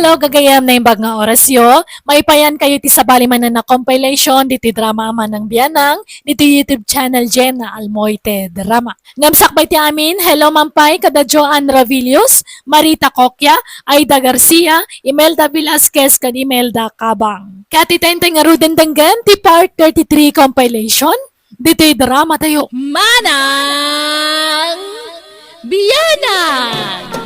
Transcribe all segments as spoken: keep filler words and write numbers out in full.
Ito, gagayyem, naimbag nga orasyo. Maipayan kayo ti sabali manen a compilation ditoy drama a Manang Bianang, ditoy YouTube channel Jenna Almoite Drama. Ngem sakbay ti amin, hello man pay kada Joanne Ravilios, Marita Coquia, Aida Garcia, Imelda Velasquez, ken Imelda Cabang. Ket ita intay ngaruden denggen ti part thirty-three compilation ditoy drama tayo. Manang Bianang!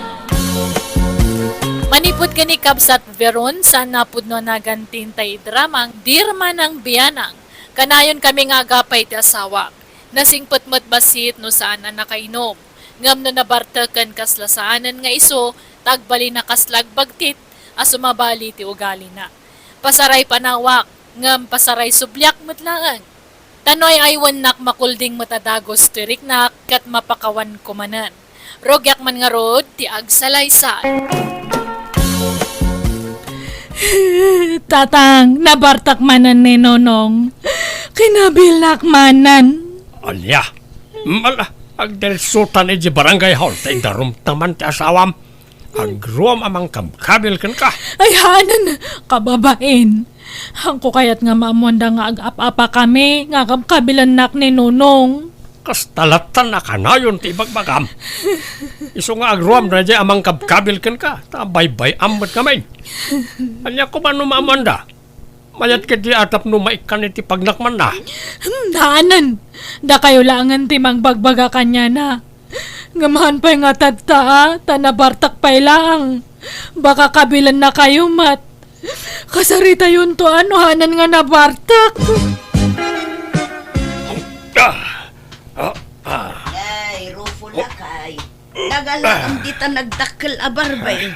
Manipud ken ni Kabsat Veron, saan a pudno a nagan ti intay dramang Dear Manang Bianang. Kanayon kami nga agapay ti asawak. Nasingpet met bassit no saan a nakainom. Ngem no nabartek ken kasla saanen nga isu, ta agbalin a kasla agbagtit a sumabali ti ugalina. Pasaray panawak, ngem pasaray subliak met laeng. Ta no ay-aywennak, makulding met a dagus ti riknak ket mapakawanko manen. Rugiak man ngarud ti agsalaysay. Tatang, nabartek manen ni Nonong. Kinabilak manen. Ania? Mala, agdelsutan iti barangay hall, ta idarumta man ti asawam. Agruam a mangkabkabil kenka. Ay, hanen, kababain. Haanko kayat nga maammoanda nga agap-apakami nga kabkabilennak ni Nonong. Kasta lattan a kanayon ti ibagbagam. Isu nga agruam daydiay a mangkabkabil kenka, ta baybay-am met ngamin. Ania koma no maammoanda? Mayat ketdi a tapno maikkan iti pagnakmanna. Hmm, hanen. Dakayo laengen ti mangbagbaga kaniana. Ngem haan pay nga tatta, a, ta nabartek pay laeng. Baka kabilennakayo met. Kasaritayonto a no hanen nga nabartek. Ah! Ah! Ah! Ay, Rufo, lakay. Nangalaam dita nagdakkel a barbeng.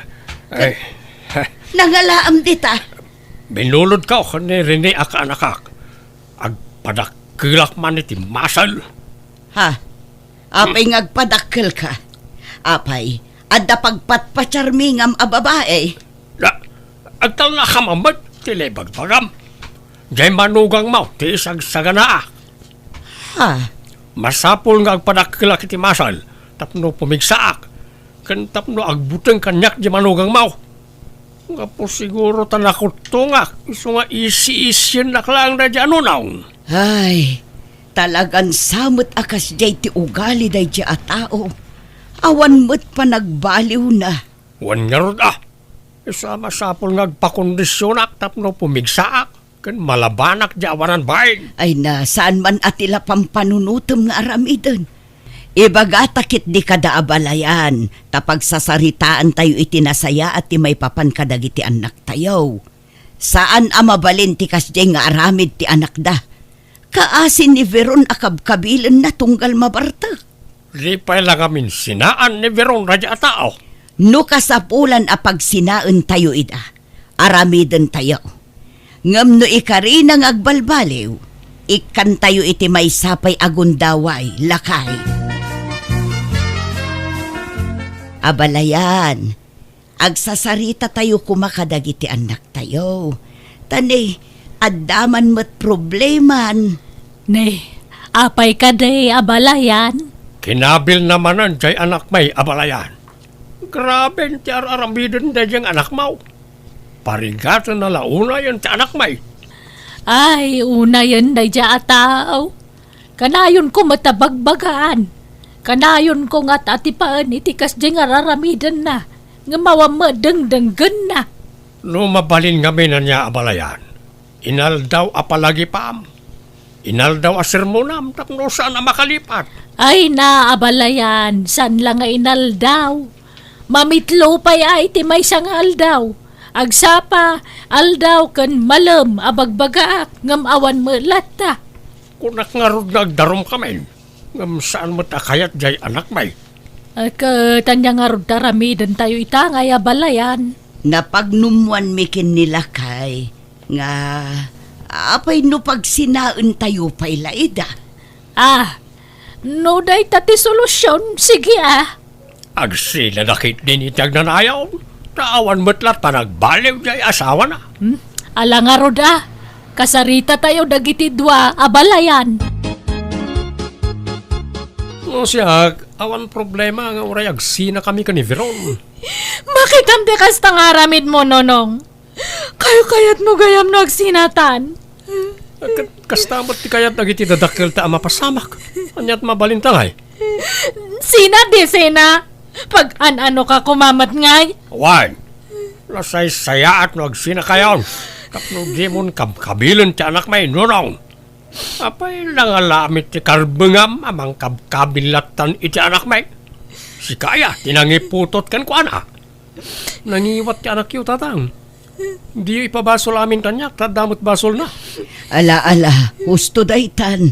Ay. Nangalaam dita. Binulodko ken ni Rene a kaanakak. Agpadakkelak man iti muscle. Ha? Apay nga agpadakkelka? Apay, adda pagpatpatiarmi ngem a babai? Da, agtalnakam met ti naibagbagam. Diay manugangmo ti isagsaganaak. Ha? Masapul nga agpadakkelak iti muscle tapno pumigsaak, ken tapno agbuteng kaniak diay manugangmo. Gapu siguro ta nakuttongak, isu nga isi-isiennak laeng daydiay a Nonong. Ay, talagan sa met a kasdiay ti ugali daydiay a tao. Awan met panagbaliwna. Wen ngarud a, isu a masapul nga agpakondisionak tapno pumigsaak ken malabanak diay awanan bain. Ay na, saan man a ti la pampanunotem nga aramiden. Ibagata ketdi kada abalayan, ta pagsasaritaantayo iti nasayaat ti maipapan kadagiti annaktayo. Saan a mabalin ti kasdiay nga aramid ti anakda. Kaasi ni Veron a kabkabilenna tunggal mabartek. Di pay la ngamin sinaan ni Veron daydiay a tao. No kasapulan a pagsinaentayo ida, aramidentayo. Ngem no ikarina nga agbalbaliw, ikkantayo iti maysa pay a gundaway, lakay. Abalayan, agsasaritatayo koma kadagiti annaktayo. Ta ne, adda man met probleman. Ne, apay kadi, abalayan? Kinabilna manen diay anakmi, abalayan. Graben ti ar-aramiden daydiay nga anakmo. Parigatenna la unayen ti anakmi. Ay, unayen daydiay a tao. Kanayonko met a bagbagaan. Kanayonko nga at-atipaen iti kasdiay nga ar-aramidenna, ngem awan met dengdenggenna. No mabalin ngamin ania, abalayan, inaldaw a palagipam, inaldaw a sermonam tapno saan a makalipat. Ay na, abalayan, saan la nga inaldaw. Mamitlo pay a iti maysa nga aldaw. Agsapa, aldaw ken malem a bagbagaak, ngem awan met latta. Kunak ngarud nga agdarumkamin, ngem saan met a kayat diay anakmi. Ay, ket ania ngarud ti aramidentayo ita ngay, abalayan? Napagnummoanmi ken ni lakay nga, apay no pagsinaentayo pay la ida? Ah, no dayta ti solusion, sige, ah. Agsilada ketdin iti agnanayon, ta awan met latta nagbaliw diay asawana. Hmm? Ala ngarud, ah. Kasaritatayo dagiti dua, abalayan. O siak, awan problema nga uray agsinakami ken ni Veron. Makitam ti kasta nga aramidmo, Nonong. Kayo-kayatmo gayam no agsinatan. Ket kasta met ti kayat dagiti dadakkelta a mapasamak. Ania't mabalinta ngay? Sina di sina? Pag-an-anoka koma met ngay? Wen, nasaysayaat no agsinakayon tapno dimon kabkabilen ti anakmi, Nonong. Apay, nangalamit ti karbengam a mangkabkabil lattan iti anakmi? Sika aya ti nangiputot kenkuana? Nangiwat ti anakyo, Tatang. Diyo ipabasol amin kaniak, ta adda met basolna. Ala, ala, husto daytan.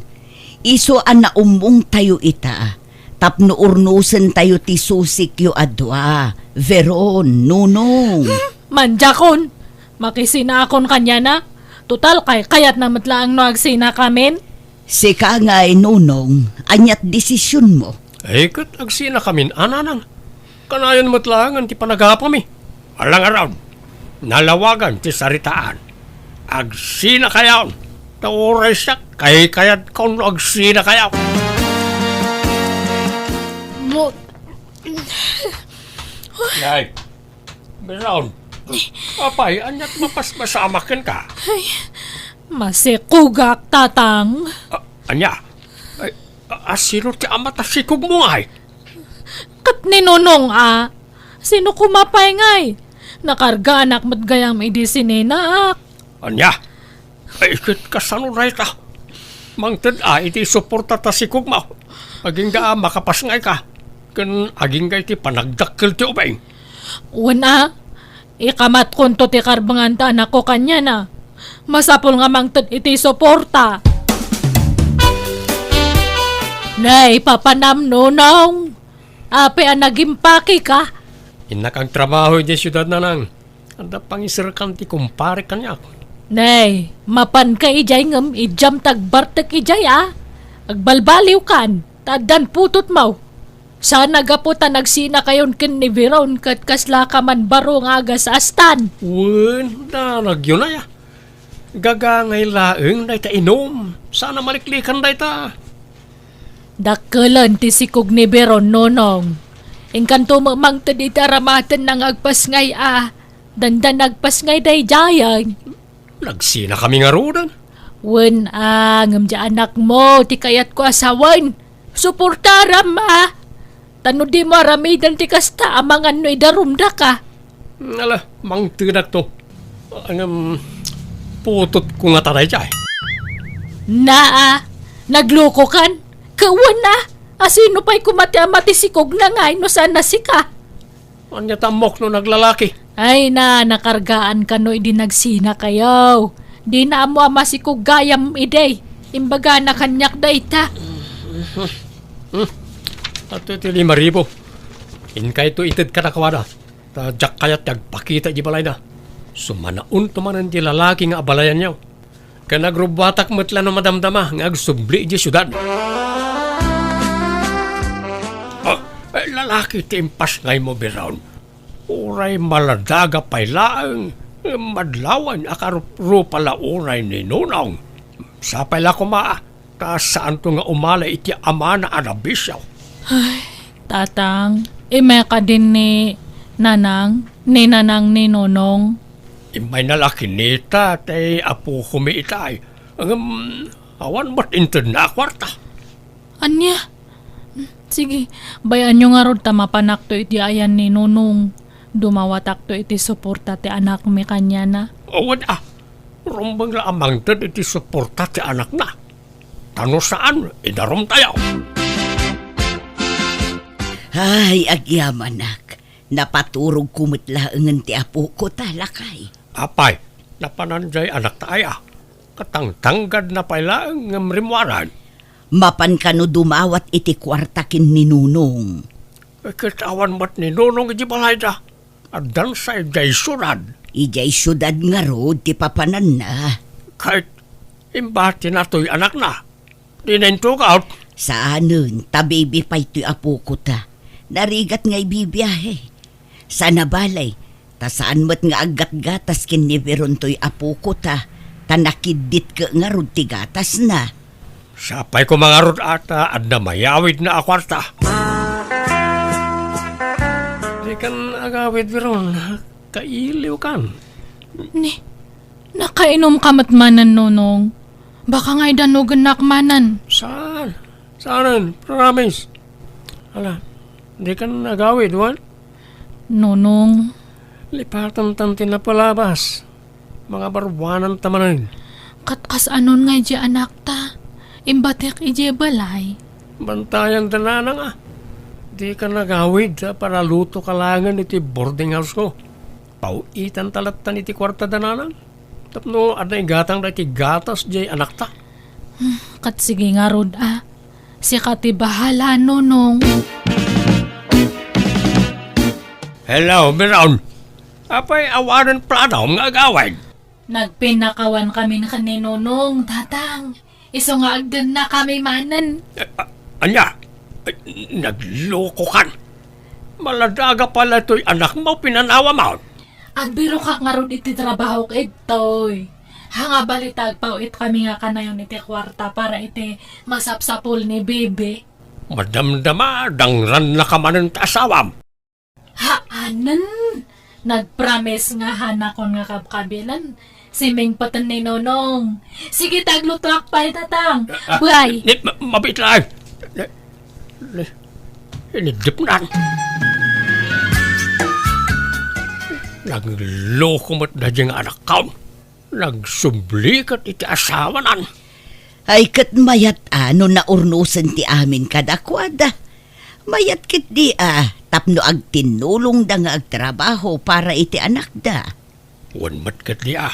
Isu a naummongtayo ita, tapno urnosentayo ti susikyo a dua, Veron, Nonong. Hmm, mandiakon. Makisinakon kaniana. Total, kaykayatna met laeng no agsinakamin. Sika ngay, Nonong, ania't desisionmo? Ay, ket agsinakamin a, Nanang. Kanayon met laengen ti panagapami. Ala ngarud, nalawagan ti saritaan. Agsinakayon. Ta uray siak, kaykayatko no agsinakayon. Mo- Nay, Veron. Apay, ania't mapaspasamak kenka? Ay, masikogak, Tatang. A-, ania? Ay, a-, asino ti ama ta sikogmo ngay? Ket ni Nonong a. Sino koma pay ngay? Nakargaanak met gayam idi sininaak. Ania? Ay, ket kasano dayta? Mangted a iti suporta ta sikogmo. Agingga a makapasngayka. Ken agingga iti panagdakkel ti ubing. Wen a, ikamatkonto ti karbengan ta anakko kaniana. Masapul nga mangted iti suporta. Nay, papanam, Nonong. Apay a nagimpakeka? Innak agtrabaho idiay siudad, Nanang. Adda pangiserkan ti kumparek kaniak. Nay, mapanka idiay ngem idiam ti agbartek idiay a. Agbalbaliwkan, ta addan putotmo. Saan a gapu ta nagsinakayon ken ni Veron ket kaslaka man baro nga agasastan. Wen, danagyo nay a. Gagangay laeng dayta inum. Saan a maliklikan dayta. Dakkelen ti sikog ni Veron, Nonong. Inkanto met mangted iti aramatenna nga agpasngay a, dandan agpasngay daydiayen. Nagsinakami ngaruden. Wen a, ngem diay anakmo ti kayatko a sawen. Suportaram a. Ta no dimo aramiden ti kasta, amangan no idarumdaka. Ala, mangtedakto. Ngem, putotko ngata daydiay. Naa, naglokokan. Kawan a, asino pay koma ti ama ti sikogna ngay no saan a sika? Ania ta ammok no naglalaki? Ay na, nakargaan kano idi nagsinakayo. Dina ammo a masikog gayam idi. Imbagana kaniak dayta. Hmm. Adtoy ti lima ribu. Inkayto ited kadakuada. Ta diak kayat ti agpakita idiay balayda. Sumanaonto manen ti lalaki nga abalayanyo. Ken agrubbuatak met la no madamdama nga agsubli idiay siudad. Ah, eh, lalaki ti impasngaymo, Veron. Uray maladaga pay laeng, madlawan a karupa la unay ni Nonong. Sapay la koma, ta saanto nga umala iti amana a nabisio. Ay, Tatang, immay kadi ni Nanang, ni Nanang ni Nonong? Immayna la kinita ti apokomi itay. Ngem, awan met intedna a kuarta. Ania? Sige, bay-anyo ngarud ta mapanakto iti ayan ni Nonong. Dumawatakto iti suporta ti anakmi kaniana. Awan a, rumbeng la a mangted iti suporta ti anakna. Ta no saan, idarumtayo. Ay, agyamanak, napaturogko met laengen ti apoko ta, lakay. Apay, napanan diay anakta aya? Katangtanggadna pay laeng ngem rimmuaren. Mapan kano dumawat iti kuarta ken ni Nonong. Ket awan met ni Nonong iti balayda. Addansa idiay siudad. Idiay siudad ngarud ti papananna. Ket imbatina toy anakna. Dina intugaw. Saanen, ta bibi pay toy apoko ta. Narigat nga ibibiahe. Saan a balay, ta saan met nga aggatgatas ken ni Veron toy apoko ta, ta nakiddit ket ngarud ti gatasna. Sapay koma ngarud a ta adda mayawidna a kuarta. Dikan agawid, Biron. Kailiwkan. Ni, nakainumka met manen, Nonong. Baka nga idanogennak manen. Saan? Saan? Promise. Ala, dikan agawid, wen? Nonong. Lipatantan ti napalabas. Mangabaruananta manen. Ket kasano ngay diay anakta? Imbatek idiay balay. Bantayanda, nanang, a. Dikan agawid ta panalutoka laengen iti boarding house-ko. Paw-itanta latta iti kuartada, nanang. Tapno adda igatangda iti gatas diay anakta. Hmm, ket sige ngarud, a. Sika ti bahala, Nonong. Hello, Biron. Apay awanen plano nga agawid? Nagpinnakawankamin ken ni Nonong, Tatang. Isu nga agdennakami manen. Eh, a-, ania? Ay, naglokokan. Maladaga pay la toy anakmo, pinanawam. Agbirokak ngarud iti trabahok, Edtoy. Haan nga balita, agpaw-itkami nga kanayon iti kuarta para iti masapsapul ni Bibi. Madamdama, dangrannaka manen ti asawam. Haanen! Nagpromise nga hanakon nga kabkabilan. Simingpeten ni Nonong. Sige, taglutoak pay, Tatang. Ah, ah, Bye. Ni, ma-, mabiit laeng. Ni, ni, iniddepnan. Nagloko met daydiay nga anakkaon. Nagsubli ket iti asawanan. Ay, ket mayat a no naurnosen ti amin kadakuada. Mayat ketdi a tapno agtinnulongda nga agtrabaho para iti anakda. Wen met ketdi a.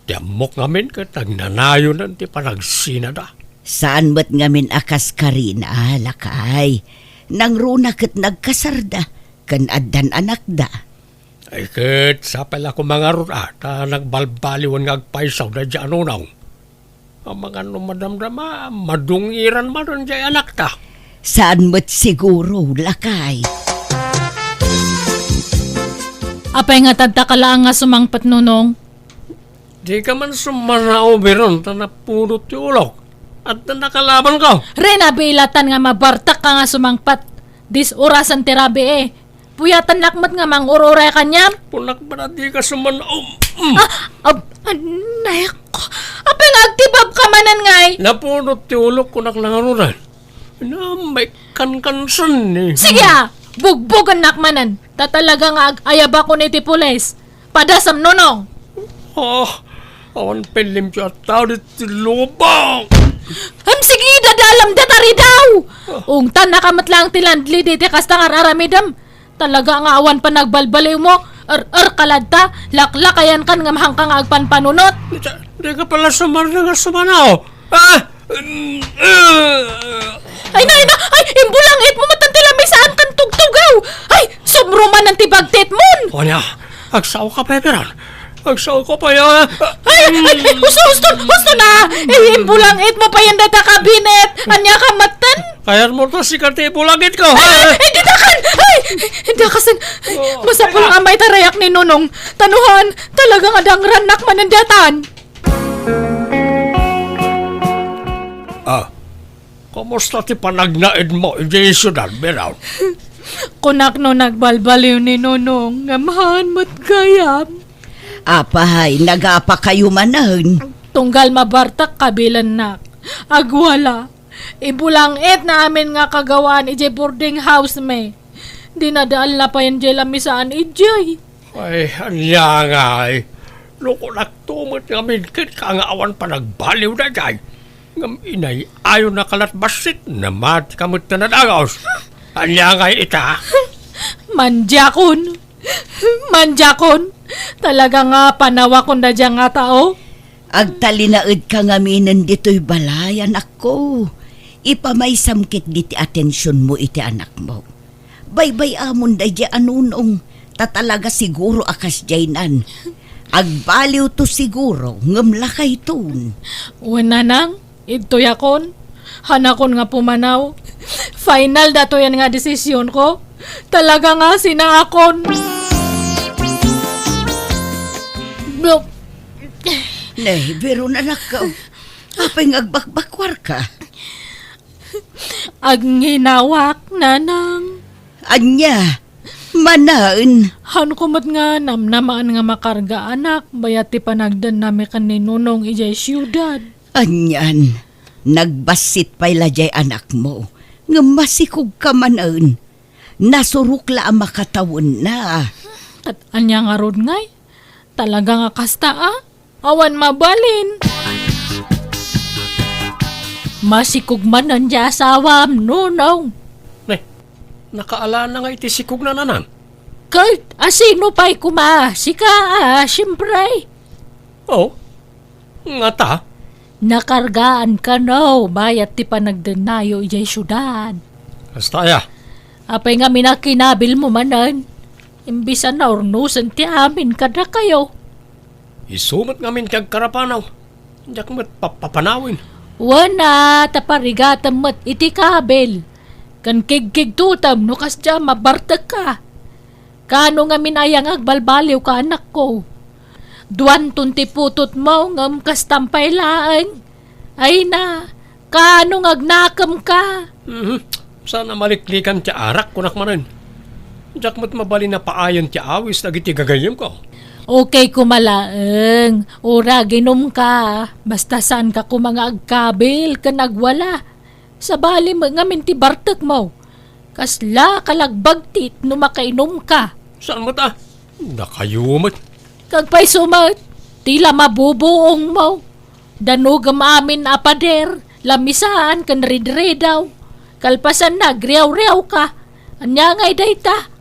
Ti ammok ngamin ket agnanayonan ti panagsinada. Saan met ngamin a kas Karina, lakay. Nangruna ket nagkasarda, ken addan anakda. Ay ket, sapay la koma ngarud a, ta nagbalbaliwen nga agpayso daydiay a Nonong. Amangan no madamdama, madungiran manen diay anakta. Saan met siguro, lakay. Apay nga tadta ka laeng nga sumangpet, Nonong? Dika man sumanao, Biron, ta napudot ti ulok. Adda nakalabanko. Rena, biilatan nga mabartak ka nga sumangpet. Dis-orasan ti rabii. Puyatennak met nga mangur-uray kaniam. Punak man a dika sumanao. Mm. Ah, ab-, ah, nayak ko. Apay nga agtibabka manen ngay? Napudot ti ulok, kunak la ngaruden. Namay kankansen ni. Sige a, bugbogennak manen. Ta talaga nga ag-ayabakon iti pulis. Padasem, Nonong. Ah, awan pay limpio a tao ditoy lubong. Ham, sige, dadalam data ridaw. Ah. Ungtannaka met laeng ti landlady iti kasta nga ar-aramidem. Talaga nga awan panagbalbaliwmo. Er-er ka latta, laklakayankan ngem haanka nga agpanpanunot. Dika, dika pala sumarna nga sumanao. Ah! Ay, na, ay, na! Ay, imbulangitmo met ti lamisaan ken tugtugaw! Ay, sumrumanen ti bagtitmon! Ania, agsaoka pay, Biron? Agsaoka pay, a? Ay, ay, husto, husto, husto na! Ay, imbulangitmo pay dayta kabinet! Ania ka metten? Kayatmo ta sika ti ibulangitko, ha? Ay, ay, ditakan! Ay, dakasen! Oh. Masapul nga mayat a rayak ni Nonong. Ta no haan, talaga nga dangrannak manen daytan. Ah, kumusta ti panagnaedmo idiay siudad, Biron? Kunak no nagbalbaliw ni Nonong, ngem haan met gayam. Apay, nagapakayo manen? Tunggal mabartak kabilannak. Agwala. Ibulangitna amin nga kagawaan idiay boarding house mi. Dinadaelna payen diay lamisaan idiay. Ay, ania ngay? No kunakto met ngamin kenka nga awan panagbaliw daydiay, ngem inay-ayonaka lat bassit, namatika met ta nadagus. Ania ngay ita? Mandiakon. Mandiakon. Talaga nga panawakon daydiay nga tao. Agtalinaedka ngaminen ditoy balay, anakko. Ipamaysam ketdi ti atensionmo iti anakmo. Baybay-amon daydiay a Nonong, ta talaga siguro a kasdiaynan. Agbaliwto siguro, ngem lakayton. Wen, nanang, idtoyakon. Hanakon nga pumanaw. Final datoyen nga desisionko. Talaga nga sinaakon. Blo- Ne, Biron, anakko. Apay nga agbakbakwarka? Agnginawaak, Nanang. Ania? Manaen? Haanko met nga namnamaen nga makargaanak bayat ti panagdennami ken ni Nonong idiay siudad. Anian, nagbassit pay la diay anakmo, ngem masikogka manen. Nasurok la a makatawenna. Ket ania ngarud ngay? Talaga nga kasta a? Awan mabalin. Masikog manen ti asawam, Nonong. Ne, nakaalana nga iti sikogna, Nanang? Ket asino pay koma? Sika a, siempre. Oh, ngata? Nakargaan kano bayat ti panagdennayo idiay siudad. Kasta aya? Apay ngamin a kinabilmo manen? Imbis a naurnosen ti amin kadakayo. Isu met ngamin ti agkarapanaw. Diak met pappapanawen. Wen a, ta parigatem met iti kabil. Ken kigkigtotem no kasdiay a mabartekka. Kaano ngamin aya nga agbalbaliwka, anakko? Duanton ti putotmo ngem kastam pay laeng. Ay na, kaano nga agnakemka? Mhm. Saan a maliklikan ti arak, kunak manen. Diak met mabalin a paayen ti awis dagiti gagayyemko. Okay koma laeng, uray aginumka. Basta saanka koma nga agkabil ken agwala. Sabali met ngamin ti bartekmo. Kasla kalagbagtit no makainumka. Saan met a? Dakayo met. Kagpayso met, ti la mabubuongmo. Danugem amin a pader, lamisaan ken ridridaw. Kalpasanna, agriawriawka. Ania ngay dayta?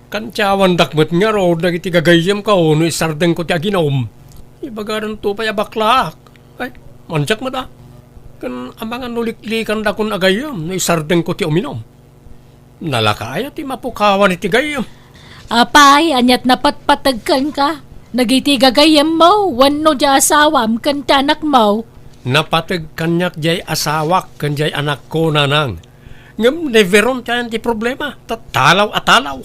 Kantiawandak met ngarud dagiti gagayyemko no isardengko ti aginum. Ibagadanto pay a baklaak. Ay, mandiak met a. Ken amangan no liklikandakon a gayyem no isardengko ti uminum. Nalaka aya ti mapukawan iti gayyem? Apay, aniat napatpateg kenka? Dagiti gagayyemmo wenno diay asawam ken ti anakmo? Napateg kaniak diay asawak ken diay anakko, Nanang. Ngem ni Veron ti ayan ti problema, ta talaw a talaw.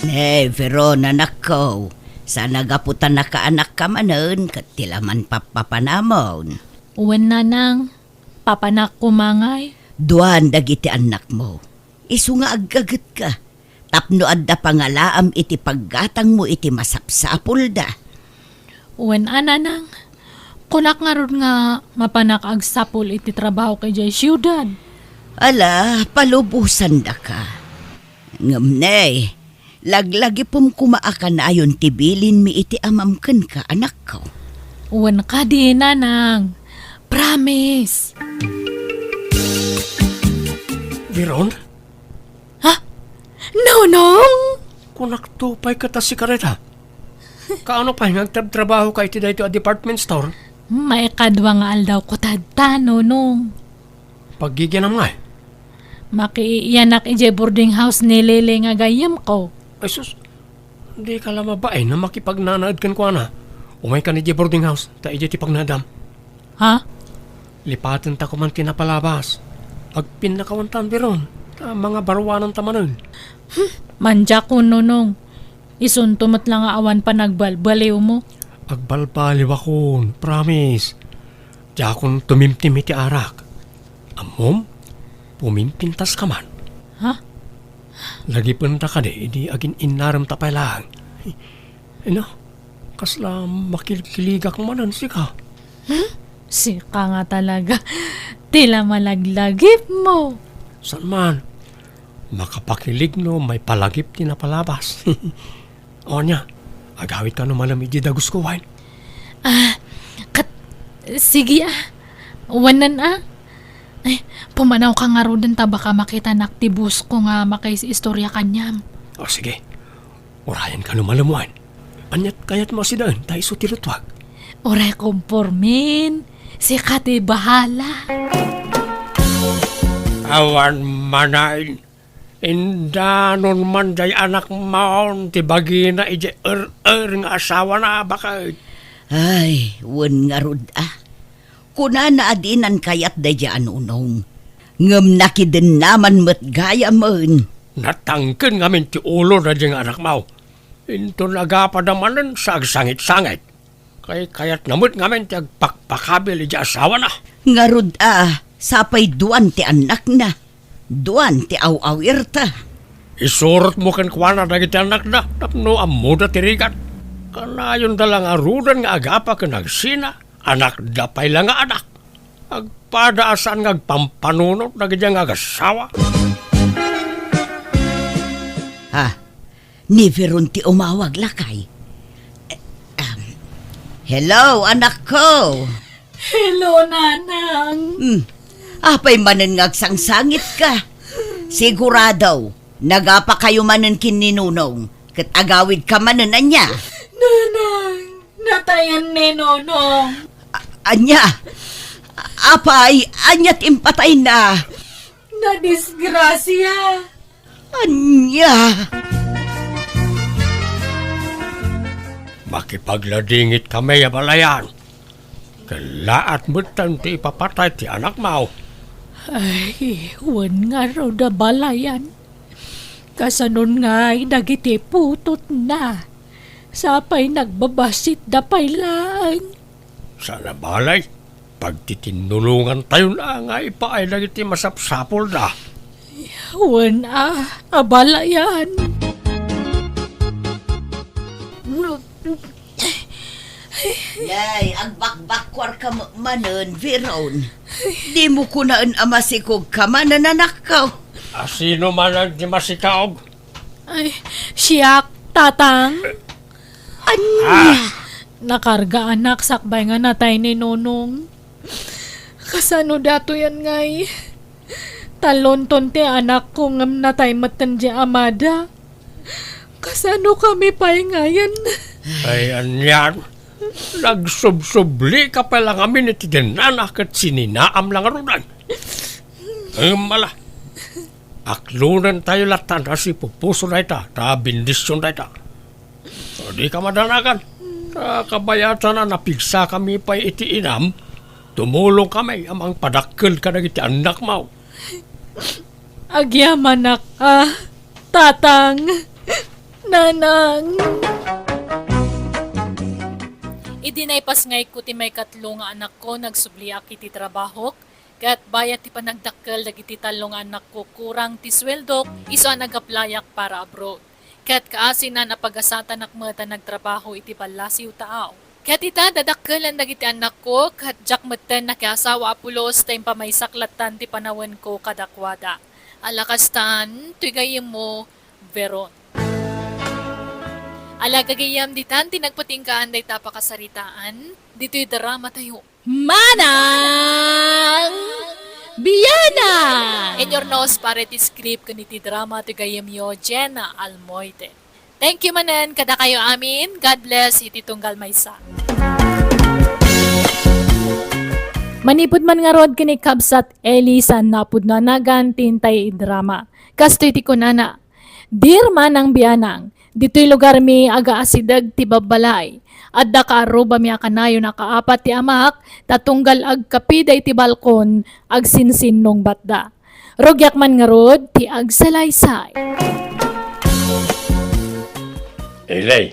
Ni Veron, anakko, saan a gapu ta nakaanakka manen ket ti la man pappapanamon. Wen, Nanang, papanak koma ngay. Duan dagiti annakmo. Isu nga aggagetka. Tapno adda pangalaam iti paggatangmo iti masapsapulda. Wen a, Nanang, kunak ngarud nga mapanak agsapul iti trabahok idiay siudad. Ala, palubosandaka. Ngem ne, laglagipem koma a kanayon ti bilinmi iti amam kenka, anakko. Wen kadi, Nanang. Promise. Veron? Ha? Nonong? Kunakto pay ket a sika dayta. Kaano pay nga agtrabtrabahoka iti daytoy a department store? Maikadua nga aldawko tatta, Nonong. Paggigianam ngay? Makiiyanak idiay boarding house ni Lily nga gayyemko. Ay sus, dika la mabain a makipagnanaed kenkuana. Umaykan idiay boarding house, ta idiay ti pagnaedam. Ha? Lipatenta koman ti napalabas. Agpinnakawantan, Veron, ta mangabaruananta manen. Hmm, mandiakon, Nonong. Isunto met la nga awan panagbalbaliwmo. Agbalbaliwakon, promise. Diakon tumimtim iti arak. Ammom, pumimpintaska man. Ha? Lagipenta kadi idi agin-innaremta pay laeng. Ina, kasla makilkiligak manen sika. Hmm? Sika nga talaga. Ti la malaglagipmo. Saan man? Makapakilig no maipalagip ti napalabas. O ania, agawidka no malem iti dagusko, wen? Ah, kat-, sige, ah. Wanan, ah. Ay, pumanawka ngaruden ta baka makitanak ti boss ko nga makaiistorya kaniam. O, sige. Urayenka no malem, wen? Aniat kayatmo a sidaen ta isu ti luttuak? Uray kompormin. Sika ti bahala. Awan manaen. Indanon man jay anakmon ti bagina idiay er-er nga asawana, baket. Ay, wen ngarud a. Kunana a dinan kayat daydiay a Nonong. Ngem nakidennaman met gayamen. Natangken ngamin ti ulo daydiay nga anakmo. Inton agapada manen sa agsangit-sangit. Kaykayatna met ngamin ti agpakpakabil idiay asawana. Ngarud a, sapay duan ti annakna, duan ti aw-awirta. Isurotmo kenkuana dagiti annakda tapno ammoda ti rigat. Kanayonda la ngaruden nga agapa ken agsina, anakda pay la nga anak. Agpada a saan nga agpampanunot dagiti nga agasawa. Ah, ni Veron ti umawag, lakay. Eh, um, hello, anakko. Hello, Nanang. Hmm. Apay manen nga agsangsangitka? Sigurado, nagapakayo manen ken ni Nonong, ket agawidka manen, ania? Nanang, natayan ni Nonong. A-, ania? Apay, ania ti impatayna? Nadisgrasia. Ania? Makipagladingit kami a balayan. Kellaat metten ti ipapatay ti anakmo. Ay, wen ngarud a balayan. Kasanon ngay dagiti putotna? Sapay nagbabassit da pay laeng. Saan a balay, pagtitinnulongantayon a nga ipaay dagiti masapsapulda. Wen a, a balayan. Nay, agbakbakkuarka met manen, Veron. Dimo kunaen a masikogka manen, anakko. A sino manen ti masikog? Ay, siak, Tatang. Ania? Ah. Nakarga anak sakbay nga natay ni Nonong. Kasano datoyen ngay? Talonton ti anakko ngem natay metten ti amada. Kasano kami pay ngayen? Ay, anian? Nagsubsublika pay la ngamin iti dennana ket sininaam la ngaruden. Ngem ala, aklonentayo lattan a sipupuso dayta, ta bendision dayta. Dika madanagan. Ta kabayatan a napigsakami pay iti inam, tumulongkami a mangpadakkel kadagiti annakmo. Agyamanak a, Tatang, Nanang. Idi naipasngayko ti maikatlo nga anakko, nagsubliak iti trabahok, ket bayat ti panagdakkel dagiti tallo nga annakko, kurang ti sueldok, isu a nag-applyak para abroad. Ket kaasinan a pagasatanak met a nagtrabaho iti ballasiw taaw. Ket ita, dadakkelen dagiti annakko, ket diak metten nakiasawa a pulos ta impamaysak lattan ti panawenko kadakuada. Ala kastan, toy gayyemmo, Veron. Ala gagayyem, ditan ti nagpatinggaan dayta a pakasaritaan, ditoy dramatayo. Manang Bianang! In your nose, pare ti script ken iti drama ti gayyemyo, Jenna Almoite. Thank you manen kadakayo amin. God bless iti tunggal maysa. Manipud man ngarud ken ni kabsat Eli saan nga pudno a nagan ti intay drama. Kastoy ti kunana, Dear Manang Bianang, ditoy lugarmi agaasideg ti babbalay. Adda kaarrubami a kanayon a kaapat ti amak, ta tunggal agkapida iti balkon, agsinsinnungbatda. Rugiak man ngarud ti agsalaysay. Ilay,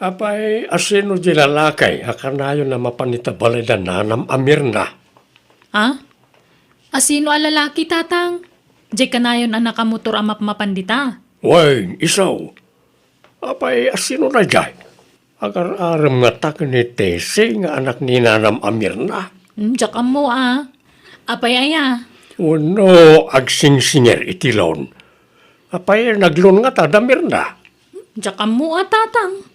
apay, asino di lalaki a kanayon a mapan ita balay da nanam a Mirna? Ah? Asino a lalaki, Tatang? Diay kanayon a nakamotor a mapmapan dita. Wen, isu. Apay, asino daydiay? Agar-arem ngata ken ni Tessie nga anak ni nanam a Mirna? Hmm, diak ammo a. Apay aya? Wenno agsingsinger iti loan? Apay, nag-loan ngata da Mirna? Hmm, diak ammo a, Tatang.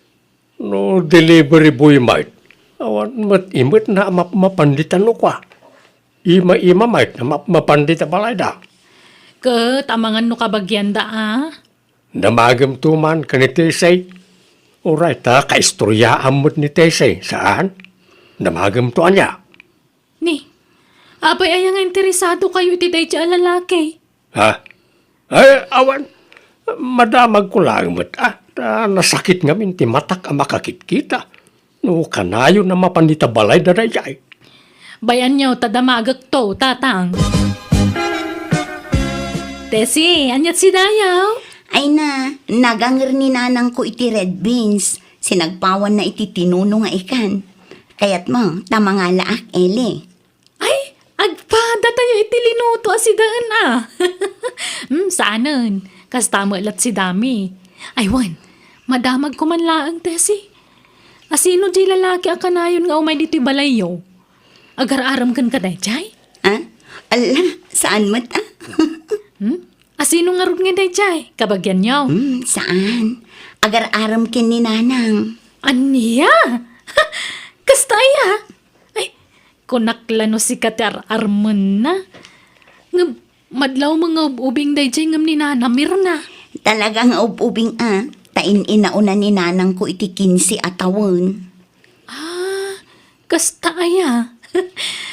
No delivery boy met, awan met imetna a mapmapan dita no kua. Ima-ima met a mapmapan dita balayda. Ket amangan no kabagianda a? Damagem to man ken ni Tessie. Uray ta kaistoryaam met ni Tessie, saan? Damagem to ania? Ni, apay aya nga interesado kayo iti daydiay a lalaki? Ha? Ay, awan. Madamagko laeng met, a, ta nasakit ngamin ti matak a makakitkita. No kanayon a mapan dita balayda daydiay. Bay-anyo ta damagekto, Tatang. Tessie, aniat si Dayaw? Ay na, naganger ni nanangko iti red beans. Sinagpawanna iti tinuno nga ikan. Kayatmo, ta mangalaak, Eli. Ay, agpada tayo iti linuto a sidaen, a. Hmm, saanen. Kasta met la't si Dami. Ay, wen, madamag ko man laeng, Tessie. Asino di lalaki a kanayon nga umay ditoy balayyo? Agar-arem kenka daydiay? Ah? Ala, saan met, a? Hmm? Asino ngarud nga daydiay? Kabagianyo? Hmm, saan. Agar-arem ken ni Nanang. Ania? Kasta aya? Ay, kunak la no sika ti ar-armenna. Ngem, madlaw met nga ub-ubing daydiay ngem ni Nana Mirna. Talaga nga ub-ubing a, ta in-inauna ni Nanangko iti kinse a tawen. Ah, kasta aya?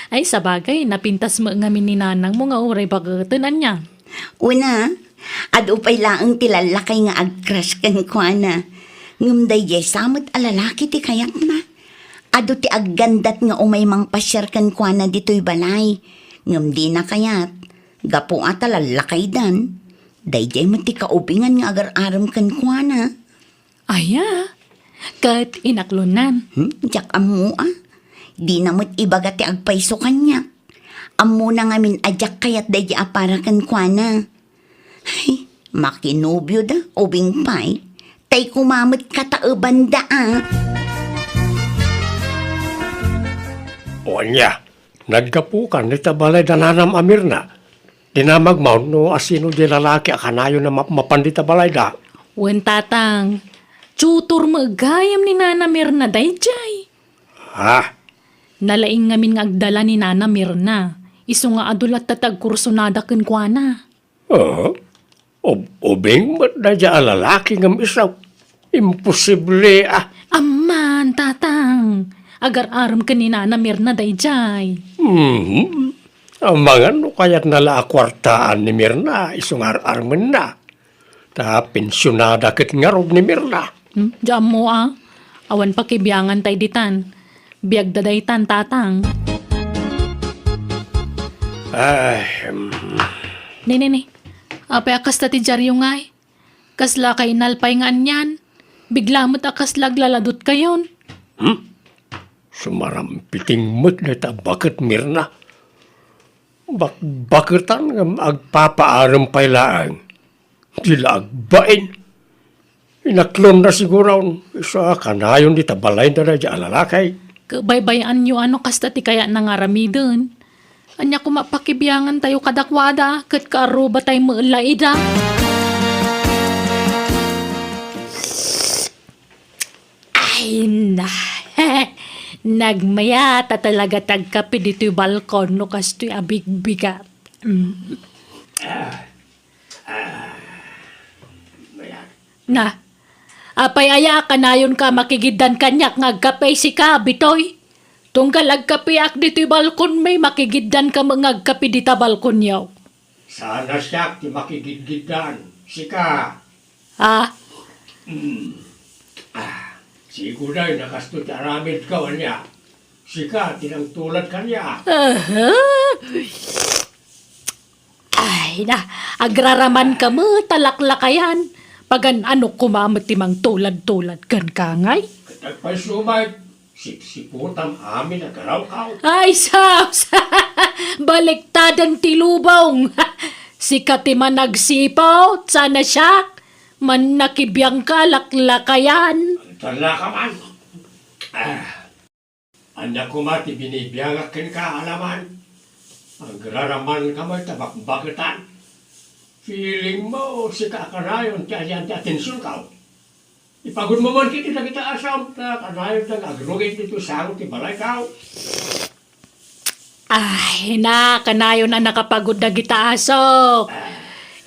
Ay, sabagay, napintas met ngamin ni Nanangmo nga uray baketen, ania? Una, adu pay laeng ti lallakay nga ag-crush kenkuana. Ngem daydiay sa met a lalaki ti kayatna. Adu ti aggandat nga umay mangpasiar kenkuana ditoy balay. Ngem dina kayat, gapu a ta lallakaydan. Daydiay met ti kaubingan nga agar-arem kenkuana. Aya, ket inaklonnan. Hmm? Diak ammo a. Dina met ibaga ti agpayso kaniak. Ammona ngamin a diak kayat daydi a para kenkuana. Ay, makinobioda, ubing pay. Tay koma met kataebanda a. O ania, naggapukan dita balay da Nanam a Mirna. Dinamagmo no asino di lalaki a kanayon a mapmapan dita balayda. Wen, Tatang, tutor met gayam ni Nana Mirna daydiay. Ha? Nalaing ngamin nga agdala ni Nana Mirna. Isu nga adu latta ti agkursunada kenkuana. Ah? Ub-, ubing met daydiay a lalaki ngem isu. Imposible a. Amman, Tatang. Agar-arem ken ni Nana Mirna daydiay. Mhm. Amangan no kayatna la a kuartaan ni Mirna, isu nga ar-armenna. Ta pensionada ket ngarud ni Mirna. Hmm, diak ammo a. Awan pakibiangan tay ditan. Biagda daytan, Tatang. Ay, hmm. Ni, ni, ni. Apay a kasta ti diaryo ngay? Kasla kainalpay nga anian? Bigla met a kasla aglaladutkayon. Hmm? Sumarampiting met dayta a baket, Mirna. Bakbaketan ngem agpapaarem pay laeng. Di la agbain. Inaklonna siguron, isu a kanayon dita balayda daydiay a lalaki. Ket baybay-anyo a no kasta ti kayatna nga aramiden. Ania koma pakibiangan tayo kadakuada, ket kaaruba tay met la ida. Ay, na. Nagmayat a talaga ti agkape ditoy balkon no kastoy a bigbigat. Mm. Na, apay aya a kanayonka a makigiddan kaniak nga agkape sika, Bitoy? Tunggal agkapeak ditoy balkonmi, makigiddanka met nga agkape dita balkonyo. Saan a siak ti makigidgiddan, sika. Ah? Hmm. Ah, sigoday, nakasto ti aramidko, ania? Sika ti nangtulad kaniak. Aha. Ay, na, agraramanka met a laklakayan. Pagan-ano koma met ti mangtulad-tulad kenka ngay? Ket agpayso met, sipsiputam amin a garawkaw. Ay, sus! Baliktaden ti lubong! Sika ti managsiput, saan a siak? Mannakibiangka a laklakayan. Tallaka man. Ah. Ania koma ti binibiangak kenka, alaman? Agraramanka met a bakbaketan. Feeling mo, sika a kanayon ti ayan ti atensionkaw. Ipagudmo man ketdi dagita asom, ta kanayonda nga agrugit ditoy sango ti balaykaw. Ay, na, kanayon a nakapagud dagita aso.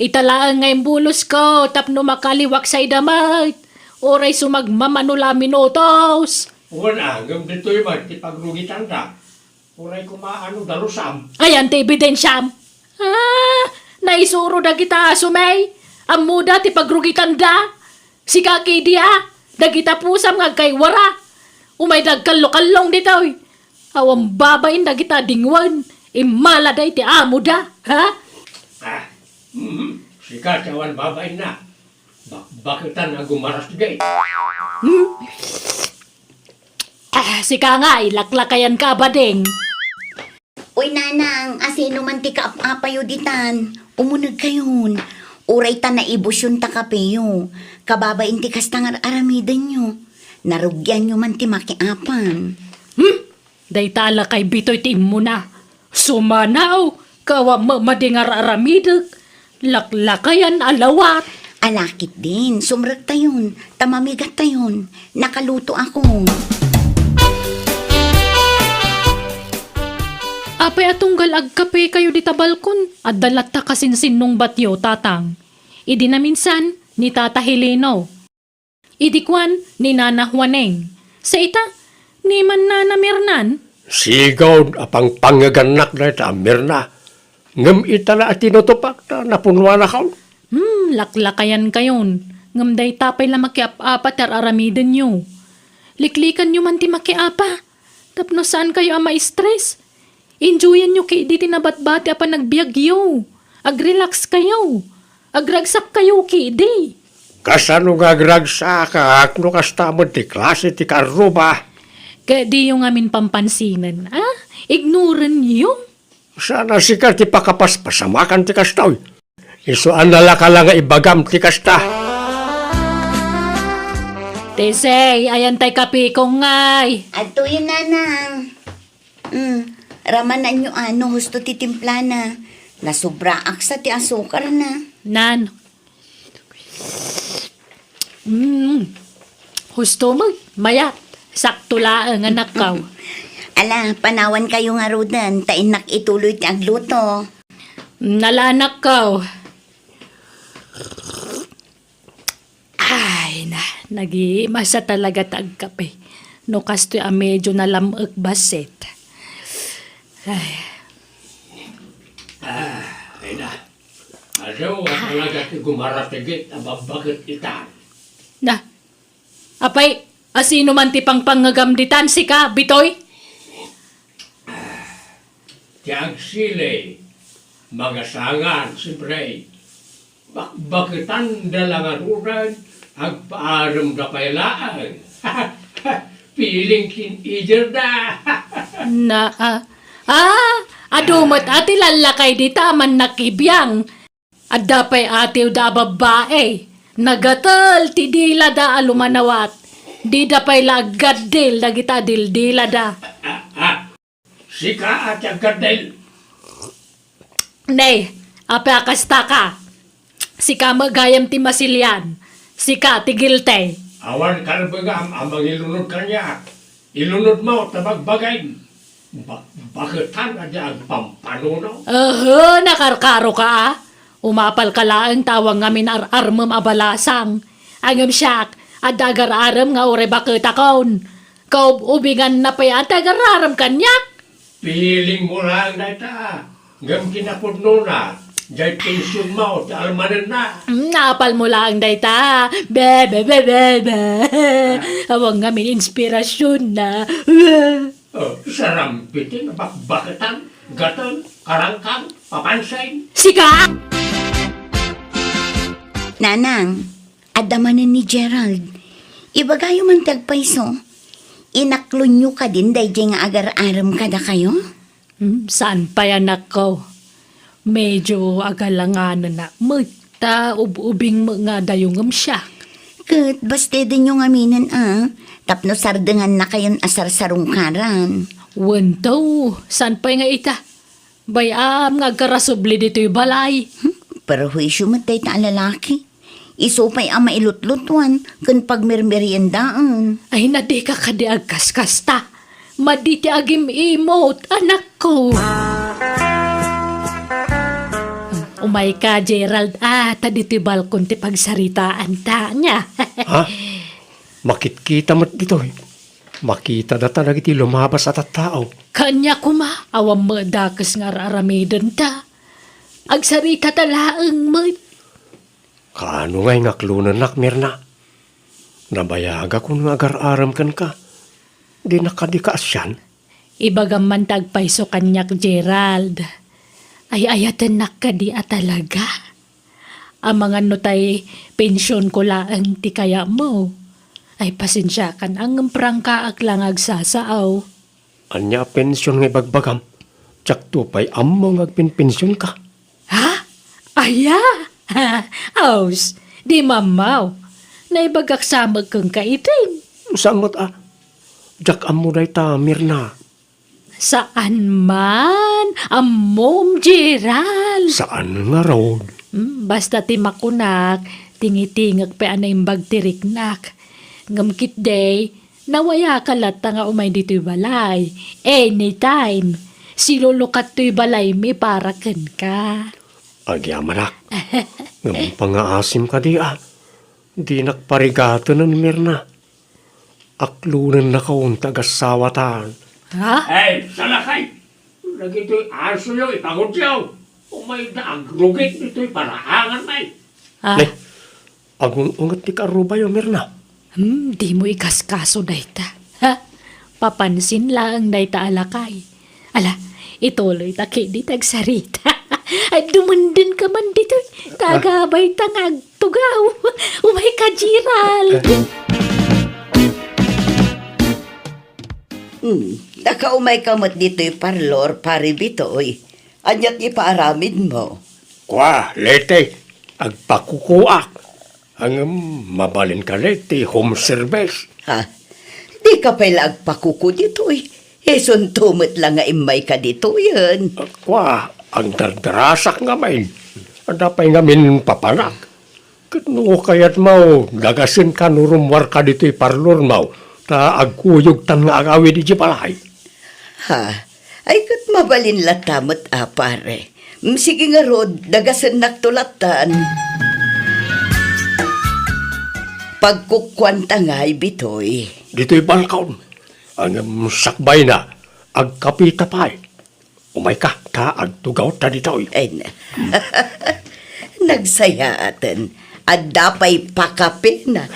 Ita laeng nga imbulosko tapno makaliwak sa ida met. Uray sumagmamano la a minutos. Wen a, ngem ditoy met ti pagrugitanda. Uray koma ano dalusam. Ayan ti ebidensiam. Ah, naisuro dagita aso, may. Ammoda ti pagrugitanda. Sika ketdi a, dagita pusam nga agkaywara. Umayda agkallokallong ditoy. Awan babain dagita dingwen. Immalada iti amoda, ha? Ah, mhm. Sika ti awan babainna. Bakbaketan a gumarasgit. Hmm? Ah, sika nga, ilaklakayan ka, bading. Uy, nanang, asino man ti kaap-apayo ditan? Umuneg kayon. Uray ta naibusyon ta kapeyo. Kababain ti kasta nga ar-aramidenyo. Narugianyo man ti makiapan. Hmm? Dayta a lakay Bitoy ti immuna. Sumanaw, kawa mamadi nga ar-aramidek. Laklakayan a lawat. Alakit din, sumrektayon, ta mamigattayon. Nakaluto ako. Apay a tunggal agkape kayo dita balkon? Adda latta kasinsinnong batyo, tatang. Idi naminsan, ni Tata Helino. Idi kuan, ni Nana Juaneng. Sa ita, ni man Nana Mirnan. Sigud a pangpangegannak dayta a Mirna. Ngem ita la a tinutupak ta napunuanakon. Hmm, laklakayan kayon. Ngem dayta pay la makiap-apa ti ar-aramidenyo. Liklikanyo man ti makiapa. Tapno saan kayo a ma-stress. Enjoyanyo kidi ti nabatbati a panagbiagyo. Agrelax kayo. Agragsak kayo kidi. Kasano nga agragsak no kasta met ti klase ti karruba? Ket diyo ngamin pampansinen, a? Ignoranyo. Saan a sika ti pakapaspasamakan ti kastoy. Isu a nalaka la nga ibagam ti kasta. Tesey, ayan tay kape ko ngay. Adtoyo, nanang. Mm, ramananyo a no husto ti timplana. Nasubraak sa ti asukarna. Nan. Mm. Husto mo, mayat. Sakto laeng, anakkaw. Ala, panawan kayo ngaruden, ta innak ituloy ti agluto. Nala, anakkaw. Ay, na, nagimasa talaga ta agkape. No kastoy a medyo nalam-ek bassit. Ay. Ah, ay na. Adu a talaga ti gumaratigit a babbaket itan. Na, apay, asino man ti pangpangngegam ditan, sika, Bitoy? Ti agsili, magasangan, siempre, bakbaketan da la ngaruden, agpaarem da pay laeng. Feeling teenager da. Na, ah, ah, adu met a ti lallakay dita a mannakibiang. Adda pay atiwda a babbai. Nagatel ti dilada a lumanawat. Dida pay la aggaddil dagita a dildilada. Ah, ah. Sika a ti aggaddil. Nay, apay a kasta ka? Sika met gayam ti masilian. Sika ti guilty. Awan karbegam a mangilunod kaniak. Ilunodmo ta bagbagim. Ba-, baketan a di agpampanuno. Ehe, nakarkaro ka, a? Umapal ka laeng ta awan ngamin ar-armem a balasang. Ngem siak, adda agar-arem nga uray baketakon. Kaub-ubinganna pay a ti agar-arem kaniak. Feeling mo laeng dayta, a. Ngem kinapudnona, diay tensionmo ti almanenna. Hmm, naapal mo laeng dayta. Be, be, be, be, be. Ah. Awan ngamin inspirasionna. Oh, sarampiting bakbaketan, gaten, karangkang, papansin. Sika! Nanang, adda manen ni Gerald. Ibagayo man ti agpayso. Inaklonyo kadin daydiay nga agar-arem kadakayo? Hmm, saan pay, anakko? Medyo agalanganen met ta ub-ubing met nga adayo ngem siak. Ket bastedenyo ngaminen a, tapno sardengannakayon a sarsarungkaran. Wen to, saan pay nga ita? Bay-am nga agkarasubli ditoy balay. Hmm, perhuisyo met dayta a lalaki. Isu pay a mailutlutuan ken pagmermeriendaen. Ay, na dika kadi agkaskasta. Madi ti agim-imot, anakko. Umayka, Gerald, a, ta ditoy balkon ti pagsaritaanta, ania? Ha? Makitkita met ditoy. Makita data dagiti lumabas a tattao. Kaniak koma, awan met dakes nga ar-aramidenta. Agsaritata laeng met. Kaano ngay nga aklonennak, Mirna? Nabayagakon nga agar-arem kenka. Dinak kadi kaasian? Ibagam man ta agpayso kaniak, Gerald. Ay-ayatennak kadi a talaga? Amangan no tay pensionko laeng ti kayatmo. Ay, pasensiakan a ngem prangkaak la nga agsasao. Ania a pension nga ibagbagam? Diakto pay ammo nga agpenpensionka. Ha? Aya? Aus, di mammaw. Naibagak sa met kenka itin. Saan met a? Diak ammo dayta, Mirna. Saan man? Ammom, Gerald. Saan ngarud? Hmm, basta ti makunak, tingitingek pay a naimbag ti riknak. Ngem ketdi, nawayaka latta nga umay ditoy balay. Anytime. Silulukat toy balaymi para kenka. Agyamanak. Ngem pangngaasim kadi a. Dinak parigatenen, Mirna. Aklonennakon ti agasawatan. Ha? Ay, salakay! Dagitoy asoyo, ipangudyo. Umayda agrugit ditoy paraangan, ay. Ah. Ne, agun-unget ti karubayo, Mirna. Hmm, dimo ikaskaso dayta. Ha? Papansin laeng dayta a lakay. Ala, ituloyta ketdi ti agsarita. Ay, dumundun ka man ditoy. Ta agabay ta nga agtugaw. Umay ka, Gerald. Hmm, nakaumay ka met ditoy parlor, Pare Bitoy. Ania ti ipaaramidmo? Kua, Leti, agpakukuak. Ngem mabalin kadi ti home service. Ha? Dika pay la agpakuku ditoy. Isunto met la nga immay ka ditoyen. Kua, agdardarasak ngamin. Adda pay ngamin papanak. Ket no kayatmo, dagasenka no rummuarka ditoy parlormo, ta agkuyogtan nga agawid idiay balay. Ha? Ay, ket mabalin latta met a, pare. Mm, sige ngarud, dagasennakto lattan. Pagkukuanta ngay, Bitoy. Ditoy balkon. Ngem sakbayna, agkapita pay. Umayka, ta agtugawta ditoy. Ay, na. Nagsayaaten. Adda pay pakapina.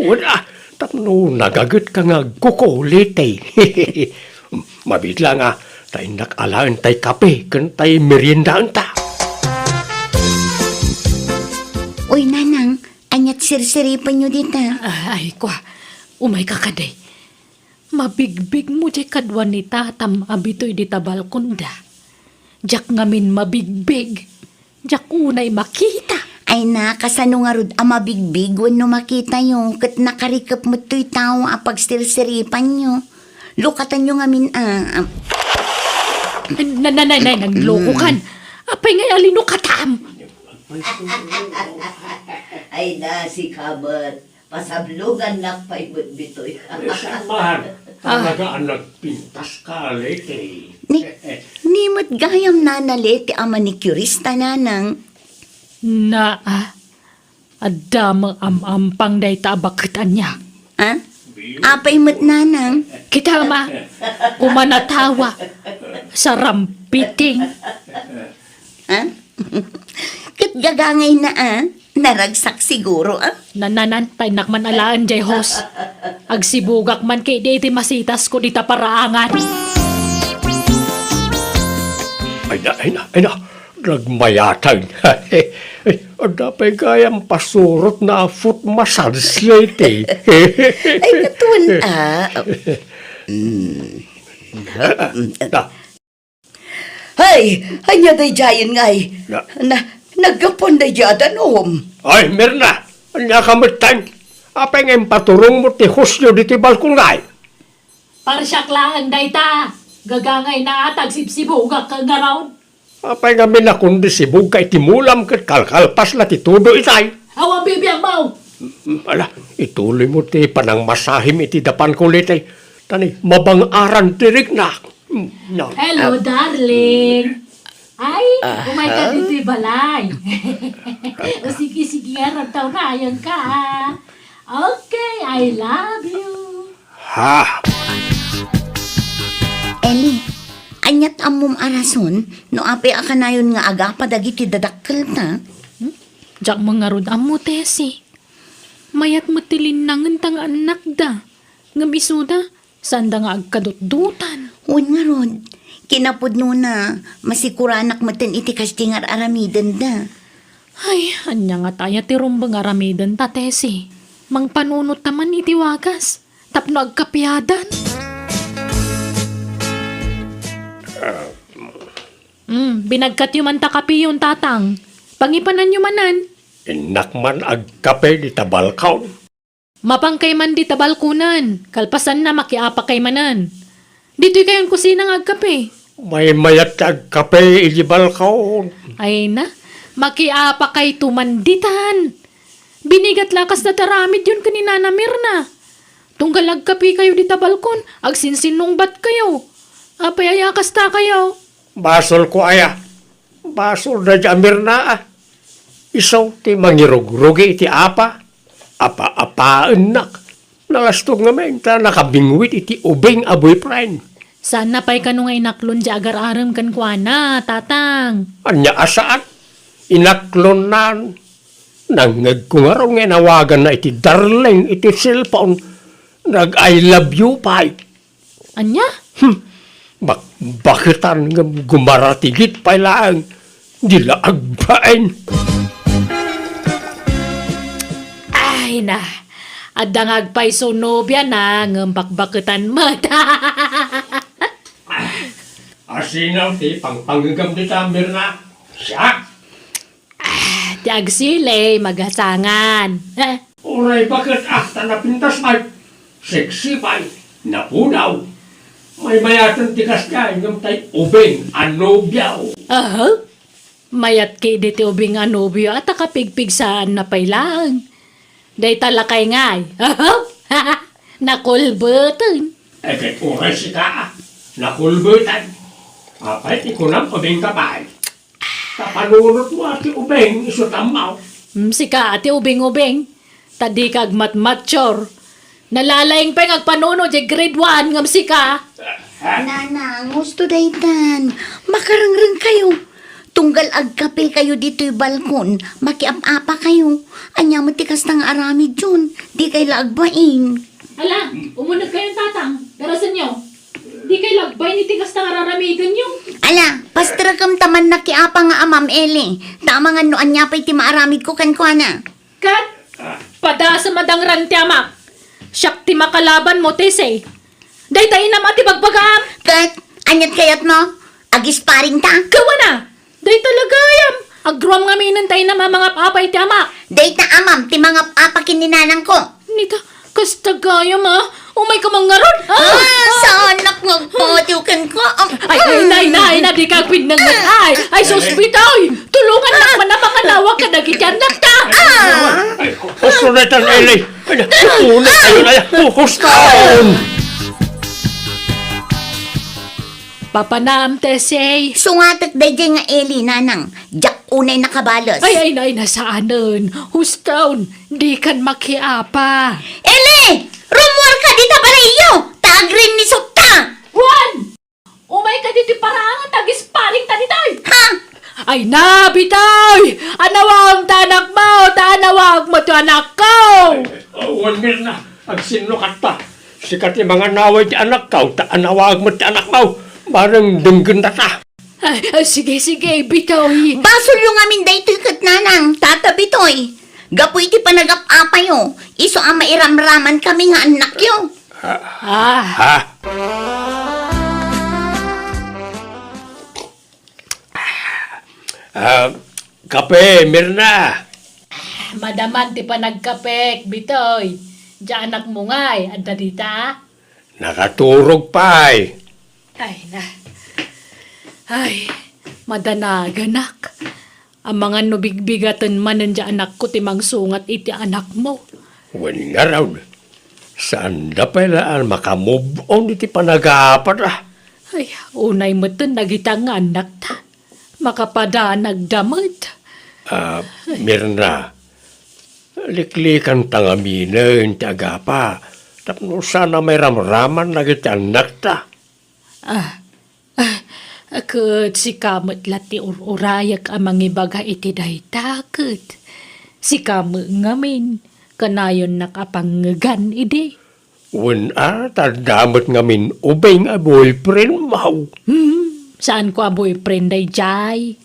Wala, tapno nagagetka nga agkukulit, eh. Mabiit la nga, ta innak alaen tay kape ken tay meriendaenta. Uy, Nanang, aniat sirsiripenyo dita? Ah, ay, kua, umayka kadi. Mabigbigmo diay kadua ni Tatam a Bitoy dita balkonda. Diak ngamin mabigbig. Diak unay makita. Ay na, kasano ngarud a mabigbig wenno makitayo ket nakarikep met toy tao a pagsirsiripanyo. Lukatanyo ngamin a, a. Na, na, na, na, naglokokan. Apay ngay a linukatam? Ay na, sika met. Pasablongannak pay met ditoy. Eh, saan man? Ah. Talaga a nagpintas ka, Leti. Ni, ni met gayam Nana Leti a manicurista, Nanang. Naa, adda met am-ampang dayta a baket ania. Ah? Apay met, Nanang? Kita ma, kumanatawa. Sarampiting. Ha? Ket gagangayna a, naragsak siguro a. Nananan, ta innak man alaen diay hose. Agsibugak man ketdi iti masitasko dita paraangan. Ay na, ay na, ay na. Nagmayatag. Adda pay gayam pasurotna a foot massage, Leti. Ay, katuan a. Mm. Ah, ah, ah. Hay! Ania daydiayen ngay? Na- Na, naggapuan daydiay a danum. Ay, Mirna! Ania ka metten? Apay nga impaturongmo ti hosyo ditoy balkon ngay? Parsiak laeng dayta. Gagangayna a ta agsibsibugak ngarud. Apay ngamin a kundi sibugka iti mulam ket kalkalpas la ti tudo itay? Awan bibiag mo! Mm, ala, ituloymo ti panangmasahim iti dapanko, Leti. Ta ni, mabang-aran ti riknak. Mm, no. Hello, darling. Ay, umay ka ditoy balay. O sige, sige, aram taw naayang ka, ah. Okay, I love you. Ha? Eli, aniat ammom a rason no apay a kanayon nga agapa dagiti dadakkelta? Hmm? Diak man ngarud ammo, Tessie. Mayat met ti linnangenta nga annakda. Ngem isuda, saanda nga agkadutdotan. Wen ngarud, kinapudnona, masikuranak metten iti kasdi nga ar-aramidenda. Ay, ania ngata aya ti rumbeng aramidenta, Tessie? Mangpanunot ta man iti wagas tapno agkapiadan. Hmm, binagkatyo man ta kapiyon, Tatang. Pangipananyo manen. Innak man agkape dita balkon. Mapankay man dita balkonen, kalpasanna, makiapakay manen. Ditoy kayon kusina nga agkape. Maymayat ti agkape iti balkon. Ay na, makiapakayto man ditan. Binigat la kasta ti aramidyon ken ni Nana Mirna. Tunggal agkapekayo dita balkon, agsinsinungbatkayo. Apay aya kasta kayo? Basolko aya. Basol daydi a Mirna, a. Isu ti mangirugrugi iti apa. Apa-apaennak. Nalastog ngamin ta nakabingwit iti ubing a boyfriend. Saanna pay kano nga inaklon ti agar-arem kenkuana, Tatang? Ania a saan? Inaklonnan. Nangngegko ngarud nga inawaganna iti darling iti cellphone. Nag-I love you pay. Ania? Hmm. Bakbaketan ngem gumaratigit pay laeng. Di la agbain. Ay na, adda nga agpayso nobiana ngem bakbaketan met. Asino ti pangpangngegam dita, Mirna? Siak? Ah, ti agsili, magasangan. Uray baket a ta napintas pay, sexy pay, napudaw. Maymayaten ti kasdiay ngem tay ubing a nobiaw. Aha. Mayat ketdi ti ubing a nobio a ta kapigpigsaanna pay laeng. Dayta lakay ngay. Aha. Nakulbeten. Ket uray sika, nakulbeten. Apay ti kunam, ubing ka pay? Ta panunotmo a ti ubing isu tammaw. Hmm, sika a ti ubing-ubing. Ta dika agmatmature. Nalalaing pay nga agpanunot diay grade one ngem sika. Nanang, husto daytan. Makarengrengkayo. Tunggal agkapekayo ditoy balkon, makiap-apakayo. Ania met ti kasta nga aramidyon? Dikay la agbain. Ala, umunegkayon, Tatang. Darasenyo. Dikay la agbain iti kasta nga raramidenyo. Ala, pasterekem ta mannakiapa nga amam, Eli. Ta amangan no ania pay ti maaramidko kenkuana. Ket padasem a dangran ti amak. Siak ti makalabanmo, Tessie. Dayta inam a ti bagbagaam. Ket aniat kayatmo? Agisparingta? Kawana! Dayta la gayam. Agruam ngaminen ta inam a mangap-apa iti amak. Dayta amam ti mangap-apa ken ni nanangko. Nita, kasta gayam a. Umayka man ngarud. Ah, saanak nga agpatiw kenka. Ay, ay, nay, nay, na, dika agpinnengneng. Ay, ay, sus, Bitoy. Tulongannak man a manganawag kadagiti annakta. Ay, husto daytan, Eli. Ay, husto daytan, Eli. Husto. Papanaam, Tessie. Sungatek daydiay nga Eli, nanang. Diak unay nakabales. Ay, ay, nay, na, saanen. Husto, dikan makiapa. Eli! Rummuarka dita balayyo! Ta agrinnisutta! Juan! Umayka ditoy paraangan ta agisparingta ditoy! Ha? Ay na, Bitoy! Anawagem ti anakmo, ta anawagmo ti anakko! Awan, Mirna, agsinnukatta. Sika ti manganawag ti anakko, ta anawag met ti anakmo. Bareng denggenda ta. Ay, ay, sige, sige, Bitoy. Basolyo ngamin daytoy ket nanang, tata Bitoy. Gapu iti panagap-apayo, isu a mairamramankami nga annakyo. Ah. Ha? Ah, kape, Mirna. Madaman ti panagkapek, Bitoy. Diay anakmo ngay, adda dita? Nakaturog pay. Ay na. Ay, madanaganak. Amangan no bigbigaten manen diay anakko ti mangsungat iti anakmo. Wen ngarud, saanda pay la a makamove on iti panagapata. Ay, unay metten dagita nga annakta. Makapadanagda met. Ah, Mirna, liklikanta ngaminen ti agapa tapno saan a mairamraman dagiti annakta. Ah, ah, ket sika met la ti ur-urayak a mangibaga iti dayta, ket sika met ngamin, kanayonnak a pangngegan idi. Wen a, ta adda met ngamin ubing a boyfriend mo. Hmm, saanko a boyfriend daydiay.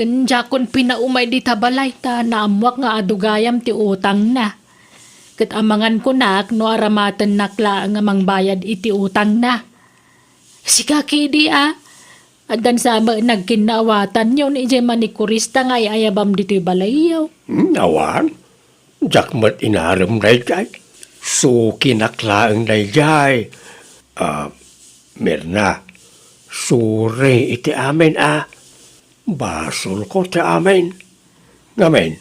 Ken diakon pinaumay dita balay ta naammoak nga adu gayam ti utangna. Ket amangan kunak no aramatennak laeng a mangbayad iti utangna. Sika ketdi a, addan sa met nagkinnaawatanyo idiay manikurista nga ay-ayabam ditoy balayyo. Hmm, awan. Diak met inarem daydiay. Sukinak laeng daydiay. Ah, Mirna, sorry iti amin a. Basolko ti amin. Ngamin,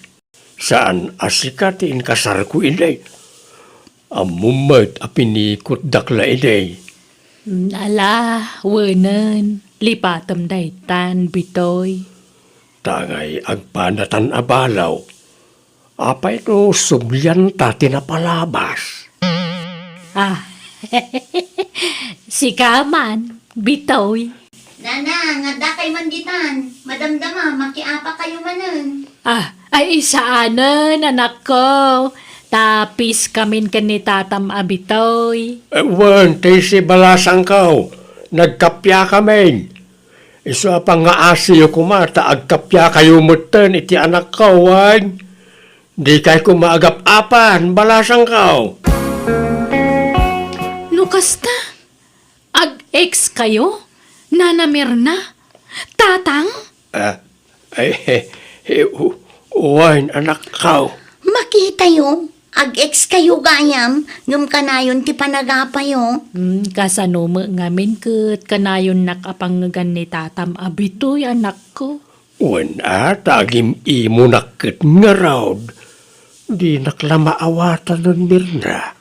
saan a sika ti inkasarko idi. Ammom met a pinikutdak la idi. Mm, ala, wenen, lipatem daytan, Bitoy. Ta ngay agpanatan a balaw. Apay no sublianta ti napalabas? Ah, sika man, Bitoy. Nana, nga adda kay man ditan. Madamdama, makiapa kayo manen. Ah, ay, saanen, anakko. Tapis kamin ken ni tatam a Bitoy. Eh, wen, ti si balasangko. Nagkappia kamin. Isu a pangngaasiyo koma ta agkappia kayo metten iti anakko, wen? Dikay koma agap-apan, balasangko. No kasta, ag-ex kayo, Nana Mirna? Tatang? Ah, ay, eh, eh, u-, wen, anakko. Makitayo, ag-ex kayo gayam, ngem kanayon ti panagapayo. Hmm, kasano met ngamin ket kanayonnak a pangngegan ni tatam a Bitoy, anakko? Wen a, ta agim-imonak ket ngarud. Dinak la maawatan, Mirna.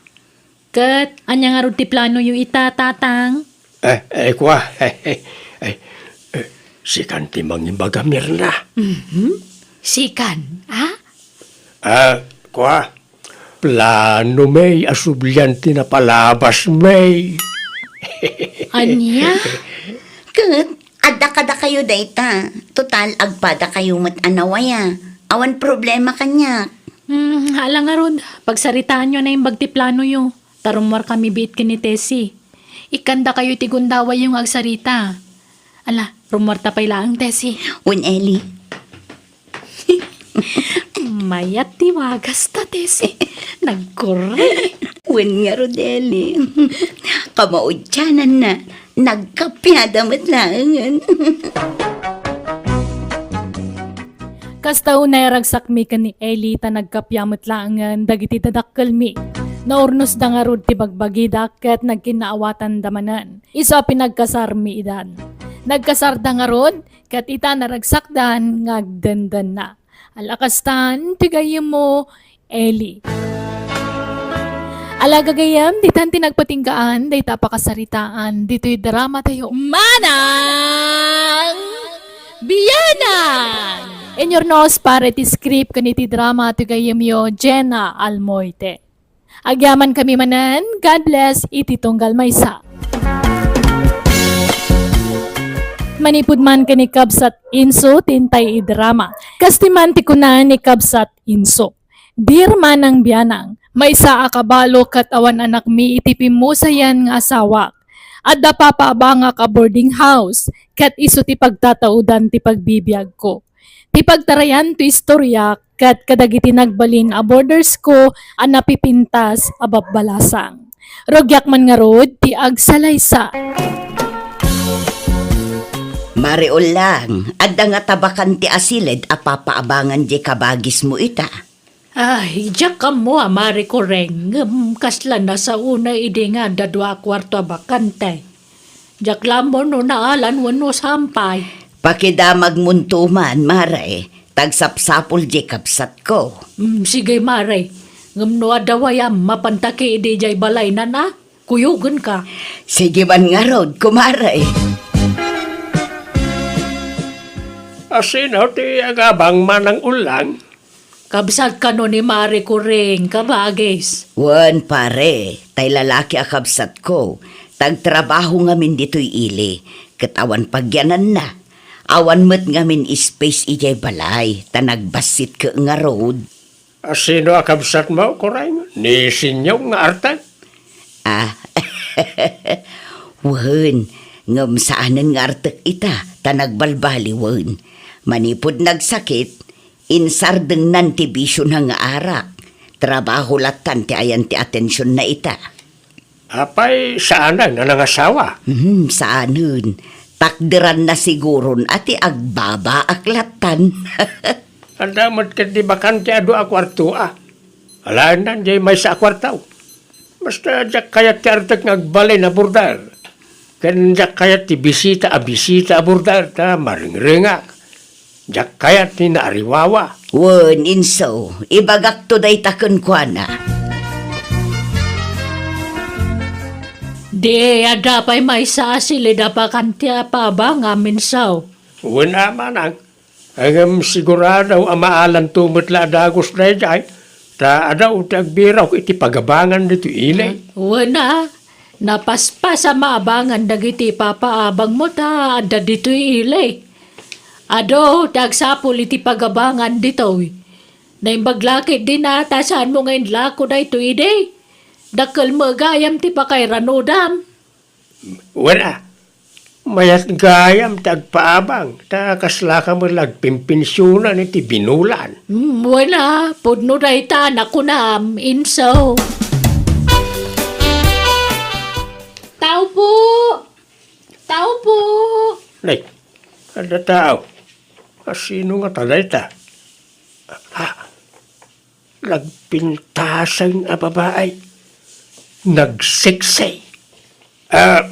Ket ania ngarud ti planoyo ita, Tatang? Eh, eh, kua, eh, eh, sikan ti mangibaga, Mirna. Mhm. Sikan, a? Ah, kua, plano mi a sublian ti napalabas mi. Ania? Ket adda kadakayo dayta. Total, agpadakayo met a nawaya. Awan problema kaniak. Hmm, ala ngarud, pagsaritaanyo a naimbag ti planoyo. Ta rummuarkami biit ken ni Tessie. Ikkandakayo iti gundawayyo nga agsarita. Ala, rummuarta pay laeng, Tessie. Wen, Eli. Mayat ti wagasta, Tessie. Nagkurre. Wen ngarud, Eli. Kamaudiananna, nagkappiada met laengen. Kasta unay a ragsakmi ken ni Eli ta nagkappia met laengen dagiti dadakkelmi. Naurnosda ngarud ti bagbagida ket nagkinnaawatanda manen. Isu a pinagkasarmi idan. Nagkasarda ngarud ket ita naragsakdan nga agdendenna. Ala kastan ti gayyemmo, Eli. Ala gagayyem, ditan ti nagpatinggaan dayta a pakasaritaan ditoy drama tayo. Manang Bianang! Inyurnos para iti script ken iti drama ti gayyemyo, Jenna Almoite. Agyamankami manen, God bless iti tunggal maysa. Manipud man ken ni Kabsat Inso ti intay idrama. Kasta man ti kuna ni Kabsat Inso. Dear Manang Bianang, maysa a kabalo ket awan anakmi iti pimmusayan nga asawak. Adda papaabangak a boarding house, ket isu ti pagtataudan ti pagbibiagko. Ti pagtarayan ti istorya ket kadagiti nagbalin a boarders ko a napipintas a babbalasang. Rugiak man ngarud ti agsalaysa. Mare Ulang, adda nga tabakan ti asiled a papaabangan diay kabagismo ita. Ay, diak ammo a Mare Kureng, ngem kasla nasaona idi nga adda dua a kuarto a bakante. Diak la ammo no naalan wenno sampay. Pakidamagmonto man, Mare, ta agsapsapul diay kabsatko. Mm, sige, Mare. Ngem no adda wayam, mapanta ki idi diay balaynan a? Kuyogenka. Sige man ngarud, Kumare. A sino ti agabang, Manang Ulang? Kabsat kano ni Mare Kureng, kabagis? Wen, pare, tay lalaki a kabsatko, ta agtrabaho ngamin ditoy ili, ket awan pagyananna. Awan met ngamin space idiay balay, ta nagbassit ket ngarud. A sino a kabsatmo, Kureng? Ni Sinyong nga artek? Ah, wen, ngem saanen nga artek ita, ta nagbalbaliwen. Manipud nagsakit, insardengnan ti bisiona nga arak. Trabaho lattan ti ayan ti atensionna ita. Apay, saanen a nangasawa? Hmm, saanen. Takderanna siguron a ti agbabaak lattan. Adda met ket di bakante a dua a kuarto a. Alaennan diay maysa a kuarto. Basta diak kayat ti artek nga agbalin a border. Ken diak kayat ti bisita a bisita a border ta maringrengak. Diak kayat ti naariwawa. Wen, inso, ibagakto dayta kenkuana. Di adda pay maysa a silid a bakante a paabangam, inso. Wen a manang, ngem sigurado a maalanto met la a dagus daydiay, ta adu ti agbirok iti pagabangan ditoy ili. Wen a, napaspas a maabangan dagiti ipapaabangmo ta adda ditoy ili. Adu ti agsapul iti pagabangan ditoy. Naimbag la ketdin a ta saanmo nga inlako daytoy idi. Dakkel met gayam ti pakairanudam. Wen a, mayat gayam ti agpaabang, ta kaslaka met la agpinpensionan iti binulan. Hmm, wen a, pudno dayta a nakunam, inso. Tao po! Tao po! Nay, adda tao. A, sino ngata dayta? Ah, nagpintaseng a babai. Nagseksi. Ah,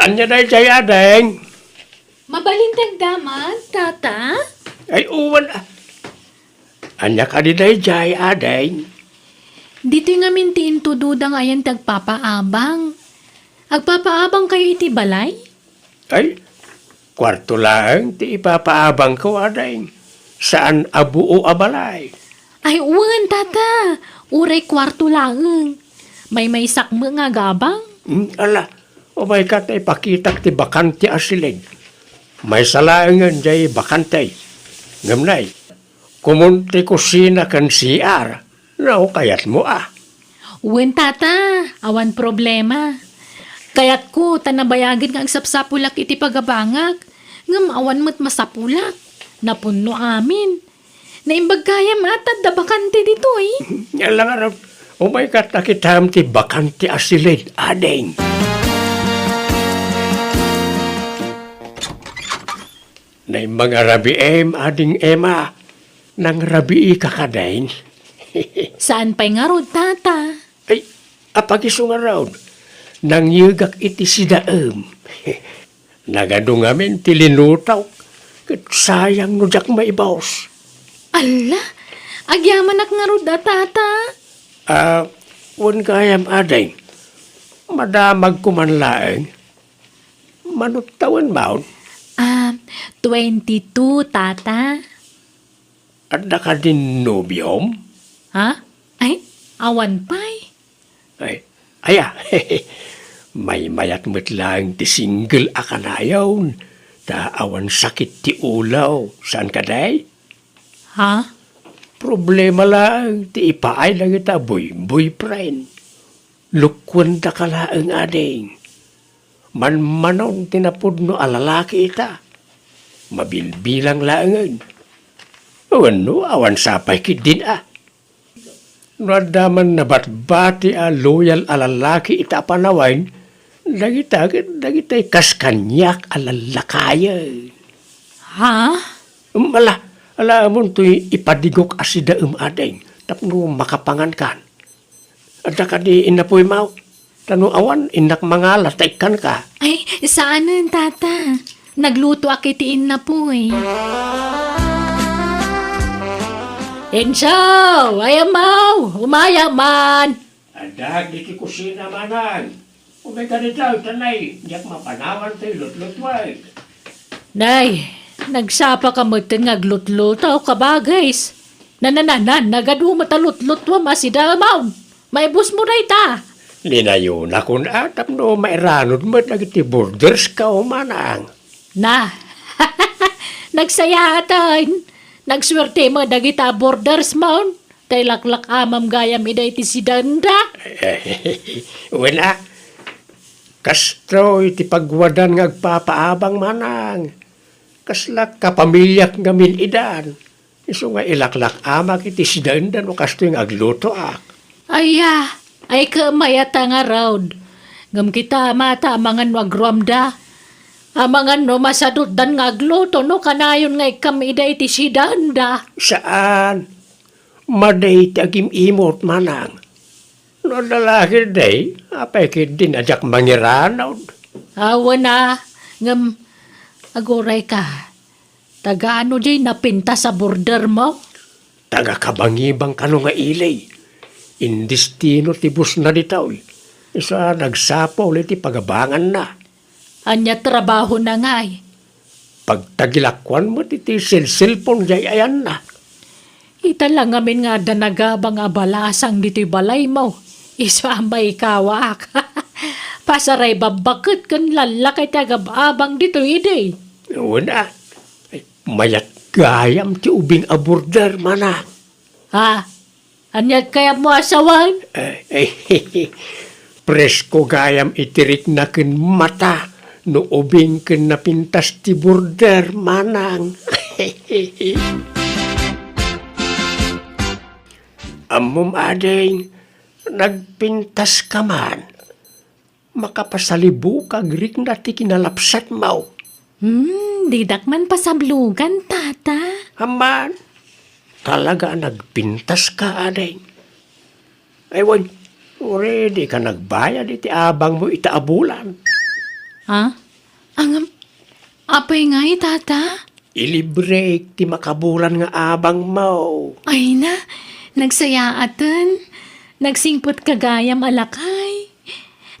ania daydiay, ading? Mabalin ti agdamag, tata? Ay, uwan, ah. Ania kadi daydiay, ading? Ditoy ngamin ti intudodang ayan ti agpapaabang. Agpapaabangkayo iti balay? Ay, kuarto laeng ti ipapaabangko, ading. Saan a buo a balay. Ay, wen, tata. Uray kuarto laeng. Maymaysak met nga agabang. Hmm, ala, umayka ta ipakitak ti bakante a silid. Maysa laengen diay bakante. Ngem nay, komon ti kusina ken C R. No kayatmo a. Wen, tata, awan problema. Kayatko ta nabayagen nga agsapsapulak iti pagabangak, ngem awan met masapulak. Napunno amin. Naimbag gayam a ta adda bakante ditoy. Ala ngarud, umayka ta kitam ti bakante a silid, ading. Naimbag a rabiim, ading Emma. Nangrabiika kadin? Saan pay ngarud, tata? Ay, apagiso ngarud. Nangyegak iti sidaem. Nagadu ngamin ti linutok. Ket sayang no diak maibus. Alla, agyamanak ngarud a, tata. Ah, wen gayam, ading. Madamagko man laeng. Mano ti tawenmon? Ah, twenty-two, tata. Adda kadin nobiom? Ha? Ay, awan pay. Ay, aya, maymayat met laeng ti single a kanayon, ta awan sakit ti ulo, saan kadi? Ha? Problema laeng ti ipaay dagita boy-, boyfriend. Lukkuendaka laeng, ading. Manmanon ti napudno a lalaki ita. Mabilbilang laengen. Wenno, awan sapay ketdin a. No adda man nabatbati a loyal a lalaki ita a panawen, dagita ket dagitay kas kaniak a lallakayen. Ha? Ala, ala, amontoy ipadigok a sidaem, ading, tapno makapangankan. Adda kadi innapuy, maw? Ta no awan, innak mangala ta ikkanka. Ay, saanen, tata. Naglutoak iti innapuy. Enzo! Ay, amaw! Umayam man! Adda iti kusina, manang. Umay kadi daw, tanay, diak mapanawan toy lutlutuek. Nay, nagsapaka metten nga aglutluto, kabagis. Nanananan, nagadu met a lutlutuam a sidaem. Maibusmo dayta. Linayonakon a tapno mairanod met dagiti borderska, manang. Na, nagsayaatan. Nagsuerte met dagita bordersmon. Ta ilaklak-amam gayam ida iti sidaenda. Wen a, kastoy ti pagwadan nga agpapaabang, manang. Kasla kapamiliak ngamin idan. Isu nga ilaklak-amak iti sidaenda no kastoy nga aglutoak. Aya, ay ket mayat a ngarud. Ngem kita, mata, amangan no agruamda. Amangan no masadutdan nga agluto no kanayon nga ikkam ida iti sidaenda. Saan. Madi ti agim-imot, manang. No adda lakay, apay ketdin a diak mangiranud? Awan a, ngem aguray ka. Taga ano diay napintas a bordermo? Taga Kabangibang kano nga ili. Indestino ti busna ditoy. Isu a nagsapul iti pagabanganna. Ania trabahona ngay? Pagtagilakuan met iti selselpon diay ayanna. Ita la ngamin nga adda nagabang a balasang ditoy balaymo. Isu a maikawak. Pasaray babbaket ken lallakay ti agab-abang ditoy idi. Wen a. Mayat gayam ti ubing a border, manang. Ha? Ania ti kayatmo a sawen? Eh, eh, presko gayam iti rikna ken mata no ubing ken napintas ti border, manang. Ammom, ading, nagpintaska man. Makapasalibuk a agrikna ti kinalapsatmo. Hmm, didak man pasablugan, tata. Amman, talaga a nagpintaska, ading. Ay, wen, uray dika nagbayad iti abangmo ita a bulan. Ha? Ngem, apay ngay, tata? Ilibrek ti makabulan nga abangmo. Ay na, nagsayaaten. Nagsingpetka gayam a lakay.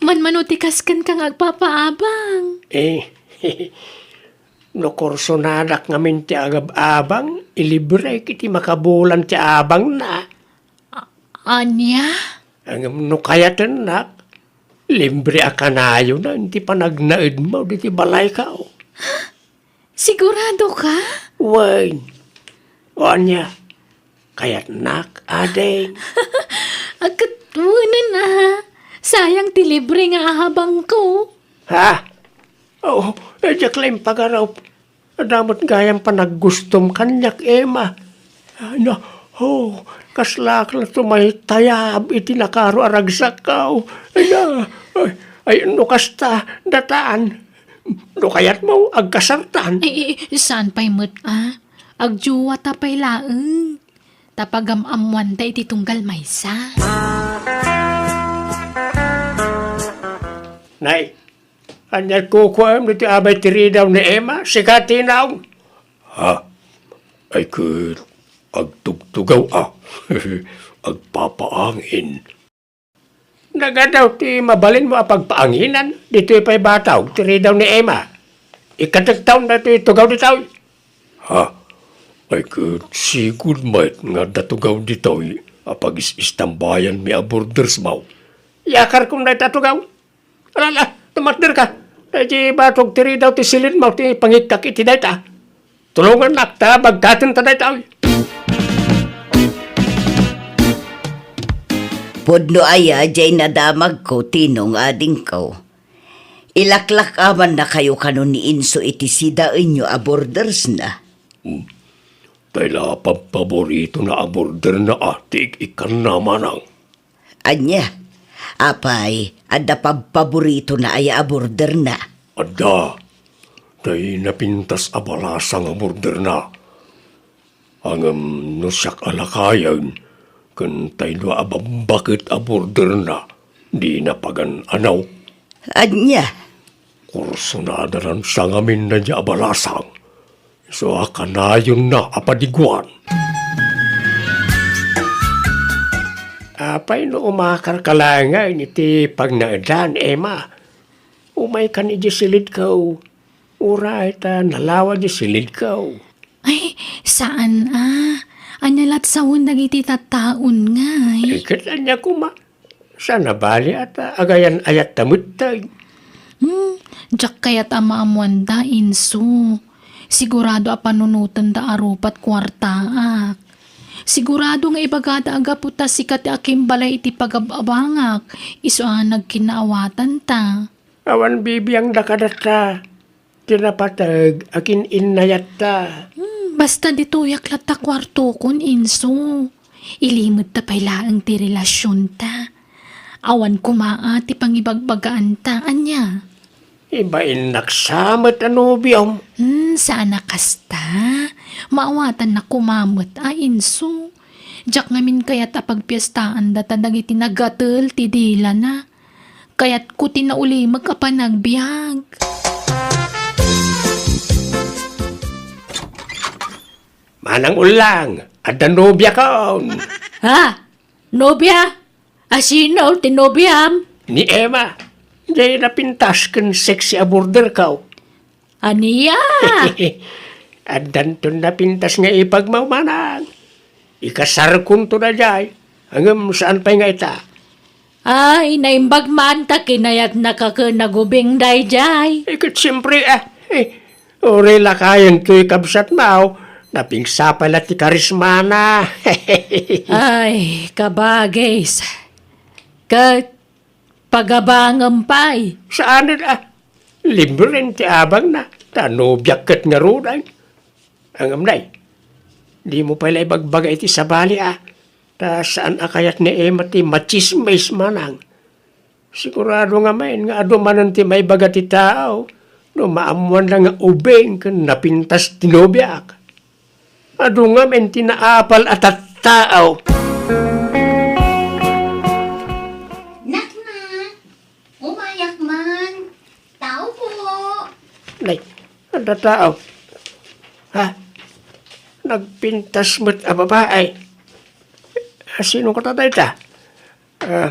Manmano ti kaskenka nga agpapaabang? Eh, no kursonadak ngamin ti agab-abang, ilibrek iti makabulan ti abangna. A-, ania? Ngem no kayatennak, libre a kanayonan ti panagnaedmo ditoy balayko. Sigurado ka? Wen. O ania, kayatnak, ading? Agkat wenen a. Sayang ti libre nga ahabangko. Ha? Oo, eh, diak la impagarup. Adda met gayam panaggustom kaniak, Emma. Ay na, oh, kaslaak la tumaytayab iti nakaro a ragsakko. Ay na, ay, ay, no kasta, datan. No kayatmo, agkasartan. Ay, ay, saan pay met, a? Agjuwata pay laeng. Ta pagam-ammuanta iti tunggal maysa. Nay, ania kukuam ditoy abay ti ridaw ni Emma? Sika ti naong. Ha? Ay ket, agtugtugaw a. Agpapaangin. Nagadaw ti mabalinmo a pagpaanginan ditoy pay batog ti ridaw ni Emma. Ikkatektaon daytoy tugaw ditoy. Ha? Ay ket sigud met nga adda tugaw ditoy a pagis-istambayanmi a bordersmo. Iyakarkon dayta a tugaw. Ala, ala, tumakderka. Daydi batog ti ridaw ti silidmo ti pangikkak iti dayta. Tulongannak ta bagkaten ta daytoy. Pudno aya diay nadamagko, Tinong, adingko. Ilaklak-amannakayo kano ni Inso iti sidaenyo a bordersna. Hmm. Tay la pabpaboritona a borderna a ti ik-ikkanna, manang. Ania? Apay, adda pabpaboritona aya a borderna? Adda. Tay napintas a balasang a borderna. Ngem no siak a lakayen, ken tay dua a babbaket a borderna, dina pagan-anaw. Ania? Kursonada lan sangamin daydi a balasang. Isu a kanayonna a padiguan. Apay no umakarka laengen iti pagnaedan, Emma? Umaykan idiay silidko. Uray ta nalawa diay silidko. Ay, saan a. Ania lat sawen dagiti tattaon ngay? Ay, ket ania koma? Saan a bali a ta agayan-ayatta metten. Hmm, diak kayat a maammoanda, Inso. Sigurado a panunotenda a rupat kuartaak. Sigurado nga ibagada a gapu ta sika ti akimbalay iti pagab-abangak, isu a nagkinnaawatanta. Awan bibiangda kadatta. Ti napateg, akin-innayatta. Hmm, basta ditoyak latta kuartokon, Inso. Ilimedta pay laeng ti relasionta. Awan koma a ti pangibagbagaanta, ania? Ibainnak sa met a nobiom. Hmm, saan a kasta. Maawatannak koma met a, Inso. Diak ngamin kayat a pagpiestaanda ta dagiti nagatel ti dilana. Kayatko ti naulimek a panagbiag. Manang Ullang, adda nobiakon. Ha? Nobia? A sino ti nobiam? Ni Emma. Jay napintas ken sexy a borderko. Ania? Addanton napintas nga ipagmaw, manang. Ikasarkonto daydiay, ngem saan pay nga ita. Ay, naimbag man ta kinayatnaka ken nagubing daydiay. Eh, ket siempre, ah, eh, uray lakayen toy kabsatmo, napingsapay la ti karismana. Ay, kabagis. Ket pagabangem pay. Saanen, ah, libren ti abangna, ta nobiak ket ngaruden. Ngem, nay, dimo pay la ibagbaga iti sabali, a. Ta saan a kayat ni Emma ti matsismis, manang. Sigurado ngamin nga adu manen ti maibaga ti tao no maammoanna nga ubing ken napintas ti nobiak. Adu ngamin ti naapal a tattao. Nakna, umayak man. Tao po. Nay, adda tao. Ha? Nagpintas met a babae. Sino kata dayta? Ah,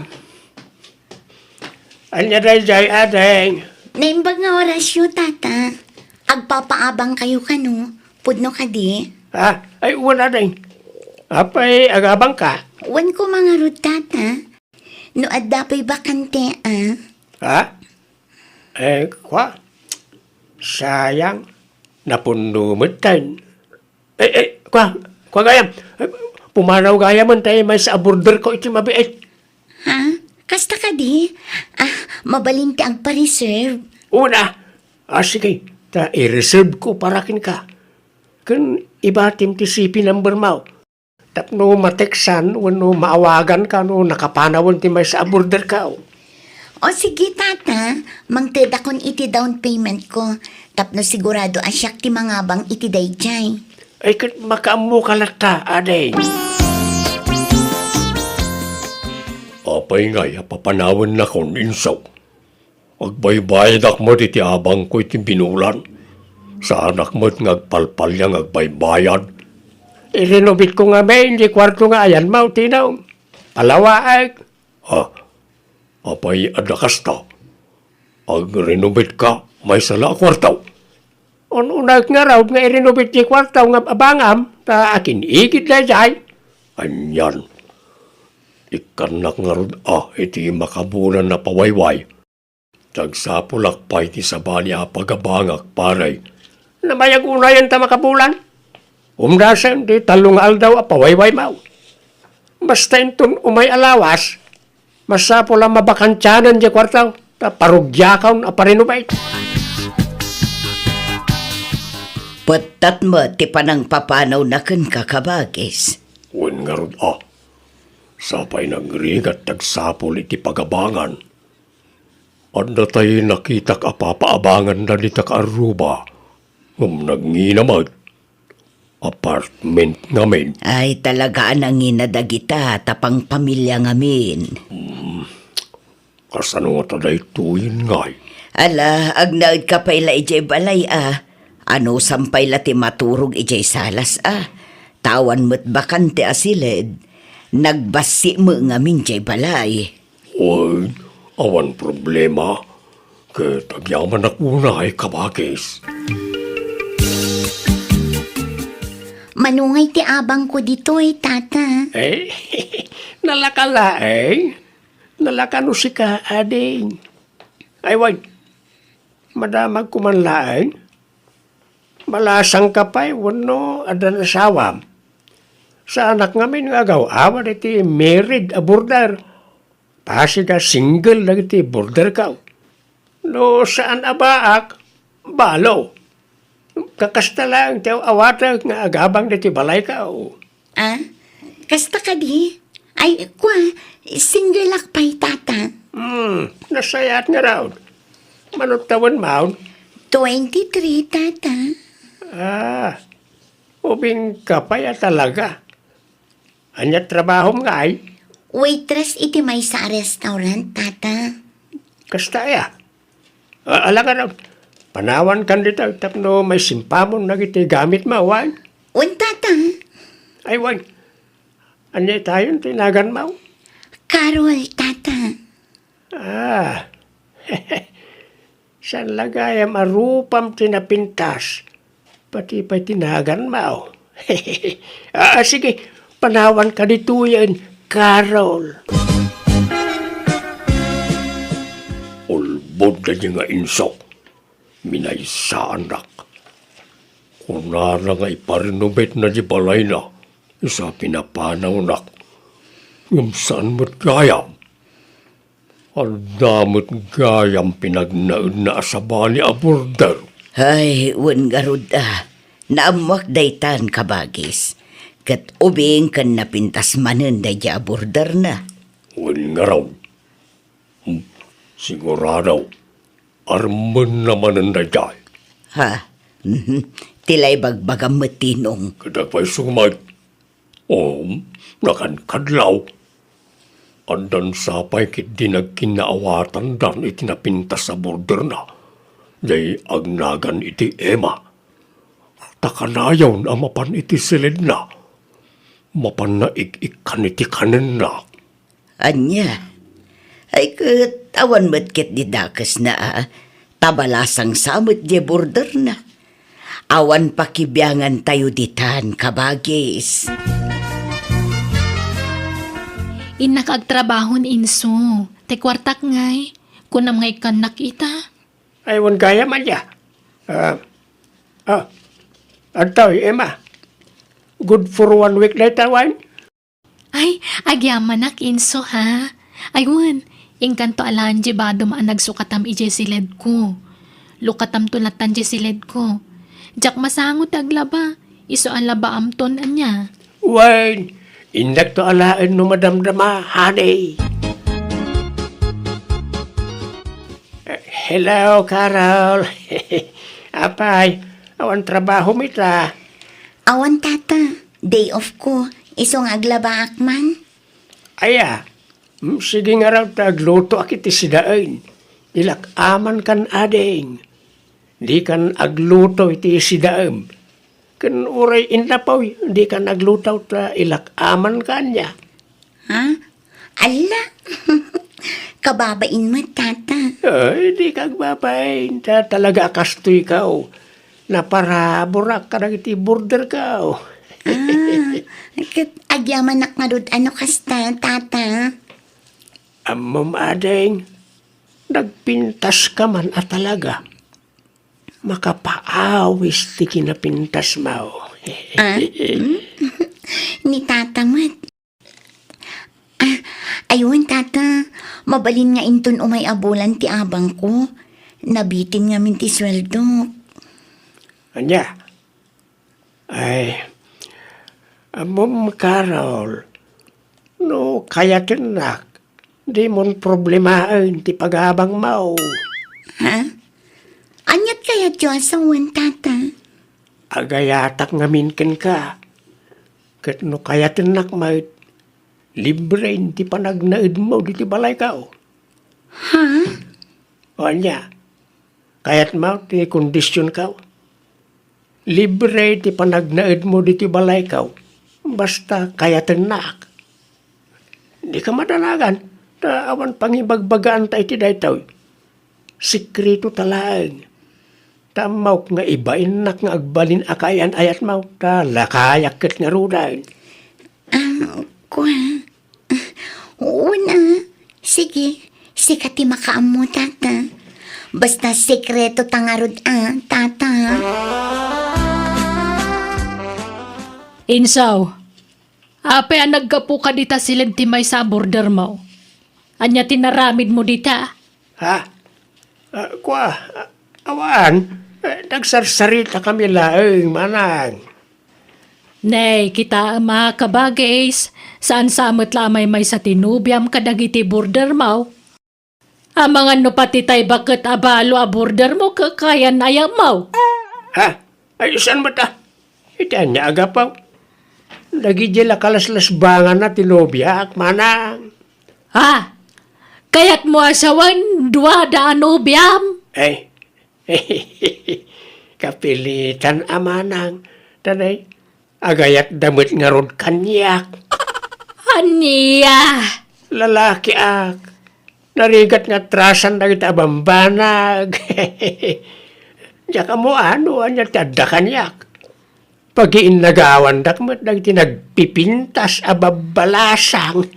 ania daydiay, ading? Naimbag nga orasyo, tata. Agpapaabangkayo kano? Pudno kadi? Ha? Ay, wen, ading. Apay, agabangka? Wen koma ngarud, tata. No adda pay bakante, a? Ha? Eh, kua? Sayang. Napunno met tayo. Eh, eh, kua, kua gayam. Eh, pumanaw gayamen tay maysa a borderko iti mabiit. Ha? Kasta kadi? Ah, mabalin ti agpa-reserve. Una. Ah, sige. Ta i-reserve ko para kenka. Ken ibatim ti C P number mo. Tapno mateksan wenno maawaganka no nakapanawen ti maysa a borderko. O sige, tata, mangtedakon iti down payment ko tapno sigurado a siak ti mangabang iti daydiay. Ay, ket makaammoka latta, ading. Apay ngay a papanawennakon, insaw? Agbaybayadak met iti abangko iti binulan. Saanak met nga agpalpalia nga agbaybayad. I-renovate ko ngamin ti kuarto nga ayanmo, Tino. Palawaek. Ah, apay adda kasta? Agrenovate ka, maysa la a kuarto? Un-unaek ngarud nga i-renovate ti kuarto nga abangam, ta akin-igid daydiay. Anian? Ikkannak ngarud a iti makabulan a pawayway. Agsapulak pay ti sabali a pagabangak, pare. Namayag unayen ta makabulan. Umdasen ti tallo nga aldaw a pawaywaymo. Basta inton umay a lawas, masapul a mabakantianen diay kuarto ta parugiakon a parinubay. Pettat met ti panangpapanawna kenka, kabagis. Wen ngarud a, sapay nagrigat ti agsapul iti pagabangan. Adda tay nakitak a papaabanganda dita kaarruba, ngem nagngina met. Apartment ngamin. Ay, talaga a nangina dagita ta pangpamilia ngamin. Hmm, kasano ngata daytoyen ngay? Ala, agnaedka pay la idiay balay a. Anusam pay la ti maturog idiay salas a. Ta awan met bakante a siled. Nagbassi met ngamin diay balay. Wen, awan problema. Ket agyamanak unay, kabagis. Mano ngay ti abangko ditoy, tata? Eh, nalaka laeng. Nalaka no sika, ading. Ay, wen, madamagko man laeng. Malasangka pay wenno addan asawam? Saanak ngamin nga agaw-awad iti married a border. Pasig a single dagiti borderko. No saan a baak, Balo. Kakasta laeng ti aw-awatek nga agabang ditoy balaykaw. Ah? Kasta kadi? Ay, kua, single ak pay, Tata. Hmm, nasayaat ngarud. Mano tawenmo? Twenty-three, Tata. Ah, ubing ka pay a talaga. Ania trabahom ngay? Waitress iti maysa a restaurant, Tata. Kasta aya? Ah, ala ngarud, panawankan dita tapno maisimpamon dagiti gamitmo, wen? Wen, Tata. Ay, wen. Ania itayon ti naganmo? Carol, Tata. Ah. Saan la gayam a rupam ti napintas? Pati pay ti naganmo. Ah, sige, panawanka ditoyen, Carol. Ulbod daydi nga inso. Minaysaannak. Kunana nga iparenovate na di balayna, isu a pinapanawnak. Ngem saan met gayam. Adda met gayam pinagnaedna a sabali a border. Ay, wen ngarud a. Naammoak daytan, kabagis. Ket ubing ken napintas manen daydi a borderna. Wen ngarud. Hmm, sigurado. Armenna manen daydiay. Ha? Mhm. Ti la ibagbagam met, Tinong. Ket agpayso met. Om, nakankadlaw. Addan sapay ketdi nagkinnaawatandan iti napintas a borderna. Jay agnagan iti Emma. Ta kanayon a mapan iti siledna. Mapanna ik-ikkan iti kanenna. Ania? Ay ket, awan met ketdi dakesna a, ta balasang sa met diay borderna. Awan pakibiangantayo ditan, kabagis. Innak agtrabaho ni Inso. Ti kuartak ngay, kunam nga ikkannak ita? Ay, wen gayam, ania? Ah, ah, adtoy, Emma. Good for one week dayta, wen? Ay, agyamanak, Inso, ha? Ay, wen, inkanto alaen diay badom a nagsukatam idiay siledko. Lukatamto lattan diay siledko. Diak masango ti aglaba, isu a labaamton, ania? Wen, indakto alaen no madamdama, honey. Eh, hello, Carol. Apay, awan trabahom ita? Awan, Tata. Day off ko. Isu nga aglabaak man. Aya, mm, sige ngarud ta aglutoak iti sidaen. Ilak-amankan ading. Dikan agluto iti sidaem. Ken uray innapoy, dikan agluto ta ilak-amanka, ania? Ha? Alla! Kababain met, Tata. Ay, dika agbabain. Ta talaga a kastoyka, o. Naparaburak kadagiti borderka, o. Ah, ket agyamanak ngarud a no kasta, Tata. Ammom, ading, nagpintaska man a talaga. Makapaawis ti kinapintasmo. Ah? Hmm? Ni Tata met. Ah, ay wen, Tata. Mabalin nga inton umay a bulan ti abangko. Nabitin ngamin ti sueldok. Ania? Ay, ammom, Carol, no kayatennak, dimon problemaen ti pagabangmo. Ha? Aniat kayatyo a sawen, Tata? Agayatak ngamin kenka. Ket no kayatennak met, libre ti panagnaedmo ditoy balayko. Ha? O ania? Kayatmo ti kondisionko? Libre ti panagnaedmo ditoy balayko, basta kayatennak. Dika madanagan, ta awan pangibagbagaanta iti daytoy. Sekreto ta laeng. Ta ammok nga ibainnak nga agbalin a kaayan-ayatmo, ta lakayak ket ngaruden. Ah, kua. Una, sige, sika ti makaammo, Tata. Basta sekreto ta ngarud a, Tata. Insaw, apay a naggapuka dita siled ti maysa a bordermo? Ania ti naramidmo dita? Ha? Ah, kua, ah, awan. Eh, nagsarsaritakami laeng, manang. Nay, kitaem a kabagis, saan sa met la a maymaysa ti nobiam kadagiti bordermaw. Amangan no pati tay baket a balo a bordermo kakayan ayamaw. Ha? Ay, saan met a? Iti ania a gapu? Dagidi la kalaslasbanganna ti nobiak, manang. Ha? Kayatmo a sawen, dua da a nobiam? Ay, kapilitan a manang. Tanay, agayatda met ngarud kaniak. Ania? Lalakiak. Narigat nga atrasan dagiti a bambanag. Diak ammo no ania ti adda kaniak. Pagiinnagawandak met dagiti nagpipintas a babbalasang.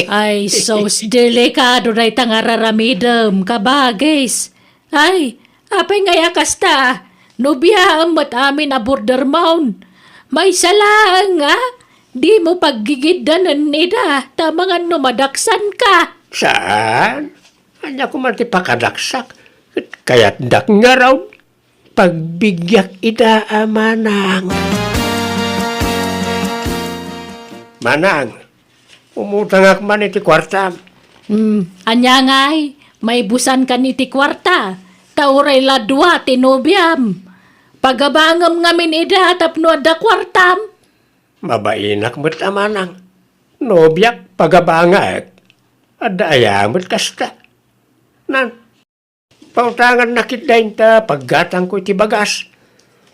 Ay, sus, delikado dayta nga raramidem, kabagis. Ay, apay ngay a kasta? Nobiaem met amin a bordermawn. Maysa laeng nga, dimo paggigiddanen ida, ta amangan no madaksanka. Saan? Ania koma ti pakadaksak? Ket kayatdak ngarud. Pagbigiak ida a manang. Manang, umutangak man iti kuartam. Hmm, ania ngay? Maibusankan iti kuarta, ta uray la dua ti nobiam. Pagabangem ngamin ida tapno adda kuartam. Mabainak met a manang. Nobiak, pagabangek. Adda aya met kasta? Nan, pautangannak ida inta paggatangko iti bagas.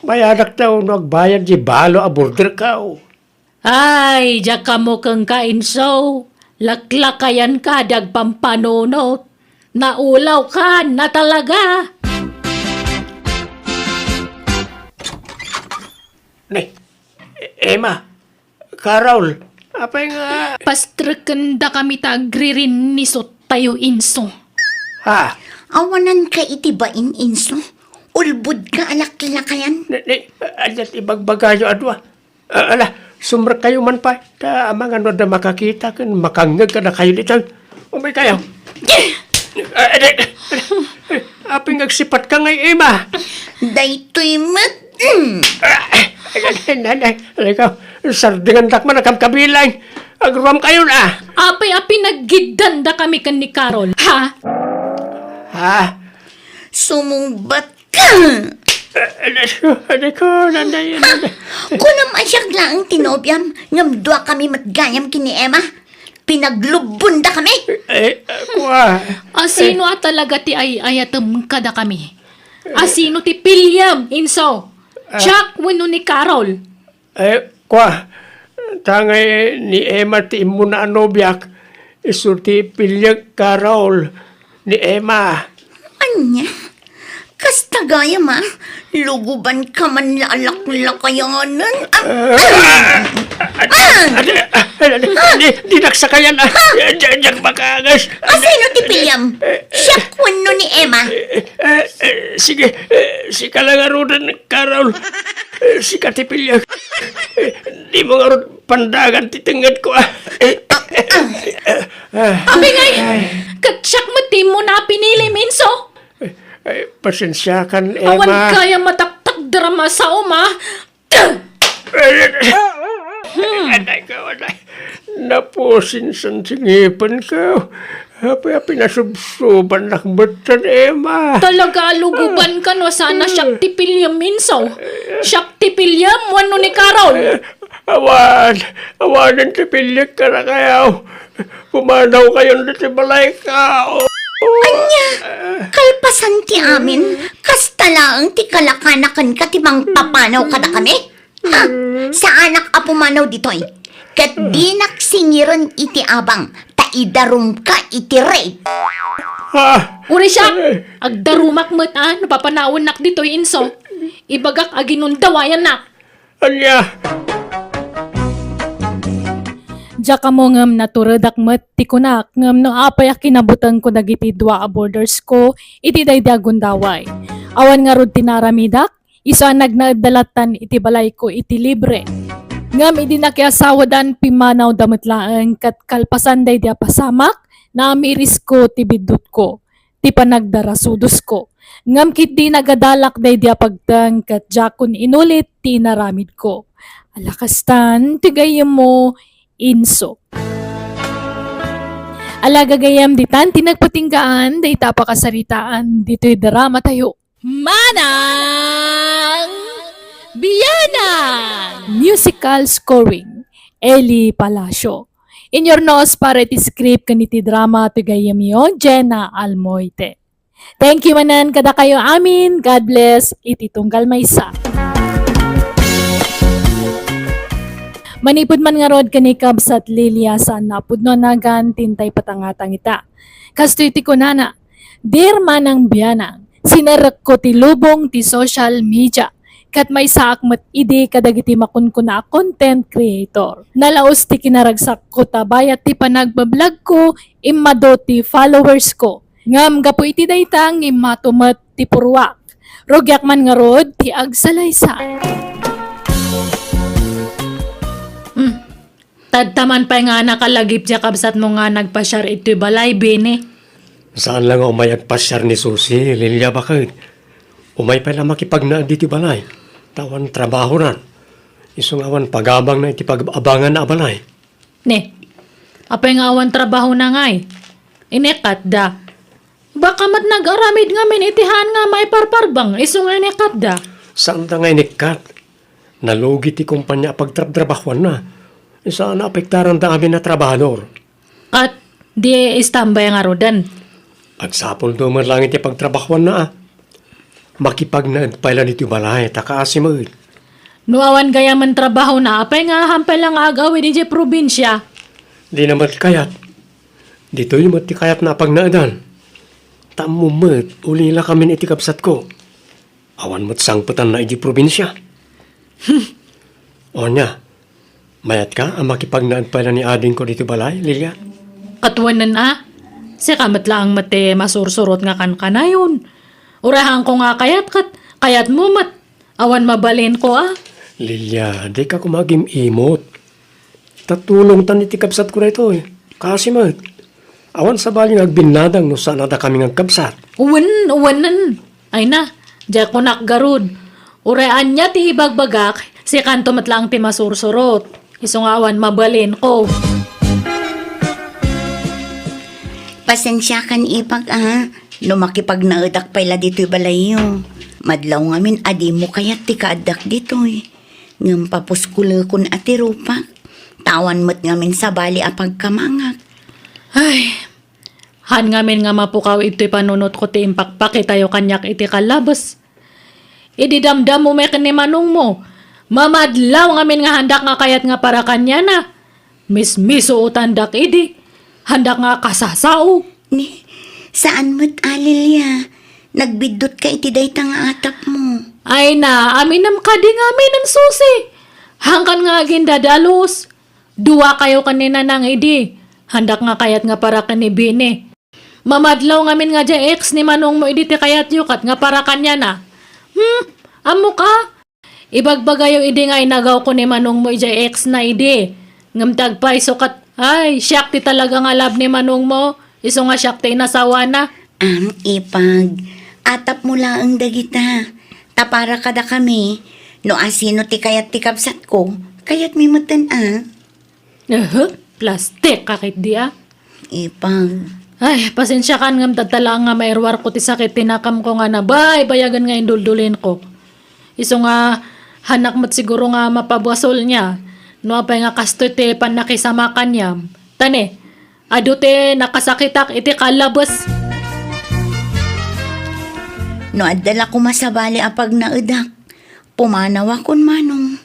Bayadakto no agbayad diay balo a borderko. Ay, diak ammo kenka, Inso. Laklakayanka di agpampanunot. Naulawkan a talaga. Ne, Emma, Carol, apay nga? Pastrekendakami ta agririnnisot tayo, Inso. Ha? Awananka iti bain, Inso. Ulbodka a laklakayan. Ne, ne, ania ti ibagbagayo a dua? Ah, ala, sumrekkayo man pay. Ta amangan no adda makakita ken makangngeg kadakayo ditoy. Umaykayo. Ah, adi, adi. Apay nga agsipatka ngay, Emma? Daytoy met. Mm. Ah, ay, ay, ay, ay, ay, ikaw, sardengandak man a kabkabilang. Agruamkayon, ah. Apay a pinaggiddandakami ken ni Carol, ha? Ha? Sumungbat ka! Ah, anak ko, anak ko, nanay, nanay. Kunam a siak laeng ti nobiam, ngem duakami met gayam ken ni Emma. Pinaglubbondakami. Eh, eh, kua. A sino a talaga ti ay-ayatem kadakami? A sino ti piliem, Inso? Ah. Siak wenno ni Carol? Eh, kua, ta ngay ni Emma ti immuna a nobiak, isu ti piliek, Carol, ni Emma. Ania? Kasta gayam a, lugubanka man la a laklakayanen. Ah, ah, ah, ah, ah, di, dinak sakayan, ah. Di, diak makaangas. A sino ti piliem? Siak wenno ni Emma? Eh, eh, eh, sige, eh, sika la ngaruden, Carol. Eh, sika ti piliek. Eh, dimo ngarud pandagan ti tengngedko, ah. Eh, eh, eh, eh, ah. Apay ngay, ket siak met ti immuna a pinilim, Inso? Eh, eh, pasensiakan, Emma. Awan gayam a taktakderam a saom, ah. Anak ko, anak. Napusinsan ti ngipenko. Apay a pinasubsobannak metten, Emma? Talaga a lugubanka no saan a siak ti piliem, Inso. Siak ti piliem wenno ni Carol? Awan, awanen ti piliek kadakayo. Pumanawkayon ditoy balayko. Ania? Kalpasan ti amin, kasta laeng ti kalakana kenka ti mangpapanaw kadakami? Ha? Saanak a pumanaw ditoy. Ket dinak singiren iti abang, ta idarumka iti rape. Ha? Uray siak, agdarumak met a no papanawennak ditoy, Inso. Ibagak a ginundawayannak. Ania? Diak ammo ngem naturedak met ti kunak, ngem no apay a kinabutengko dagiti dua a bordersko iti daydi a gundaway. Awan ngarud ti naaramidak, isu a nagnaedda lattan iti balayko iti libre. Ngem idi nakiasawadan, pimmanawda met laeng ket kalpasan daydi a pasamak, naamirisko ti biddutko. ti panagdarasudosko. Ngem ketdi nagadalak daydi a pagteng ket diakon inulit ti inaramidko. Ala kastan ti gayyemmo, Inso. Ala gagayyem ditan ti nagpatinggaan dayta a pakasaritaan ditoy drama tayo. Manang Bianang! Musical scoring, Eli Palacio. Inyurnos para iti script ken iti drama ti gayyemyo, Jenna Almoite. Thank you manen kadakayo amin. God bless iti tunggal maysa. Manipud man ngarud ken ni Kabsat Lilia, saan a pudno a nagan ti intay patangatang ita. Kastoy ti kunana, "Dear Manang Bianang, sinerekko ti lubong ti social media, ket maysaak met idi kadagiti makunkuna a content creator. Nalaus ti kinaragsakko ta bayat ti panagbablogko, immadu ti followers ko. Ngem gapu iti dayta, immatu met ti purruak. Rugiak man ngarud ti agsalaysay." Hmm. Tadta man pay nga nakalagip ti kabsatmo nga nagpasiar iti balay, Bini. Saan la nga umay agpasiar ni Susi, Lilia, baket. Umay pay la makipagnaed iti balay. Ta awan trabahonan. Isu nga awan pagabangna iti pag-abanganna a balay. Ne, apay nga awan trabahona ngay? Inikatda. Baka met nagaramid ngamin iti haan nga maiparparbeng isu nga inikatda. Saanda nga inikkat. Nalugi ti kumpanya a pagtrabtrabahuanna. Saan a apektaranda amin a trabahador. Ket di istambay ngaruden. Agsapulto met laeng iti pagtrabahuanna a. Makipagnaed pay la ditoy balay, ta kaasi met. No awan gayamen trabahona, apay nga ahan pay la nga ag-awid idiay probinsia? Dina met kayat. Ditoy met ti kayatna a pagnaedan. Ta ammom met, ulilakamin iti kabsatko. Awan met sangpetanna idiay probinsia. Ania, mayatka a makipagnaed pay la ni adingko ditoy balay, Lilia? Ket wen a, sika met laeng met ti masursurot nga kankanayon. Uray haanko nga kayat ket kayatmo met. Awan mabalinko a. Lilia, dika koma agim-imot. Ta tulongtan iti kabsatko daytoy. Kaasi met. Awan sabali nga agbinnadang no saan a dakami nga agkabsat. Wen, wenen. Ay na, diay kunak garud. Uray ania ti ibagbagak, sikanto met laeng ti masursurot. Isu nga awan mabalinko. Pasensiakan, ipag, a, no makipagnaedak pay la ditoy balayyo. Madlaw ngamin a dimo kayat ti kaaddak ditoy. Ngem papuskulekon a ti rupak. Ta awan met ngamin sabali a pagkamangak. Ay, haan ngamin nga mapukaw itoy panunotko ti impakpakitayo kaniak iti kallabes. Idi damdammo met ken ni manongmo, mamadlaw ngamin nga haandak nga kayat nga para kaniana. Mismisuotandak idi. Haandak nga kasasao. Ni, saan met a, Lilia. Nagbiddutka iti dayta nga atapmo. Ay na, aminem kadi nga aminen, Susi. Haankan nga agindadalus. Duakayo ken ni Nanang idi. Haandak nga kayat nga para ken ni Bini. Mamadlaw ngamin nga diay ex ni manongmo idi ti kayatyo ket nga para kaniana. Hmm, ammok a? Ibagbagayo idi nga inagawko ni manongmo idiay ex na idi. Ngem ti agpayso ket, ay, siak ti talaga nga love ni manongmo. Isu nga siak ti inasawana. Am, ipag, atapmo laeng dagita. Ta para kadakami, no asino ti kayat ti kabsatko, kayatmi metten a. Ehe, plastik ka ketdi a. Ipag. Ay, pasensiakan ngem tattala nga mairuarko ti sakit ti nakamko nga nabaybayagen nga induldulinko. Isu nga, hanak met siguro nga mapabuasolna, no apay nga kastoy ti pannakisama kaniam. Ta ne, adu ti nakasakitak iti kallabes. No adda la koma sabali a pagnaedak, pumanawakon manong.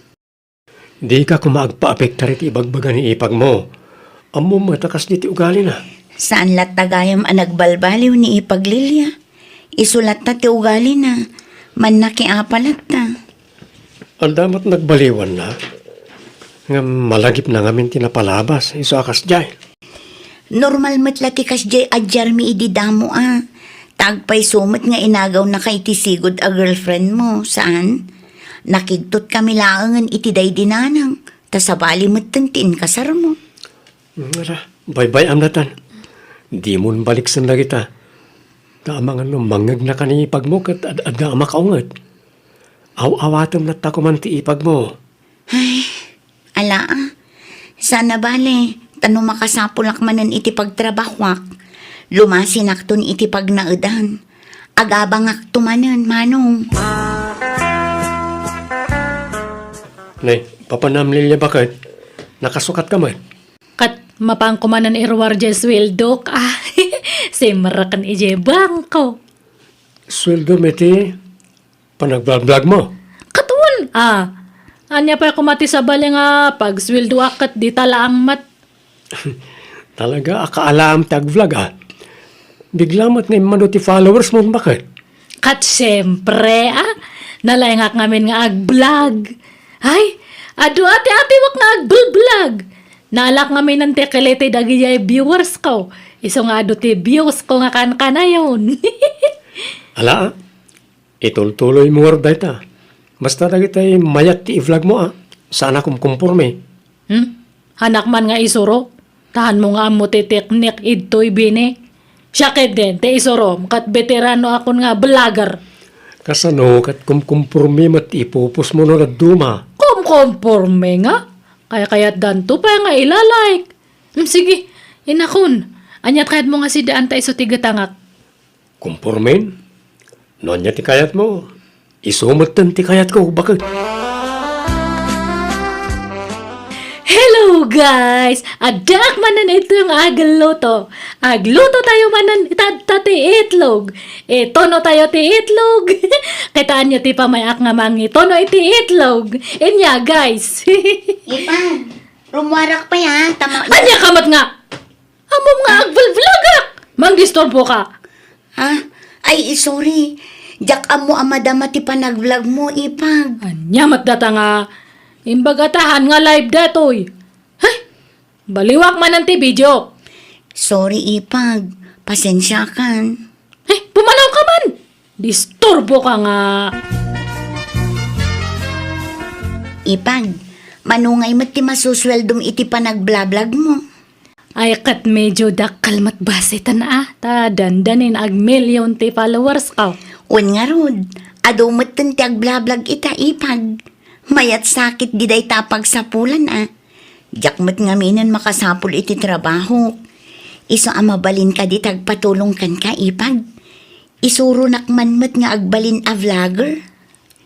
Dika koma agpaapektar iti ibagbaga ni ipagmo. Ammom met a kasdi ti ugalina. Saan latta gayam a nagbalbaliw ni ipag Lilia. Isu latta ti ugalina. Mannakiapa latta. Adda met nagbaliwanna. Ngem malagipna ngamin ti napalabas. Isu a kasdiay. Normal met la ti kasdiay a diarmi idi damo a. Ta agpayso met nga inagawnaka iti sigud a girlfriend mo, saan? Nakigtotkami laengen iti daydi nanang, ta sabali metten ti inkasarmo. Ala, baybay-am latan. Dimon baliksen dagita. Ta amangan no mangngegna kaniipagmo ket ad-adda a makaunget. Aw-awatem latta koman ti ipagmo. Ay, ala, a. Saan a bale, ta no makasapulak manen iti pagtrabahoak, lumasinakton iti pagnaedan. Agabangakto manen, Manong. Ne, papanam Lilia baket, nakasukat ka met? Ket mapanko manen iruar diay sueldok, a. Simreken idiay bangko. Sueldom iti panagblagblagmo? Ket wen, a. Ania pay koma ti sabali nga pagsueldoak ket dita laeng met? Talaga a kaalaam ti agvlog, a. Bigla met nga immadu ti followers mo, baket? Ket siempre, a. Nalaingak ngamin nga agvlog. Ay, adu ati-atiwak nga agblblog. Naalak ngamin ti kiliti dagidiay viewers ko. Isu nga adu ti views ko nga kankanayon. Ala, a. Itultuloy mo ngarud dayta. Basta dagitay mayat ti i-vlog mo, a. Saan a kumkumporme. Hmm? Hanak man nga isuro. Ta hanmo nga ammo ti teknik idtoy bini. Siak ketdin, ti isurom, ket beterano akon nga vlogger. Kasano ket kumkumporme met ti ipupos mo no dadduma? Kumkumporme nga? Kaykayatdanto pay nga ila-like. Hmm, sige, inakon. Aniat kayatmo nga sidaan ta isu ti gatangak? Kumpormen? No ania ti kayatmo, isu metten ti kayatko, baket. Hello, guys! Addaak manen ito nga agluto. Agluto tayo manen itatta ti itlog. Itono tayo ti itlog. Kitaanyo ti pamay-ak nga mangitono iti itlog. Inya, guys. Ipan, rumuarak pay, ha? Tama. Ania ka met nga? Ammom nga agvlvlogak! Mangdisturbo ka! Ha? Ay, sorry. Diak ammo a madama ti panagvlog mo, Ipag. Ania met data nga imbagatahan nga live datoy? Hay! Baliwak manen ti video. Sorry, Ipag. Pasensiakan. Hay, pumanaw ka man! Disturbo ka nga! Ipag, manungay met ti masusueldom iti panagblablag mo? Ay, ket medyo dakkel met basiten a, ta dandanin agmillion ti followers ko. Wen ngarud, adu metten ti agblablag ita, Ipag. Mayat sakit di dayta a pagsapulan a. Diak met ngaminen makasapul iti trabahok. Isu a mabalin kadi ti agpatulong kenka, Ipag. Isuronak man met nga agbalin a vlogger.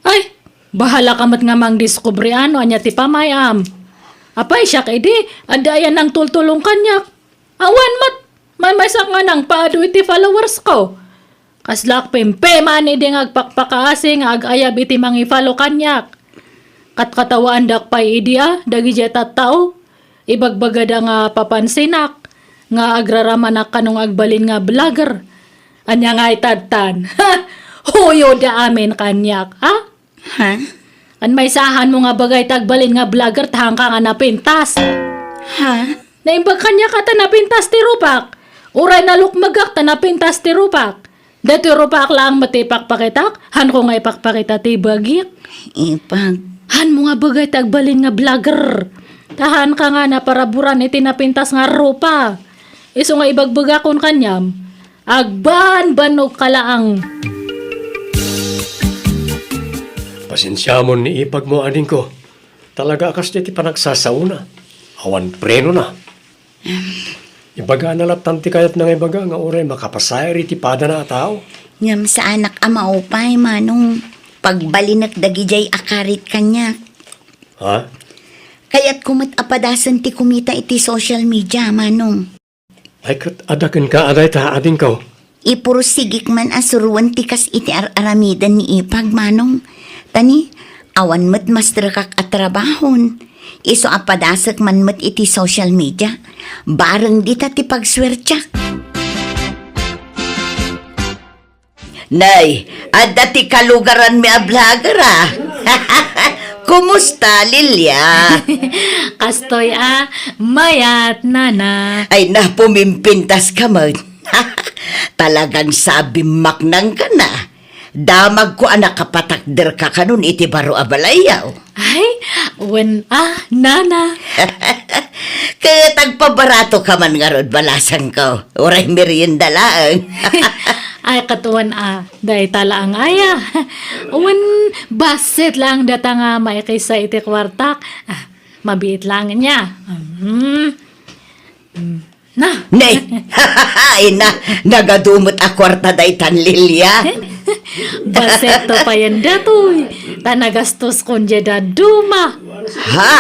Ay, bahala ka met nga mangdiskubre no ania ti pamayam. Apay, siak idi, adda aya nangtultulong kaniak. Awan met, maymaysak nga nangpaadu iti followers ko. Kaslaak pimpiman idi nga agpakpakaasi nga agayab iti mangi-follow kaniak. Katkatawaandak pay idi a, dagidiay tattao. Ibagbagada nga papansinak, nga agraramanak kano nga agbalin nga vlogger. Ania nga itadtan? Huyoda amin kaniak, a? Ha? An maysaanmo nga bagay ti agbalin nga vlogger ta haanka nga napintas. Ha? Naimbag kaniak a ta napintas ti rupak. Uray nalukmegak ta napintas ti rupak. Daytoy rupak laeng met ti ipakpakitak, haanko nga ipakpakita ti bagik. Ipag- Haanmo nga bagay ti agbalin nga vlogger. Ta haanka nga naparaburan iti napintas nga rupa. Isu nga ibagbagakon kaniam, agbanbannog ka laeng. Pasensiamon ni ipagmo, adingko. Talaga a kasdiay ti panagsasaona. Awan prenona. Ibagana lattan ti kayatna nga ibaga nga uray makapasair iti padana a tao. Ngem saanak a maupay, Manong. Pagbalinek dagidiay a karit kaniak. Ha? Kayatko met a padasen ti kumita iti social media, Manong. Ay, ket adda kenka a dayta, adingko. Ipursigik man a suroen ti kas iti ar-aramiden ni Ipag, Manong. Ta ni, awan met masterekak a trabahon. Isu a padasek man met iti social media. Bareng dita ti pagsuertiak. Nay, adda ti kalugaranmi a vlogger, a. Kumusta, Lilia? Kastoy a, mayat, nana. Ay, na, pumimpintas ka met. Talagang sabim maknang ka na. Damagko a nakapatakder ka kanon iti baro a balayyo. Ay, wen a, nana. Ket agpabarato ka man ngarud, balasangko. Uray merienda laeng. Ay, ket wen a, dayta laeng aya. Wen, bassit laeng data nga maikisa iti kuartak. Ah, mabiit laeng nia. Mm. Mm. Na. Ne! Ay na, nagadu met a kuarta daytan Lilia. Bassit to payen datoy. Ta nagastoskon diay dadduma. Ha?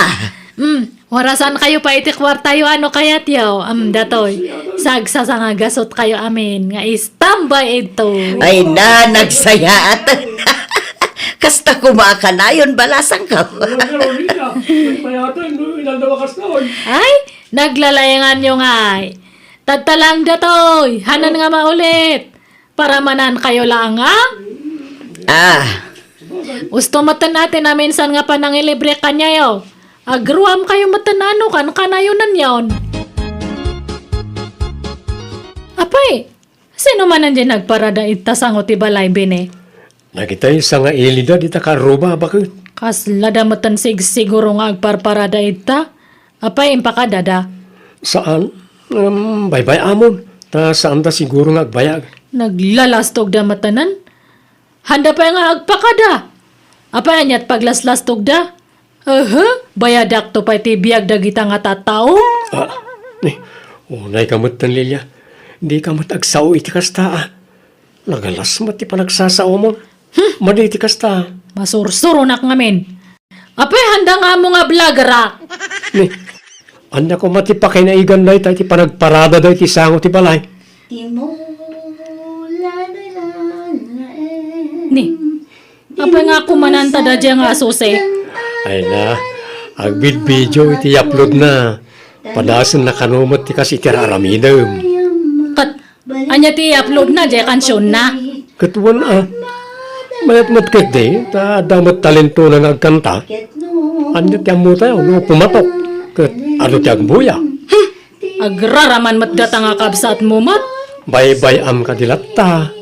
Mm. Warasan kayo pay iti kuartayo a no kayatyo. Am, datoy. Sagsasangagasot kayo amin nga istambay idto. Ay na, nagsayaat. Kasta koma a kanayon, balasangko. Ay, naglalayanganyo ngay. Tadta laeng datoy. Hanan nga maulit. Para manan kayo laeng, a? Ah. Usto metten a ti naminsan nga panangilibre kaniayo. Agruam kayo metten a no kankanayo nanyon. Apay, sino manen diay nagparada ita sango ti balay, Bini? Dagitay sangailida dita karruba, baket. Kasla da metten sigsiguro nga agparparada ita. Apay, impakadada? Saan. Em, baybay-amon. Ta saanda siguro nga agbayag. Naglalastogda metten. Handa pay nga agpakada. Apay, aniat paglaslastogda? Aha, bayadakto pay ti biag dagita nga tattao. Ah, ni, unayka metten, Lilia. Dika met agsao iti kasta, a. Nagalas met ti panagsasaomon. Hmm. Madi ti kasta. Masursuronak ngamin. Apay, handa nga ammo nga vloggerak. Ni, ania koma ti pakainaigan dayta iti panagparada dayta sango ti balay? Ni, apay nga kumananta da diay nga asuse? Ay na, agbidbidio iti i-upload na. Padasen na kano met ti kas iti ar-aramidem. Ket ania ti i-upload na diay kansionna? Ket wen a. Mayat met ketdi, ta adda met talentona nga agkanta. Ania ti ammotayo no pumatok? Ket adu ti agbuya? Hmm. Agraraman met data nga kabsatmo met. Baybay-am kadi latta.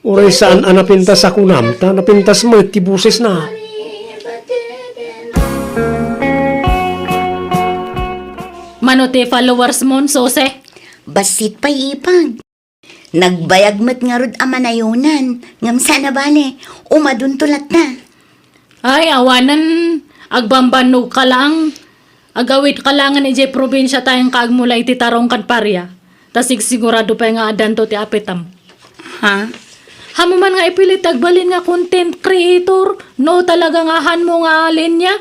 Uray saan a napintas a kunam, ta napintas met ti bosesna. Mano ti followers mon, Sose? Bassit pay, Ipag. Nagbayag met ngarud a manayonan, ngem saan a bale, umadunto latta. Ay, awanen, agbambannog ka laeng. Agawid ka laengen idiay probinsia ta inka agmula iti tarong ken paria. Ta sigsigurado pay nga addanto ti apitem. Ha? Haanmo man nga ipilit ti agbalin nga content creator, no talaga nga haanmo nga linya?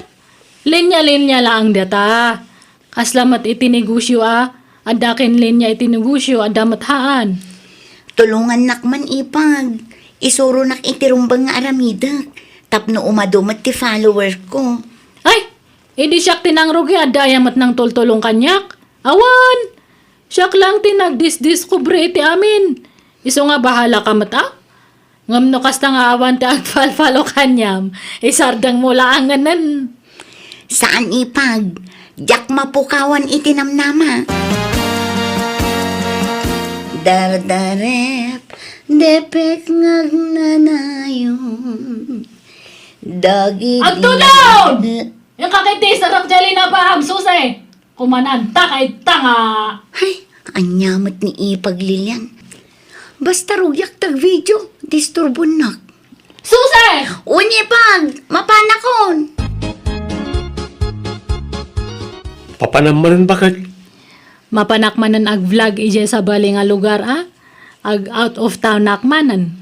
Linya-linya laeng data. Kasla met iti negosio a, adda ken linya iti negosio, adda met haan. Tulongannak man, Ipag. Isuronak iti rumbeng nga aramidek tapno umadu met ti follower ko. Ay! Idi siak ti nangrugi, adda aya met nangtultulong kaniak? Awan! Siak laeng ti nagdisdiskubre iti amin. Isu nga bahala ka met a? Ngem no kasta nga awan ti agfalfalo kaniam, isardengmo laengenen. Saan, Ipag. Diak mapukawan iti namnama. Dardarep, depek nga agnanayon. Dagiti Agtulon! Inka ket ti iserak diay linabaam, Suse. Kumananta kayta nga. Ay, ania met ni Ipag, Lilian. Basta rugiak ti agvideo, disturbonnak. Suse! Wen, Ipag, mapanakon. Papanam manen, baket? Mapanak manen agvlog idiay sabali nga lugar, a? Ag-out of townak manen.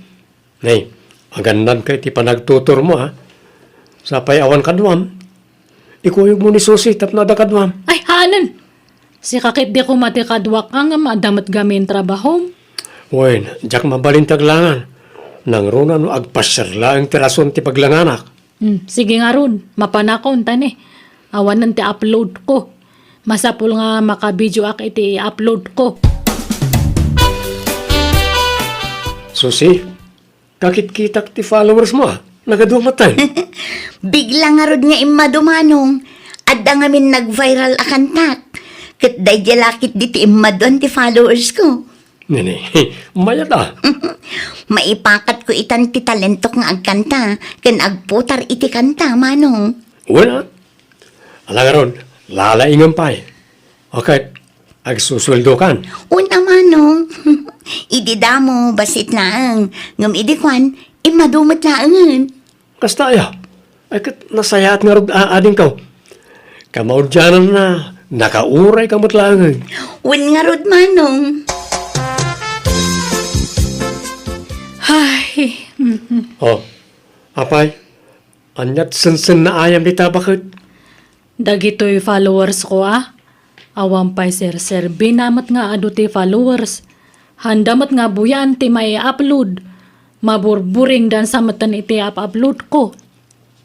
Nay, agannadka iti panagtuturmo, a? Sapay awan kaduam. Ikuyogmo ni Susi tapno adda kaduam. Ay, haanen! Sika ket di koma ti kaduak a ngem adda met gamin trabahom. Wen, diak mabalin ti aglangan. Nangruna no agpasiar laeng ti rason ti paglanganak. Hmm, sige ngarud, mapanakon ta ni. Awanen ti upload ko. Masapul nga makabideoak iti i-upload ko. Susi, kakitkitak ti followers mo, a. Nagadua met. Bigla ngarud nga immadu, Manong. Adda ngamin nag-viral a kantak. Ket daydiay la ketdi ti immaduan ti followers ko. Nini, mayat a. Maipakat ko itan ti talentok nga agkanta, ken agputar iti kanta, Manong. Wen a. Ala ngarud, lalaingem pay. Ket, agsusueldokan. Wen a, Manong. Idi damo, bassit laeng. Ngem idi kuan, immadu met laengen. Kasta aya? Ay, ket nasayaat ngarud a adingko. Kamaudiananna, nakaurayka met laengen. Wen ngarud, Manong. Ay, mhm. Oh, apay, aniat sensennaayam dita baket? Dagitoy followers ko a, awan pay serserbina met nga adu ti followers. Handa met nga buyaan ti mai-upload. Maburburingdan sa metten iti up-upload ko.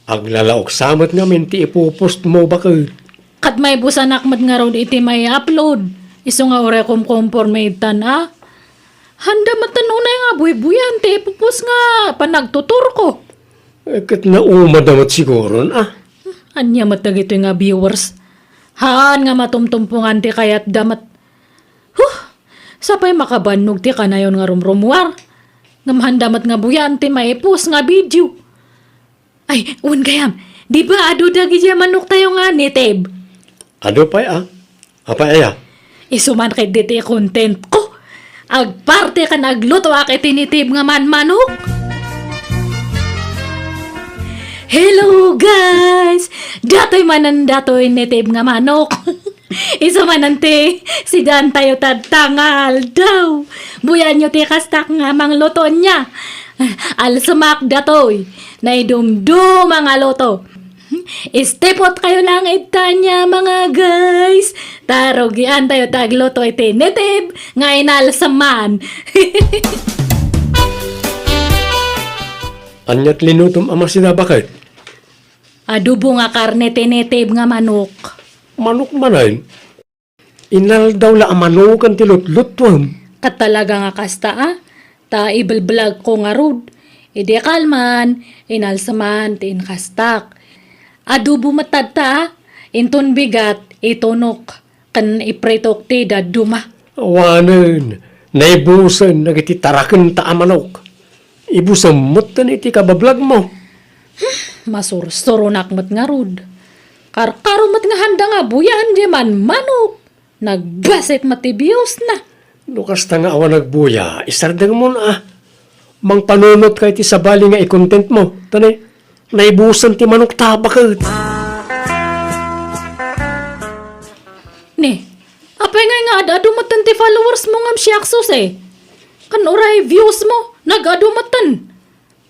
Aglalaok sa met ngamin ti ipopost mo baket. Ket maibusanak met ngarud iti mai-upload. Isu nga uray kumkomporme ittan a. Handa metten unay nga buybuyan ti ipopost nga panagtuturko. Eh, ket naumada met siguron a. Ania met dagitoy nga viewers? Haan nga matumtumpongan ti kayatda met. Huh! Sapay makabannog ti kanayon nga rumrumuar. Ngem handa met nga buyaan ti maipost nga video. Ay, wen gayam, di ba adu dagiti manoktayo nga native? Adu pay a. Apay aya? Isu man ketdi ti content ko. Agparte ken aglutoak iti native nga manmanok. Hello, guys! Datoy manen datoy native nga manok. Isu manen ti sidaantayo tatta nga aldaw. Buyaanyo ti kastak nga mangluto nia. Alsemak datoy. Naidumduma nga luto. Istipot kayo lang ita nia, mga guys. Ta rugiantayo ti agluto iti native nga inalseman. Aniat linutom a masida baket? Adobo nga karne ti native nga manok. Manok manen? Inaldaw la a manoken ti lutlutuem. Ket talaga nga kasta a, ta ibelblagko ngarud. Idi kalman, inalseman ti inkastak. Adobo met tatta a, inton bigat, itunok, ken ipritok ti dadduma. Awanen, naibusen dagiti tarakenta a manok. Ibusem metten iti kabablagmo. Masursuronak met ngarud. Karkaro met nga handa nga buyaan diay manmanok. Nagbassit met ti biusna. No kasta nga awan nagbuya, isardengmon a. Mangpanunotka iti sabali nga i-content mo. Ta ne, naibusen ti manokta baket. Ne, apay ngay nga ad-adu metten ti followers mo ngem siak, Suse? Ken uray views mo, nag-adu metten.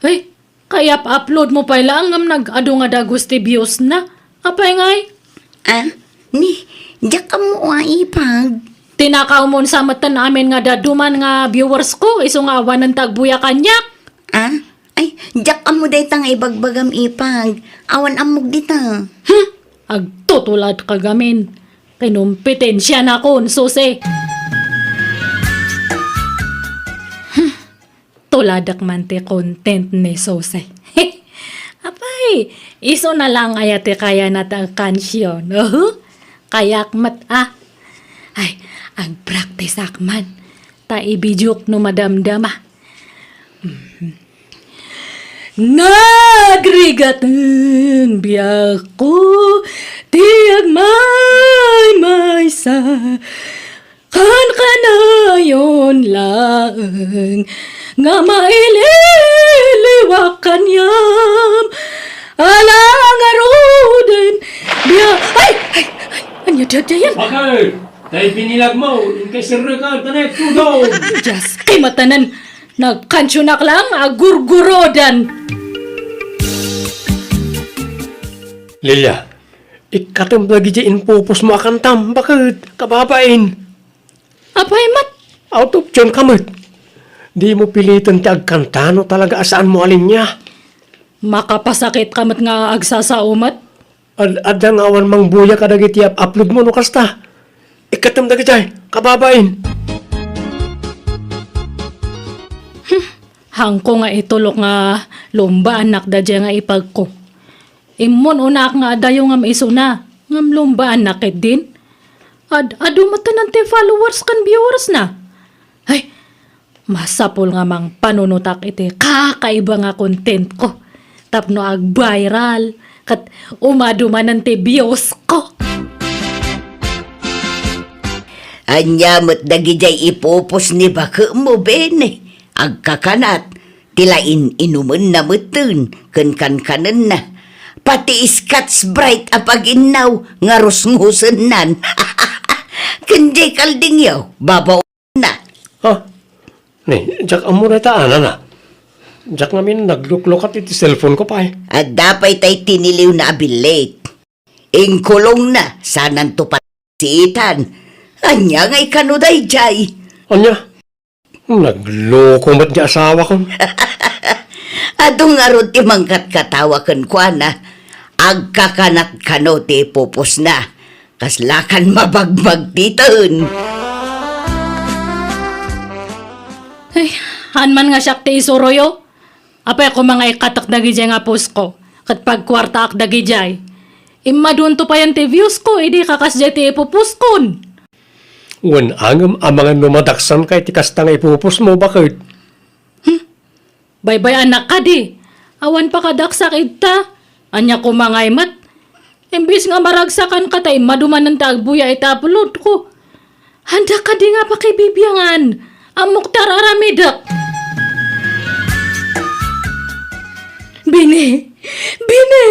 Ay, kayap-upload mo pay laeng ngem nag-adu nga dagus ti views na. Apay ngay? Ah, ni, diak ammo a ipag. Tinakawmon sa metten amin nga daduman nga viewers ko, isu nga awanen ti agbuya kaniak. Ah? Ay, diak ammo dayta nga ibagbagam ipag. Awan ammok dita. Hmm, agtutulad ka gamin. Kinumpetensianakon, Suse. Hmm. Tuladak man ti content ni Sose. Apay, isu na lang aya ti kayana ti agkansion. Uhu, kayak met a. Ay, agpraktisak man. Ta ibidiok no madamdama. Mhm. Nagrigaten biagko ti agmaymaysa. Kankanayon laeng nga maililiwak kaniam. Ala ngaruden, bia-, ay! Ay! Ay! Ania daydiayen? Bakit? Tay binilag mo, inkay sirrekan, tanek, tudong! Dios, kay matanan! Nagkansionak lang, agurgurodan! Lilia, ikkatem dagiti impupos mo a kantam, bakit? Kababain! Apay met? Out of tune ka met. Di mo piliten ti agkanta no talaga a saan mo a linya. Makapasakit ka met nga agsasao met. Ad-, adda nga awan mangbuya kadagiti up-, upload mo no kasta. Ikkatem dagiti kababain. Hmm, hangko nga itulok nga lumbaannak daydiay nga ipagko. Immun-unak nga adayo ngem isuna, ngem lumbaannak ketdin. Ad-, adu metten ti followers ken viewers na. Ay, masapul nga mangpanunotak iti kakaiba nga content ko tapno ag-viral ket umadu manen ti views ko. Ania met dagidiay ipupos ni baketmo, Bene? Agkakanat, ti la in-inumenna metten ken kankanenna. Pati Scotch Brite a paginnaw nga rusngusennan. Ken diay kaldingyo, babaonna. Ha? Ni, diak ammo dayta, anana. Diak ngamin nagluklukat iti cellphone ko pay. Adda pay tay tiniliwna a billit. Inkulongna, sananto pay siitan. Ania ngay kano daydiay? Ania? Nagloko met ti asawakon. Adu ngarud ti mangkatkatawa kenkuana. Agkakanat kano ti pupusna. Kaslakan mabagbagtiten. Ay, haan man nga siak ti isuroyo. Apay a koma nga ikkatek dagidiay nga pusko, ket pagkuartaak dagidiay. Immadunto payen ti views ko, idi kakasdiay ti ipupuskon. Wen angem amangan no madaksanka iti kasta nga ipupusmo, baket. Hmm? Baybay-anak kadi. Awan pakadaksak ita. Ania koma ngay met? Imbes nga maragsakanka ta immadu manen ti agbuya iti upload ko. Anda kadi nga pakibibiangan? Ammok ti ar-aramidek. Bini! Bini!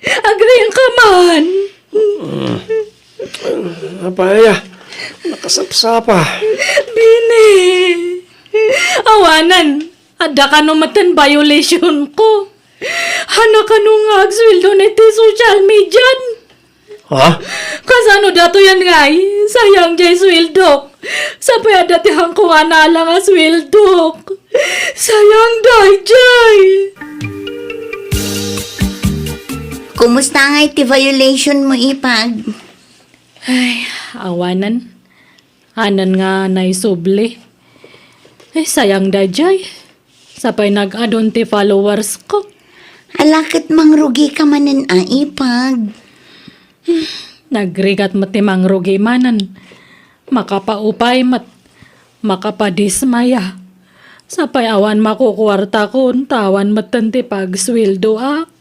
Agriingka man! Apay a, nakasapsapa. Bini! Awanen, adda kano metten violation ko. Haan kano nga agsueldo iti social media? Ha? Kasano datoyen ngay? Sayang diay sueldok. Sapay adda ti haanko nga naala nga sueldok. Sayang daydiay. Kumusta ngay ti violation mo, Ipag? Ay, awanen. Hanen nga naisubli. Ay, sayang daydiay. Sapay nag-adun ti followers ko. Ala ket mangrugika manen a, Ipag. Nagrigat met ti mangrugi manen. Makapaupay met. Makapadismaya. Sapay awan makukuartakon, ta awan metten ti pagsueldoak.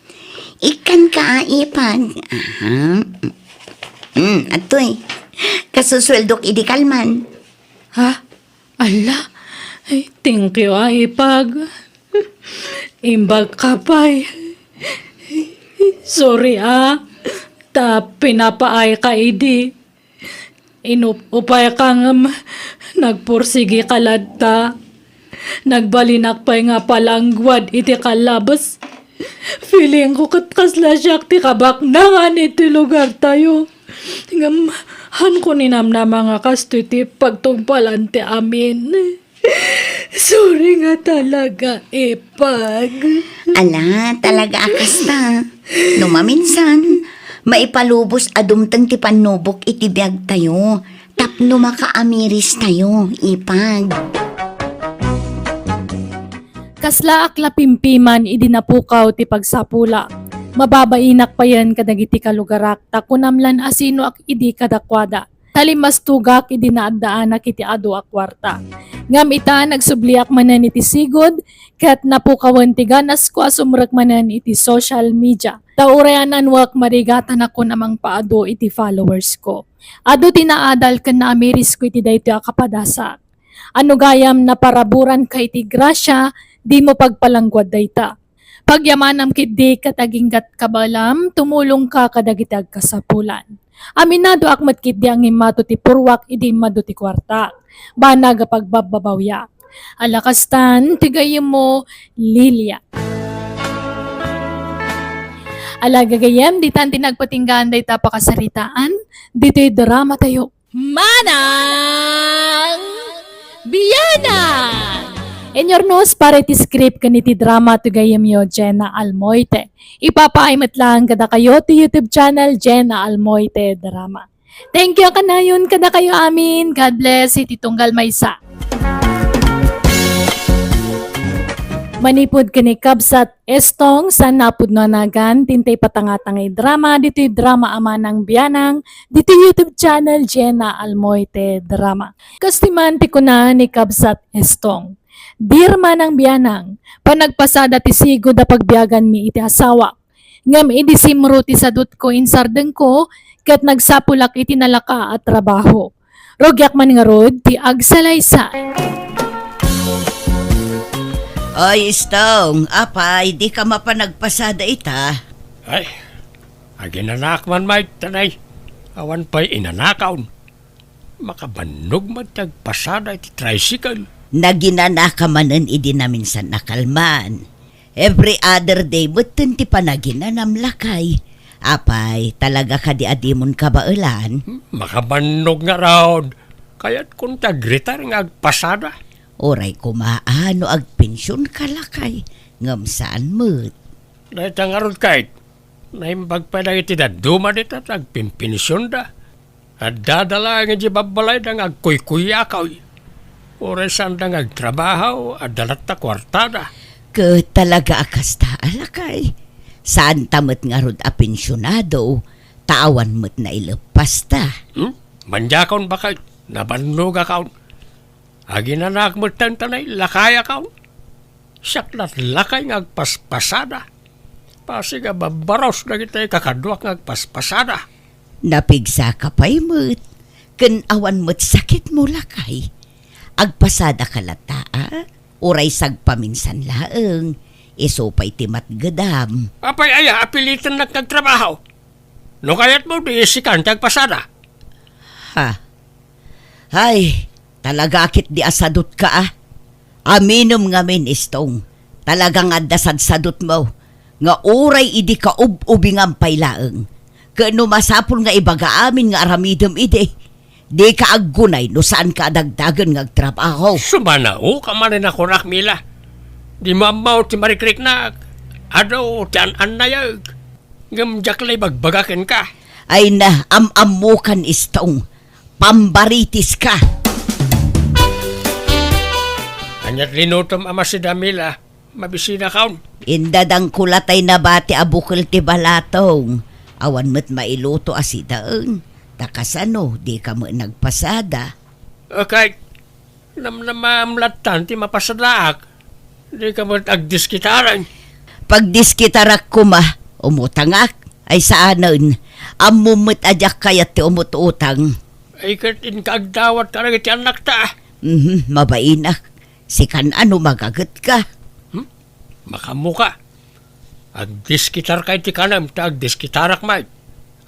Ikkanka a, Ipag. Aha. Mm, adtoy. Kasusueldok idi kalman. Ha? Ala? Ay, thank you a, Ipag. Imbag ka pay. Sorry a. Ta pinapaay ka idi. Inup-upay ka ngem nagpursigi ka latta. Nagbalinak pay nga palangguad iti kallabes. Feeling ko ket kasla siak ti kabaknangan iti lugar tayo. Ngem, haan ko ninamnama nga kastoy ti pagtungpalan ti amin. Sorry nga talaga, Ipag. Ala, talaga a kasta. No maminsan, maipalubos a dumteng ti pannubok iti biag tayo, tapno makaamiris tayo, Ipag. Kaslaak la pimpiman idi napukaw ti pagsapulak. Mababainak payen kadagiti kalugarak, ta kunam lan a sinoak idi kadakuada. Talimmastugak idi naaddaanak iti adu a kuarta. Ngem ita, nagsubliak manen iti sigud, ket napukawen ti ganasko a sumrek manen iti social media. Ta uray annuak marigat a nakunam a mangpaadu iti followers ko. Adu ti naadal ken naamirisko iti daytoy a kapadasak. Ano gayam naparaburanka iti grasia, dimo pagpalangguad dayta. Pagyamanam ketdi ket aginggat kabaelam, tumulongka kadagiti agkasapulan. Aminadoak met ketdi a ngimmato ti purruak idi immadu ti kuartak. Banag a pagbabbabawiak. Ala kastan, ti gayyemmo, Lilia. Ala gagayyem, ditan ti nagpatinggaan dayta a pakasaritaan, ditoy drama tayo. Manang Bianang! Inyurnos para iti script ken iti drama ti gayyemyo, Jenna Almoite. Ipapaay met laeng kadakayo ti YouTube channel, Jenna Almoite Drama. Thank you a kanayon kadakayo amin. God bless iti tunggal maysa. Manipud ken ni Kabsat Estong, saan nga pudno a nagan, ti intay patangatangay drama, ditoy drama a Manang Bianang, ditoy YouTube channel, Jenna Almoite Drama. Kas ti man ti kuna ni Kabsat Estong, Dear Manang Bianang, panagpasada ti sigud a pagbiaganmi iti asawak. Ngem idi simro ti sadutko, insardengko, ket nagsapulak iti nalaka a trabaho. Rugiak man ngarud ti agsalaysay. Ay, Istong, apay, di ka mapan nagpasada ita? Ay, aginanaak man, Mike, tanay. Awan pay inanakaon. Makabannog man ti agpasada iti tricycle. Naginanaka manen idi naminsan a kalman. Every other day metten ti panaginanam, lakay. Apay, talaga kadi a dimon kabaelan? Hmm, makabannog ngarud. Kayatkon ti agretire nga agpasada. Uray koma a no agpensionka, lakay, ngem saan met. Dayta ngarud, Kate. Naimbag pay dagiti dadduma dita ti agpinpensionda. Addada laeng idiay babbalayda nga agkuykuyakaw. Uray saanda nga agtrabaho, adda latta kuartada. Ket talaga a kasta, lakay. Saanta met ngarud a pensionado, ta awan met naileppasta. Hmm? Mandiakon, baket. Nabannogakon. Aginanaak metten, tanay, lakayakon. Siak latlakay nga agpaspasada. Pasig a babbarus dagiti kakaduak nga agpaspasada. Napigsaka pay met, ken awan met sakitmo, lakay. Agpasadaka latta, a? Uray sagpaminsan laeng, isu pay ti matgedam. Apay aya a pilitennak nga agtrabaho? No kayatmo, di sikan ti agpasada. Ha? Ay, talaga a ketdi a sadutka, a. Aminem ngamin, Istong. Talaga nga adda sadsadutmo nga uray idi kaub-ubingam pay laeng. Ket no masapul nga ibaga amin nga aramidem idi, dika aggunay no saanka a dagdagen nga agtrabaho. Sumanaoka manen a kunak, Mila. Dimo ammo ti marikriknak. Adu ti an-annayeg. Ngem diak la ibagbaga kenka. Ay na, am-ammokan, Istong. Pambaritis ka. Aniat linutom a masida, Mila? Mabisinakon. Indadangko la tay nabati a bukel ti balatong. Awan met mailuto a sidaen. Ta kasano, dika met nagpasada? Okay. Namnamaam lattan ti mapasadaak. Dika met agdiskitareng. Pagdiskitarak koma, umutangak. Ay saanen, ammom met a diak kayat ti umut-utang. Ay ket inka agdawat kadagiti annakta. Mhm, mabainak. Sikan a no magagetka. Hmm? Makaammoka. Agdiskitarka iti kanem ta agdiskitarak met.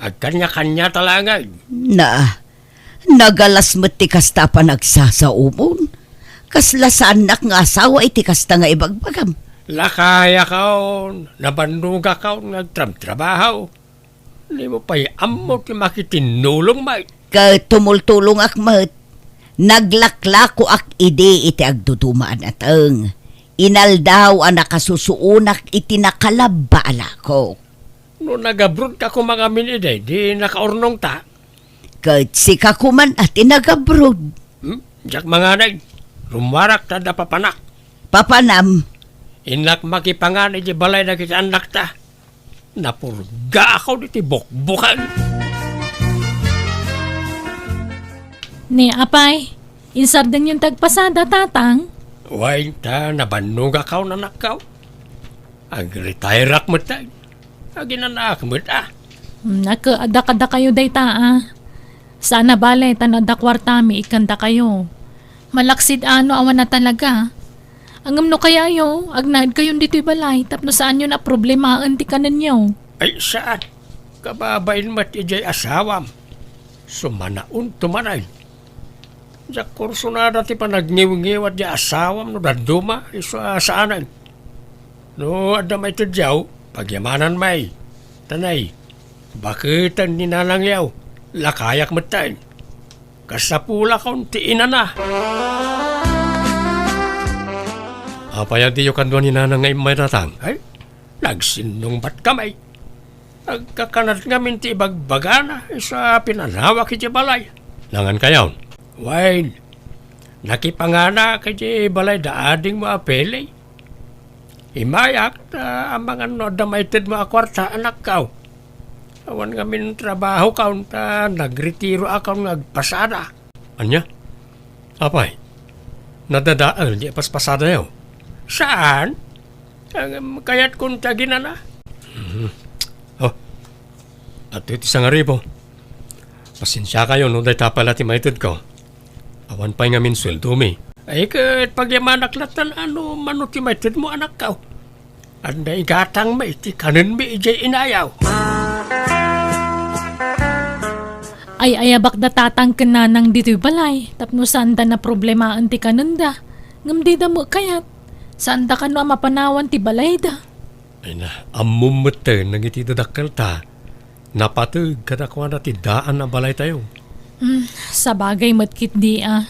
Agkaniakaniata laengen. Na, nagalas met ti kasta a panagsasaomon. Kasla saannak nga asawa iti kasta nga ibagbagam. Lakayakon, nabannogakon nga agtrabtrabaho. Dimo pay ammo ti makitinnulong met. Ket tumultulongak met. Naglaklakoak idi iti agduduma a nateng. Inaldaw a nakasusuonak iti nakalabba a lakok. No nagabrodka koma ngamin idi, di nakaurnongta. Ket sika koman a ti nagabroad. Hmm? Diak manganay. Rummuarak ta adda papanak. Papanam. Innak makipangan iti balay dagiti annakta. Napurgaakon iti bukbuken. Ni apay, insardengyon ti agpasada, tatang? Wen ta nabannogakon, anakko. Agretairak met ta. Aginanaak met a. Hmm, naka-, adda kadakayo dayta a. Saan a bale ta no adda kuartami ikkandakayo. Malaksid a no awan a talaga. Ngem no kayayo, agnaedkayon ditoy balay tapno saanyon a problemaen ti kanenyo. Ay, saan? Kababain met idiay asawam. Sumanaonto manen. Diak kursunada ti panagniwngiwat ti asawam no dadduma, isu a saanen. No adda maitedyo, pagyamanan met. Tanay, baketen ni nanangyo, lakayak metten. Kasapulakon ti inana. Apay a diyo kadua ni nanang nga immay, tatang? Ay, nagsinnungbat kami. Agkakanat ngamin ti ibagbagana, isu a pinanawak iti balay. Nangankayon? Wen, nakipanganak iti balay da adingmo a Pele. Immayak ta amangan no adda maitedmo a kuarta, anakko. Awan ngamin trabahokon ta nagretiroakon nga agpasada. Ania? Apay, nadadael ti paspasadayo? Saan? Ngem kayatkon ti aginana. Mhm. Oh, adtoy ti sangaribu. Pasensiakayo no dayta pay la ti maitedko. Awan pay ngamin sueldomi. Ay, ket pagyamanak latta no mano ti maitedmo, anakko. Adda igatangmi iti kanenmi idiay inayaw. Ay-ayabak da tatang ken nanang ditoy balay tapno saanda naproblemaen ti kanenda. Ngem dida met kayat. Saanda kano a mapanawan ti balayda. Ay na, ammom metten dagiti dadakkelta. Napateg kadakuada ti daan a balaytayo. Hmm, sabagay met ketdi a.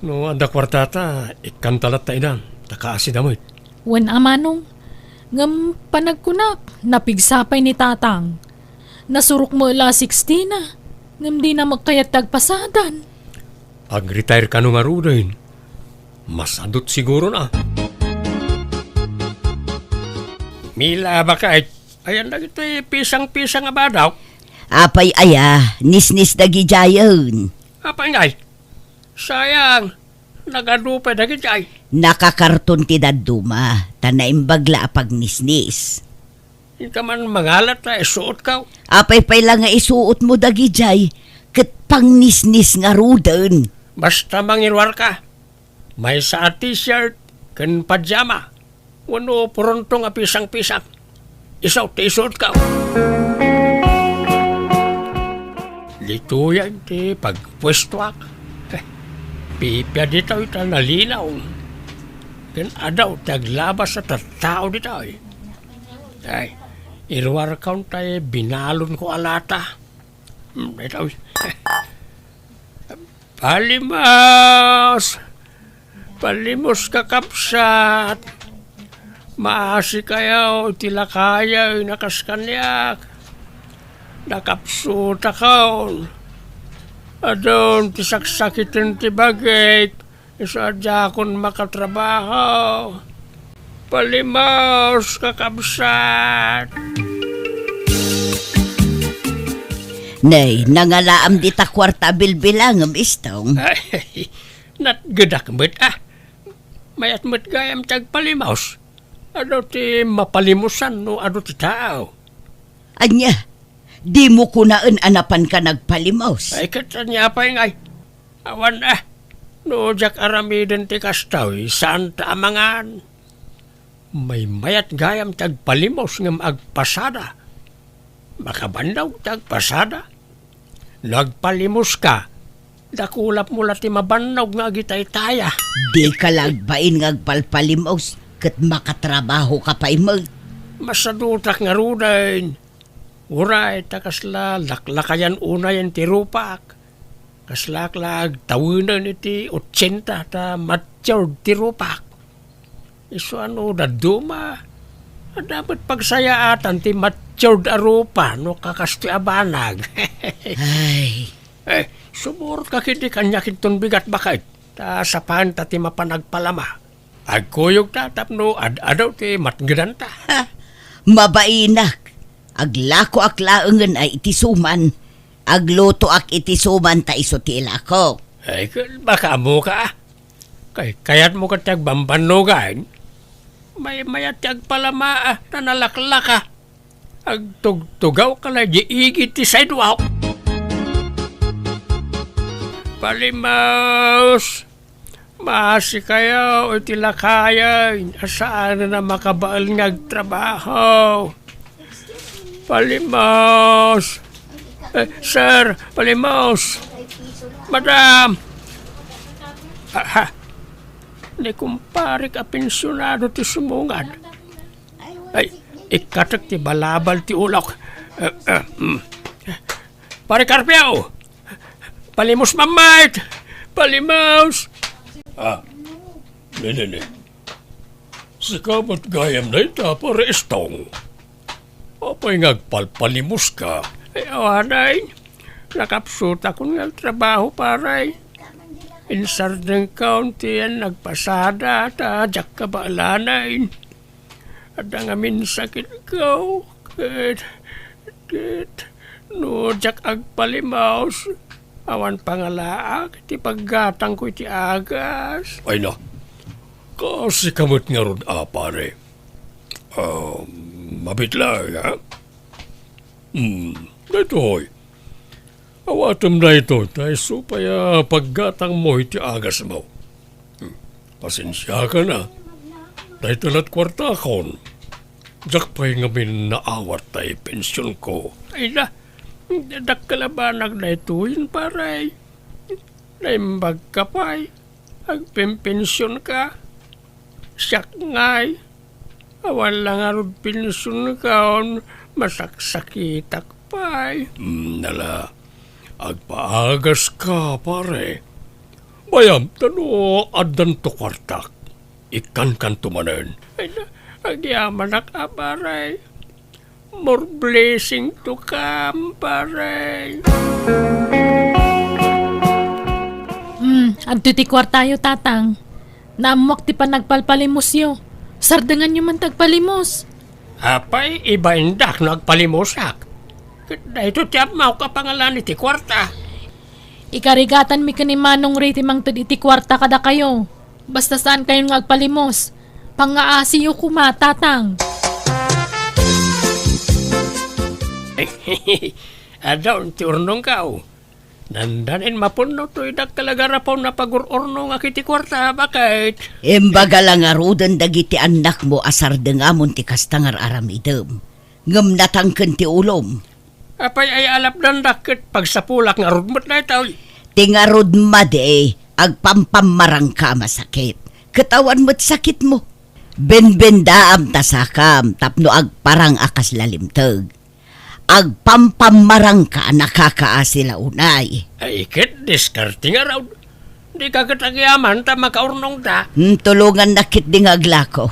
No adda kuartata, ikkanta latta idan, ta kaasida met. Wen a manong, ngem panagkunak, napigsa pay ni tatang. Nasurok met la sixty na, ngem dina met kayat ti agpasadan. Ag-retire kano ngaruden. Masadut siguro na. Mila, bakit? Ayan dagiti pisang-pisang a badaw. Apay aya, nisnis dagidiayen. Apay ngay? Sayang, nagadu pay dagidiay. Nakakarton ti dadduma, ta naimbag la a pagnisnis. Inka man mangalat ta isuotko. Apay pay la nga isuotmo dagidiay, ket pangnisnis ngaruden. Basta mangiruarka. Maysa a t-shirt ken pajama. Wenno purontong a pisang-pisang. Isu ti isuotko. Ditoyen ti pagpuestoak. Eh, pipia ditoy ta nalinaw. Ken adu ti aglabas a tattao ditoy. Ay, iruarkon tay binalonko a lata. Hmm, ditoy. Palimos! Palimos, kakabsat! Maasikayo iti lakayen a kas kaniak. Nakapsutakon. Adun ti saksakiten ti bagik. Isu a diakon makatrabaho. Palimos, kakabsat! Nay, nangalaam dita kuarta a bilbilangem, Istong. Ay, natgedak met, ah. Mayat met gayam ti agpalimos. Adu ti mapalimosan no adu ti tao. Ania, dimo kunaen a napanka nagpalimos? Ay, ket ania pay ngay? Awan, ah. No diak aramiden ti kastoy, saanta a mangan. Maymayat gayam ti agpalimos ngem agpasada. Makabannog ti agpasada. No agpalimoska, dakulapmo la ti mabannog nga agitaytaya. Dika la agbain nga agpalpalimos ket makatrabahoka pay met. Masadutak ngaruden. Uray ta kasla laklakayan unayen ti rupak. Kaslaak la agtawenen iti otsenta ta matured ti rupak. Isu a no dadduma, adda met pagsayaatan ti matured a rupa no kakastoy a banag. Ay. Eh, sumurot ka ketdi kaniak inton bigat, baket, ta sapaen ta ti mapan agpalama. Agkuyogta tapno ad-adu ti matngedanta. Ha? Mabainak. Aglakoak laengen a iti suman. Aglutoak iti suman ta isu ti ilako. Ay, ken baka ammoka, ah. Kay, kayatmo ket ti agbambannogan? Maymayat ti agpalama, ah, ta nalaklaka. Agtugtugawka la di igid ti sidewalk. Palimos! Maasikayo iti lakayen a saanen a makabael nga agtrabaho. Palimos! Eh, sir, palimos! Madam! Aha! Ni kumparek a pensionado ti sumungad. Ay, ikkatek ti balabal ti ulok. Eh, eh, mm. Pare Carpio! Palimos, mammayt! Palimos! Ah, ne, ne, ne. Sika met gayam dayta, Pare Estong. Apay nga agpalpalimoska? Ay, awanay. Nakapsutakon nga trabaho, pare. Insardengkon ti yan nagpasada, ta diak kabaelanay. Adda ngamin sakitko, ket, ket, no diak agpalimos, awan pangalaak ti paggatangko iti agas. Ay na, kasika met ngarud a, pare. Ah, mabitlay, ha? Hmm, daytoy. Awatem daytoy, ta isu pay a paggatangmo iti agasmo. Hmm, pasensiakan a. Daytoy la't kuartakon. Diak pay ngamin naawat tay pensionko. Ay na, dakkel a banag daytoyen, pare. Naimbagka pay. Agpenpensionka. Siak ngay. Awan la ngarud pensionka, masaksakitak pay. Hmm, ala, agpaagaska, pare. Bayam, ta no addanto kuartak, ikkankanto manen. Ay na, agyamanak a, pare. More blessing to come, pare. Hmm, adtoy ti kuartayo, Tatang. Naammoak ti panagpalpalimosyo. Sardenganyo man ti agpalimos. Apay, ibaindak no agpalimosak. Ket daytoy ti ammo a pangalan iti kuarta. Ikarigatanmi ken ni Manong Ray ti mangted iti kuarta kadakayo. Basta saankayon nga agpalimos. Pangngaasiyo koma, Tatang. Adun ti urnongkaw. Nandanin mapunno toy dakkel a garapon a pagur-urnongak iti kuarta, baket. Imbaga la ngaruden dagiti annakmo a sardengamon ti kasta nga ar-aramidem. Ngem natangken ti ulom. Apay ay alapdandak ket pagsapulak ngarud met daytoy? Ti ngarud madi, agpampammarangka a masakit. Ket awan met sakitmo. Benbendaam ta sakam tapno agparang a kasla limteg. Agpampammarangka a nakakaasi la unay. Ay, ket diskarte ngarud. Dika ket agyaman ta makaurnongta. Hmm, tulongannak ketdi nga aglako.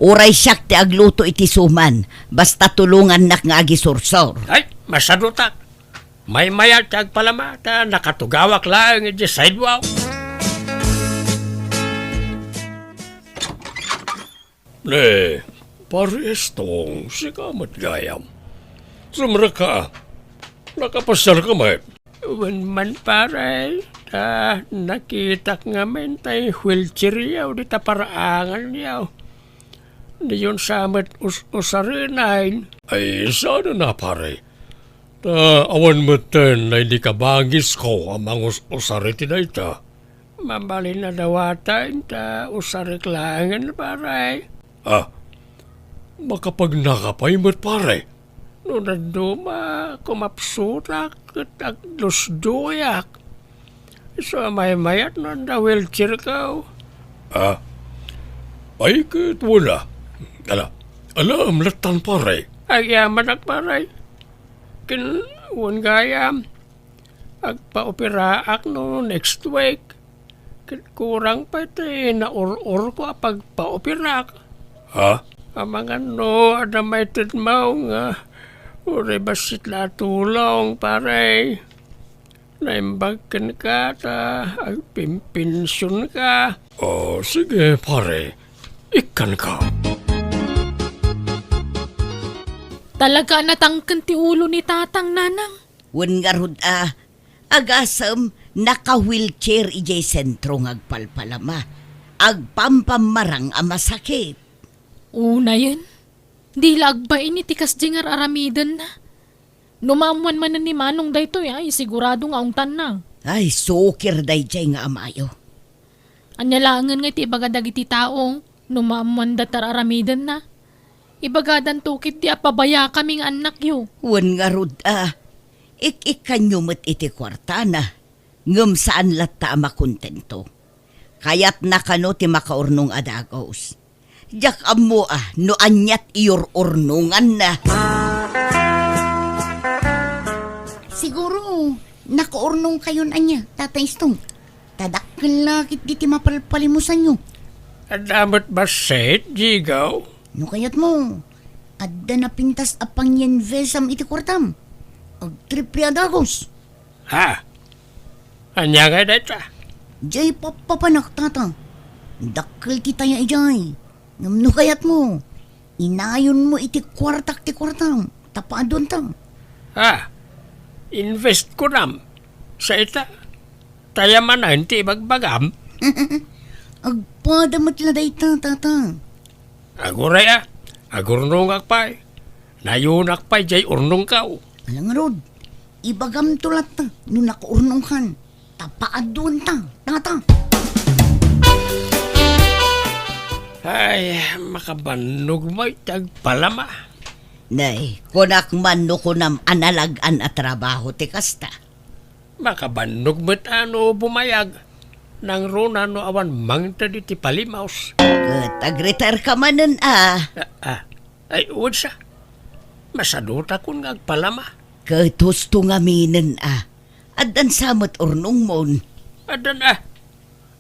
Uray siak ti agluto iti suman, basta tulongannak nga agisursor. Ay, masadutak. Maymayat ti agpalama, ta nakatugawak laeng iti sidewalk. Ne, Pari Estong, sika met gayam. Sumrekka. Nakapasiarka met? Wen man, pare, ta nakitak ngamin tay wheelchairyo dita paraanganyo. Diyon sa met us-, usarenen. Ay, saan a, pare? Ta awan metten daydi kabangisko a mangus-usar iti dayta. Mabalin a dawaten ta usarek laengen, pare. Ah, makapagnaka pay met, pare. No dadduma, kumapsutak ket agdusduyak. Isu a maymayat no adda wheelchairko. Ah, ay ket wala. Ala, ala, lattan, pare. Agyamanak, pare. Ken wen gayam, agpaoperaak no next week. Ket kurang pay ti naur-urko a pagpaoperak. Ha? Amangan no adda maitedmo nga uray bassit la a tulong, pare. Naimbag kenka ta agpimpensionka. Oh, sige, pare. Ikkanka. Talaga a natangken ti ulo ni Tatang, Nanang. Wen ngarud a, agasem, naka-wheelchair idiay sentro nga agpalpalama. Agpampammarang a masakit. Unayen, di la agbain iti kasdi nga ar-aramidenna. No maammoan manen ni Manong daytoy, ay, sigurado nga ungtanna. Ay, sukir daydiay nga amayo. Ania laengen nga iti ibaga dagiti tao no maammoanda ti ar-aramidenna? Ibagadanto ketdi a pabayakami nga annakyo. Wen ngarud a, ik-ikkanyo met iti kuartana, ngem saan latta a makontento. Kayatna kano ti makaurnong a dagus. Diak ammo a no aniat iur-urnonganna. Siguro, nakaurnongkayon ania, Tatay Stong? Ta dakkel la ketdi ti mapalpalimusanyo. Adda met bassit, Jigaw? No kayatmo, adda napintas a pangyinvestam iti kuartam. Agtriple a dagus. Ha? Ania ngay dayta? Diay pappapanak, Tata. Dakkel ti taya idiay. Ngem no kayatmo, inayonmo iti kuartak ti kuartam, ta paaduanta. Ha? Invest kunam? Sa ita? Taya manen ti ibagbagam? Agpada met la dayta, Tata. Aguray a, agurnongak pay. Nayonak pay diay urnongko. Ala ngarud, Ibagamto latta no nakaurnongkan. Ta paadduenta, tata. Ay, makabannog met ti agpalama. Nay, kunak man no kunam a nalag-an a trabaho ti kasta. Makabannog met a no bumayag, nangruna no awan mangted iti palimaos. Ket agretire ka manen a. Ah, ah. Ay, udsa. Masadutakon nga agpalama. Ket husto ngaminen a. Addan sa met urnongmon. Addan a.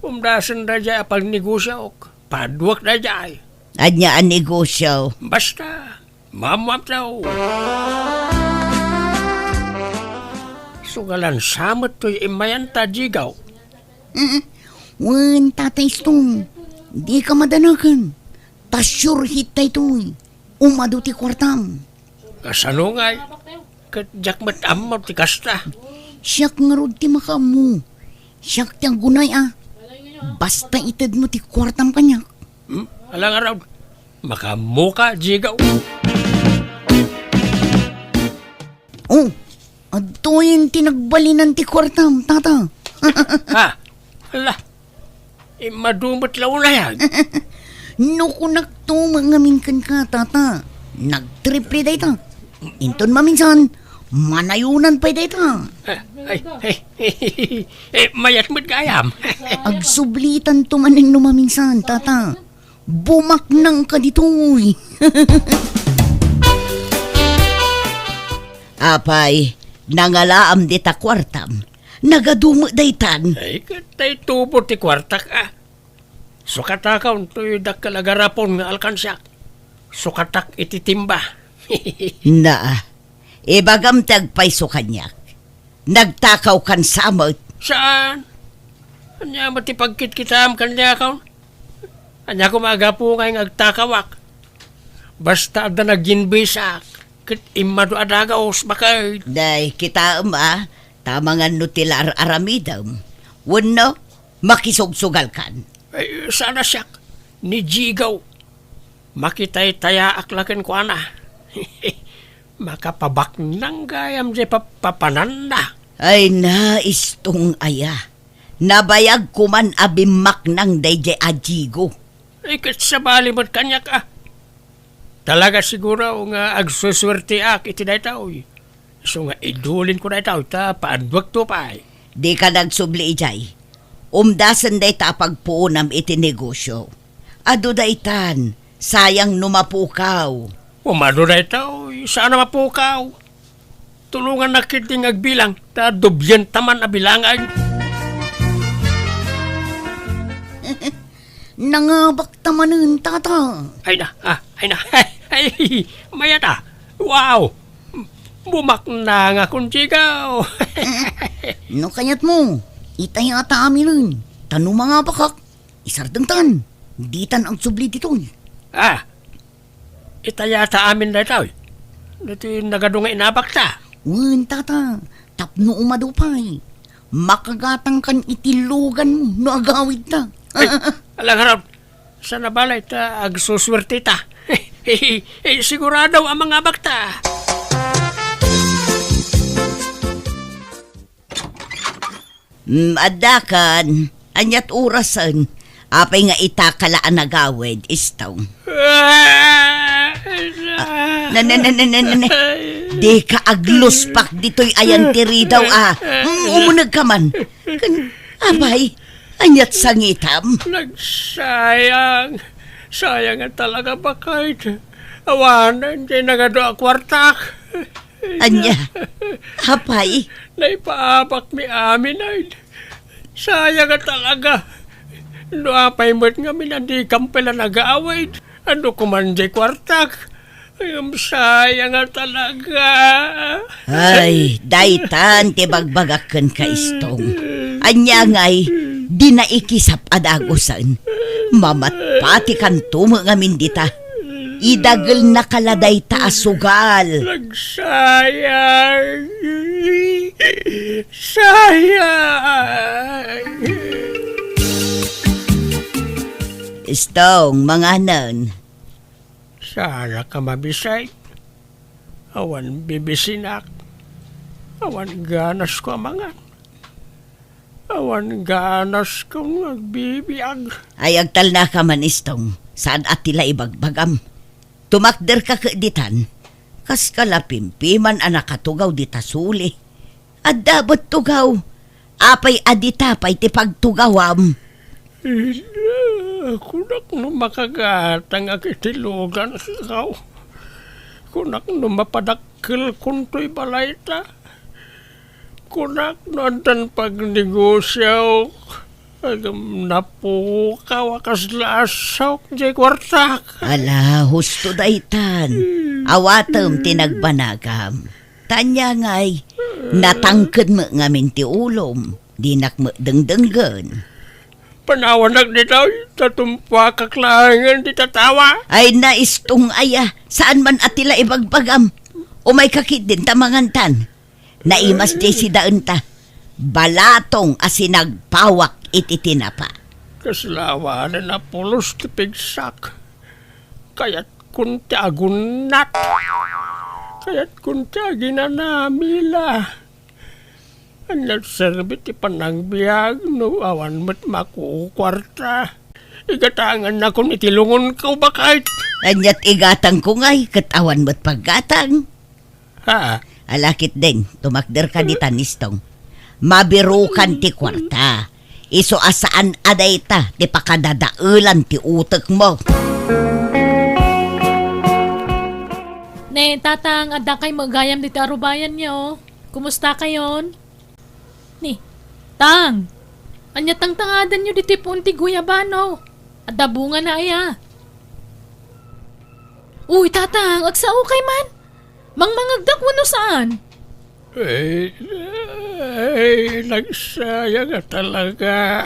Umdasen daydiay a pagnegosiok. Paduak daydiay. Ania a negosio? Basta, maammoam taw. Sugalan sa met toy immayanta, Jigaw. Mm. Wen, Tata Istong, dika madanagan. Ta sure hit daytoy. Umadu ti kuartam. Kasano ngay? Ket diak met ammo ti kasta. Siak ngarud ti makaammo. Siak ti aggunay a. Basta itedmo ti kuartam kaniak. Hmm? Ala ngarud. Makaammoka, Jigaw. Oh, adtoyen ti nagbalinan ti kuartam, tata. Ha? Ala. Immadu met la unay. No kunakto met ngamin kenka, tata, nagtriple dayta. Inton maminsan, manayonan pay dayta. Eh, ay, ay, eh, mayat met gayam. Agsublitanto manen no maminsan, tata. Bumaknangka ditoy. Apay, nangalaam dita kuartam. Nagadu met daytan. Ay, ket tay tubo ti kuartak a. Sukatakaw toy dakkel a garapon nga alkansiak. Sukatak iti timba. Naa, ibagam ti agpayso kaniak. Nagtakaw kan sa met. Saan? Ania met ti pagkitkitaam kaniakon? Ania koma a gapu nga agtakawak? Basta adda naginbisak, ket immadu a dagus, baket. Day, kitaem a, ta amangan no ti la ar-aramidem. Wenno, makisugsugalkan. Ay, saan a siak, ni Jigaw. Makitaytayaak la kenkuana. Makapabaknang gayam diay pappapananna. Ay na, Istong aya. Nabayag koman a bimmaknang daydiay a Jigo. Ay, ket sabali met kaniak a. Talaga siguro nga agsusuerteak iti daytoy. Isu nga idulinko daytoy ta paadduakto pay. Dika nagsubli idiay. Umdasen dayta a pagpuonam iti negosio. Adu daytan, sayang no mapukaw. Umadu daytoy, saan a mapukaw. Tulongannak ketdi nga agbilang, ta dublienta man a bilangan. Nangabakta manen, tata. Ay na, ah, ay na. Ay, mayat a. Wow! Bumaknang a kuntigaw. No kayatmo, itayata aminen. Ta no mangabakak, isardengtan. Ditan agsubli ditoy. Ah, itayata amin daytoy. Ditoy nagadu nga inabakta. Wen, tata, tapno umadu pay. Makagatangkan iti luganmo no agawidta. Ay, ala ngarud. Saan a balay ta agsusuerteta. Eh, sigurado a mangabakta. Mm, addakan, aniat orasen? Apay nga ita ka la a nagawid, Istong? Ah, na, na, na, na, na, na, na. Dika agluspak ditoy ayan ti ridaw, ah. Mm, umuneg ka man. Kan, apay, aniat sangitam? Nagsayang. Sayang nga talaga, baket. Awanen ti nagadu a kuartak. Ania? Apay? Naipaabakmi amin, ay. Sayang nga talaga. No apay met ngamin a dikam pay la nagawid, adu koman diay kuartak. Ngem sayang nga talaga. Ay, daytan ti bagbagak kenka, Istong. Ania ngay, di naikisap a dagusen. Mamatpatikanto met ngamin dita. Idagelnaka la dayta a sugal. Nagsayang. Sayang. Istong, manganen. Saan a ka mabisay? Awan bibisinak. Awan ganasko a mangan. Awan ganasko nga agbibiag. Ay, agtalnaka man, Istong. Saan a ti la ibagbagam? Tumakderka ket ditan. Kaska la pimpiman a nakatugaw dita suli. Adda met tugaw. Apay a dita pay ti pagtugawam? Ida, kunak no makagatangak iti luganko. Kunak no mapadakkelkon toy balayta. Kunak no addan pagnegosiaok. Agam napukaw a kasla a saok diay kuartak. Ala, husto daytan. Awatem ti nagbanagam. Ta ania ngay, natangked met ngamin ti ulom, dinak met dengdenggen. Panawanak ditoy, ta tumpuakak laengen ti tatawa. Ay, Istong aya, saan man a ti la ibagbagam. Umayka ketdin ta mangantan. Naimas diay sidaenta. Balatong a sinagpawak iti tinapa. Kasla awanen a pulos ti pigsak. Kayatkon ti agunnat. Kayatkon ti aginanamila. Ania ti serbi ti panagbiag no awan met makukuarta? Igatangannakon iti lungonko, baket. Ania ti igatangko ngay ket awan met paggatang? Ha? Ala ketdin, tumakderka ditan, Istong. Mabirukan ti kuarta. Isu a saan a dayta ti pakadadaelan ti utekmo. Ne, Tatang, addakay met gayam ditoy arubayanyo. Kumustakayon? Ni, Tang, ania tangtangadanyo ditoy puon ti guyabano? Adda bungana aya? Uy, Tatang, agsaokay man. Mangmangegdak wenno saan? Ay, ay, nagsayang a talaga.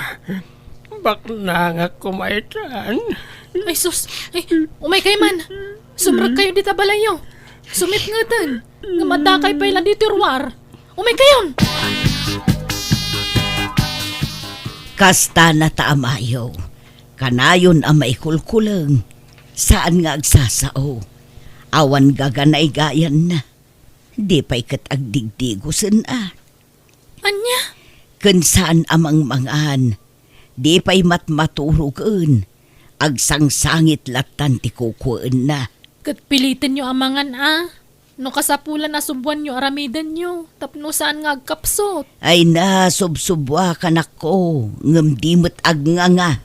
Baknangak koma itan. Ay, sus! Ay, umaykay man! Sumrekkayo dita balayyo! Sumipngeten! Ngem addakay pay la ditoy ruar! Umaykayon! Kastana ta amayo, kanayon a maikulkuleng, saan nga agsasao. Awan gaganaygayanna. Di pay ket agdigdigosen a. Ania? Ken saan a mangmangan. Di pay matmaturogen. Agsangsangit lattan ti kukuenna. Ket pilitenyo a mangan a. No kasapulan a subbuanyo aramidenyo, tapno saan nga agkapsut. Ay na, subsubbuakanakko, ngem di met agnganga.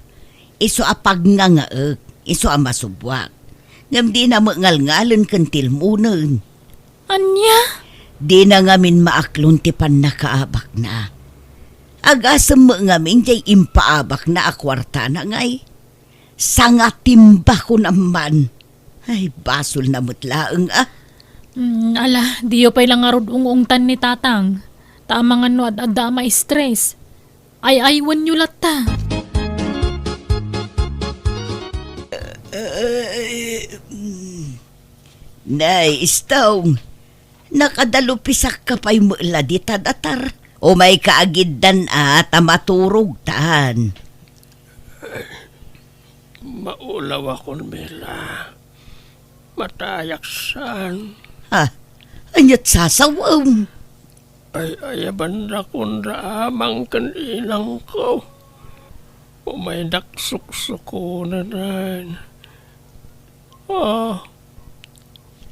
Isu a pagngangaek, isu a masubbuak. Ngem dina met ngalngalen ken tilmonen. Ania? Dina ngamin maaklon ti pannakaabakna. Agasem met ngamin diay impaabakna a kuartana ngay. Sangatimba kunam man. Ay, basolna met laeng a. Mm, ala, diyo pay la ngarud ung-ungtan ni Tatang. Ta amangan no ad-adda a ma-stress. Ay-aywenyo latta. Ay, mm. Nay, Istong, nakadalupisakka pay met la dita datar. Umayka a giddan a ta maturogtan. Maulawakon, Mila. Matayak saan. Ha? Ania't sasawaem? Ay, ayabannakon da amang ken inangko. Umaydak suksukonen. Ah,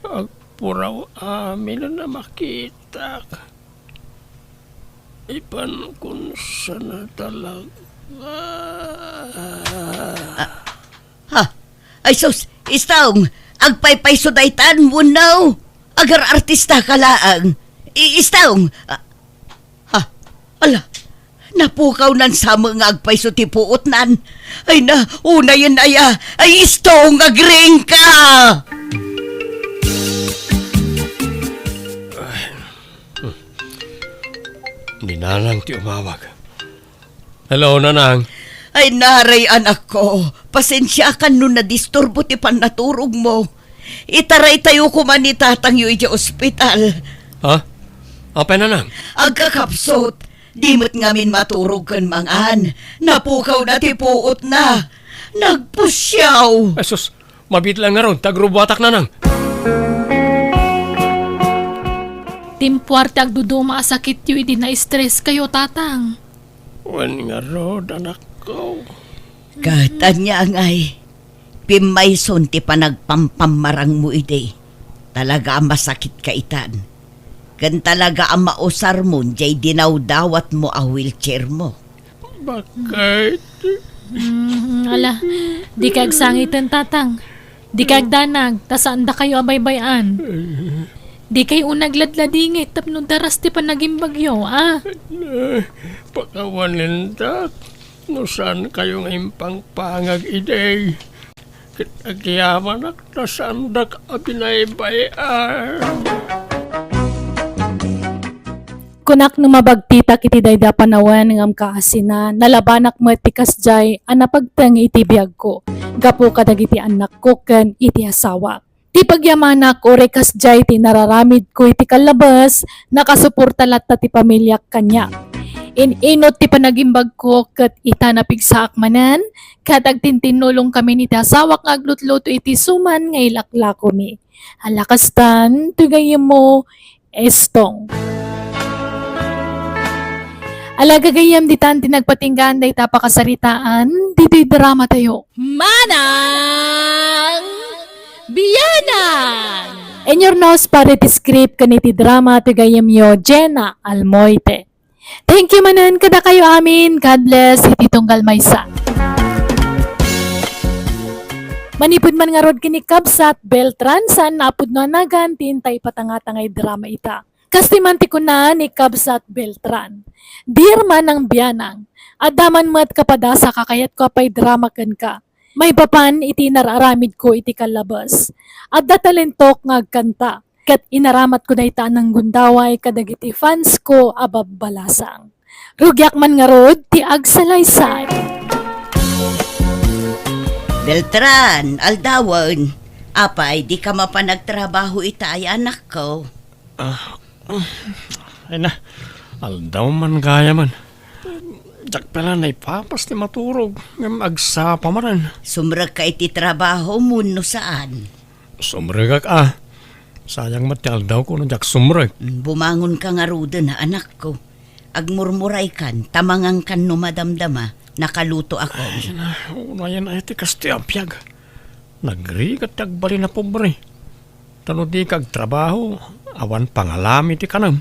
agpuraw amin a makitak. Ipan kun sana talaga. Ah, ha? Ay sus, Istong, agpaypayso daytan, wenno? Agar-artista ka laeng. I-, Istong, ah, Ha? Ala, napukawnan sa met nga agpayso ti puotnan. Ay na, unayen aya. Ay, Istong, agriingka! Ni Nanang ti umawag. Hello, Nanang. Ay, naray, anakko. Pasensiakan no nadisturbo ti pannaturogmo. Itaraytayo koma ni tatangyo idiay ospital. Ha? Apay, Nanang? Agkakapsut, di met ngamin maturog ken mangan. Napukawna ti puotna. Nagpusiaw. Ay, sus, mabiit laeng ngarud ta agrubuatak, Nanang. Timpuar ti agduduma a sakityo idi na-stress kayo, Tatang. Wen ngarud, anakko. Ket ania ngay, pimmayson ti panagpampammarangmo idi. Talaga a masakit ka itan. Ken talaga a mausarmon jay dinawdawatmo a wheelchairmo. Bakit? Mm, ala, di ka agsangiten, Tatang. Di ka agdanag, ta saan dakayo a baybay-an. Di kayo unay agladladingit tapno daras ti panagimbagyo, a? Pakawanen, Tat. No saan kayo nga impangpangag idi, ket agyamanak ta saandak a binaybay-an. Kunak no mabagtitak iti daydi a panawen ngem kaasina, nalabanak met ti kasdiay a napagteng iti biagko gapu kadagiti annakko ken iti asawak. Ti pagyamanak uray kasdiay ti nararamidko iti kallabes, nakasuporta latta ti pamiliak kaniak. In-inut ti panagimbagko ket ita napigsaak manen, ket agtintinnulongkami iti asawak nga aglutluto iti suman nga ilaklakomi. Ala kastan, ti gayyemmo, Estong. Ala gagayyem, ditan ti nagpatinggaan dayta a pakasaritaan ditoy drama tayo. Manang Bianang! In your nose, pare, ti script ken iti drama ti gayyemyo, Jenna Almoite. Thank you manen kadakayo amin. God bless iti tunggal maysa. Manipud man ngarud ken ni Kabsat Beltran, saan nga pudno a nagan ti intay ipatangtangay drama ita. Kas ti man ti kuna ni Kabsat Beltran, "Dear Manang Bianang, adda man met kapadasa a kayatko a paidrama kenka. Maipapan iti inar-aramidko iti kallabes, adda talentok nga agkanta, ket inaramatko dayta a nanggundaway kadagiti fansko a babbalasang. Rugiak man ngarud ti agsalaysay." Beltran, aldawen. Apay, di ka mapan agtrabaho ita, ay anakko? Ah, ay na, aldaw man gayam. Diak pay la naipapas ti maturog, ngem agsapa manen. Sumrekka iti trabaho mo no saan? Sumrekak a. Sayang met ti aldawko no diak sumrek. Mm, bumangonka ngaruden, anakko. Agmurmuraykan, ta mangankan no madamdama, nakalutoakon. Ay na, unayen ay ti kastoy a biag. Nagrigat ti agbalin a pobre. Ta no dika agtrabaho, awan pangalami ti kanem.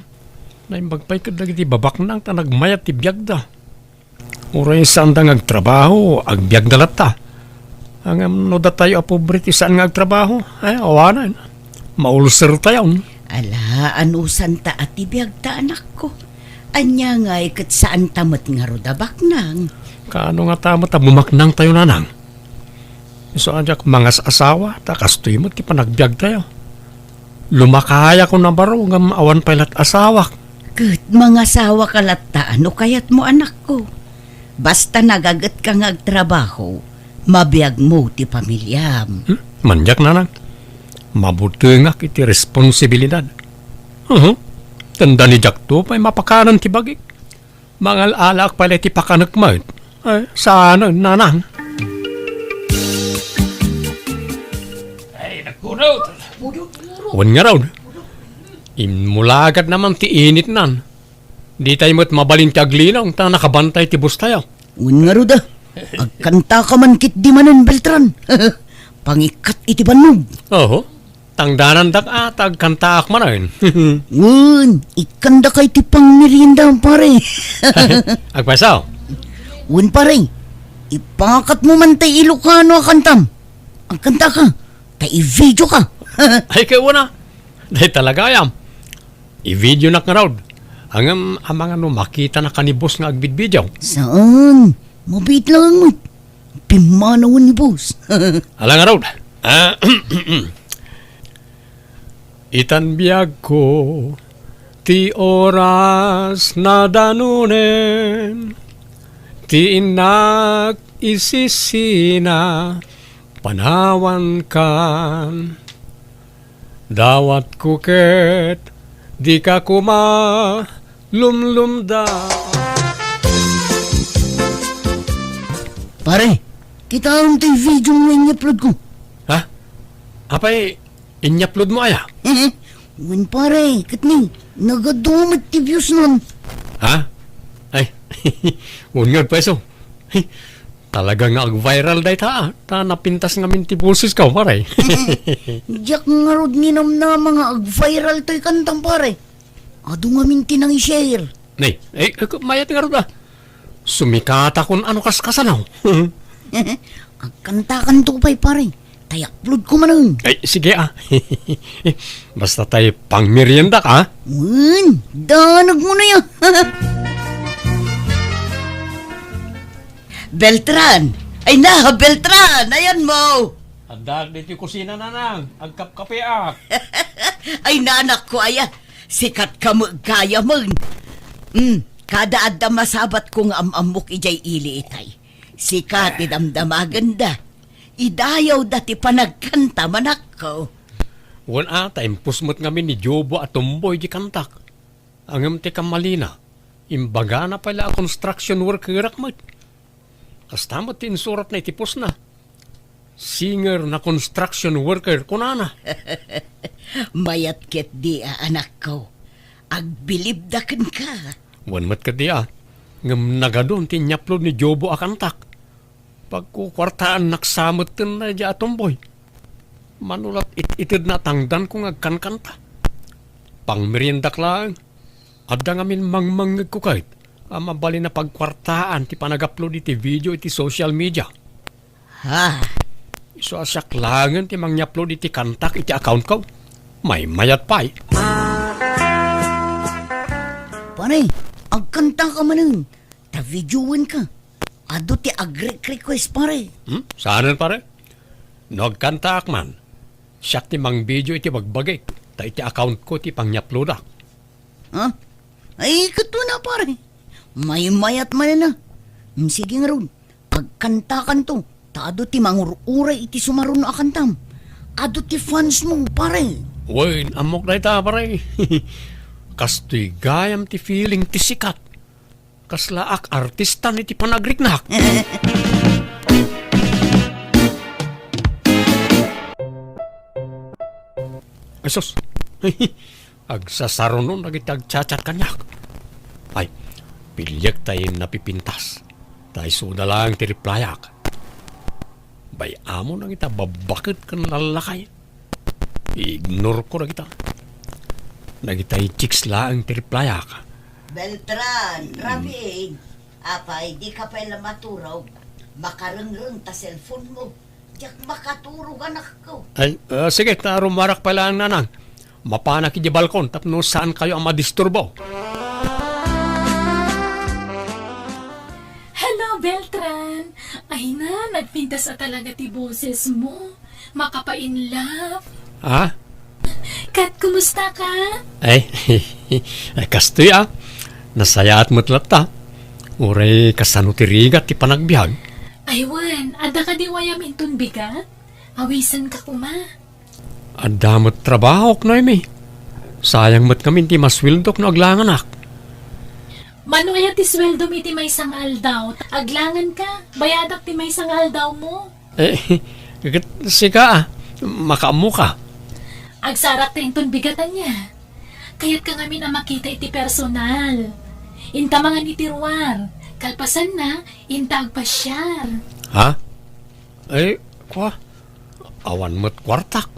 Naimbag pay ket dagiti babaknang ta nagmayat ti biagda. Uray saanda nga agtrabaho, agbiagda latta. Ngem no datayo a pobre ti saan nga agtrabaho, ay, awanen. Maulsertayon. Ala, anusanta a ti biagta, anakko. Ania ngay ket saanta met ngarud a baknang? Kaano ngata met a bumaknangtayo, nanang? Isu a diak mangas-asawa, ta kastoy met ti panagbiagtayo. Lumakayakon a baro ngem awan pay lat asawak. Ket mangasawaka latta no kayatmo, anakko. Basta nagagetka nga agtrabaho, mabiagmo ti pamiliam. Hmm? Ania diak, nanang. Mabutengak iti responsibilidad. Uhu. Tendani diakto pay mapakanen ti bagik. Mangal-alaak pay la iti pakanek met. Ay, saan, nanang? Ay, nagkunot. Wen ngarud. Immulagatna man ti initnan. Ditay met mabalin ti aglinong ta nakabantay ti bustayo. Wen ngarud a. Agkantaka man ketdi manen, Beltran. Pangikkat iti bannog. Oho. Tangdanandak a ta agkantaak manen. Wen, ikkandaka iti pangmerienda, pare. Agpayso? Wen, pare. Ipakatmo man tay Ilocano a kantam. Agkantaka, ta i-videoka. Ay, kay una. Dayta la gayam. I-videonak ngarud. Ngem amangan no makitanak a ni boss nga agbidbidiaw. Saan? Mabiit laeng met. Pimmanawen ni boss. Ala ngarud. Ah, itan biagko, ti oras nadanunen, ti innak isisina, panawankan. Dawatko ket dika koma lumlumda. Pare, kitaem ti video nga inyupload ko. Ha? Apay, inyupload mo aya? Wen, pare, ket ni, nagadu met ti views-na. Ha? Ay, wen nga, pweso. Talaga nga ag-viral dayta, ah. Ta napintas ngamin ti bosesko, pare. Diak ngarud ninamnama nga ag-viral toy kantam, pare. Adu ngamin ti nang-share. Nay, eh, eh, mayat ngarud, ah. Sumikatakon ano kaskasano. Agkantakanto pay, pare. Ta i-upload ko manen. Ay, sige, ah. Basta tay pangmeriendak, ah. Wen, danag mo na ya. Beltran! Ay na, Beltran! Ayan mo! Addaak ditoy kusina, nanang. Agkapkapeak. Ay, nanakko, aya. Sikat ka met gayam. Hmm, kada adda masabat ko nga am-ammok idiay ili itay. Sika ti damdamagenda. Idayawda ti panagkanta, manakko. Wen a, ta impos met ngamin ni Jobo a tumboy di kantak. Ngem ti kammalina, imbagana pay la a construction worker-ak met. Kasta met ti insuratna iti post-na. Singer na construction worker, kunana. Mayat ketdi a, anakko. Agbilibda kenka. Wen met ketdi a. Ngem nagadun ti inyapload ni Jobo a kantak. Pagkukuartaannak sa metten daydiay a tumboy. Mano la it-itedna a tangdanko nga agkankanta. Pangmeriendak laeng. Adda ngamin mangmangngegko ket a mabalin a pagkuartaan ti panag-upload iti video iti social media. Ha? Isu a siak laengen ti mangya-upload iti kantak iti accountko. Maymayat pay. Pare, agkantaka manen. Ta videoenka. Adu ti agre-request, pare. Hmm? Saanen, pare? No agkantaak man, siak ti mangvideo iti bagbagik, ta iti accountko ti pangya-uploadak. Ha? Ay, ket wen a, pare. Maymayat manen a. Hmm, sige ngarud, agkantakanto, ta adu ti mangur-uray iti sumaruno a kantam. Adu ti fans mo, pare. Wen, ammok dayta, pare. Kastoy gayam ti feeling ti sikat. Kaslaak artistan iti panagriknak. Ay, sus. Agsasarunon dagiti agchat-chat kaniak. Ay, piliek tay napipintas. Ta isuda laeng ti replyak. Bay-amon dagita babbaket ken lallakay. I-ignoreko dagita. Dagitay chicks laeng ti replyak. Beltran, Rafi, apay, dika pay la maturog? Makarengreng ta cellphone mo. Diak makaturog, anakko. Ay, ah, sige, ta rumarak pay laeng, nanang. Mapanak idiay balkon tapno saankayo a madisturbo. Hello, Beltran! Ay na, nagpintas a talaga ti boses mo. Makapa-in love. Ha? Kat, kumusta ka? Ay, ay, kastoy, ah. Nasayaat met latta. Uray kasano ti rigat ti panagbiag? Ay, wen, adda kadi wayam inton bigat? Awisenka koma. Adda met trabahok, Noemi. Sayang met ngamin ti masueldok no aglanganak. Mano aya ti sueldom iti maysa nga aldaw? Aglanganka, bayadak ti maysa nga aldawmo. Eh, ket sika, ah, makaammoka. Agsarakta inton bigat ania. Kayatka ngamin a makita iti personal. Inta mangan iti ruar. Kalpasanna, inta agpasiar. Ha? Ay, kua, awan met kuartak.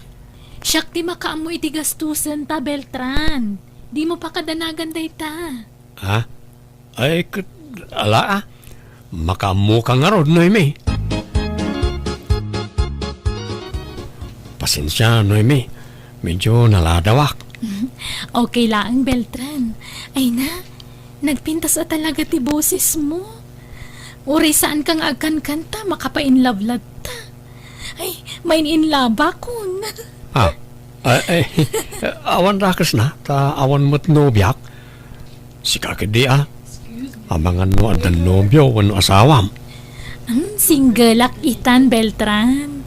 Siak ti makaammo iti gastusen ta, Beltran. Dimo pakadanagan dayta. Ha? Ay, ket, ala, ah. Makaammoka ngarud, Noemi. Pasensia, Noemi. Medyo naladawak. Okay laeng, Beltran. Ay na, nagpintas a talaga ti bosesmo. Uray saanka nga agkankanta, makapa-in love latta. Ay, main-in love-akon. Ah, ah, eh, awan dakesna, ta awan met nobiak. Sika ketdi, ah. Amangan no adda nobio wenno asawam. Hmm, single-ak itan, Beltran.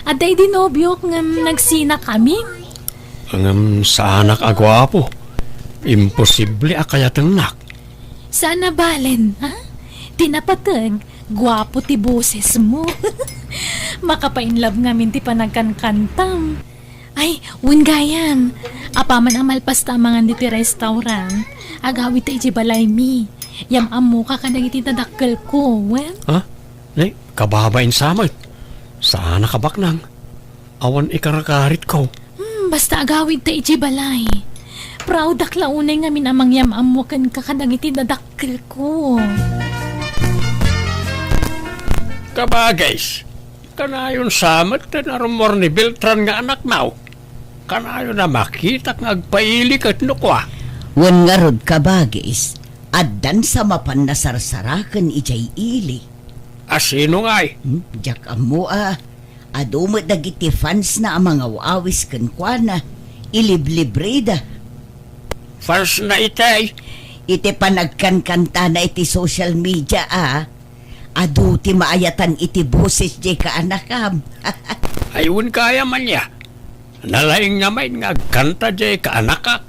Adda idi nobiok ngem nagsinakamin. Ngem saanak a guapo. Imposible a kayatengnak. Saan a balen, ha? Ti napateg, guapo ti bosesmo. Makapa-in love ngamin ti panagkankantam. Ay, wen gayam. Apaman a malpas ta mangan ditoy restaurant, agawidta idiay balaymi. Yam-ammoka kadagiti dadakkelko, wen? Ha? Nay, kababain sa met. Saan a kabaknang. Awan ikarakaritko. Hmm, basta agawidta idiay balay. Proudak la unay ngamin a mangyam-ammo kenka kadagiti dadakkelko. Kabagis, kanayon sa met ti narummuar ni Beltran nga anakna. Kanayon a makitak nga agpaili ket no kua. Wen ngarud, kabagis, addan sa mapan nasarsaraken idiay ili. A sino ngay? Hmm, diak ammo a. Adu met dagiti fansna a mangaw-awis kenkuana. Iliblibrida. Fansna itay? Iti panagkankantana iti social media a. Adu ti maayatan iti boses diay kaanakam. Ay, wen gayam ania. Nalaing nga main nga agkanta diay kaanakak.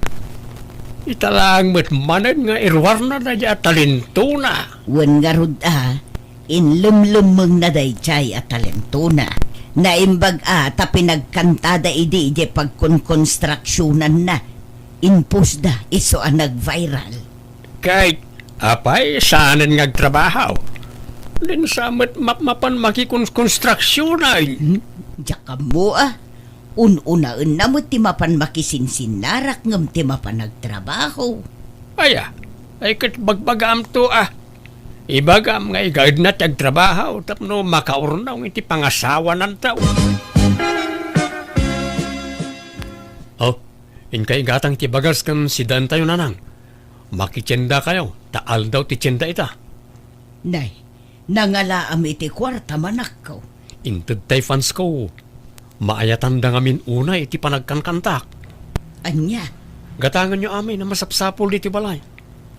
Ita laeng met manen nga iruarna daydiay a talentona. Wen ngarud a, inlemlemmengna daydiay a talentona. Naimbag a ta pinagkantada idi idiay pagkonkonstruksionanna. Inpostda isu a nag-viral. Ket, apay, saanen nga agtrabaho? Dinsa met mapmapan makikonkonstruksionen. Hmm? Diak ammo a. Un-unaenna met ti mapan makisinsinnarak ngem ti mapan agtrabaho. Aya, ay ket bagbagaamto a. Ibagam nga igaedna ti agtrabaho tapno makaurnong iti pangasawananto. Oh, inka igatang ti bagas ken sidaentayo, nanang. Makitiendakayo, ta aldaw ti tienda ita. Nay, nangalaam iti kuartam, anakko. Inted tay fansko. Maayatanda ngamin unay iti panagkankantak. Ania? Gatangenyo amin a masapsapul ditoy balay.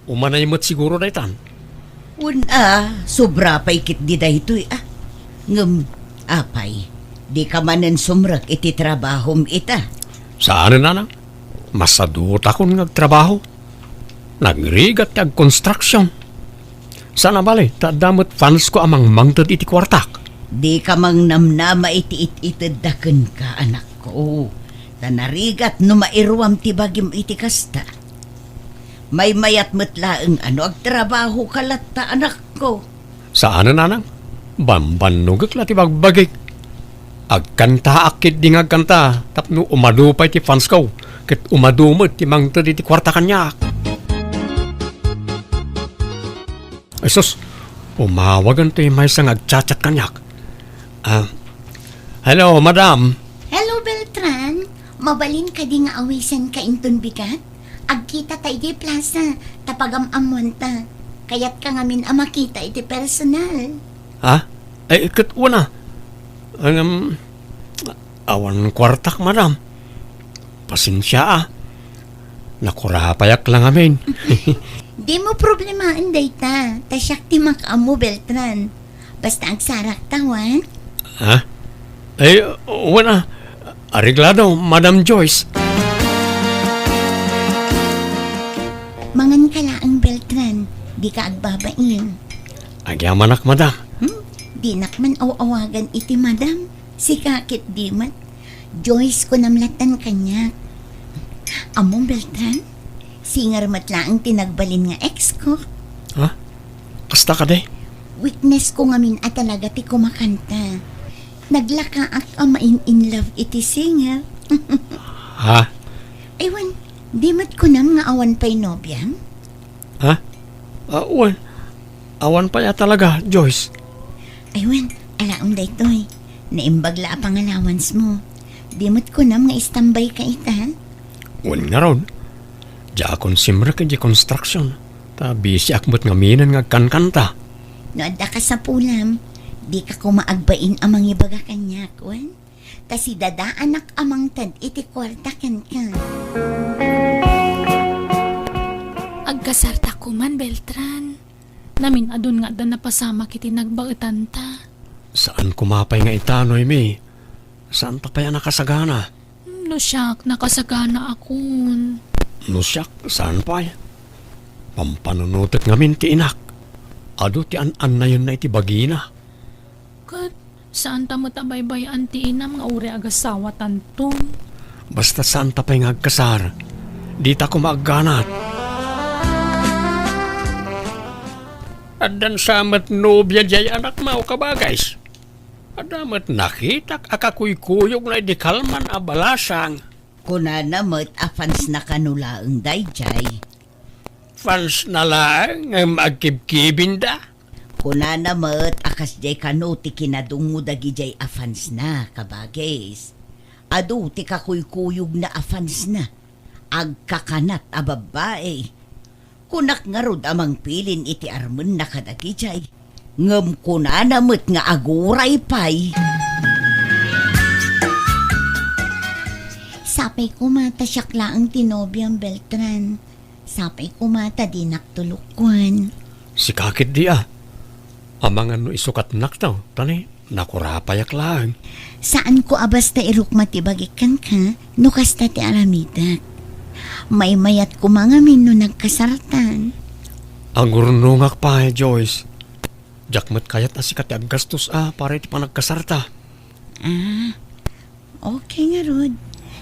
Umanay met siguro daytan. Wen a, sobra pay ketdi daytoy a. Ngem, apay, dika manen sumrek iti trabahom ita? Saanen, nanang. Masadutakon nga agtrabaho. Nagrigat ti agkonstruksion. Saan a bale, ta adda met fansko a mangmangted iti kuartak. Dika mangnamnama iti it-itedda kenka, anakko. Ta narigat no mairuam ti bagim iti kasta. Maymayat met laeng a no agtrabahoka latta, anakko. Saanen, nanang. Bambannogek la ti bagbagik. Agkantaak ketdi nga agkanta tapno umadu pay ti fansko ket umadu met ti mangted iti kuarta kaniak. Ay sus, umawagen ti maysa nga agchat-chat kaniak. Ah, hello, madam. Hello, Beltran. Mabalin kadi nga awisenka inton bigat? Agkitata idiay plaza, ta pagam-ammoanta. Kayatka ngamin a makita iti personal. Ha? Ay, ket wen a. Ngem, awan kuartak, madam. Pasensia a. Nakurapayak la ngamin. Dimo problemaen dayta, ta siak ti makaammo, Beltran. Basta agsarakta, wen? Ha? Ay, wen a. Areglado, Madam Joyce. Manganka laeng, Beltran. Dika agbabain. Agyamanak, madam. Hmm? Dinak man aw-awagan iti madam. Sika ketdi met. Joyce, kunam lattan kaniak. Ammom, Beltran? Singer met laeng ti nagbalin nga ex ko. Ha? Kasta kadi? Weakness ko ngamin a talaga ti kumakanta. Naglakaak a main-in love iti singer. Ha? Ay wen, di met kunam nga awan pay nobiam? Ha? Ah, wen, awan pay a talaga, Joyce. Ay wen, alaem daytoy. Naimbag la a pangalawansmo. Di met kunam nga istambayka ita? Wen ngarud, diakon simrek iti construction, ta busyak met ngaminen nga agkankanta. No adda kasapulam, dika koma agbain a mangibaga kaniak, wen? Ta sidadaanak a mangted iti kuarta kenka. Agkasarta koman, Beltran. Namin-adun nga adda napasamak iti nagbaetanta. Saan koma pay nga ita, Noemi. Saanta pay a nakasagana. No siak, nakasaganaakon. No siak, saan pay. Pampanunotek ngamin ti inak. Adu ti an-annayenna iti bagina. Ket saanta met a baybay-an ti inam nga uray agasawatanto. Basta saanta pay nga agkasar, dita koma agganat. Addan sa met nobia diay anakmo, kabagays. Adda met nakitak a kakuykuyogna idi kalman a balasang. Kunana met a fansna kano laeng daydiay. Fansna laeng ngem agkibkibinda? Kunana met a kasdiay kano ti kinadungngo dagidiay a fansna, kabagis. Adu ti kakuykuyogna a fansna. Agkakanat a babbai. Kunak ngarud a mangpilin iti armenna kadagidiay. Ngem kunana met nga aguray pay. Sapay koma ta siak laeng ti nobiam, Beltran. Sapay koma ta dinak tulokkuan. Sika ketdi a. Amangan no isukatnak to, tani nakurapayak laeng. Saanko a basta irukma ti bagik kenka no kasta ti aramidek. Maymayat koma ngamin no nagkasartan. Agurnongak pay, Joyce. Diak met kayat a sika ti aggastos a para iti panagkasarta. Ah, okay ngarud.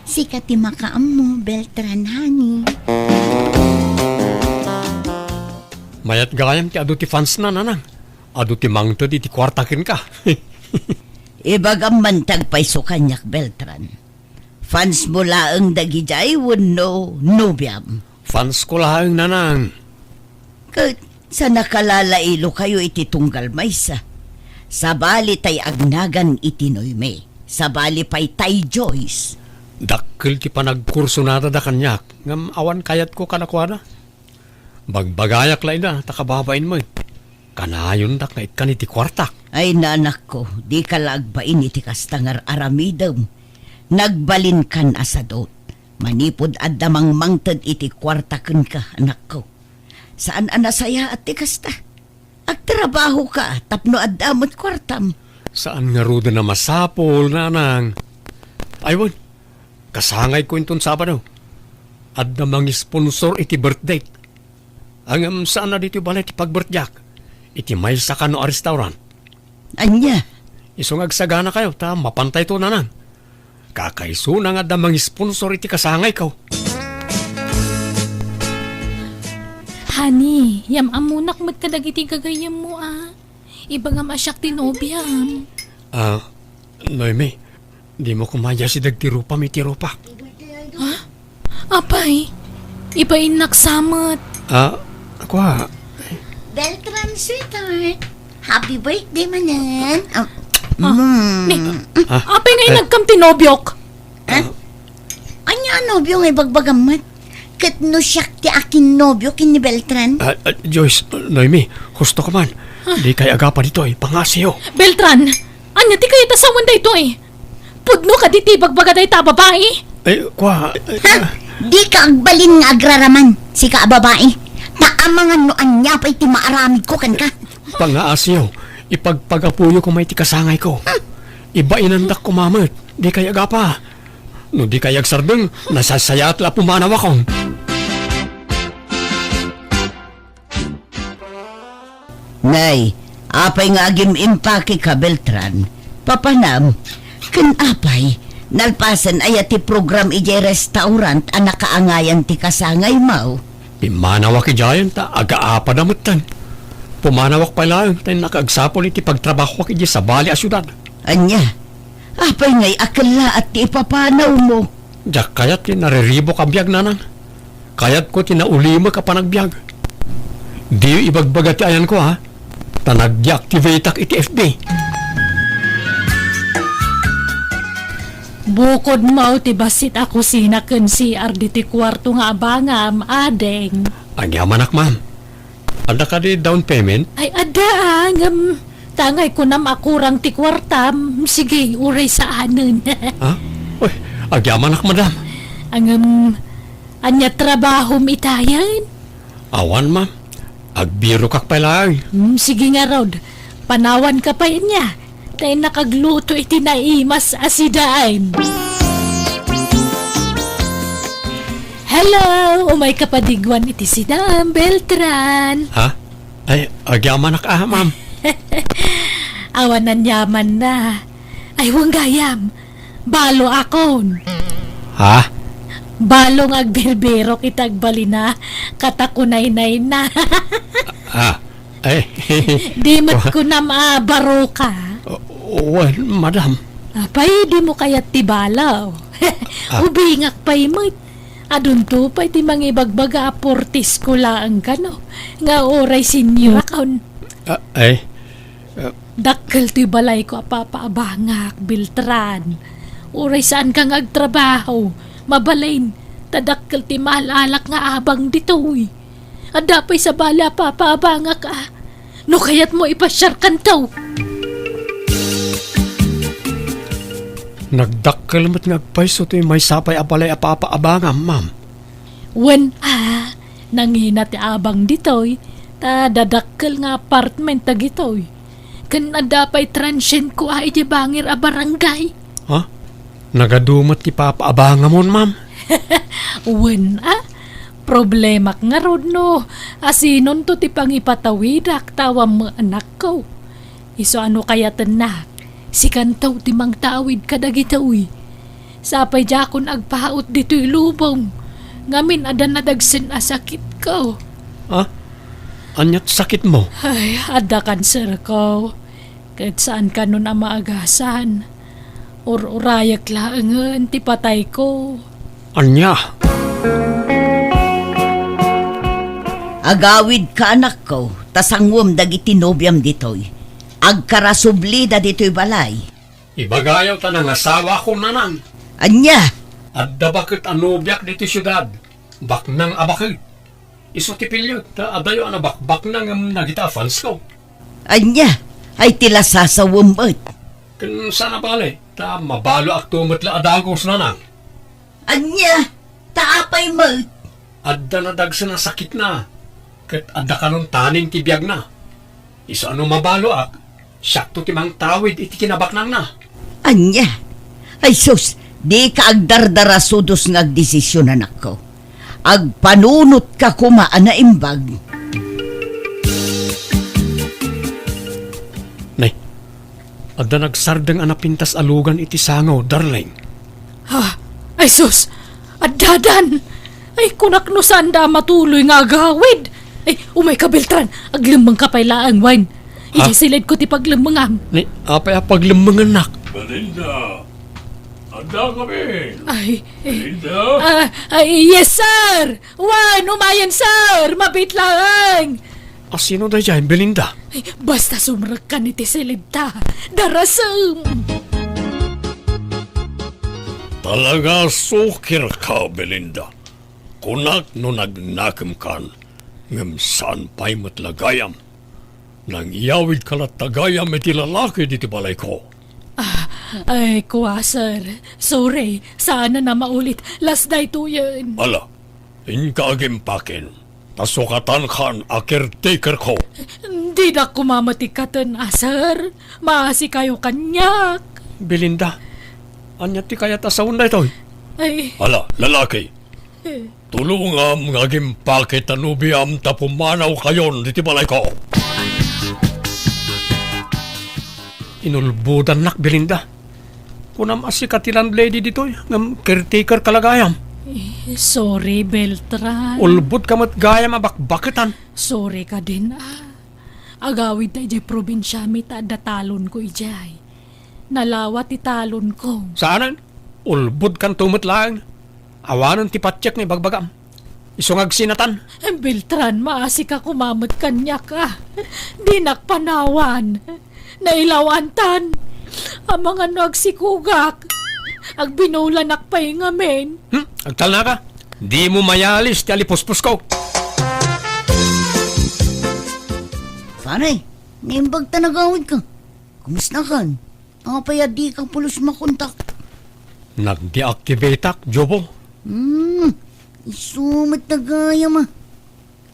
Sika ti makaammo, Beltran, honey. Mayat gayam ti adu ti fansna, nanang. Adu ti mangted iti kuarta kenka. Ibagam man ti agpayso kaniak, Beltran. Fansmo laeng dagidiay wenno nobiam? Fansko laeng, nanang. Ket sa nakalalailo kayo iti tunggal maysa, sabali tay agnagan iti Noemi, sabali pay tay Joyce. Dakkel ti panagkursunada da kaniak, ngem awan kayatko kadakuada. Bagbagayak la ida, ta kababain met. Kanayondak nga ikkan iti kuartak. Ay, nanakko, dika la agbain iti kasta nga ar-aramidem. Nagbalinkan a sadut. Manipud adda mangmangted iti kuarta kenka, anakko. Saan a nasayaat ti kasta. Agtrabahoka tapno adda met kuartam. Saan ngaruden a masapul, nanang. Ay, wen, kasangayko inton Sabado. Adda mangisponsor iti birthday. Ngem saan a ditoy balay ti pagbirthday-ak. Iti maysa kano a restaurant. Ania? Isu nga agsaganakayo, ta mapantayto, nanang. Kakaisuna nga adda mangisponsor iti kasangayko. Honey, yam-ammonak met kadagiti gagayyemmo a. Ibagam a siak ti nobiam. Ah, Noemi, dimo koma iyasideg ti rupam iti rupak. Ha? Apay, ibainnak sa met. Ah, kua. Beltran, sweetheart. Happy birthday manen. Ah, Ah, mm. ni, Ah, apay nga eh. inagkam ti nobiok? Ha? Ania a nobio nga ibagbagam met? Ket no siak ti akinnobio ken ni Beltran? Ah, ah, Joyce, Noemi, husto ka man. Ah. Dikay agapa ditoy, pangngasiyo. Beltran, ania ti kayat a sawen daytoy? Pudno kadi ti ibagbaga dayta a babai? Ay, kua, ay, Ha? ah. Dika agbalin nga agraraman, sika a babai. Ta amangan no ania pay ti maaramidko kenka. Pangngasiyo, ipagpagapuyo koma iti kasangayko. Ibainandak koma met, dikay agapa. No dikay agsardeng, nasasayaat la a pumanawakon. Nay, apay nga agim-impakeka, Beltran? Papanam, ken apay, nalpasen aya ti program idiay restaurant a nakaangayan ti kasangaymo? Pimmanawak idiayen ta agaapada metten. Pumanawak pay laeng ta innak agsapul iti pagtrabahoak idiay sabali a siudad. Ania? Apay ngay a kellaat ti ipapanawmo? Diak kayat ti nariribuk a biag, nanang. Kayatko ti naulimek a panagbiag. Diyo ibagbaga ti ayanko, ha? Ta nag-deactivate-ak iti F B. Bukodmo ti bassit a kusina ken C R ditoy kuarto nga abangam, ading. Agyamanak, ma'am. Adda kadi down payment? Ay, adda, ah, ngem ta ngay kunam a kurang ti kuartam, sige, uray saanen. Ha? Uy, agyamanak, madam. Ngem, ania trabahom itayen? Awan, ma'am. Agbirokak pay laeng. Hmm, sige ngarud. Panawanka pay ania. Ta innak agluto iti naimas a sidaem. Hello! Umayka padigwan iti sidaem, Beltran. Ha? Ay, agyamanak a, ma'am. Awan aniamanna. Ay, wen gayam. Baloakon. Ah? Balo nga agbirbirok iti agbalina, ket kunaynayna. Ah, eh. Di met kunam a baro ka. Well, madam. Apay, dimo kayat ti balo? Ah. Ubingak pay met. Adunto pay ti mangibagbaga a portisko laeng kano, nga uray senyorakon. Ah, eh. Ah. Dakkel ti balayko a papaabangak, Beltran. Uray saanka nga agtrabaho, mabalin, ta dakkel ti maal-alak nga abang ditoy. Adda pay sabali a papaabangak, a. No kayatmo, ipasiarkanto. Nagdakkel met nga agpayso ti maysa pay a balay a papaabangam, ma'am. Wen a, nangina ti abang ditoy, ta dadakkel nga apartment dagitoy. Ken adda pay transientko a idiay bangir a barangay. Ha? Nagadu met ti papaabangam, ma'am? Wen a, problemak ngarud no asinonto ti pangipatawidak ta awan met anakko. Isu a no kayatennak, sikanto ti mangtawid kadagitoy. Sapay diakon agpaut ditoy lubong, ngamin adda nadagsen a sakitko. Ah? Ania ti sakitmo? Ay, adda kanserko. Ket saan kanon a maagasan. Ur-urayek laengen ti patayko. Ania? Agawidka, anakko, ta sanguem dagiti nobiam ditoy. Agkarasublida ditoy balay. Ibagayo ta nangasawakon, nanang. Ania? Adda baket a nobiak ditoy siudad. Baknang a baket. Isu ti piliek, ta adayo a nabakbaknang ngem dagita a fansko. Ania? Ay ti lasasawem met. Ken saan a bale, ta mabaloakto met la a dagus, nanang. Ania? Ta apay met? Adda nadagsen a sakitna, ket adda kanon tanin ti biagna. Isu a no mabaloak, siakto ti mangtawid iti kinabaknangna. Ania? Ay sus, dika agdardarasudos nga agdesisyon, anakko. Agpanunotka koma a naimbag. Nay, adda nagsardeng a napintas a lugan iti sangaw, darling. Ha? Ay sus! Addadan! Ay, kunak no saanda a matuloy nga agawid! Ay, umayka, Beltran! Aglemmengka pay laeng, wen. Ha? Idiay silidko ti paglemmengam. Ni, apay a paglemmengennak? Belinda! Adda kami! Ay, eh, Belinda? Ah, ay, yes, sir! Wen, umayen, sir! Mabiit laeng! A, sino daydiay, Belinda? Basta sumrekkan iti silidta, darasem! Talaga a sukirka, Belinda. Kunak no nagnakemkan, ngem saan pay met la gayam. Nangiyawidka latta gayam iti lalaki ditoy balayko. Ah, ay, kua, sir. Sorry, saan a maulit. Last daytoyen. Ala, inka agimpaken. Ta sukatankan a caretakerko. Dinak koma met ikkaten a, sir. Maasikayo kaniak. Belinda, ania ti kayat a sawen daytoy? Ay. Ala, lalaki. Eh. Tulongam nga agimpake ta nobiam ta pumanawkayon ditoy balayko. Inulbodannak, Belinda. Kunam a sika ti landlady ditoy, ngem caretakerka la gayam. Eh, sorry, Beltran. Ulbodka met gayam a bakbaketan. Sorry kadin, a. Agawidta idiay probinsiami ta adda talonko idiay. Nalawa ti talonko. Saanen? Ulbodkanto met laeng. Awanen ti patiek nga ibagbagam. Isu nga agsinatan. Beltran, maasika koma met kaniak, a. Dinak panawan. Nailawantan. Amangan no agsikogak. Agbinulanak pay ngamin. Hmm? Agtalnaka? Dimo mayalis ti alipuspusko. Pare, naimbag ta nagawidka. Kumustakan? Apay a dika pulos makontak? Nagdeactivateak, Jobo. Hmm, isu met gayam a.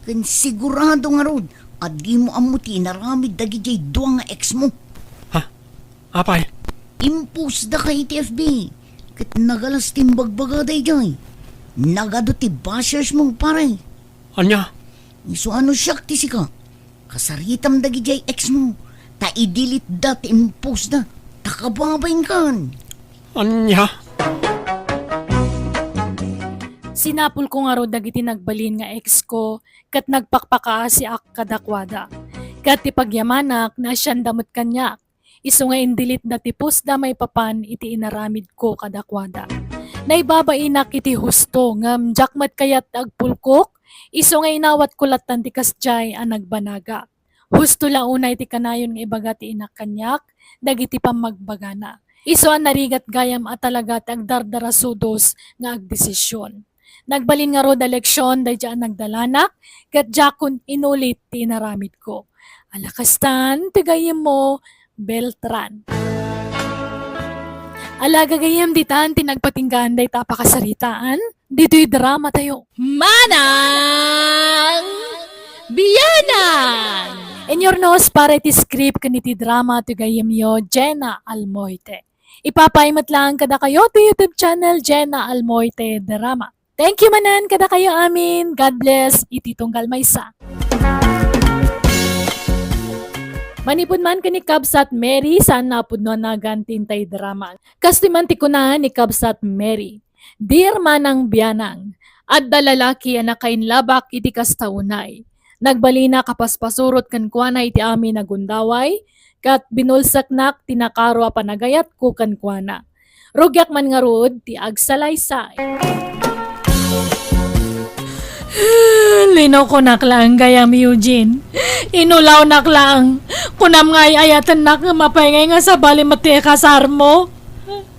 Ken sigurado ngarud a dimo ammo ti inaramid dagidiay dua nga ex mo. Ha? Apay? Impost daka iti F B. Ket nagalas ti imbagbagada idiay. Nagadu ti bashers mo, pare. Ania? Isu a no siak ti sika. Kasaritam dagidiay ex mo, ta i-delete da ti impost da, ta kababainkan. Ania? Sinapulko ngarud dagiti nagbalin nga ex ko ket nagpakpakaasiak kadakuada. Ket ti pagyamanak, naasianda met kaniak. Isu nga in-delete da ti post da maipapan iti inaramidko kadakuada. Naibabainak iti husto ngem diak met kayat ti agpulkok, isu nga inawatko lattan ti kasdiay a nagbanagak. Husto la unay ti kanayon nga ibaga ti inak kaniak dagiti pammagbagana. Isu a narigat gayam a talaga ti agdardarasudos nga agdesisyon. Nagbalin ngarud a leksion daydi a nagdalanak, ket diakon inulit ti inaramidko. Ala kastan ti gayyemmo, Beltran. Ala gagayyem ditan ti nagpatinggaan dayta a pakasaritaan. Ditoy drama tayo. Manang Bianang! Inurnos para iti script ken iti drama ti gayyemyo, Jenna Almoite. Ipapaay met laeng kadakayo ti YouTube channel, Jenna Almoite Drama. Thank you manen kadakayo amin. God bless iti tunggal maysa. Manipud man ken ni Kabsat Mary, saan a pudno a nagan ti intay drama. Kastoy man ti kuna ni Kabsat Mary. Dear Manang Bianang, adda lalaki a nakainlabak iti kasta unay. Nagbalinak a paspasurot kenkuana iti amin a gundaway, ket binulseknak ti nakaro a panagayatko kenkuana. Rugiak man ngarud ti agsalaysay. Linokonak laeng gayam, Eugene. Inulawnak laeng. Kunam nga ay-ayatennak ngem apay ngay nga sabali met ti ikasarmo?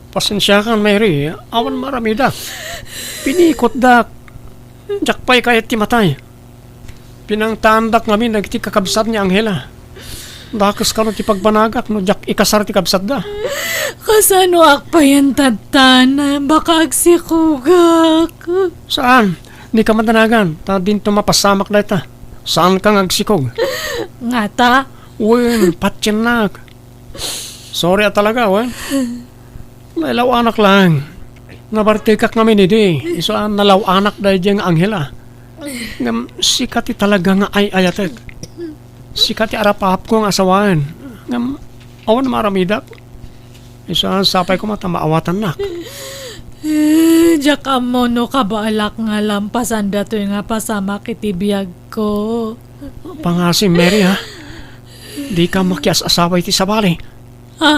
Pasensiakan, Mary. Awan maaramidak. Pinikotdak. Diak pay kayat ti matay. Pinangtaandak ngamin dagiti kakabsat ni Angela. Dakes kano ti pagbanagak no diak ikasar ti kabsatda. Kasanoak payen tattan? Baka agsikogak. Saan? Dika madanagan, ta dinto mapasamak dayta. Saanka nga agsikog. Ngata? Wen, patiennak. Sorry a talaga, wen. Nailaw-anak laeng. Nabartekak ngamin idi, isu a nalaw-anak daydiay nga anghel a. Ngem sika ti talaga nga ay-ayatek. Sika ti arap-apko nga asawaen. Ngem awan maaramidak. Isu a sapay koma ta maawatannak. Eh, diak ammo no kabaelak nga lampasan datoy nga pasamak iti biagko. Pangasim, Mary, ha? Dika makias-asawa iti sabali. Ha?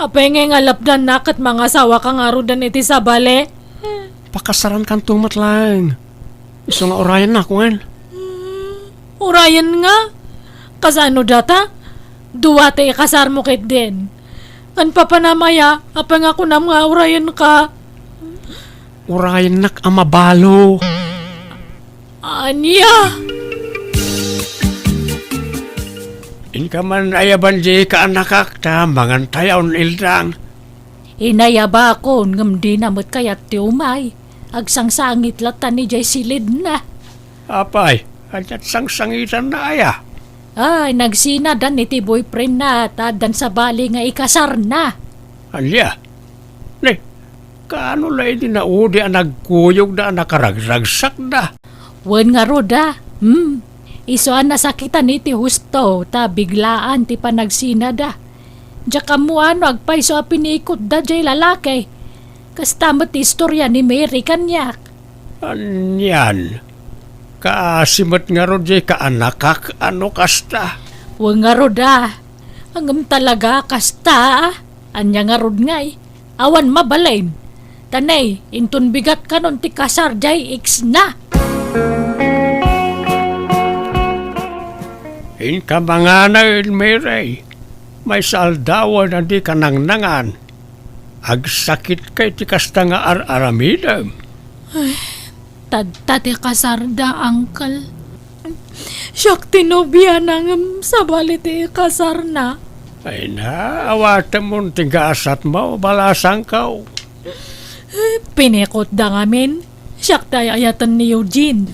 Apay ngay nga lapdannak ket mangasawaka ngaruden iti sabali? Pakasarankanto met laeng. Isu nga urayennak, wen? Urayen nga? Kasano data? Dua ti ikasarmo ketdin. Ken papanam aya, apay nga kunam nga urayenka? Urayennak a mabalo. Ania? Inka man ayaban di kaanakak ta mangantayaon, Ildang. Inayabakon ngem dina met kayat ti umay. Agsangsangit latta ni jay silidna. Apay, aniat sangsangitanna aya? Ay, nagsinadan iti boyfriendna ta addan sabali nga ikasarna. Ania? Ne, kaano la idi naudi a nagkuyogda a nakaragragsakda? Wen ngarud a, hmm, isu a nasakitan iti husto ta biglaan ti panagsinada. Diak ammo no agpayso a pinikotda jay lalaki. Kasta met ti istorya ni Mary kaniak. Anian? Kaasi met ngarud jay kaanakak a no kasta? Wen ngarud a. Ngem talaga kasta a. Ania ngarud ngay? Awan mabalin. Ta ne, inton bigat kanon ti kasar jay ex na. Inka manganay, Mary. Maysa aldawen a dika nangnangan. Agsakitka iti kasta nga ar-aramidem. Ay, tadta ti kasarda, uncle. Siak ti nobiana ngem sabali ti ikasarna. Ay na, awatemon ti gasatmo, balasangko. Pinikotda ngamin. Siak ti ay-ayaten ni Eugene.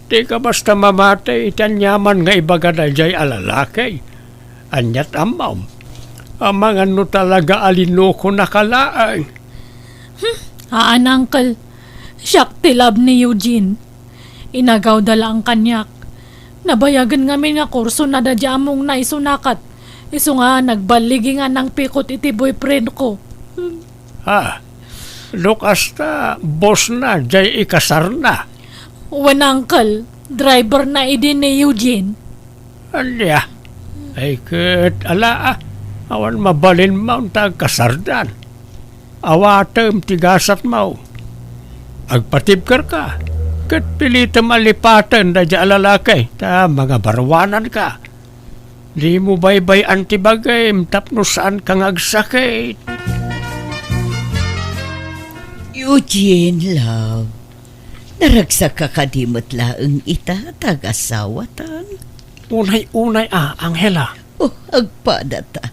Dika basta mamati iti aniaman nga ibaga daydiay a lalaki. Aniat ammom? Amangan no talaga a linokonaka laeng. Hmm, haan, uncle. Siak ti love ni Eugene. Inagawda laeng kaniak. Nabayagen ngamin nga kursona daydiay amongna isuna ket isu nga nagballigi nga nangpikot iti boyfriendko. Ha? No kasta, bossna, jay ikasarna. Wen, uncle, driverna idi ni Eugene. Ania? Ay, ket ala, ah. Awan mabalinmo ta agkasardan. Awatem ti gasatmo. Agpatibkerka, ket pilitem a lipaten daydiay a lalaki, ta mangabaruananka. Dimo baybay-an ti bagim tapno saanka nga agsakit. Eugene, love, naragsakka kadi met laeng ita ta agasawatan? Unay-unay a, Angela. Oh, agpadata.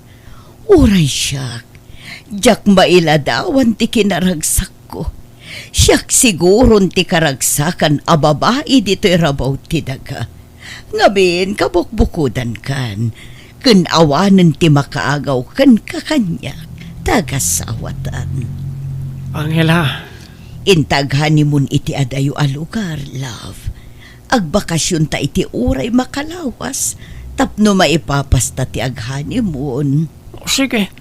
Uray siak, diak mailadawan ti kinaragsakko. Siak siguron ti karagsakan a babai ditoy rabaw ti daga. Ngamin, kabukbukodankan, ken awanen ti makaagaw kenka kaniak, ta agasawatan. Angela. Inta aghoneymoon iti adayo a lugar, love. Agbakasionta iti uray makalawas, tapno maipapasta ti aghoneymoon. O, sige.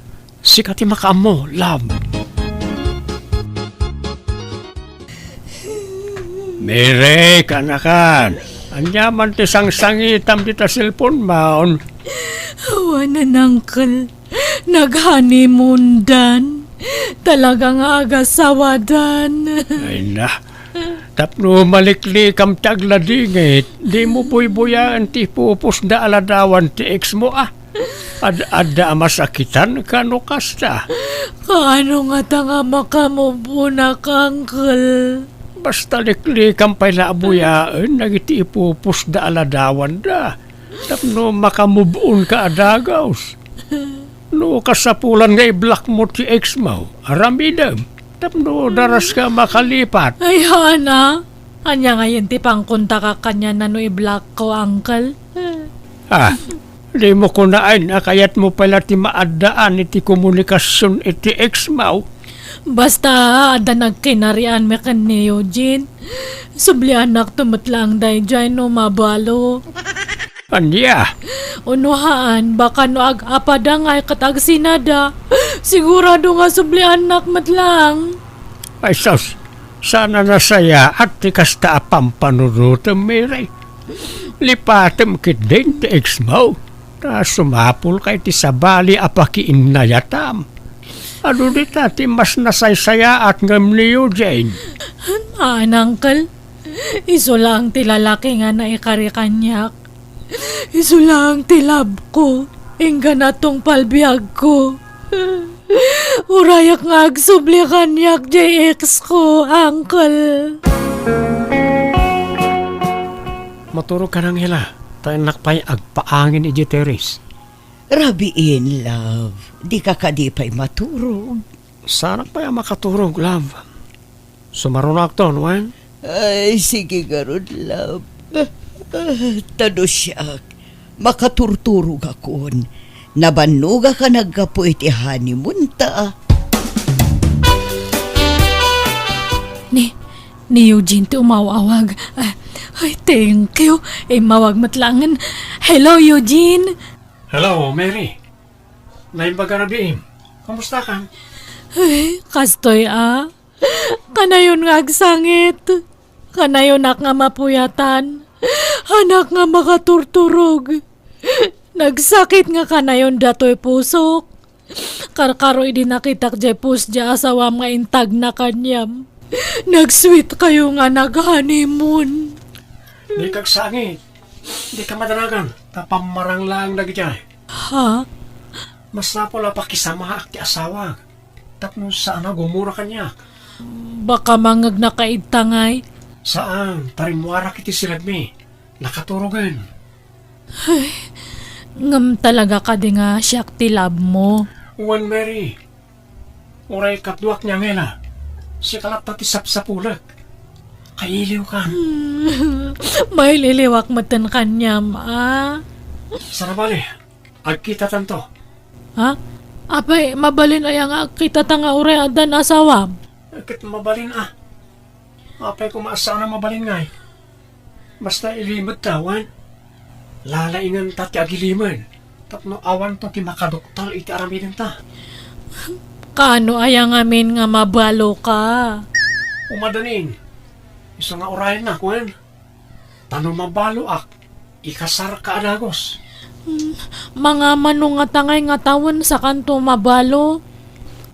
Sika ti makaammo, love. Mary, kaanakan. Ania man ti sangsangitam dita cellphone-mon? Awanen, uncle. Nag-honeymoon-dan. Talaga nga agasawadan. Ay na. Tapno maliklikam ti agladingit, dimo buybuyaen ti ipupusda a ladawan ti ex-mo, ah. Ad-adda a masakitanka no kasta. Kaano ngata nga makamove-onak, uncle? Basta liklikam pay la a buyaen dagiti ipupusda a ladawanda tapno makamove-onka a dagus. No kasapulan nga i-block-mo ti ex-mo, aramidem tapno daraska a makalipat. Ay, haan a. Ania ngayen ti pangkontakak kaniana no i-block-ko, uncle? Ah, dimo kunaen a kayatmo pay la ti maaddaan iti komunikasion iti ex-mo? Basta adda nagkinarianmi ken ni Eugene. Subliannakto met laeng daydiay no mabalo. Ania? Uno haan, baka no ag-apada ngay ket agsinada, sigurado nga subliannak met laeng. Ay sus, saan a nasayaat ti kasta a pampanunotem, Mary. Lipatem ketdin ti ex-mo, ta sumapulka iti sabali a pakiinnayatam. Adu dita ti mas nasaysayaat ngem ni Eugene. Haan, uncle. Isu laeng ti lalaki nga naikari kaniak. Isu laeng ti love-ko, inggana tungpal biagko. Urayak nga agsubli kaniak jay ex-ko, uncle. Maturogkan, Angela, ta innak pay agpaangin idiay terrace. Rabiin, love. Dika kadi pay maturog? Saanak pay a makaturog, love. Sumarunoakton, wen? Ay, sige ngarud, love. Ah, ta no siak, makaturturogakon. Nabannogak a naggapu iti honeymoon-ta. Ni, ni Eugene ti umaw-awag. Ah, ay, thank you. Immawag met laengen. Hello, Eugene. Hello, Mary. Naimbag a rabiim. Kamustakan? Ay, kastoy a. Kanayon nga agsangit. Kanayonak nga mapuyatan. Haanak nga makaturturog. Nagsakit nga kanayon datoy pusok. Karkaro idi nakitak jay pusdiay asawam nga intagna kaniam. Nag-sweet kayo nga nag-honeymoon. Dika agsangit. Dika madanagan. Ta pammarang laeng dagiti ay. Ha? Masapul a pakisamaak ti asawak tapno saan a gumura kaniak. Baka mangegnaka ita ngay? Saan, ta rimmuarak iti siragmi. Nakaturogen. Ay, ngem talaga kadi nga siak ti love mo? Wen, Mary. Uray kaduak ni Angela, sika latta ti sapsapulek. Kailiwkan. Maililiwak metten kaniam, a? Saan a bale, agkitatanto. Ha? Apay, mabalin aya nga agkitata nga uray addan asawam? Ket mabalin a. Apay koma a saan a mabalin ngay? Basta ilimedta, wen? Lalaingenta ti agilimed tapno awanto ti makaduktal iti aramidenta. Ano aya ngamin nga mabaloka? Umadanin, isu nga urayennak, wen? Ta no mabaloak, ikasarka a dagus. Hmm, mangamano ngata ngay nga tawen sakanto mabalo?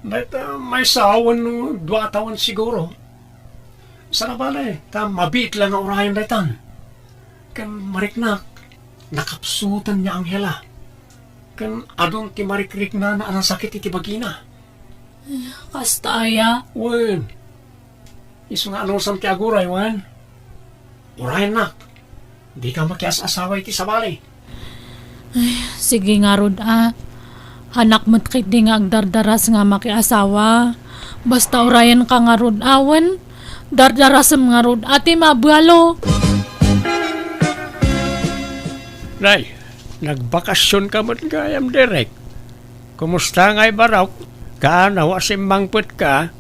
Dayta maysa wenno dua a tawen siguro. Saan a bale, ta mabiit la nga urayen daytan. Ken mariknak, nakapsutan ni Angela. Ken adun ti marikriknana a nasakit iti bagina. Kasta aya? Wen. Isu nga anusam ti aguray, wen? Urayennak, dika makias-asawa iti sabali. Ay, sige ngarud a. Hanak met ketdi nga agdardaras nga makiasawa. Basta urayenka ngarud a, wen? Dardarasem ngarud a ti mabalo. Nay, nagbakasionka met gayam, Derek. Kumusta ngay, barok? Kaano a simmangpetka?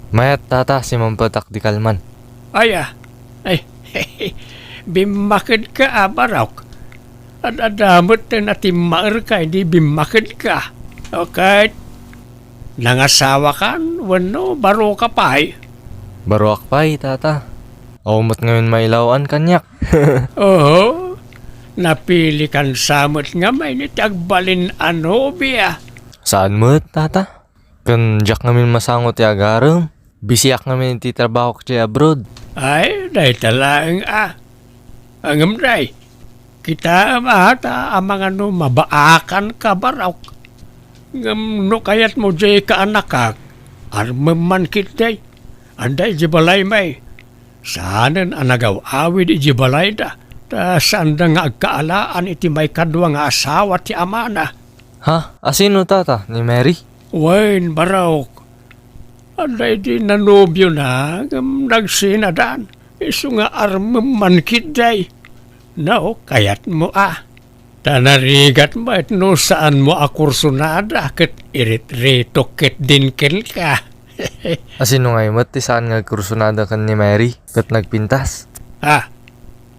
Mayat, tata, simmangpetak di kalman. Aya, ay, bimmakedka a, barok. Ad-adda met ti natimmaerka idi bimmakedka. Okay. Nangasawakan wenno baroka pay? Baroak pay, tata. Awan met ngamin mailaw-an kaniak. Oo. Napilikan sa met ngamin iti agbalin a nobia. Saan met, tata? Ken diak ngamin masango ti agarem. Bisiak ngamin iti trabahok iti abroad. Ay, dayta laeng a. Ngem, day, kitaem a ta amangan no mabaakanka, barok. Ngem no kayatmo diay kaanakak, armem man ketdi. Ania idiay balaymi? Saanen a nagaw-awid idiay balayda, ta saanda nga agkaalaan iti maikadua nga asawa ti amana. Ha? Asino, tata? Ni Mary? Wen, barok. Ania idi nanobiona ngem nagsinadan. Isu nga armem man ketdi. No, kayatmo a. Ta narigat met no saanmo a kursonada ket iritiritok ketdin kenka. Asino ngay met ti saan nga agkursonada ken ni Mary ket nagpintas? Ah,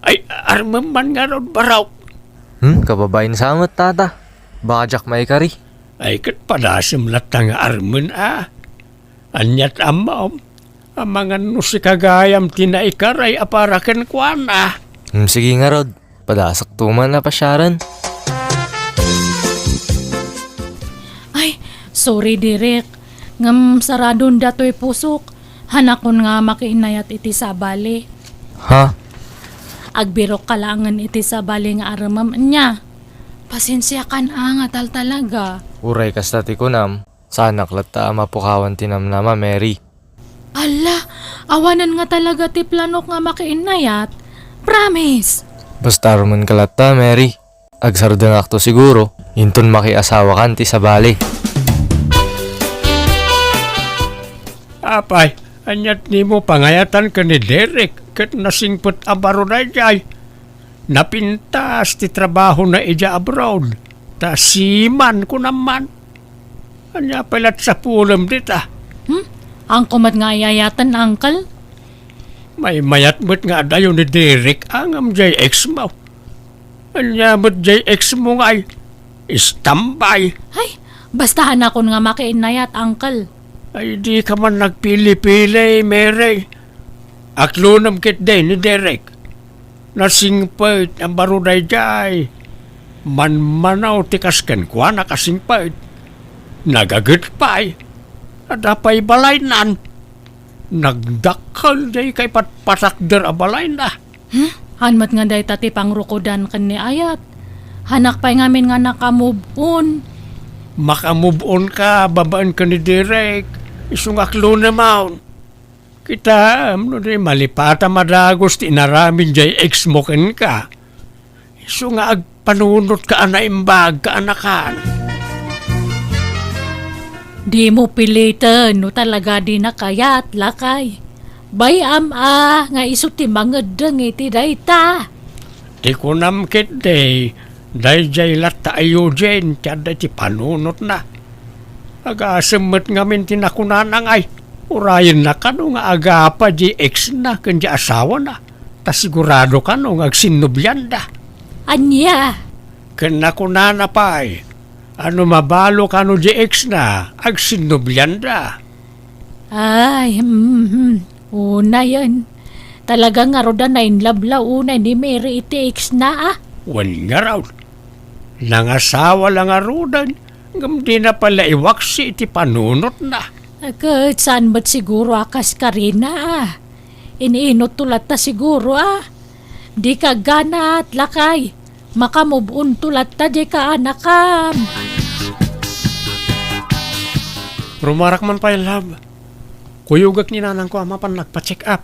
ay, armem man ngarud, barok. Hmm, kababain sa met, tata. Baka diak maikari. Ay, ket padasem latta nga armen a. Aniat ammom, amangan no sika gayam ti naikaray a para kenkuana. Hmm, sige ngarud. Padasakto man a pasiaren. Ay, sorry, Derek. Ngem saradon datoy pusok. Hanakon nga makiinnayat iti sabali. Ha? Agbirokka laengen iti sabali nga armem nia. Pasensiakan a nga taltalaga. Uray kasta ti kunam, saanak latta a mapukawan ti namnama, Mary. Alla, awanen nga talaga ti planok nga makiinnayat. Promise! Basta armenka latta, Mary. Agsardengakto siguro, inton makiasawakan ti sabali. Apay, aniat dimo pangayatan ken ni Derek ket nasingpet a baro daydiay? Napintas ti trabahona idiay abroad, ta seaman, kunam man. Ania pay la ti sapulem dita? Hmm? Haanko met nga ay-ayaten, uncle? Maymayat met nga adayo ni Derek a ngem diay ex mo. Ania met diay ex mo ngay? Istambay. Ay, basta hanakon nga makiinnayat, uncle. Ay, dika man nagpili-pili, Mary. Aklonem ketdi ni Derek. Nasingpet a baro daydiay. Manmanaw ti kas kenkuana a singpet. Nagaget pay. Adda pay balaynan. Nagdakkel diay kaipatpatakder a balayna. Hmm? Haan met nga dayta ti pangrukodan ken ni ayat. Hanak pay ngamin nga naka-move on. Maka-move on ka babaen ken ni Derek. Isu nga aklonem. Kitaem no di malipatam a dagus ti inaramid diay ex mo kenka. Isu nga agpanunotka a naimbag, kaanakan. Dimo piliten no talaga di nakayat, lakay. Bay-am a nga isu ti mangeddeng iti dayta. Ti kunam ketdi, daydiay latta a Eugene ti adda iti panunotna. Agasem met ngamin ti nakunana ngay, urayenna kano nga agapa di ex na ken di asawana, ta sigurado kano nga agsinnobianda. Ania? Ken nakunana pay, Ano mabalo kano di ex na, agsinnublianda? Ay, mhm. Unayen. Talaga ngarud a na-in love la unay ni Mary iti ex na, ah. Wen ngarud. Nangasawa la ngaruden, ngem dina pay la iwaksi iti panunotna. Ket saan met siguro a kas karina, ah. Iniinotto latta siguro, ah. Dika agganat, lakay. Makamove-onto latta diay kaanakam. Rumarak man pay, love. Kuyogek ni nanangko a mapan nagpa-check up.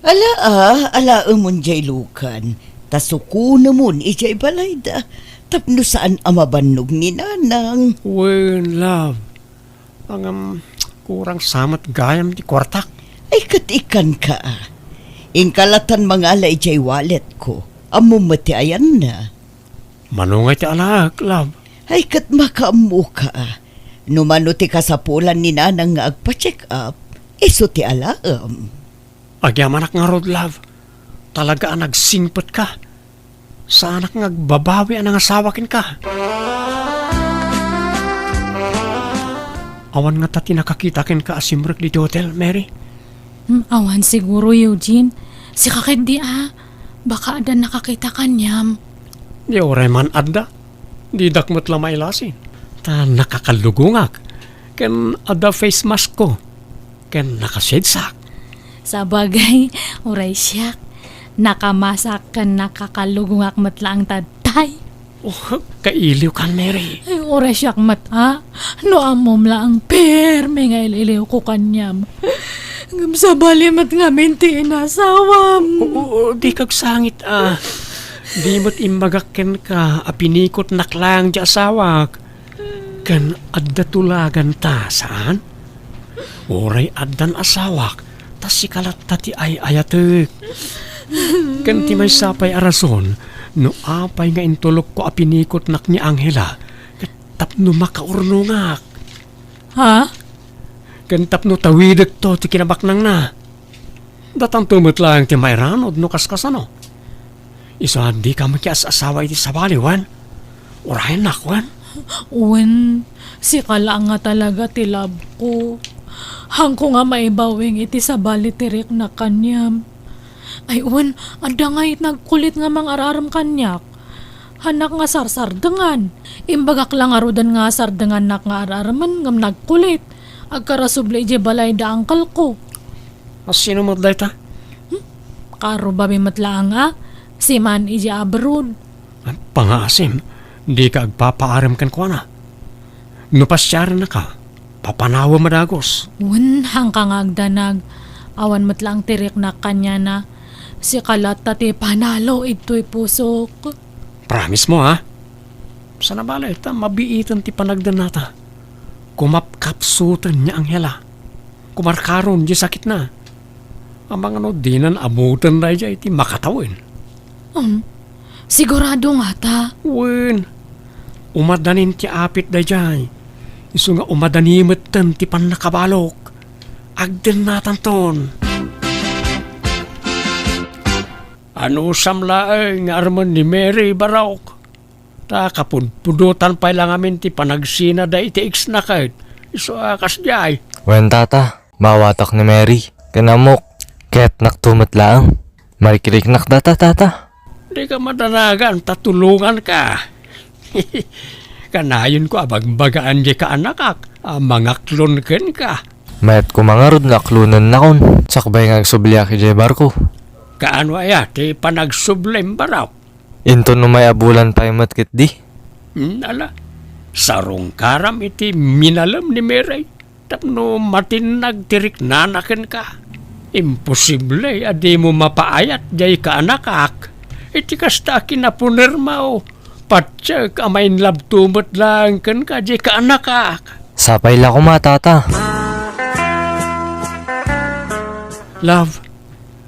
Ala, ah, alaemon diay lukan, ta sukonemon idiay balayda, tapno saan a mabannog ni nanang. Wen, love. Ngem, kurang sa met gayam ti kuartak. Ay, ket ikkanka, ah. Inka latan mangala idiay walletko. Ammom met ti ayanna. Mano ngay ti alaek, love? Ay, ket makaammoka, ah. No mano ti kasapulan ni nanang nga agpa-check up, isu ti alaem. Agyamanak ngarud, love. Talaga a nagsingpetka. Saanak nga agbabawi a nangasawa kenka. Awan ngata ti nakakita kenka a simrek ditoy hotel, Mary? Hmm, awan siguro, Eugene. Sika ketdi a. Baka adda nakakita kaniam. Di uray man adda. Didak met la mailasin. Ta nakakalugongak. Ken adda face mask ko. Ken naka-shades ak. Sabagay, uray siak. Nakamask ken nakakalugongak met laeng ta tay. Oh, kailiwkan, Mary. Ay, uray siak met, a. No ammom laeng permi nga il-iliwko kaniam. Ngem sabali met ngamin ti inasawam. Oo, dika agsangit, a. Di met imbagak kenka a pinikotnak laeng ti asawak. Ken adda tulaganta, saan? Uray addan asawak, ta sika latta ti ay-ayatek. Ken ti maysa pay a rason no apay nga intulokko a pinikotnak ni Angela, ket tapno makaurnongak. Ha? Ken tapno tawidekto ti kinabaknangna. Datanto met laeng ti mairanod no kaskasano. Isu a dika makias-asawa iti sabali, wen? Urayennak, wen? Wen, sika laeng nga talaga ti love ko. Haanko nga maibawing iti sabali ti riknak kaniam. Ay, wen, adda ngay nagkulit nga mangar-arem kaniak. Haanak nga sarsardengan. Imbagak la ngaruden nga sardengannak nga ar-aremen ngem nagkulit. Agkarasubli idiay balay da uncle ko. A, sino met dayta? Hmm? Kaarrubabi met laeng a, siman idiay abroad. Pangaasim, dika agpapaarem kenkuana. No pasiarennaka, papanawem a dagus. Wen, haanka nga agdanag. Awan met laeng ti riknak kaniana. Sika latta ti panalo idtoy pusok. Promise mo, ha? Sana bale, ta mabiiten ti panagdennata. Kumapkapsuten ni Angela. Kumarkaron di sakitna. Amangan no dinan ammuten daydiay ti makatawen. Um, sigurado ngata? Wen, umadanin ti apit daydiay. Isu nga umadani metten ti pannakabalok. Agdennatanton. Anusam laeng nga armen ni Mary, Barok? Ta kapudpudotan pay la ngamin ti panagsina da iti ex na ket isu a kasdiay. Wen, tata, maawatak ni Mary, ken ammok, kayatnakto met laeng. Marikiriknak data, tata. Dika madanagan ta tulonganka. Kanayonko a bagbagaan diay kaanakak a mangaklon kenka. Mayat koma ngarud nga aklonennakon, sakbay nga agsubliak idiay barko. Kaano aya ti panagsublim, Barok? Inton umay a bulan pay met ketdi. Hmm, ala, sarungkaram iti minalem ni Mary tapno matinnag ti riknana kenka. Imposible a dimo mapaayat diay kaanakak iti kasta a kinapunermo. Patiek a ma-in love to met laeng kenka diay kaanakak. Sapay la koma, tata. Love,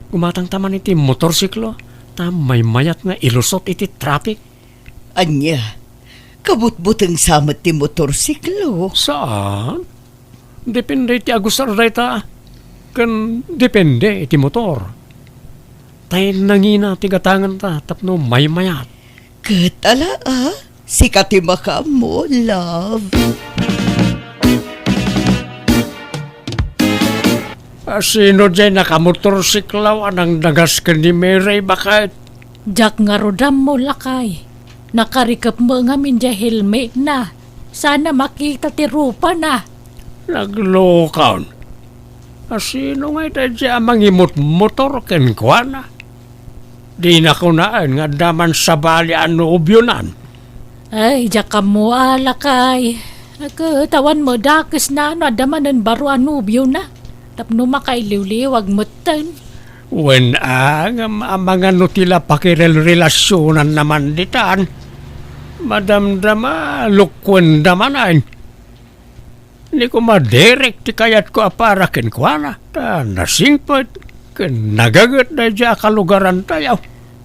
gumatangta man iti motorsiklo, ta maymayat nga ilusot iti traffic. Ania, kabutbuteng sa met ti motorsiklo? Saan? Depende iti agusar dayta, ken depende iti motor. Tay nangina ti gatanganta tapno maymayat. Ket ala, a? Sika ti makaammo, love. A, sino jay nakamotorsiklaw a nangdagas ken ni Mary baket? Diak ngarud ammo, lakay. Nakarikep met ngamin jay helmetna. Saan a makita ti rupana. Naglokon. A, sino ngay daydiay a mangimutmotor kenkuana? Dina kunaen nga adda man sabali a nobionan. Ay, diak ammo a, lakay. Ket awan met dakesna no adda manen baro a nobiona. Tapno makailiwliwag metten. Wen a, ngem amangan no ti la pakirelrelasionanna man ditan. Madamdama, lokuenda manen. Ni koma Derek ti kayatko a para kenkuana, ta nasingpet ken nagaget daydiay a kalugarantayo.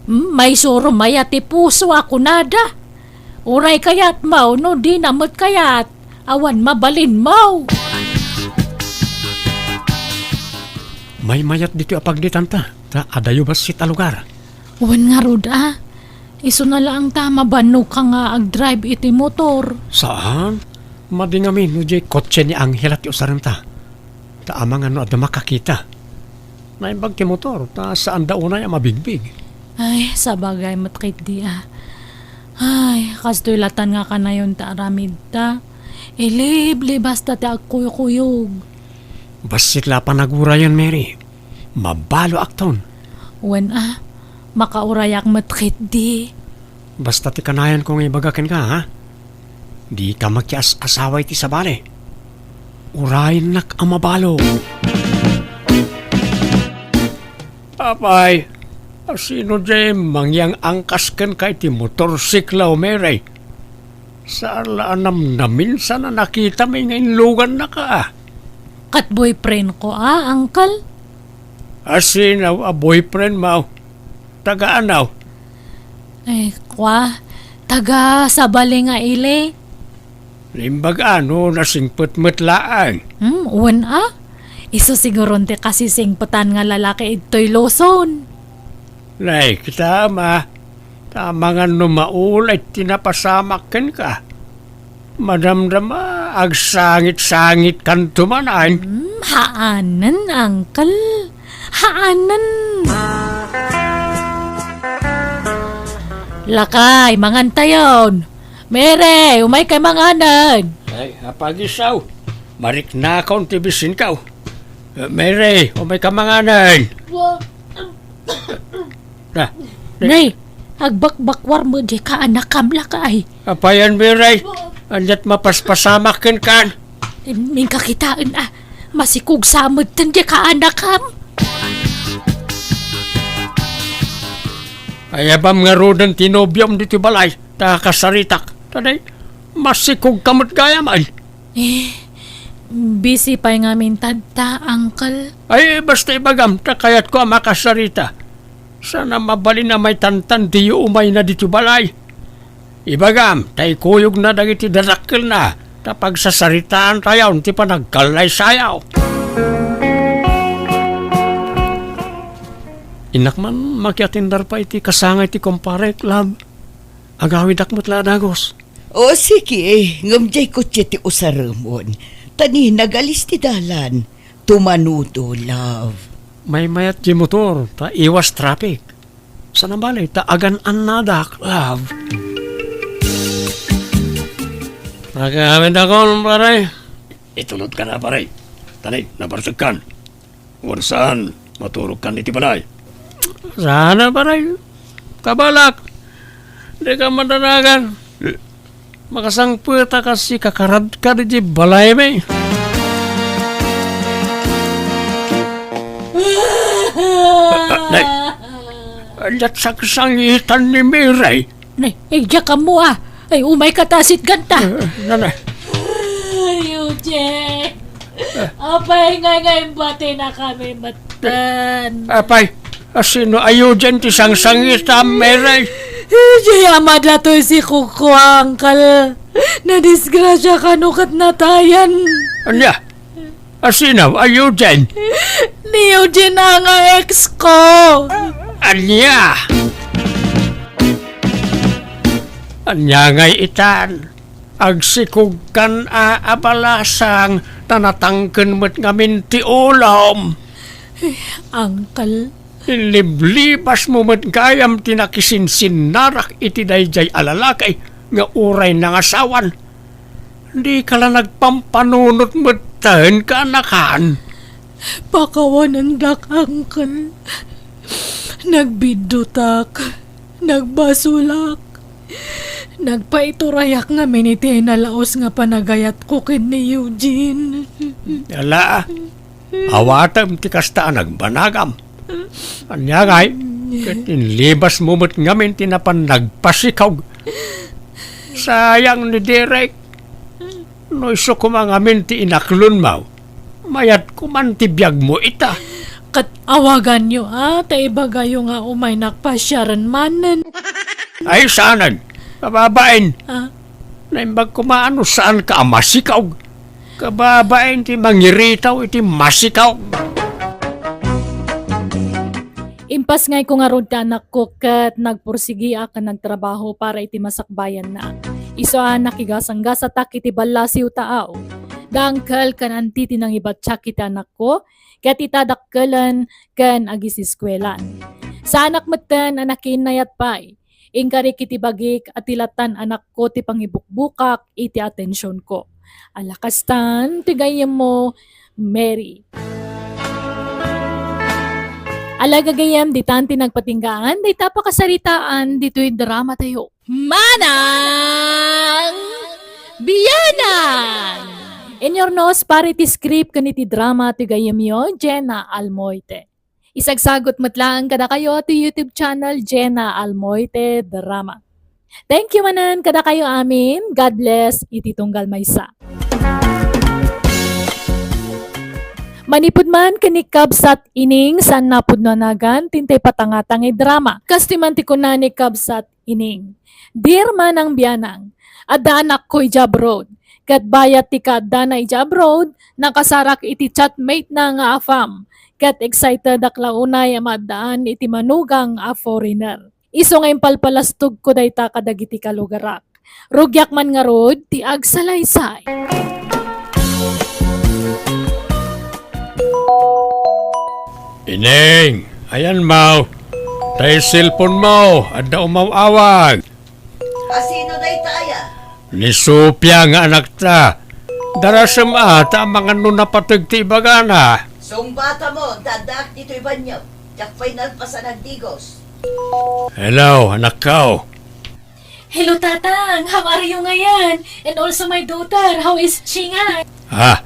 Hmm, maisuro mayat ti puso a kunada. Uray kayatmo no dina met kayat, awan mabalinmo. Maymayat ditoy a pagdetanta, ta adayo bassit a lugar. Wen ngarud a, isuna laeng ta mabannoka nga agdrive iti motor. Saan? Madi ngamin no diay kotse ni Angela ti usarenta. Ta amangan no adda makakita. Naimbag ti motor, ta saanda unay a mabigbig. Ay, sabagay met ketdi a. Ay, kastoy latan nga kanayon ti aramidta. Iliblibasta ti agkuykuyog. Bassit la a panagurayen, Mary. Mabaloakton. Wen a, makaurayak met ketdi. Basta ti kanayanko nga ibaga kenka, ha? Dika makias-asawa iti sabali. Urayennak a mabalo. Apay, a, sino diay mangyang-angkas kenka iti motorsiklaw, Mary? Saan la a namnaminsan a nakitami nga inlugannaka a. Ket boyfriendko a, uncle. A, sino a boyfriendmo? Taga ania? Ay, kua, taga sabali nga ili. Naimbag a no nasingpet met laeng. Hmm, wen a? Isu siguron ti kasisingpetan nga lalaki idtoy Luzon. Nay, kita, ma. Ta amangan no maulay ti napasamak kenka. Madamdama, agsangit-sangitkanto manen. Hmm, haanen, uncle. Haanen. Lakay, mangantayon. Mary, umaykay manganen. Ay, apagisaw. Mariknakon ti bisinkaw. Eh, Mary, umayka manganen. Na, na. Nay, agbakbakwar met diay kaanakam, lakay. Apayan, Mary. Ania't mapaspasamak kenkan? Inka kitaen a, masikog sa metten diay kaanakam. Ayabam ngaruden ti nobiom ditoy balay, ta kasaritak. Ta nay, masikogka met gayam, ay. Eh, busy pay ngamin tatta, uncle. Ay, basta ibagam, ta kayatko a makasarita. Saan a mabalin a maitantan diyo umayna ditoy balay. Ibagam, ta ikuyogna dagiti dadakkelna, ta pagsasaritaantayon ti panagkallaysayo. Innak man makiatindar pay iti kasangay ti kumparek, love. Agawidak met la a dagus. O, sige, ngem diay kotse ti usaremon. Ta ni nagalis ti dalan. Tumanudo, love. Maymayat ti motor, ta iwas traffic. Saan a bale, ta agan-annadak, love. Nakaamidakon, pare. Itulodka na, pare. Tani, nabarsekkan. Wen saan, maturogkan iti balay. Saan a, pare. Kabalak. Dika madanagan. Makasangpet a kas ikakaradka iti balaymi. Nay, ania't sangsangitan ni Mary? Nay, ay, diak ammo a. Ay, umayka ta sitganta. Eh, nanay. Ay, Eugene. Apay nga, nga imbatinakami metten. Apay, a, sino a Eugene ti sangsangitam, Mary? Diay ama datoy si Kuko, uncle. Nadisgrasya kano ket natayan. Ania? A, sino a Eugene? Ni Eugene a nga ex ko. Ania? Ania ngay itan? Agsikogkan a, a balasang, ta natangken met ngamin ti ulom. Uncle. Inliblibasmo met gayam ti nakisinsinnarak iti daydiay a lalaki nga uray nangasawan. Dika la nagpampanunot metten, kaanakan. Pakawanendak, Uncle. Nagbiddutak. Nagbasolak. Nagpaiturayak ngamin iti nalaos nga panagayatko ken ni Eugene. Ala, awatem ti kasta a nagbanagam. Ania ngay, ket inlibasmo met ngamin ti napan nagpasikog. Sayang ni Derek. No isu koma ngamin ti inaklonmo, mayat koman ti biagmo ita. Ket awaganyo a, ta ibagayo nga umaynak pasiaren manen. Ay, saanen? Kababain. Ah? Naimbag koma no saanka a masikog. Kababain ti mangiritaw iti masikog. Impasngayko ngarud ti anakko ket nagpursigiak a nagtrabaho para iti masakbayanna. Isu a nakigasanggasatak iti ballasiw taaw. Da uncle ken anti ti nangibattiak iti anakko, ket ita dakkelen ken agisiskuelan. Saanak metten a nakiinnayat pay. Inkarik iti bagik a ti lattan anakko ti pangibukbukak iti atensionko. Ala kastan ti gayyemmo, Mary. Ala gagayyem, ditan ti nagpatinggaan dayta a pakasaritaan ditoy drama tayo. Manang Bianang! Inurnos para iti script ken iti drama ti gayyemyo, Jenna Almoite. Isagsagut met laeng kadakayo ti YouTube channel, Jenna Almoite Drama. Thank you manen kadakayo amin. God bless iti tunggal maysa. Manipud man ken ni Kabsat Ining, saan napudno a nagan ti intay patangtanga nga drama. Kastoy man ti kuna ni Kabsat Ining, "Dear Manang Bianang, adda anakko idiay abroad. Ket bayat ti kaaddana idiay abroad, nakasarak iti chatmate na nga AFAM. Ket excitedak la unay a maaddaan iti manugang a foreigner. Isu nga impalpalastogko dayta kadagiti kalugarak. Rugiak man ngarud ti agsalaysay." Ineng, ayanmo. Tay cellphone mo, adda umaw-awag. A, sino dayta aya? Ni Sofia nga anakta. Darasem a, ta amangan no napateg ti ibagana. Sungbatam, ta addaak ditoy banio. Diak pay nalpasan agdigos. Hello, anakko. Hello, Tatang. How are you ngayon? And also my daughter, how is she nga? Ah,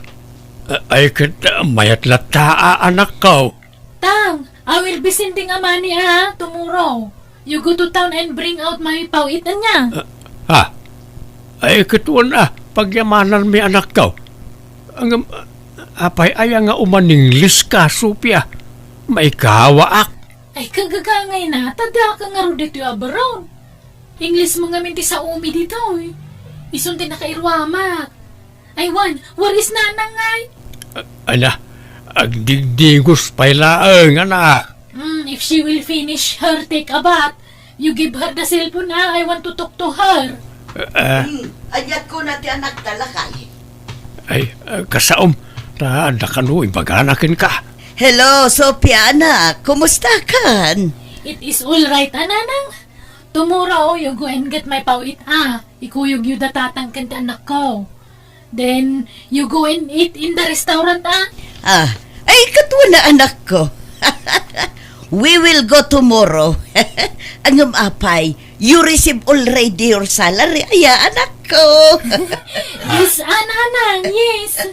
ay, ket, ah, mayat latta, anakko. Tang, I will be sending a money, ah, tomorrow. You go to town and bring out my paw-it, ania? Ah, ah. Ay, ket wen, ah, pagyamananmi, anakko. Ngem, ah, apay aya nga umaningleska, Sofia? Maikawaak. Ay, kagagangayna, ta diak ngarud ditoy abroad. Inglesmo ngamin ti saomi ditoy. Isun ti nakairuamak. Ay, wen, where is Nanang ngay? A-, ala, agdigdigos pay laeng, anak. Hmm, if she will finish her take a bath, you give her the cellphone, ah. I want to talk to her. Ah. Hmm, ania kuna ti anakta, lakay? Ay, ah, kasaom, ta adda kano ibagana kenka. Hello, Sofia, anak. Kumustakan? It is all right, a, Nanang. Tomorrow, you go and get my paw-it, ah. Ikuyogyo da Tatang ken ti anakko. Then, you go and eat in the restaurant, ah. Ah, ay, ket wen, anakko. We will go tomorrow. Ngem apay, you receive already your salary, aya, anakko. Yes, a, Nanang, yes.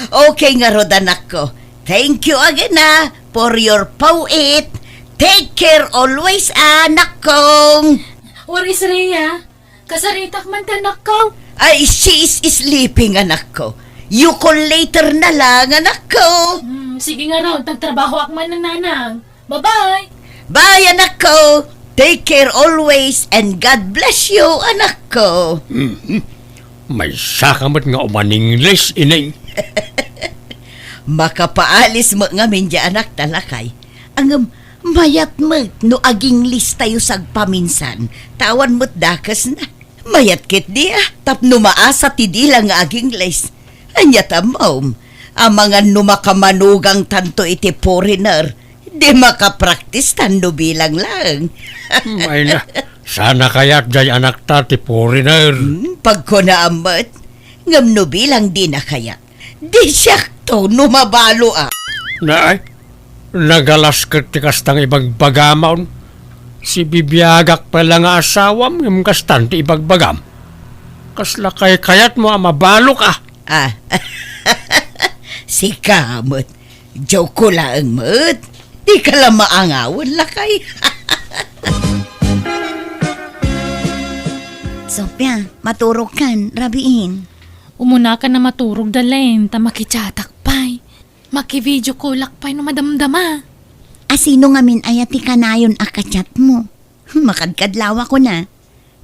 Okay ngarud, anakko. Thank you again, ah, for your paw-it. Take care always, anakko. Where is Rhea? Kasaritak man ti anakko. Ay, she is sleeping, anakko. You call later na lang, anakko. Hmm, sige ngarud, agtrabahoak man, Nanang. Bye-bye. Bye, anakko. Take care always and God bless you, anakko. Mhm. Maysaka met nga umaningles, Ineng. Makapaalis met ngamin diay anakta, lakay. Ngem, mayat met no agingles tayo sagpaminsan, ta awan met dakesna. Mayat ketdi, ah, tapno maasa ti dila nga agingles. Ania ti ammom, amangan no makamanugangtanto iti foreigner, di makapraktistan no bilang laeng. Hmm, ay na, sana kayat jay anakta ti foreigner. Hmm, pagkunaam met, ngem no bilang dina kayat, di siakto no mabalo, ah. Naay, nagalas ket ti kasta nga ibagbagam. Sibibiagak pay la nga asawam ngem kastan ti ibagbagam. Kasla kaykayatmo a mabalok, ah? Ah, sika met. Joke ko laeng met. Di ka la maangawan, lakay. Sofia, maturog kan, rabiin. Umuna ka na maturog, Dalen, ta makichatak pay. Maki-video callak pay no madamdama. A, sino ngamin aya ti kanayon a kachat mo? Makadkadlawa ko na.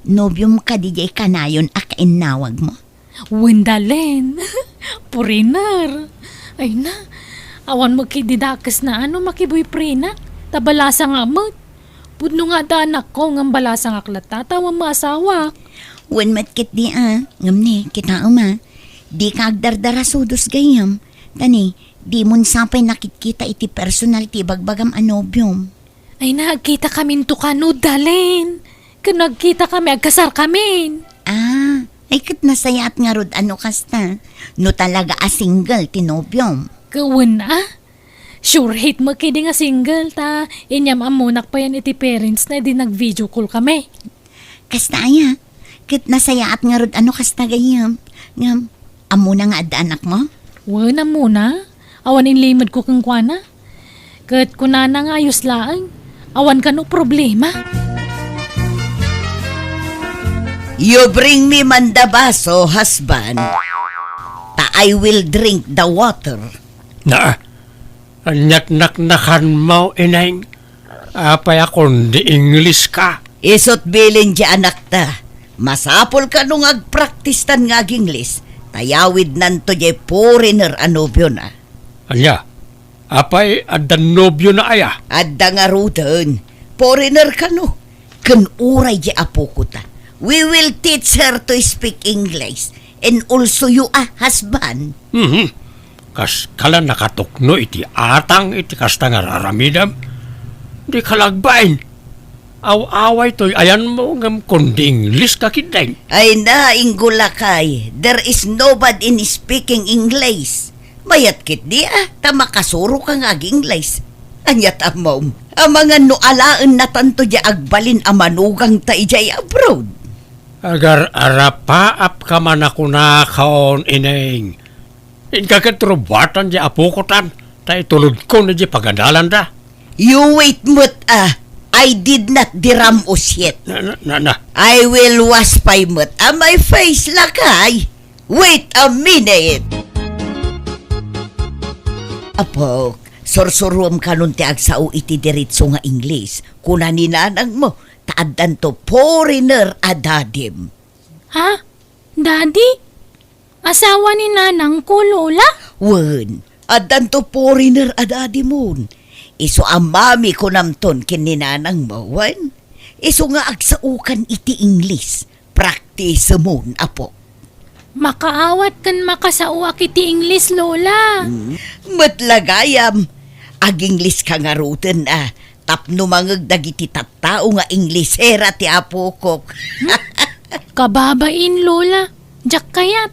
Nobiom kadi jay kanayon a kainnawag mo? Wen, Dalen. Foreigner. Ay na, awan mo kidi dakes na ano makiboyfriendak. Ta balasangak met. Pudno nga adda anakko, ngem balasangak latta, ta awan maasawak. Wen met ketdi a, ngem ne, kitaem a. Di ka agdardarasudos gayam. Ta ne, dimon sa pay nakitkita iti personal ti ibagbagam a nobiom. Ay na, agkitakaminto kano, Dalen. Ken agkitakami, agkasarkamin. Ah, ay ket nasayaat ngarud a no kasta. No talaga a single ti nobiom. Kawen a? Sure hit mo kidi nga single, ta inyam-ammonak payen iti parents na idi nag-video call kami. Kasta aya, ket nasayaat ngarud a no kasta gayam. Ngem, ammona nga adda anakmo? Wen, ammona. Awan inlimedko kenkuana. Ket kunana nga ayos laeng, awan kano problema. You bring me man the baso, husband, ta I will drink the water. Na, ania't naknakanmo, ineng? Apay a kundi Ingles ka? Isu't bilin ti anakta. Masapul kano nga agpraktistan nga agingles, ta yawidnanto diay foreigner a nobiona. Ania? Apay, adda nobiona aya? Adda ngaruden. Foreigner kano. Ken uray diay apokota. We will teach her to speak English, and also you a husband. Mhm. Kaskala nakatukno iti atang iti kasta nga raramidem? Di ka lagbain. Aw-away toy ayanmo ngem kundi Ingles ka ketdin. Ay na, Inggo lakay, there is no bad in speaking English. Mayat ketdi a, ta makasuro ka nga ag-Ingles. Ania't ammom, amangan no alaennatanto diay agbalin a manugangta idiay abroad. Agar-arapaap ka man a kunakon, ineng. Inka ket rubuatan diay apokotan, ta itulodkon idiay pagadalanda. You wait met a, I did not diramos yet. Na, na, na, na. I will wash pay met a my face, lakay. Wait a minute. Apok, sursuruem kanon ti agsao iti diretso nga Ingles. Kuna ni nanangmo, ta addanto foreigner a dadim. Ha? Daddy? Asawa ni nanangko, Lola? Wen, addanto foreigner a dadimon. Isu a mami kunamton ken ni nanangmo, wen? Isu nga agsaokan iti Ingles. Praktisemon, apo. Makaawat ken makasaoak iti Ingles, Lola. Hmm, met la gayam. Ag-Ingles ka ngaruden a, tapno mangeg dagiti tattao nga Inglesera ti apokok. Kababain, Lola. Diak kayat.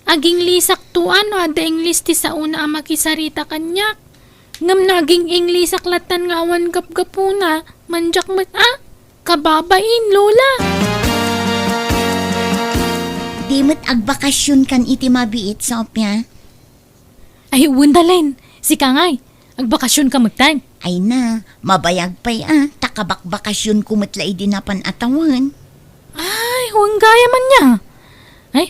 Aginglisakto a no adda Ingles ti saona a makisarita kaniak. Ngem no aging-Inglesak lattan nga awan gapgapuna, mandiak met a. Kababain, Lola. Di met agbakasionkan iti mabiit, Sofia? Ay, wen, Dalen. Sika ngay, agbakasionka metten. Ay na, mabayag pay a, ta kabakbakasionko met la idi napan a tawen. Ay, wen gayam ania. Ay,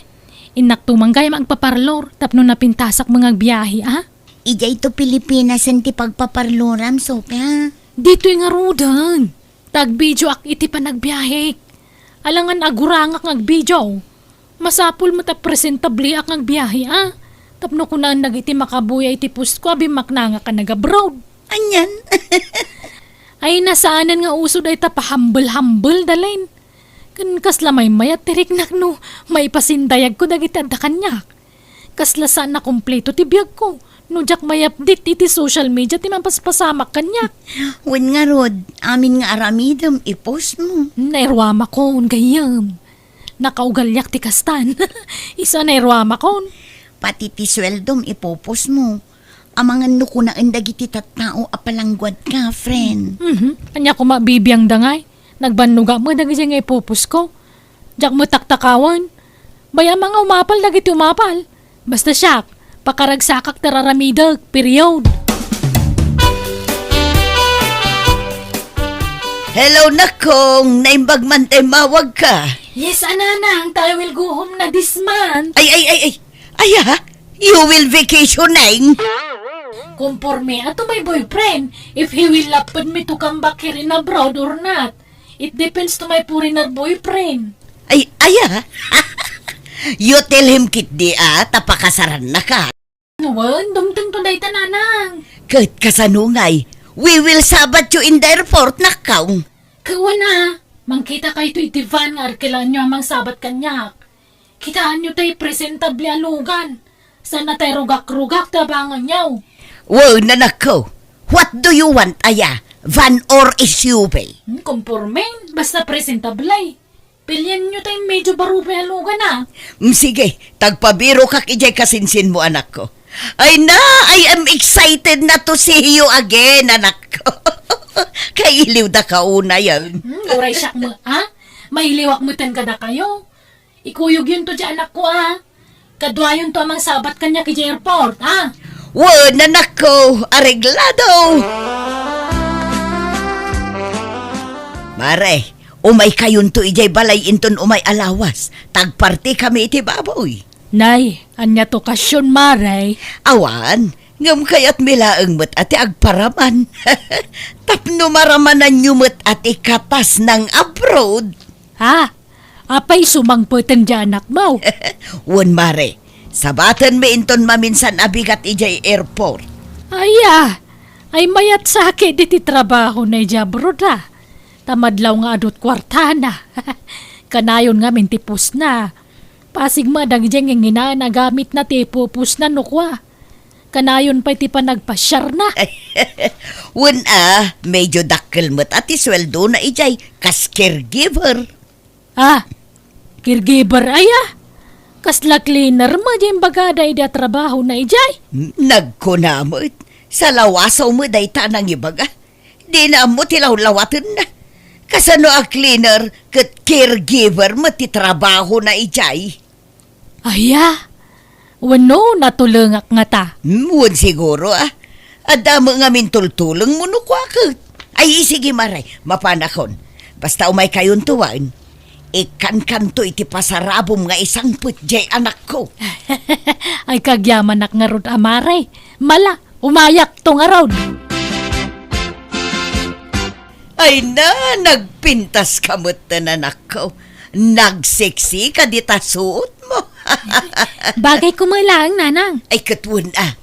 innakto man gayam agpaparlor tapno napintasak nga agbiahe a. Idiay to Pilipinas ti pagpaparloram, Sofia. Ditoy ngaruden. Ta agbideoak iti panagbiahek. Alangan agurangak nga agbidio. Masapul met a presentableak nga agbiahe a. Tapno kunaan dagiti makabuya iti postko a bimmaknangak a nag-abroad. Anian? Ay, nasaanen nga uso dayta pahambel-hambel, Dalen. Ken kasla maymayat ti riknak no maipasindayagko dagiti adda kaniak. Kasla saan a kompleto ti biagko no diak may-update iti social media ti mapaspasamak kaniak. Wen ngarud, amin nga aramidem, i-post mo. Nairuamakon, gayyem. Nakaugaliak ti kastan. Isu a nairuamakon. Pati ti sueldom, ipo-post mo. Amangan no kunaen dagiti tattao a palangguadka, friend. Mhm. Ania koma bibiangda ngay? Nagbannogak met dagiti nga ipo-post ko. Diak met taktakawan. Bay-am nga umapal dagiti umapal. Basta siak, pakaragsakak ti ar-aramidek, period. Hello, Nakong! Naimbag man ta immawagka. Yes, a nanang, ta I will go home na this month. Ay, ay, ay, ay! Aya, you will vacationing? Conforme to my boyfriend, if he will lapad me to come back here in abroad or not. It depends to my foreigner boyfriend. Ay, aya? You tell him ketdi a, ta pakasarannaka. Wen, dumtengto dayta, nanang. Ket kasano ngay, we will sabat you in the airport, Nakong. Ket wen a, mangkitakayto iti van nga arkelaenyo a mangsabat kaniak. Kitaenyo tay presentable a lugan. Saan a tay rugak-rugak ti abanganyo. Wen, anakko, what do you want, aya? Van or S U V? Hmm, conforme, basta presentable. Pilienyo tay medyo barubay a lugan, a. Mm, sige, ta agpabirokak idiay kasinsinmo, anakko. Ay na, I am excited na to see you again, anakko. Kailiwdaka unay, a. Hmm, uray siak met, a. Mailiwak meten kadakayo. Ikuyogyonto diay anakko, a. Kaduayonto a mangsabat kaniak idiay airport, a. Wen, anakko, areglado. Mare, umaykayonto idiay balay inton umay a lawas, ta agpartikami iti baboy. Nay, ania ti okasion, Mare? Awan, ngem kayatmi laeng met a ti agparaman. Tapno maramananyo met a ti katas nang abroad. Ha? Apay isu mangpeten diay anakmo? Wen, Mare, sabatenmi inton maminsan a bigat idiay airport. Aya, ay mayat sa ketdi ti trabahona idiay abroad, a. Ta madlaw nga adu ti kuartana. Kanayon ngamin ti postna. Pasig met dagiti nginginaen a gamitna ti ipo-postna no kua. Kanayon pay ti panagpasiarna. Wen a, medyo dakkel met a ti sueldona idiay kas caregiver. A, caregiver aya? Kasla cleaner met diay imbagada idi a trabahona idiay? Nagkuna met, salawasaw met dayta a nangibaga. Dina ammo ti lawlawatenna. Kasano a cleaner ket caregiver met ti trabahona idiay? Aya? Wenno, natulengak ngata? Hmm, wen siguro, a. Adda met ngamin tultulengmo no kua ket. Ay, sige, Mare, mapanakon. Basta umaykayonto, wen. Ikkankanto iti pasarabom nga isangpet diay anakko. Ay, kagyamanak ngarud a, Mare. Mala, umayakto ngarud. Ay na, nagpintaska metten, anakko. Nagseksika dita suotmo. Bagay koma laeng, nanang. Ay, ket wen a.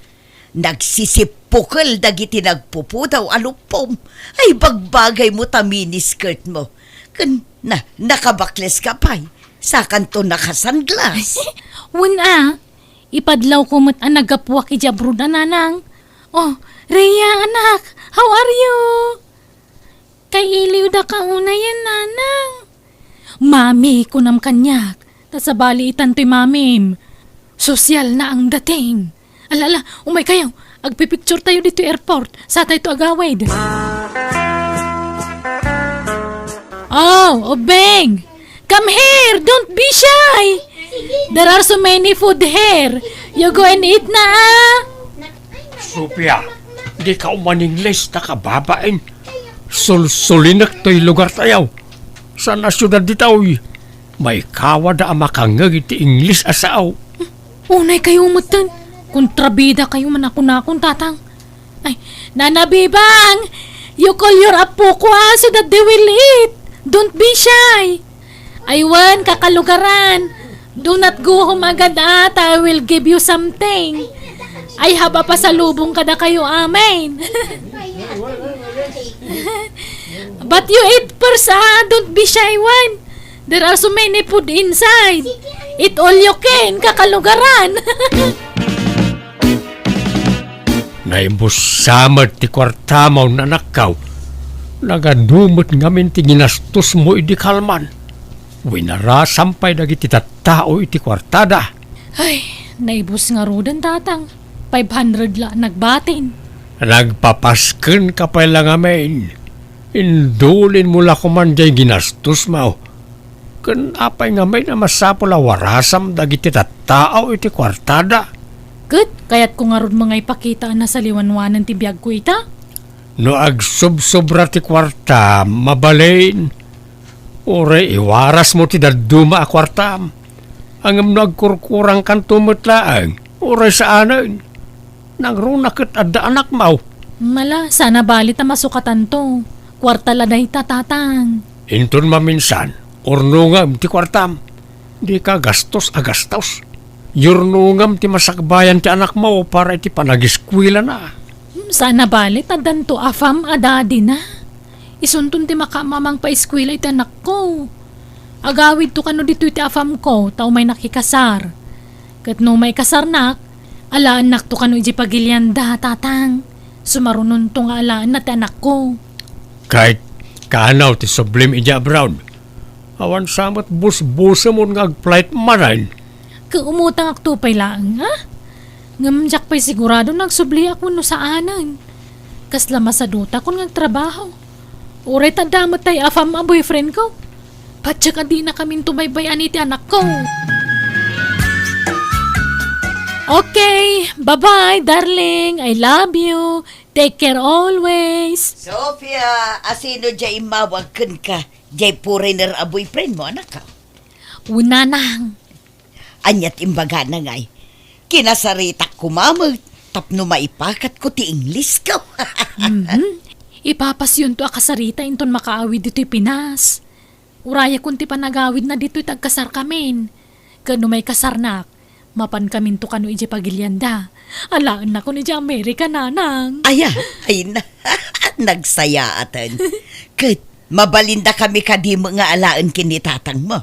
Nagsisippukel dagiti nagpupudaw a luppom. Ay, bagbagaymo ta miniskirtmo. Ken na, nakabakleska pay. Sakanto nakasanglas. Wen a, ipadlawko met a naggapuak idiay abroad a, nanang. Oh, Rhea, anak, how are you? Kailiwdaka unayen, nanang. Mami, kunam kaniak. Ta sabali itan toy mamim. Sosyal na ang dating. Ala, ala, umaykayo. Agpipicture tayo ditoy airport. Satayto agawid. Oh, Obeng! Come here! Don't be shy! There are so many food here. You go and eat na, ah! Sofia, dika uman-Ingles ta kababain. Sulsulinek toy lugartayo. Saan a siudad ditoy? Maikawada a makangngeg iti Ingles a sao. Unaykayo metten. Kontrabidakayo man a kunakon, tatang. Ay, Nana Bibang! You call your apoko, ah, so that they will eat. Don't be shy. Ay wen, kakalugaran. Do not go home agad, ah, ta I will give you something. I have a pasalubong kadakayo amin. But you eat first, ah. Don't be shy, wen. There are so many food inside. Eat all you can, kakalugaran. Naibusa met ti kuartamo, anakko. Nagadu met ngamin ti ginastosmo idi kalman. Winarasam pay dagiti tattao iti kuartada. Ay, naibus ngaruden, Tatang. Five hundred la nagbatin. Nagpapaskenka pay la ngamin. Indulinmo la koman diay ginastosmo. Ken apay ngamin a masapul a warasam dagiti tattao iti kuartada? Ket kayatko ngarud nga ipakita a nasaliwanwanen ti biagko ita. No agsubsobra ti kuarta, mabalin. Uray iwarasmo ti dadduma a kuartam. Ngem no agkurkurangkanto met laeng, uray saanen. Nangruna ket adda anakmo. Ala, saan a bali ta masukatanto. Kuarta la dayta, Tatang. Inton maminsan, urnongem ti kuartam. Dika gastos a gastos. Yurnongem ti masakbayan ti anakmo para iti panagiskuelana. Hmm, saan a bali ta addanto afam a daddy-na. Isunton ti makaammo a mangpaiskuela iti anakko. Agawidto kano ditoy ti afamko ta umaynak ikasar. Ket no maikasarnak, alaennakto kano idiay pagilianda, Tatang. Sumarunonto nga alaenna ti anakko. Ket kaano ti sublim idiay abroad? Awan sa met busbusemon nga ag-flight manen. Ket umutangakto pay laeng, a? Ngem diak pay sigurado no agsubliak wenno saanen. Kasla masadutakon nga agtrabaho. Uray ta adda met tay afam a boyfriendko. Patiek a dinakaminto baybay-an iti anakko. Okay, bye-bye, darling. I love you. Take care always. Sofia, asino diay immawag kenka? Diay foreigner a boyfriendmo, anakko? Wen, Nanang. Ania ti imbagana ngay? Kinasaritak koma met tapno maipakatko ti Englishko. Mhm. Ipapasyonto a kasarita inton makaawid ditoy Pinas. Urayakon ti panagawidna ditoy ta agkasarkamin. Ket no maikasarnak, mapankaminto kano idiay pagilianda. Alaennakon idiay Amerika, Nanang. Aya, ay na. Nagsayaaten. Ket mabalindakami kadi met nga alaen ken ni tatangmo?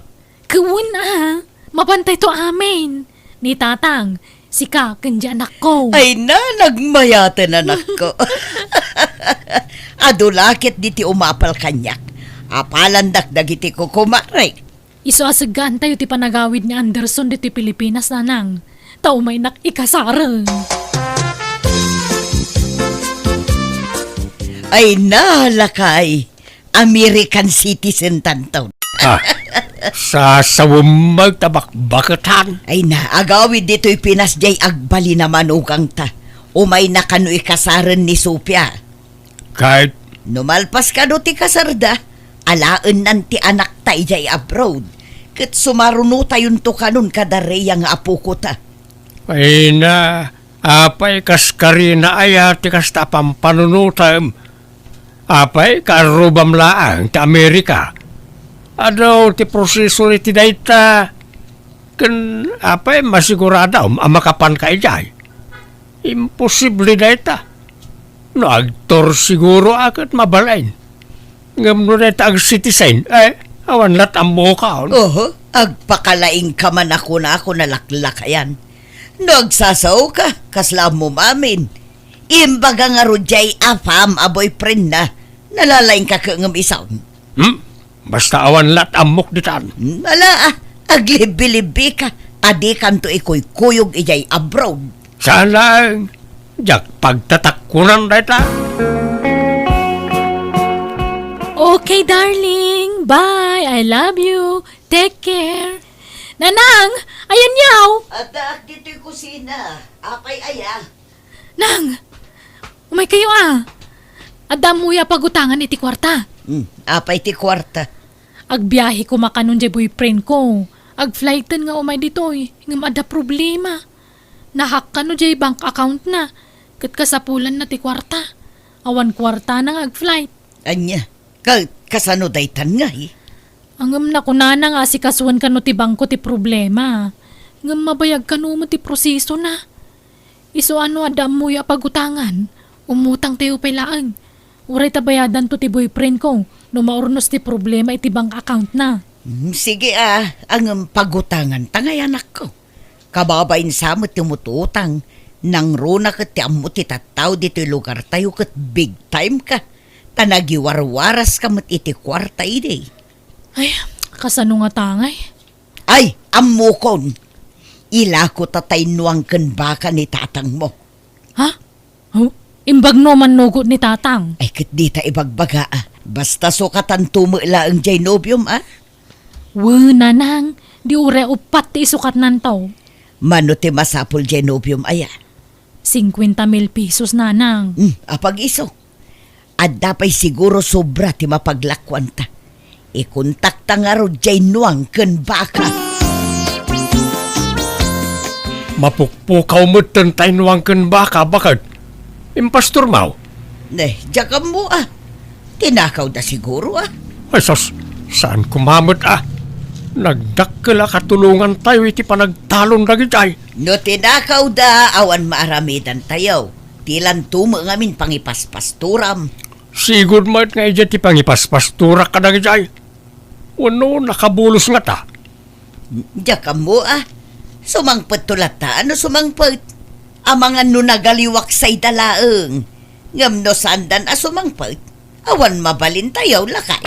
Ket wen a, mapantayto amin. Ni tatang, sika, ken di anakko. Ay na, nagmayaten, anakko. Adu la ketdi ti umapal kaniak. Apalandak dagiti kukumarek. Isu a seggaantayo ti panagawid ni Anderson ditoy Pilipinas, Nanang. Ta umaynak ikasaren. Ay na, lakay. American citizen tanto. Ah, sasawem met ta bakbaketan. Ay na, agawid ditoy Pinas diay agbalin a manugangta. Umayna kano ikasaren ni Sofia. Ket? No malpas kano ti kasarda, alaennan ti anakta idiay abroad. Ket sumarunotayonto kanon kada Rhea nga apokota. Ay na, apay kas karina aya ti kasta a pampanunotem? Apay kaarrubam laeng ti Amerika? Adu ti proseso iti dayta. Ken apay masiguradom a makapanka idiay? Imposible dayta. No agtor siguro a ket mabalin. Ngem no dayta ag-citizen, eh, awan lat ammokon. Oho, agpakalaingka man a kunakon a laklakayan. No agsasaoka, kasla ammom amin. Imbaga ngarud diay afam a boyfriendna, nalalaingka ket ngem isu. Hmm? Basta awan lat ammok ditan. Hmm, ala, ah, aglibbilibbika, a dikanto ikuykuyog idiay abroad. Saan laeng, diak pagtatakkunan dayta. Okay, darling. Bye. I love you. Take care. Nanang, ayanyaw. Addaak ditoy kusina. Apay aya? Nang, umaykayo a. Adda ammoyo a pagutangan iti kuarta. Hmm, apay ti kuarta? Agbiahe koma kanon diay boyfriend ko. Agflighten nga umay ditoy, ngem adda problema. Nahack kano diay bank account na, ket kasapulanna ti kuarta. Awan kuartana nga agflight. Ania? Ka-, kasano daytan ngay? Ngem nakunana nga asikasuan kano ti bangko ti problema. Ngem mabayag kano met ti prosesona. Isu a no adda ammoyo a pagutangan, umutangtayo pay laeng. Uray ta bayadanto ti boyfriend ko no maurnos ti problema iti bank account na. Hmm, sige a, ngem pagutanganta ngay, anakko. Kababain sa met ti umututang, nangruna ket ti ammo ti tattao ditoy lugartayo ket big time ka. Ta nagiwarwaraska met iti kuarta idi. Ay, kasano ngata ngay? Ay, ammokon. Ilako ta tay nuang ken baka ni tatangmo. Ha? Oh? Imbag no mannugot ni tatang. Ay, ket dita ibagbaga a. Basta sukatanto met laeng jay nobiom a. Wen, nanang, di uray uppat ti isukatnanto. Mano ti masapul jay nobiom aya? Singkuenta mil pesos, nanang. Hmm, apag-isu. Adda pay siguro sobra ti mapaglakuanta. Ikontakta ngarud jay nuang ken baka. Mapukpukaw metten tay nuang ken baka, baket. Impastormaw? Ne, diak ammo a. Tinakawda siguro a. Ay sus, saan koma met a. Nagdakkel a katulongantayo iti panagtalon dagidiay. No tinakawda, awan maaramidantayo. Ti lanto met ngamin pangipaspastoram. Sigud met nga idiay ti pangipaspastorak kadagidiay. Wenno nakabulos ngata? Diak ammo a. Sumangpetto latta no sumangpet. Amangan no nagaliwak sayda laeng. Ngem no saandan a sumangpet, awan mabalintayo, lakay.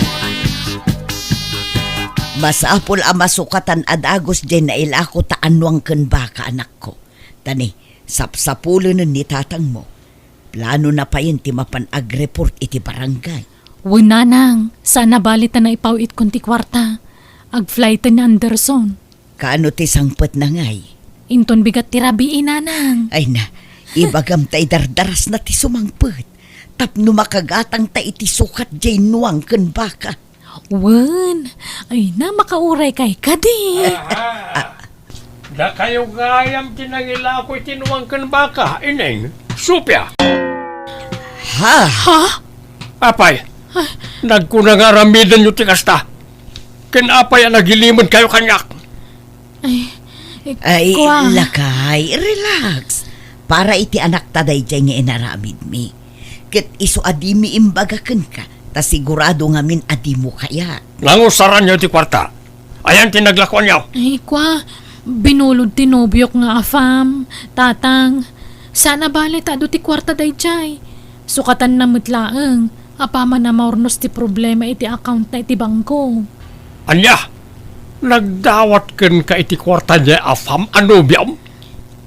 Masapul a masukatan a dagus diay nailako ta nuang ken baka, anakko. Ta ni, sapsapulenen ni tatangmo. Planona payen ti mapan agreport iti barangay. Wen, nanang, saan a bali ta naipaw-itkon ti kuarta. Agflyten ni Anderson. Kaano ti sangpetna ngay? Inton bigat ti rabii, nanang. Ay na, ibagam ta idardarasna ti sumangpet. Tapno makagatangta iti sukat diay nuang ken baka. Wen, ay na, makauraykay kadi. Aha. Dakayo gayam ti nangilako iti nuang ken baka, Ineng, Sofia. Ha? Ha? Apay, nagkuna nga aramidenyo ti kasta. Ken apay a nagilimed kayo kaniak? Ay, Ay, kua. Lakay, relax. Para iti anakta daydiay nga inaramidmi. Ket isu a dimi imbaga kenka, ta sigurado ngamin a dimo kayat. Nangusaranyo ti kuarta. Ayan ti naglakuanyo. Ay, kua, binulod ti nobiok nga afam, tatang. Saan a bali ta adu ti kuarta daydiay. Sukatanna met laeng. Apaman a maurnos ti problema iti accountna iti bangko. Ania? Nagdawat kenka iti kuarta diay afam a nobiom?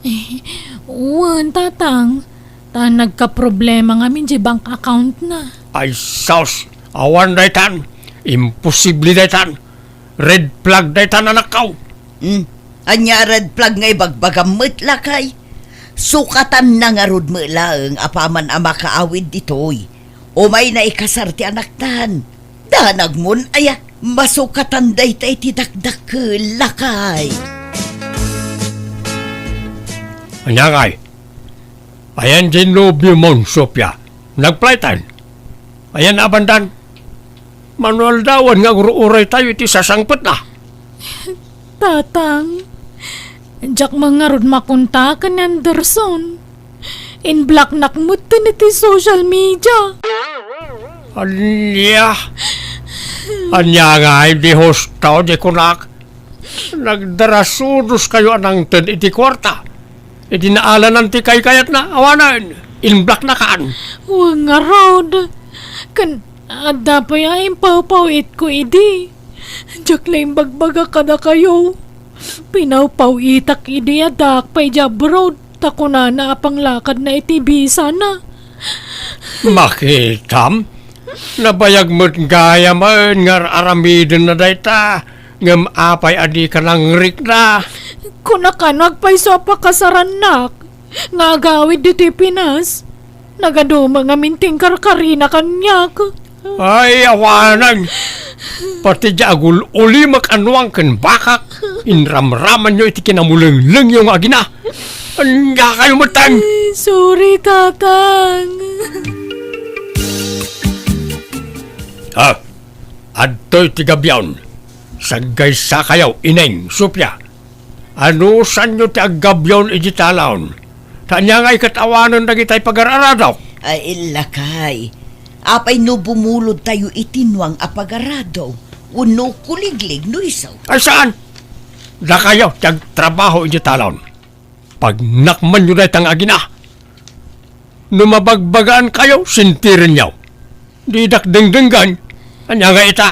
Eh, wen, tatang. Ta nagkaproblema ngamin diay bank accountna. Ay sus! Awan daytan! Imposible daytan! Red flag daytan, anakko! Hmm? Ania a red flag nga ibagbagam met, lakay? Sukatanna ngarud met laeng apaman a makaawid ditoy. Umayna ikasar ti anaktan. Danagmon aya, masukatan dayta iti dakdakkel, lakay. Ania ngay? Ayan diay nobiomon, Sofia? Nagflyten? Ayan a bandan? Mano aldawen nga agur-uraytayo iti sasangpetna. Tatang, diak man ngarud makontak ken ni Anderson. In-blocknak metten iti social media. Ania? Ania ngay, di husto diay kunak? Nagdarasudoskayo a nangted iti kuarta. Idi naalanan ti kaykayatna, awanen, in-blocknakan. Wen ngarud. Ken adda pay a impawpaw-itko idi. Diak la imbagbaga kadakayo. Pinawpaw-itak idi addaak pay idiay abroad, ta kunana a panglakadna iti bisana. Makitam? Nabayag met gayamen nga ar-aramidenna dayta, ngem apay a dika nangrikna? Kunak a no agpayso a pakasarannak nga agawid ditoy Pinas, nagadu met ngamin ti inkarkarina kaniak. Ay, awanen! Pati diay agul-ulimek a nuang ken bakak, inramramanyo iti kinamulenglengyo nga agina. Ania kayo metten? Ay, sorry, Tatang. Ah, adtoy ti gabion. Saggaysakayo, Ineng, Sofia. Anusanyo ti aggabion idiay talaon? Ta ania ngay ket awanen dagitay pagar-aradok? Ay, lakay. Apay no bumulodtayo iti nuang a pagarado? wenno kuliglig no isu. Ay, saan? Dakayo ti agtrabaho iti talon. Pagnakmanyo dayta nga agina. No mabagbagaan kayo, sintirenyo. Didak dengdenggen. Ania nga ita?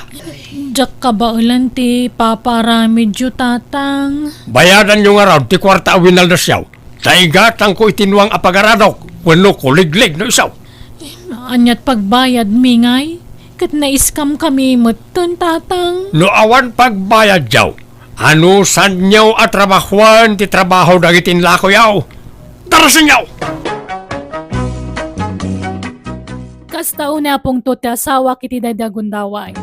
Diak kabaelan ti papaaramidyo, Tatang. Bayadanyo ngarud ti kuarta a winaldasyo. Ta igatangko iti nuang a pagaradok, wenno kuliglig no isu. Aniat pagbayadmi ngay? Ket na-scam kami metten, Tatang. No awan pagbayadyo, anusanyo a trabahoen ti trabaho dagiti inlakoyo? Darasenyo! Kasta unay a pungtot ti asawak iti daydi a gundaway.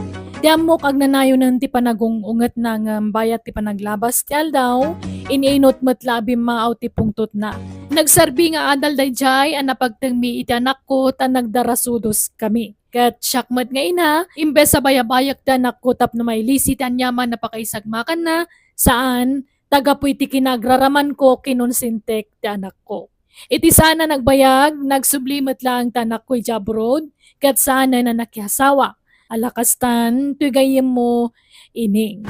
Ti ammok agnanayonen ti panagung-ungetna ngem bayat ti panaglabas ti aldaw, in-inut met la a bimmaaw ti pungtotna. Nagserbi nga adal daydiay a napagtengmi iti anakko ta nagdarasudoskami. Ket siak met nga ina, imbes a bayabayak ti anakko tapno mailisi ti aniaman a pakaisagmakanna, saan, ta gapu iti kinaagraramanko, kinonsentek ti anakko. Iti saan a nagbayag, nagsubli met laeng ti anakko idiay abroad, ket saanen a nakiasawa. Ala kastan, toy gayyemmo, Ining.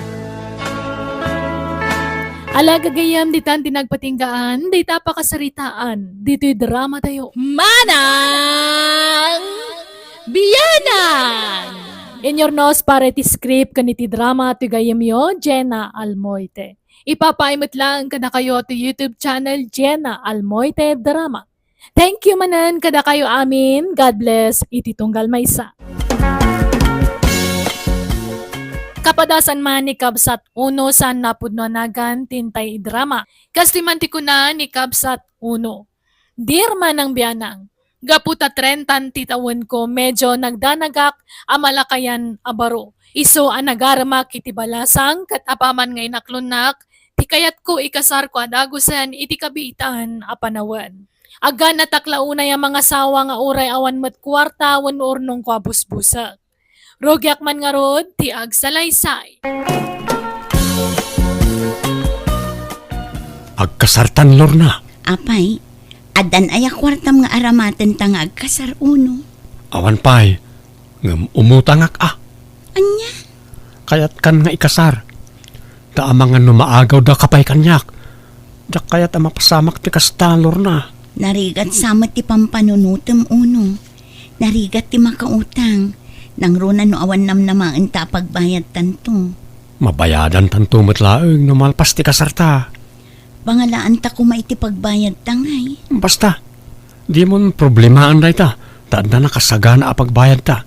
Ala gagayyem, ditan ti nagpatinggaan, dayta a pakasaritaan, ditoy dramatayo. Manang Bianang! Inyurnos para iti script ken iti drama, toy gayyemyo, Jenna Almoite. Ipapaay met laeng kadakayo ti YouTube channel, Jenna Almoite Drama. Thank you manen kadakayo amin. God bless iti tunggal maysa. Kapadasan man ni Kabsat Uno saan napudno a nagan ti intay idrama. Kastoy man ti kuna ni Kabsat Uno. Dear Manang Bianang, gapu ta trentan ti tawenko, medyo nagdanagak a malakayan a baro. Isu a nagaremak iti balasang ket apaman nga inaklonnak, ti kayatko ikasarko a dagusen iti kabiitan a panawen. Agganatak la unay a mangasawa nga uray awan met kuarta wenno urnongko a busbusek. Rugiak man ngarud ti agsalaysay. Agkasartan, Lorna. Apay, addan aya kuartam nga aramatenta nga agkasar, Uno? Awan pay, ngem umutangak a. Ania? Kayatkan nga ikasar. Ta amangan no maagawdaka pay kaniak. Diak kayat a mapasamak ti kasta, Lorna. Narigat sa met ti pampanunotem, Uno. Narigat ti makautang. Nangruna no awan namnamaenta a pagbayadtanto. Mabayadantanto met laeng no malpas ti kasarta. Pangalaanta koma iti pagbayadta ngay. Basta, dimon problemaen dayta, ta adda nakasagana a pagbayadta.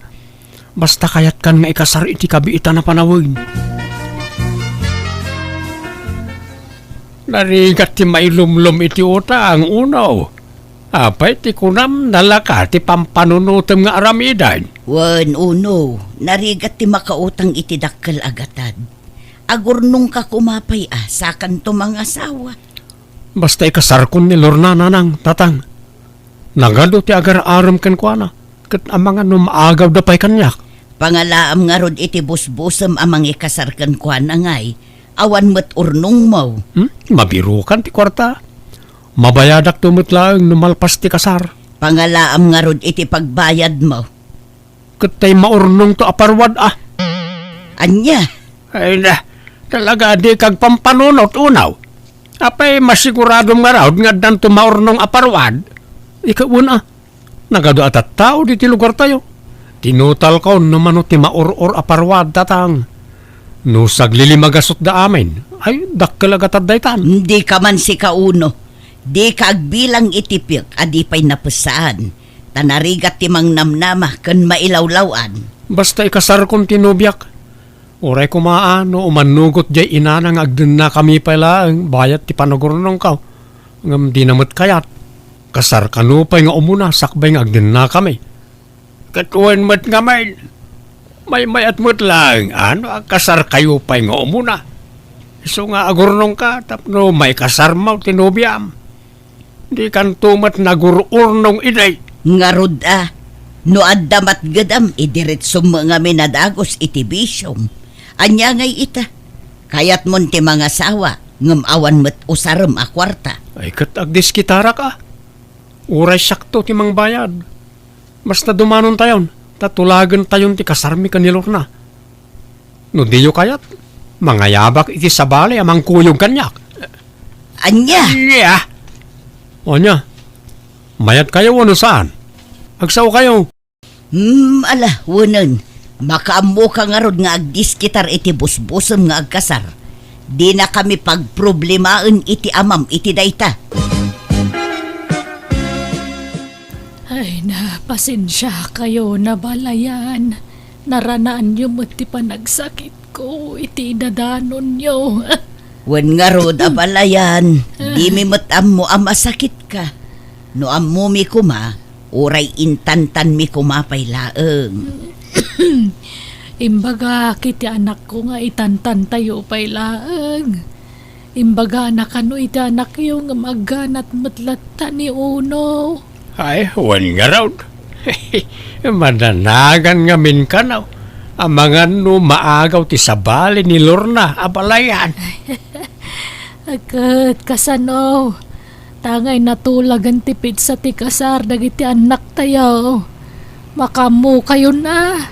Basta kayatkan nga ikasar iti kabiitan a panawen. Narigat ti mailumlom iti utang, Uno. Apay ti kunam, nalaka ti pampanunotem nga aramiden? Wen, Uno, narigat ti makautang iti dakkel a gatad. Agurnongka koma pay a, sakanto mangasawa. Basta ikasarkon ni Lorna, Nanang, Tatang. Nagadu ti agar-arem kenkuana, ket amangan no maagawda pay kaniak. Pangalaam ngarud iti busbusem a mangikasar kenkuana ngay, awan met urnongmo. Hmm? Mabirokan ti kuarta. Mabayadakto met laeng no malpas ti kasar. Pangalaam ngarud iti pagbayadmo. Ket tay maurnongto a parwad a. Ania? Ay na, talaga a dika agpampanunot, Uno. Apay masiguradom ngarud nga addanto maurnong a parwad? Ikaw a, nagadu a tattao ditoy lugartayo. Tinutalko no mano ti maur-or a parwad, Tatang. No saglilimagasutda amin, ay, dakkel a gatad daytan. Dika man sika, Uno. Dika agbilang iti piek a di pay napesaan. Ta narigat ti mangnamnama ken mailawlaw-an. Basta ikasarkon ti nobiak. Uray koma a no umannugot diay inana nga agdennakami pay laeng bayat ti panagurnongko. Ngem dina met kayat. Kasar kano pay nga umuna sakbay nga agdennakami. Ket wen met ngamin, maymayat met laeng a no agkasarkayo pay nga umuna. Isu nga agurnongka tapno maikasarmo ti nobiam. Dikanto met nagur-urnong idi. Ngarud a, no adda matgedam, idiretsom ngamin a dagus iti bisiom. Ania ngay ita? Kayatmon ti mangasawa, ngem awan met usarem a kuarta. Ay, ket agdiskitarak a. Uray siakto ti mangbayad. Basta dumanontayon, ta tulagentayon ti kasarmi ken ni Lorna. No diyo kayat, mangayabak iti sabali a mangkuyog kaniak. Ania? Ania? Ania? Mayatkayo wenno saan? Agsaokayo. Hmm, ala, wenen. Makaammoka ngarud nga agdiskitar iti busbusem nga agkasar. Dinakami pagproblemaen iti amam iti dayta. Ay na, pasensiakayon, abalayan. Naranaanyo met ti panagsakitko iti idadanonyo. Wen ngarud, abalayan, dimi met ammo a masakitka. No ammomi koma, uray intantanmi koma pay laeng. Imbagak iti anakko nga itantantayo pay laeng. Imbagana kano iti anakyo ngem agganat met latta ni Uno. Ay, wen ngarud. Madanagan ngamin kano. Amangan no maagaw ti sabali ni Lorna, abalayan. Ket kasano? Tangay natulagan ti petsa ti kasar dagiti annaktayo. Makaammokayon a.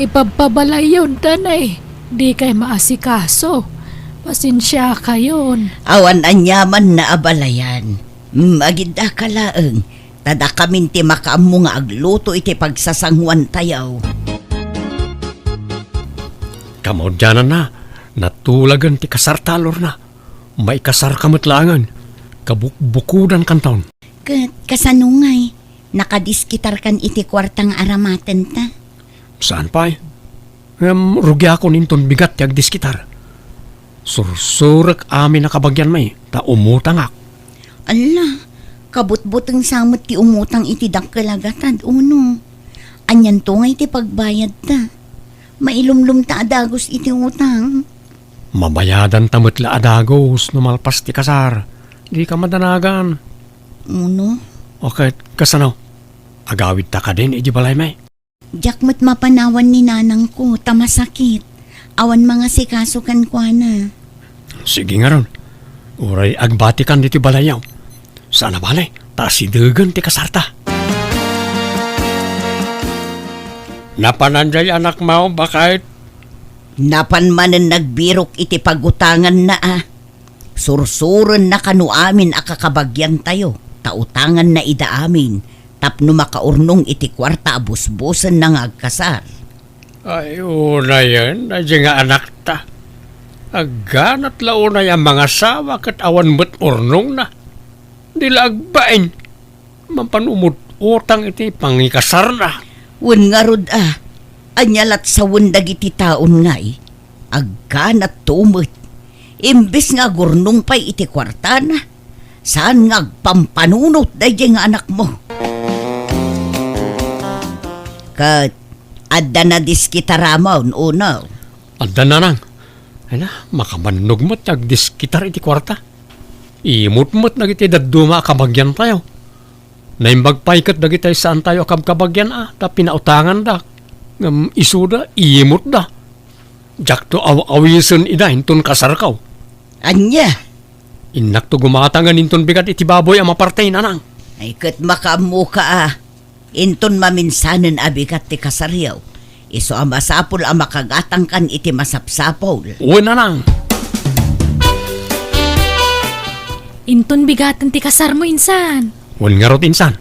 Ipabpabalayyon, danay. Dikay maasikaso. Pasensiakayon. Awan aniaman nga abalayan. Mm, agiddaka laeng. Ta dakamin ti makaammo nga agluto iti pagsasanguantayo. Kamaudiananna, natulagan ti kasarta, Lorna. Maikasarka met laengen. Kabukbukodankanton. Ket kasano ngay? Nakadiskitarkan iti kuarta nga aramatenta? Saan pay. Ngem rugiakon inton bigat ti agdiskitar. Sursurek amin a kabagianmi, ta umutangak. Alla, kabutbuteng sa met ti umutang iti dakkel a gatad, Uno. Anianto ngay ti pagbayadta? Mailumlomta a dagus iti utang. Mabayadanta met la a dagus no malpas ti kasar. Dika madanagan. Uno? O ket, kasano? Agawidta kadin iti balaymi? Diak met mapanawan ni nanangko, ta masakit. Awan mangasikaso kenkuana. Sige ngarud. Uray agbatikan ditoy balayyo. Saan a bale, ta asidegen ti kasarta. Napanan jay anakmo, baket? Napan manen nagbirok iti pagutanganna a. Sursurenna kano amin a kakabagiantayo, ta utanganna ida amin tapno makaurnong iti kuarta a busbusenna nga agkasar. Ay, unayen, daydi nga anakta. Agganat la unay a mangasawa ket awan met urnongna. Di la agbain. Mapan umut-utang iti pangikasarna. Wen ngarud a, ania lat sawen dagiti taon ngay? Agganat to met. Imbes nga agurnong pay iti kuartana, saan nga agpampanunot daydi nga anakmo? Ket adda nadiskitaramon, Uno? Adda, nanang. Ay na, makabannog met ti agdiskitar iti kuarta. Imot met dagiti dadduma a kabagiantayo. Naimbag pay ket dagiti saantayo a kabkabagian a ta pinautanganda. Ngem isuda, imotda. Diakto aw-awisen ida inton kasarko. Ania? Innakto gumatangen inton bigat iti baboy a maparte, nanang. Ay ket makaammoka a. Inton maminsanen a bigat ti kasaryo, isu a masapul a makagatangkan iti masapsapul. Wen, nanang. Inton bigaten ti kasarmo, insan. Wen ngarud, insan.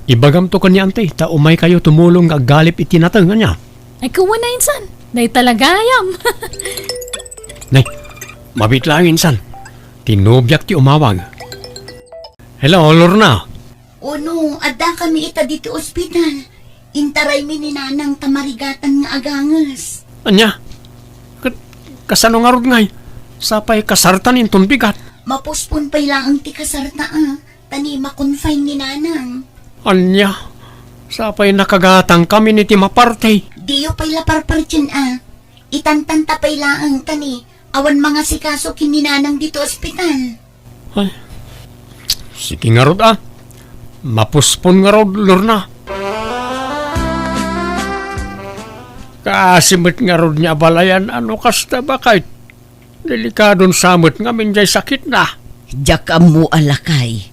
Ibagamto ken ni Auntie, ta umaykayo tumulong nga aggalip iti nateng, ania? Ay, kuana, insan. Dayta la gayam. Nay, mabiit laeng, insan. Ti nobiak ti umawag. Hello, Lorna. Uno, addakami ita ditoy ospital. Intaraymi ni nanang ta marigatan nga aganges. Ania? Ket kasano ngarud ngay? Sapay kasartan inton bigat. Mapospon pay laeng ti kasarta a, ta ni ma-confine ni nanang. Ania? Sapay nakagatangkamin iti maparte. Diyo pay la parpartien a. Itantanta pay laeng ta ni awan mangasikaso ken ni nanang ditoy ospital. Ay, sige ngarud a. Mapospon ngarud, Lorna. Kaasi met ngarud ni abalayan a no kasta, baket. Delikadon sa met ngamin jay sakitna. Diak ammo a, lakay.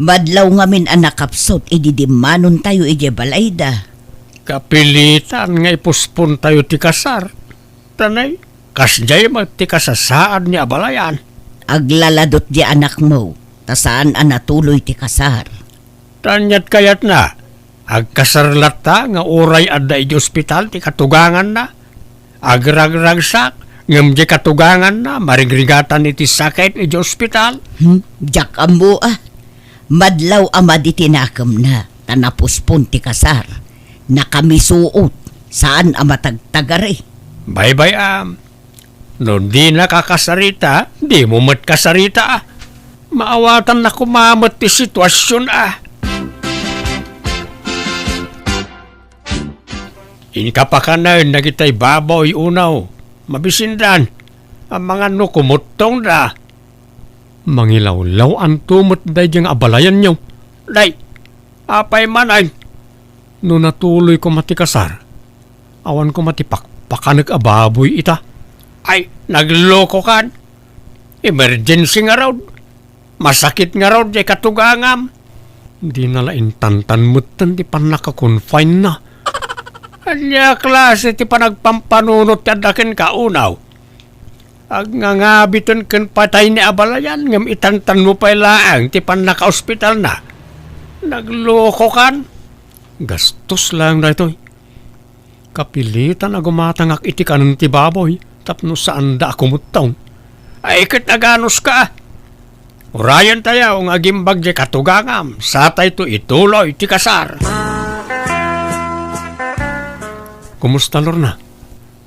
Madlaw ngamin a nakapsut idi dimmanontayo idiay balayda. Kapilitan nga ipospontayo ti kasar. Tanay, kasdiay met ti kasasaad ni abalayan. Aglaladot di anakmo, ta saan a natuloy ti kasar. Ania ti kayatna, agkasar latta nga uray adda iti ospital ti katuganganna? Agragragsak, ngem di katuganganna, marigrigatan iti sakit iti ospital. Hmm? Diak ammo a. Madlaw a madi ti nakemna, ta napuspon ti kasar. Nakamisuot, saan a matagtagari. Baybay-am, no dinaka kasarita, dimo met kasarita. Maawatanna koma met ti situasion a. Inka pakanen dagitay baboy unaw, mabisindan, amangan no kumuttongda. Mangilawlaw-anto met daydiay nga abalayanyo. Day, apay manen? No natuloy koma ti kasar, awan koma ti pakpakanek a baboy ita. Ay, naglokokan. Emergency ngarud. Masakit ngarud diay katugangam. Dina la intantan metten ti pannaka-confine-na. Ania klase ti panagpampanunot ti adda kenka unaw? Agngangabiten ken patay ni abalayan, ngem itantanmo pay laeng ti pannakaospitalna. Naglokokan. Gastos laeng daytoy. Kapilitan a gumatangak iti kanen ti baboy tapno saanda a kumuttong. Ay, ket aganuska. Urayentayo nga agimbag diay katugangam, satayto ituloy ti kasar. Kumusta, Lorna?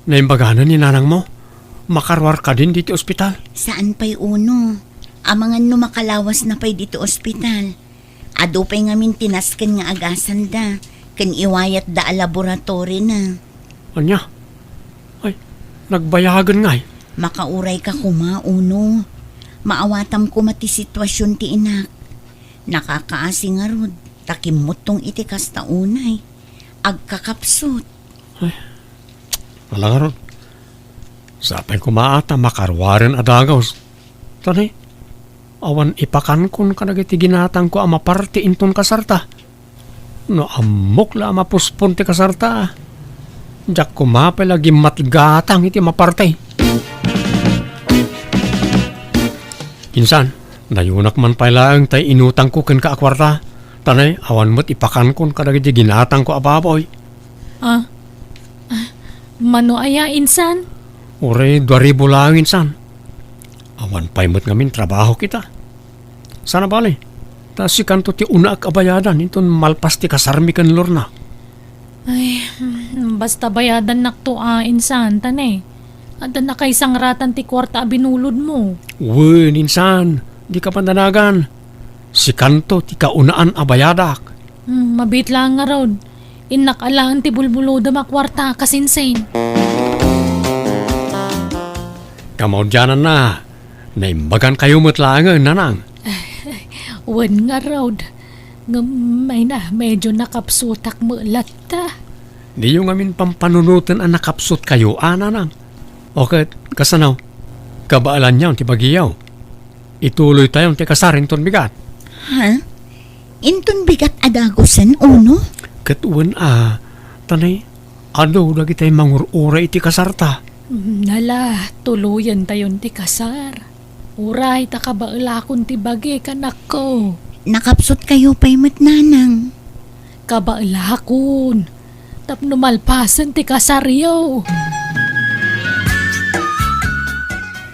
Naimbaganen ni nanangmo? Makaruar kadin ditoy ospital? Saan pay, Uno. Amangan no makalawasna pay ditoy ospital. Adu pay ngamin ti nasken nga agasanda ken iwayatda a laboratorina. Ania? Ay, nagbayagen ngay. Makaurayka koma, Uno. Maawatam koma ti situasion ti inak. Nakakaasi ngarud, ta kimmuttong iti kasta unay. Agkakapsut. Ay, ala ngarud. Sapay koma a ta makaruaren a dagus. Tani, awan ipakankon kadagiti ginatangko a maparti inton kasarta. No ammok la a mapuspon ti kasarta, diak koma pay la gimmatgatang iti maparti. Insan, nayunak man pay laeng tay inutangko kenka a kuarta. Tani, awan met ipakankon kadagiti ginatangko a baboy. Ah, ah, mano aya, insan? Uray dua ribu laeng, insan. Awan pay met ngamin trabahok ita. Sana bale, ta sikanto ti unaak a bayadan inton malpas ti kasarmi ken Lorna. Ay, hmm, basta bayadannakto a, insan, tani. Adda nakaisangratan ti kuarta a binulodmo. Wen, insan, dika pandanagan. Sikanto ti kaunaan a bayadak. Hmm, mabiit laeng ngarud. Innak alaen ti bulbulodem a kuarta, kasinsin. Kamaudiananna, naimbagankayo met laengen, nanang. Wen ngarud. Ngem, ay na, medyo nakapsutak met latta. Diyo ngamin pampanunoten a nakapsutkayo a, nanang. O ket, kasano? Kabaelanyon ti bagiyo. Ituloytayon ti kasar inton bigat. Ha? Inton bigat a dagusen, Uno? Ket wen a, tani, adu dagitay mangur-uray iti kasarta. Nala, tuloyentayon ti kasar. Uray ta kabaelakon ti bagi, kanakko. Nakapsutkayo pay met, nanang. Kabaelakon. Tapno malpasen ti kasaryo.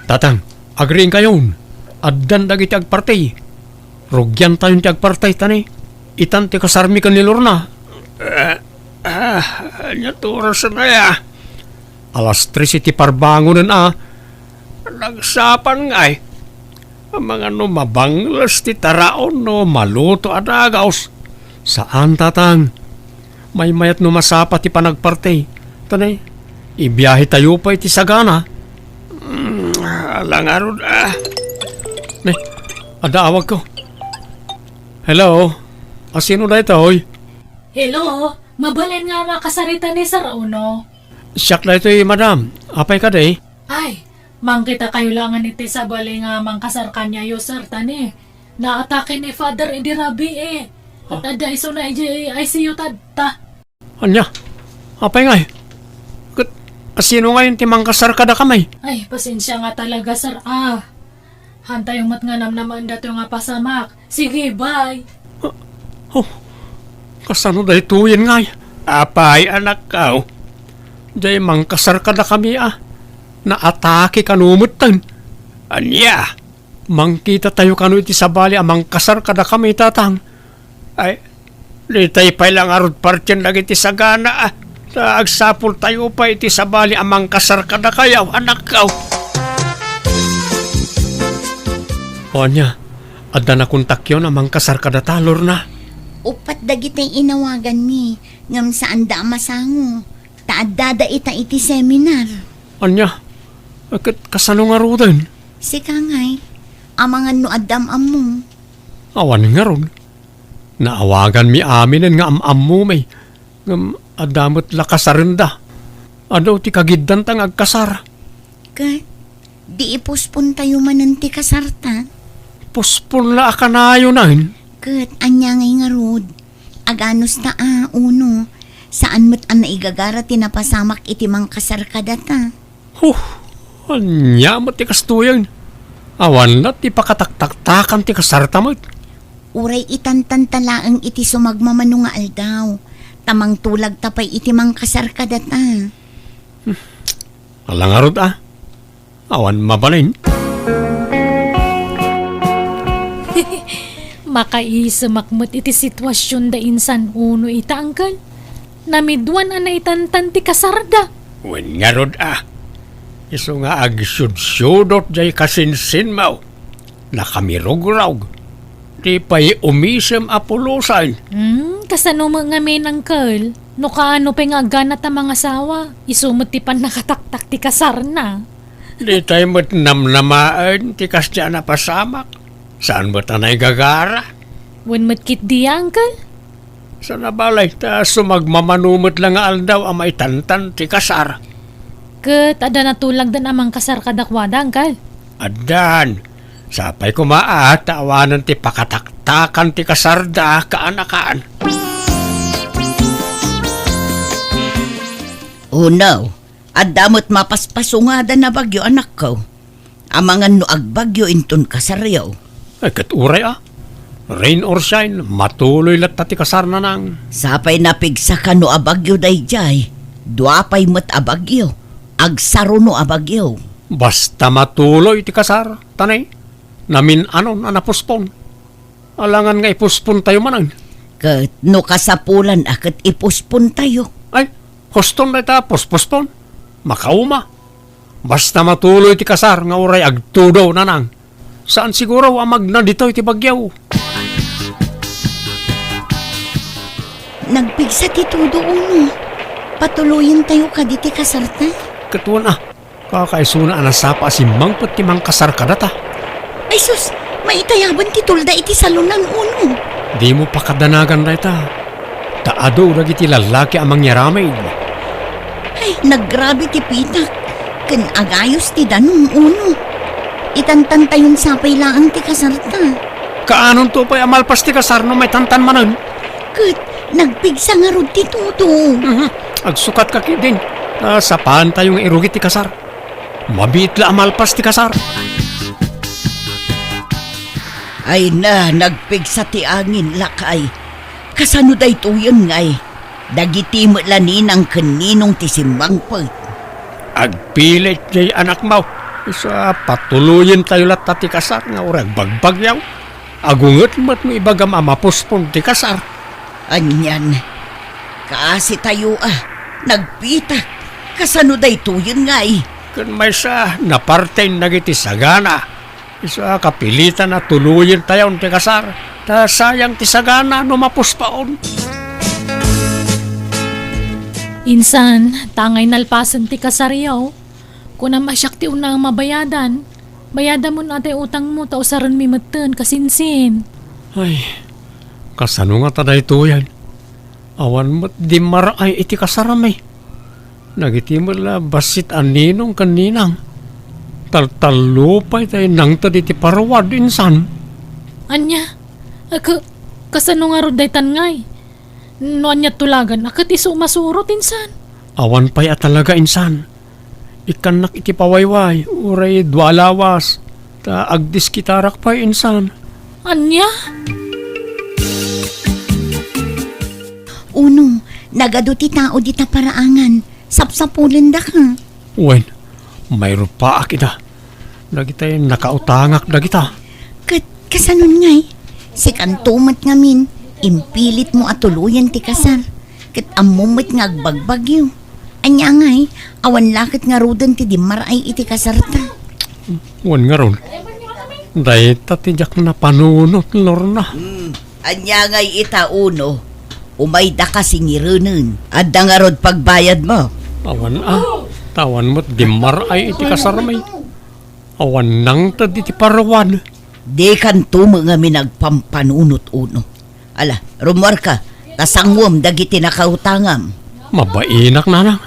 Tatang, agriingkayon. Addan dagiti agparti. Rugiantayon ti agparti, tani. Itan ti kasarmi ken ni Lorna. Eh, ah, ania ti orasen aya? Alas tres iti parbangonen a. Nagsapan ngay. Amangan no mabangles ti taraon no maluto a dagus. Saan, tatang. Maymayat no masapa ti panagparti. Tani, ibiahetayo pay iti sagana. Mm, ala ngarud, ah. Ne, adda awagko. Hello? Asino daytoy? Hello? Mabalin nga makasarita ni Sir Uno? Siak daytoy, madam. Apay kadi? Ay, mangkitakayo laengen iti sabali nga mangkasar kaniayo, sir, tani. Naatake ni Father idi rabii. Ket adda isuna idiay I C U tatta. Ania? Apay ngay? Ket Asino ngayon ti mangkasar kadakami? Ay, pasensia nga talaga, sir, a. Hantayo met nga namnamaen datoy nga pasamak. Sige, bye. Oh, kasano daytoyen ngay? Apay, anakko. Jay mangkasar kadakami a. Naatake kano metten. Ania? Mangkitatayo kano iti sabali a mangkasar kadakami, Tatang. Ay, ditay pay la ngarud partien dagiti sagana, a. Ta agsapultayo pay iti sabali a mangkasar kadakayo, anakko. O ania, adda nakontakyon a mangkasar kadata, Lorna? Uppat dagiti inawaganmi, ngem saanda a masango, ta addada ita iti seminar. Ania? Ket kasano ngaruden? Sika ngay, amangan no adda am-ammo. Awan ngarud. Naawaganmi aminen nga am-ammomi. Ngem adda met la kasarenda. Adu ti kagiddanta nga agkasar. Ket, di ipuspontayo manen ti kasarta? Puspon la a kanayonen. Ket, ania ngay ngarud? Aganos ta a, uno, saan met a naigagara ti napasamak iti mangkasar kadata? Huh, ania met ti kastoyen? Awan la ti pakataktaktakan ti kasarta met. Uray itantanta laeng iti sumagmamano nga aldaw, ta mangtulagta pay iti mangkasar kadata. Ala ngarud a. Awan mabalin. Makaisemak met iti situasionda insan uno ita, angkel. Namiduan a naitantan ti kasarda. Wen ngarud a. Isu nga agsiudsiudot jay kasinsinmo. Nakamirugrog. Di pay umisem a pulosen. Hmm, kasano met ngamin, angkel? No kaano pay nga agganat a mangasawa, isu met ti pannakataktak ti kasarna. Ditay met namnamaen ti kasdiay a napasamak. Saan met a naigagara? Wen met ketdi, angkel? Saan a balay, ta sumagmamano met la nga aldaw a maitantan ti kasar. Ket adda natulagdan a mangkasar kadakuada, angkel? Addan. Sapay koma a ta awanen ti pakataktakan ti kasarda, kaanakan. Uno, adda met mapaspasungada a bagyo, anakko. Amangan no agbagyo inton kasaryo. Ay, ket uray a. Rain or shine, matuloy latta ti kasar, nanang. Sapay napigsaka no a bagyo daydiay, dua pay met a bagyo. Agsaruno a bagyo. Basta matuloy ti kasar, tanay, namin-anon a napuspon. Alangan nga ipuspon tayo manen. Ket no kasapulan a ket ipuspon tayo. Ay, huston dayta, puspuspon. Makauma. Basta matuloy ti kasar nga uray agtudo, nanang. Saan siguro a magna ditoy ti bagyo. Nagpigsa ti tudo, uno. Patuloyen tayo kadi ti kasarta. Ket wen a, kakaisuna a nasapa a simmangpet ti mangkasar kadata. Ay sus, maitayaban ti tulda iti salonan, uno. Dimo pakadanagan dayta. Ta adu dagiti lallaki a mangyaramid. Ay, naggrabe ti pitak. Ken agayos ti danum, uno. Itantan tayon sapay laeng ti kasarta. Kaanonto pay a malpas ti kasar no maitantan manen? Ket nagpigsa ngarud ti tudo. Mhm. Agsukatka ketdin. Ta sapaan tayo nga irugi ti kasar. Mabiit la a malpas ti kasar. Ay na, nagpigsa ti angin, lakay. Kasano daytoyen ngay? Dagiti met la ninang ken ninong ti simmangpet. Agpilit jay anakmo. Isu a patuloyen tayo latta ti kasar nga uray agbagbagyo. Agunget met no ibagam a mapuspon ti kasar. Anian, kaasi tayo a, nagpitak. Kasano daytoyen ngay? Ken maysa, naparten dagiti sagana. Isu a kapilitan a tuloyen tayon ti kasar. Ta sayang ti sagana no mapuspaon. Insan, tangay nalpasen ti kasaryo. Kunam a siak ti unang mabayadan. Bayadam met atay utangmo ta usarenmi metten, kasinsin. Ay, kasano ngata daytoyen? Awan met dimmar-ay iti kasarmi. Dagiti met la bassit a ninong ken ninang. Taltallo pay tay nangted iti paruad, insan. Ania? Ket kasano ngarud daytan ngay? No ania tulagan a ket isu masurot, insan? Awan pay a talaga, insan. Ikkannak iti pawayway, uray dua lawas, ta agdiskitarak pay insan. Ania? Uno, nagadu ti tao dita paraangan. Sapsapulendaka. Wen, mairupaak ida. Dagitay nakautangak dagita. Ket kasanon ngay? Sikanto met ngamin, impilitmo a tuloyen ti kasar. Ket ammom met nga agbagbagyo. Ania ngay, awan la ket ngaruden ti dimmar-ay iti kasarta. Wen ngarud, dayta ti diak napanunot, Lorna. Hmm, ania ngay ita, Uno? Umaydaka singirenen. Adda ngarud pagbayadmo? Awan a, ta awan met dimmar-ay iti kasarmi. Awan nangted iti paruwad. Dikanto met ngamin agpampanunot, Uno. Ala, rummuarka, ta sanguem dagiti nakautangam. Mabainak, nanang.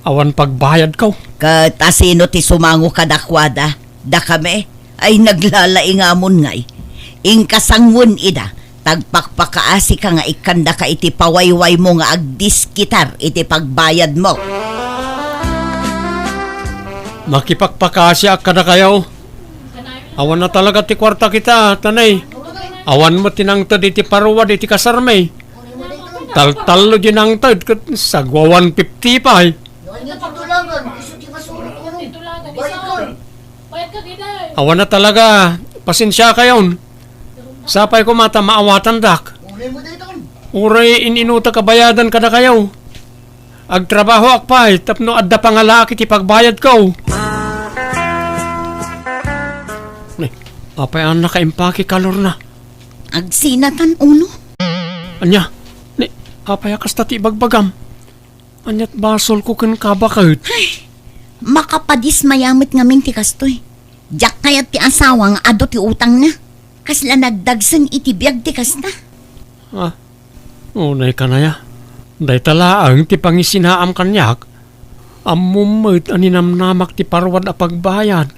Awan pagbayadko. Ket asino ti sumango kadakuada? Dakami? Ay, naglalaingamon ngay. Inka sanguen ida, ta agpakpakaasika nga ikkandaka iti pawaywaymo nga agdiskitar iti pagbayadmo. Makipakpakaasiak kadakayo. Awan na talaga ti kuarta kita, tanay. Awan met ti nangted iti paruwad iti kasarmi. Taltallo di nangted ket sagwa one fifty pay. Awan na talaga, pasensiakayon. Sapay koma ta maawatandak. Uray in-inutak a bayadan kadakayo. Agtrabahoak pay tapno adda pangalaak iti pagbayadko. Ni, apay a nakaimpake ka, Lorna? Agsinatan, Uno. Ania? Ni, apay a kasta ti ibagbagam? Ania't basolko kenka baket? Ay, makapadismaya met ngamin ti kastoy. Diak kayat ti asawa nga adu ti utangna. Kasla nagdagsen iti biag ti kasta. Ah, unay kanaya. Dayta laeng ti pangisinaam kaniak. Ammom met a ninamnamak ti paruwad a pagbayad.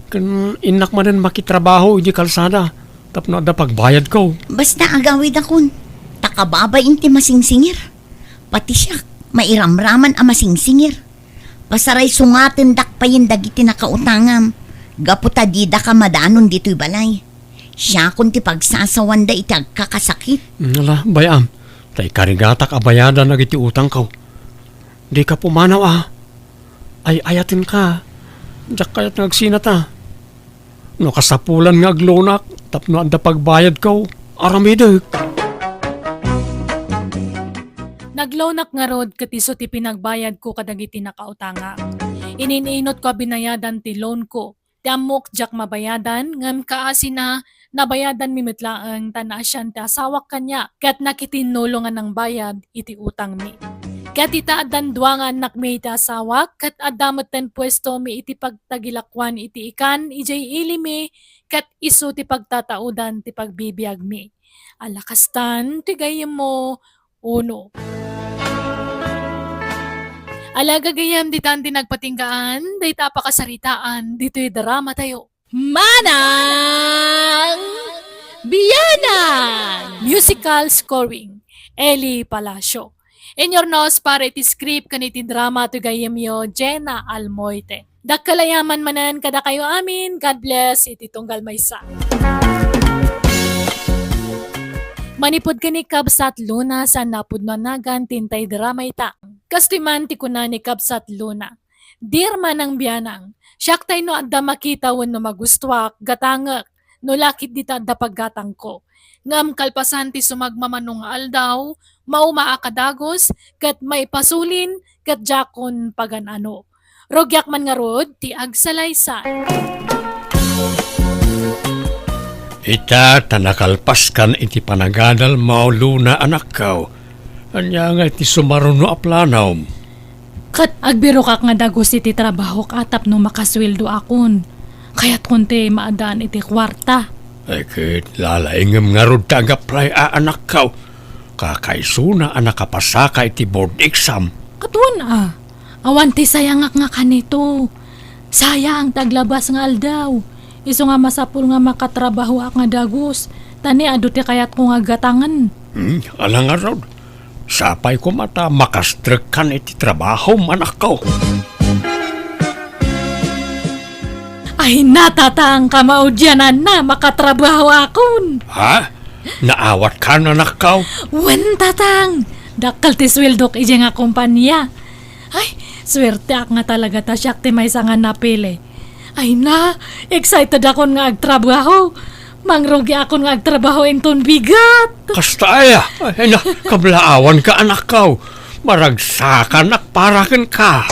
Ken innak manen makitrabaho idiay kalsada tapno adda pagbayadko. Basta agawidakon, ta kababain ti masingsingir. Pati siak, mairamraman a masingsingir. Pasaray sungatendak payen dagiti nakautangam, gapu ta didaka madanon ditoy balay. Siakon ti pagsasawanda iti agkakasakit. Mm, ala, bay-am, ta ikarigatak a bayadan dagiti utangko. Dika pumanaw a. Ay-ayatenka. Diak kayat nga agsinata. No kasapulan nga agloanak tapno adda pagbayadko, aramidek. Nagloanak ngarud ket isu ti pinagbayadko kadagiti nakautangak. Ininunotko a binayadan ti loanko. Ti ammok diak mabayadan, ngem kaasina, nabayadanmi met laeng ta naasian ti asawak kaniak, ket nakitinnulo nga nangbayad iti utangmi. Ket ita addan dua nga annakmi iti asawak, ket adda metten puestomi iti pagtagilakuan iti ikan idiay ilimi, ket isu ti pagtataudan ti pagbibiagmi. Ala kastan ti gayyemmo, Uno. Ala gagayyem, ditan ti nagpatinggaan dayta a pakasaritaan ditoy dramatayo. Manang Bianang! Musical scoring, Eli Palacio. Inyurnos para iti script ken iti drama ti gayyemyo, Jenna Almoite. Dakkel a yaman manen kadakayo amin. God bless iti tunggal maysa. Manipud ken ni Kabsat Luna, saan a pudno a nagan ti intay drama ita. Kastoy man ti kuna ni Kabsat Luna, "Dear Manang Bianang, siak tay no adda makita wenno magustuak, gatangek, no lakit dita adda paggatangko. Ngem kalpasan ti sumagmamano nga aldaw, mauma a kadagus, ket maipasulin, ket diakon pagan-ano. Rugiak man ngarud ti agsalaysay." Ita, ta nakalpaskan iti panagadalmo, Luna, anakko. Ania ngay ti sumaruno a planom? Ket agbirokak nga dagus iti trabahok a tapno makasueldoakon. Kayatkon ti maaddaan iti kuarta. Ay, ket lalaingem ngarud ta ag-apply a, anakko. Kakaisuna a nakapasaka iti board exam. Ket wen a, awan ti sayangak nga kanito. Sayang ti aglabas nga aldaw. Isu nga masapul nga makatrabahoak nga dagus, ta ni adu ti kayatko nga gatangen. Hmm, ala ngarud. Sapay koma ta makastrekkan iti trabahom, anakko. Ay na, Tatang, kamaudiananna, makatrabaho akon. Ha? Naawatkan, anakko? Wen, Tatang. Dakkel ti sueldok idiay nga kompania. Ay, suerteak nga talaga ta siak ti maysa nga napili. Ay na, excited akon nga agtrabaho. Mangrugi akon nga agtrabaho inton bigat. Kasta aya? Ay na, kablaawanka, anakko. Maragsakanak para kenka.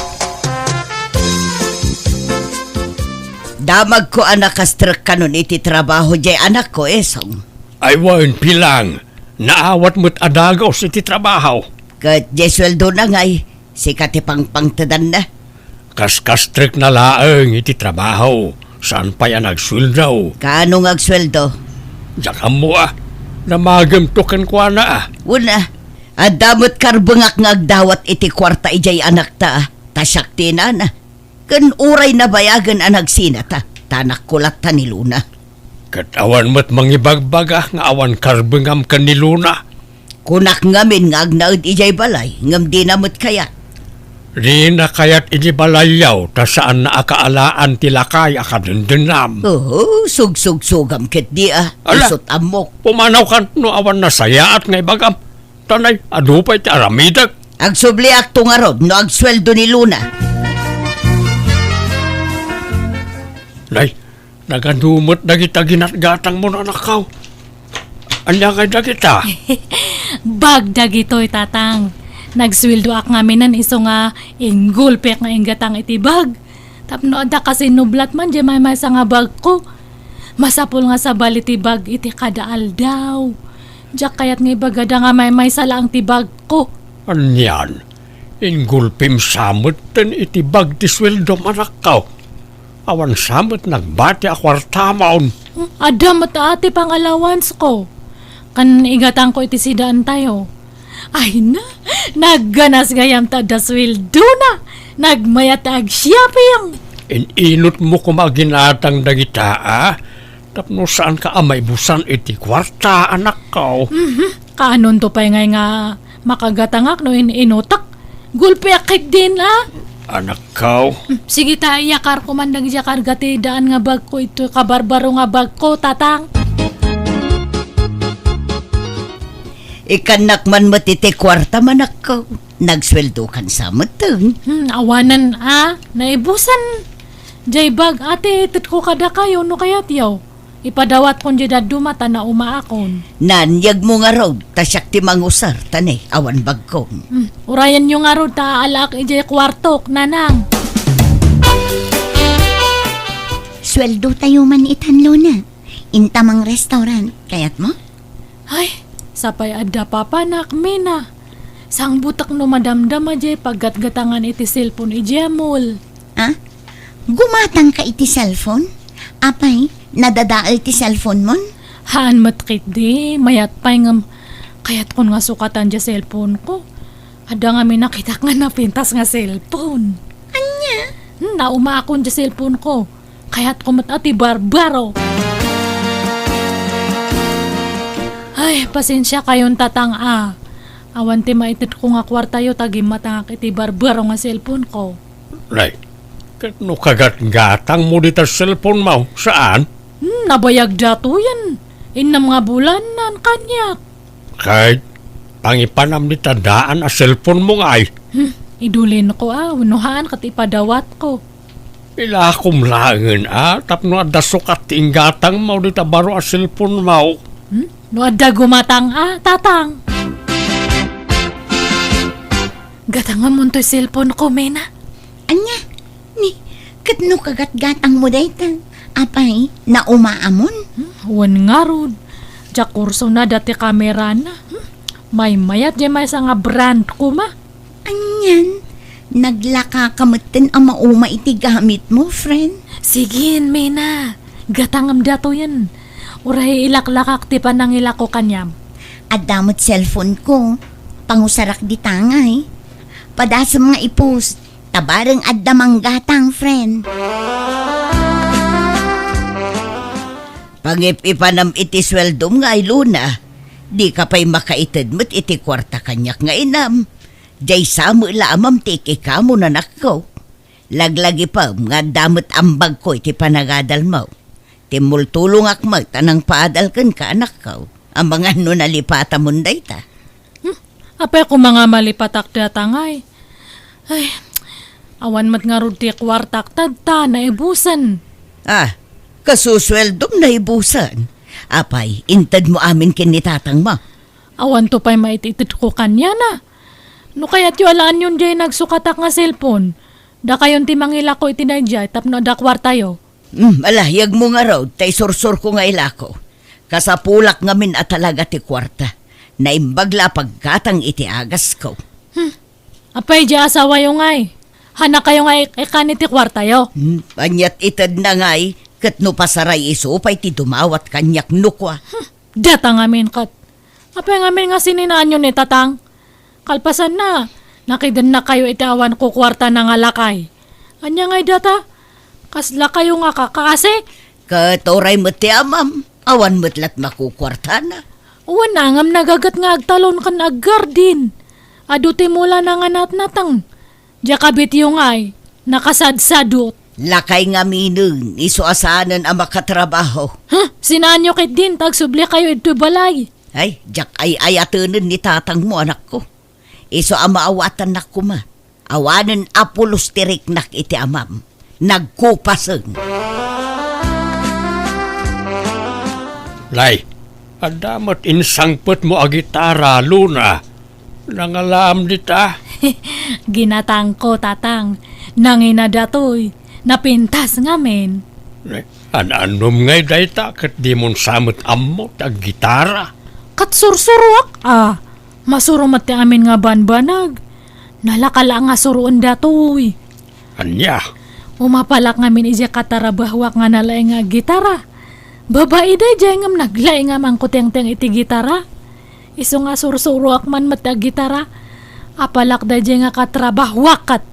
Damagko a nakastrek kanon iti trabaho diay anakko, Esong. Ay wen, Pilang. Naawat met a dagus iti trabaho. Ket diay sueldona ngay, sika ti pangpangtedanna. Kaskastrekna laeng iti trabaho, saan pay a nagsueldo. Kaano nga agsueldo? Diak ammo a. Namagemto kenkuana a. Wen a, adda met karbengak nga agdawat iti kuarta idiay anakta a, ta siak ti inana. Ken uray nabayagen a nagsinata, ta nakkulat ta ni Luna. Ket awan met mangibagbaga nga awan karbengam ken ni Luna. Kunak ngamin nga agnaed idiay balay, ngem dina met kayat. Dina kayat iti balayyo, ta saanna a kaalaan ti lakay a kadendennam. Oo, sugsugsugam ketdi a. Ala, isut' ammok. Pumanawkan no awan nasayaat nga ibagam. Tanay, adu pay ti aramidek. Agsubliakto ngarud no agsueldo ni Luna. Nay, nagadu met dagita ginatgatangmo, anakko. Ania ngay dagita? Bag dagitoy, Tatang. Nagsueldoak ngaminen isu nga inggulpiak nga inggatang iti bag. Tapno adda kasinublat man diay maymaysa nga bagko. Masapul nga sabali ti bag iti kada aldaw. Diak kayat nga ibagada nga maymaysa laeng ti bagko. Anian? Inggulpim sa metten iti bag ti sueldom, anakko. Awan sa met nagbati a kuartamon. Adda met a ti pang-allowancesko. Ken igatangko iti sidaantayo. Ay na, nagganas gayam ta adda sueldona. Nagmayat ta agshopping. In-inutmo koma ginatang dagita a, tapno saanka a maibusan iti kuarta, anakko. Mhm. Kaanonto pay ngay nga makagatangak no in-inutak? Gulpiak ketdin a. Anakko. Hmm, sige ta, iyakarko man dagiti karga ti daan nga bagko, itoy kabarbaro nga bagko, Tatang. Ikannak man met iti kuarta, anakko. Nagsueldokan sa metten. Hmm, awanen a, naibusan. Diay bag, ate, itedko kadakayo no kayatyo. Ipadawatkon diay dadduma ta naumaakon. Naan, yegmo ngarud, ta siak ti mangusar, ta ne, awan bagko. Hmm, urayenyo ngarud ta aalaak idiay kuartok, nanang. Sueldotayo man itan, Luna. Inta mangrestaurant, kayatmo? Ay, sapay adda papanak, Mina. Sangbutek no madamdama diay paggatgatangan iti cellphone idiay mall. Ah? Gumatangka iti cellphone? Apay, nadadael ti cellphone mon? Haan met ketdi, mayat pay ngem kayatkon nga sukatan diay cellphone ko. Adda ngamin nakitak nga napintas nga cellphone. Ania? Hmm, naumaakon diay cellphone ko. Kayatko met a ti barbaro. Ay, pasensiakayon, Tatang a. Awan ti maitedko nga kuartayo ta gimmatangak iti barbaro nga cellphone ko. Nay, ket no kagatgatangmo dita cellphone mo, saan? Hmm, nabayag datoyen. Innem nga bulan, naan kaniak. Ket pangipanam dita daan a cellphone mo ngay. Hmm, idulinko a, wenno haan ket ipadawatko. Ilakom laengen a, tapno adda sukat ti inggatangmo dita baro a cellphone mo. Hmm? No adda gumatang a, Tatang. Gatangamon toy cellphone ko, Mina. Ania? Ni, ket no kagatgatangmo dayta, apay, naumaamon? Hmm, wen ngarud. Diak kursunada ti kamerana. Hmm, maymayat diay maysa nga brand koma. Anian? Naglakaka metten a mauma iti gamitmo, friend? Sige, Mina. Gatangem datoyen. Uray ilaklakak ti panangilako kaniam. Adda met cellphone ko. Pangusarak dita ngay. Padasem nga i-post. Ta bareng adda manggatang, friend. Pangip-ipanam iti sueldom ngay, Luna. Dika pay makaited met iti kuarta kaniak nga inam. Diay sa met la a mamtik ikamo, nanakko. Laglagipem nga adda met ambagko iti panagadalmo. Timmultulongak met a nangpaadal kenka, anakko, amangan no nalipatamon dayta. Hmm, apay koma nga malipatak dayta ngay? Ay, awan met ngarud ti kuartak, tadta naibusen. Ah, kasusueldom naibusen? Apay, intedmo amin ken ni tatangmo? Awanto pay maititedko kaniana. No kayatyo alaenyon diay nagsukatak nga cellphone, dakayon ti mangilako iti daydiay tapno adda kuartayo. Hmm, ala, yegmo ngarud, ta isursurko nga ilako. Kasapulak ngamin a talaga ti kuarta. Naimbag la a paggatang iti agasko. Hmm. Apay diay asawayo ngay? Hanakayo nga ik-ikan iti kuartayo? Hmm, aniat itedna ngay, ket no pasaray isu pay ti dumawat kaniak no kua. Hmm. Data ngamin ket. Apay ngamin nga sininaanyo ni tatang? Kalpasanna, nakidennakayo iti awan kukuartana nga lakay. Ania ngay data? Kaslakayo nga kakaasi? Ket uray met ti amam, awan met lat makukuartana. Wen, ngem nagaget nga agtalon ken aggardin. Adu ti mulana nga natnateng. Diay kabityo ngay, nakasadsadot. Lakay ngaminen, isu a saanen a makatrabaho. Huh? Sinaanyo ketdin, ta agsublikayo idtoy balay. Ay, diak ay-ayatenen ni tatangmo, anakko. Isu a maawatannak koma. Awanen a pulos ti riknak iti amam. Nagkupasen. Nay, adda met insangpetmo a gitara, Luna. Nangalaam dita? Ginatangko, tatang. Nangina datoy. Napintas ngamin. An-annom ngay dayta ket dimon sa met ammo ti aggitara? Ket sursuroak, a. Masuro met ti amin nga banbanag. Nalaka la nga suroen datoy. Ania? Umapalak ngamin idiay katarabahoak nga nalaing nga aggitara. Babai daydiay ngem naglaing a mangkutengteng iti gitara. Isu nga sursuroak man met ti aggitara. Apalak daydiay nga katrabahoak ket.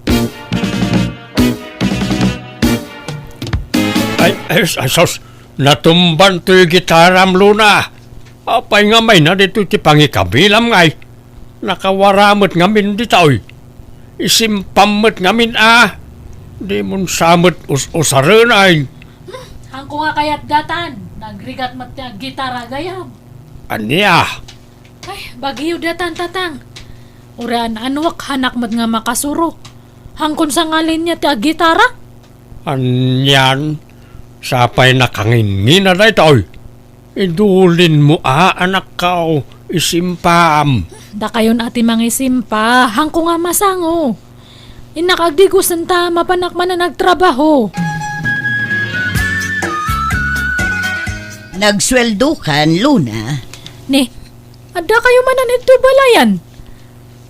Ay, ay, ay, sus! Natumban toy gitaram, Luna. Apay nga mayna ditoy ti pangikabilam ngay? Nakawara met ngamin ditoy. Isimpam met ngamin a. Dimon sa met us-usaren ay. Hmm, hangko nga kayat datan. Nagrigat met ti aggitara gayam. Ania? Ay, bagyo datan, tatang. Uray an-anuak, hanak met nga makasuro. Hangkon sa nga linya ti aggitara? Anian, sapay nakangingina daytoy. Idulinmo a, anakko, isimpam. Dakayon a ti mangisimpa, hangko nga masango. Innak agdigosen ta mapanak manen agtrabaho. Nagsueldokan, Luna. Ni, adda kayo manen idtoy balayan?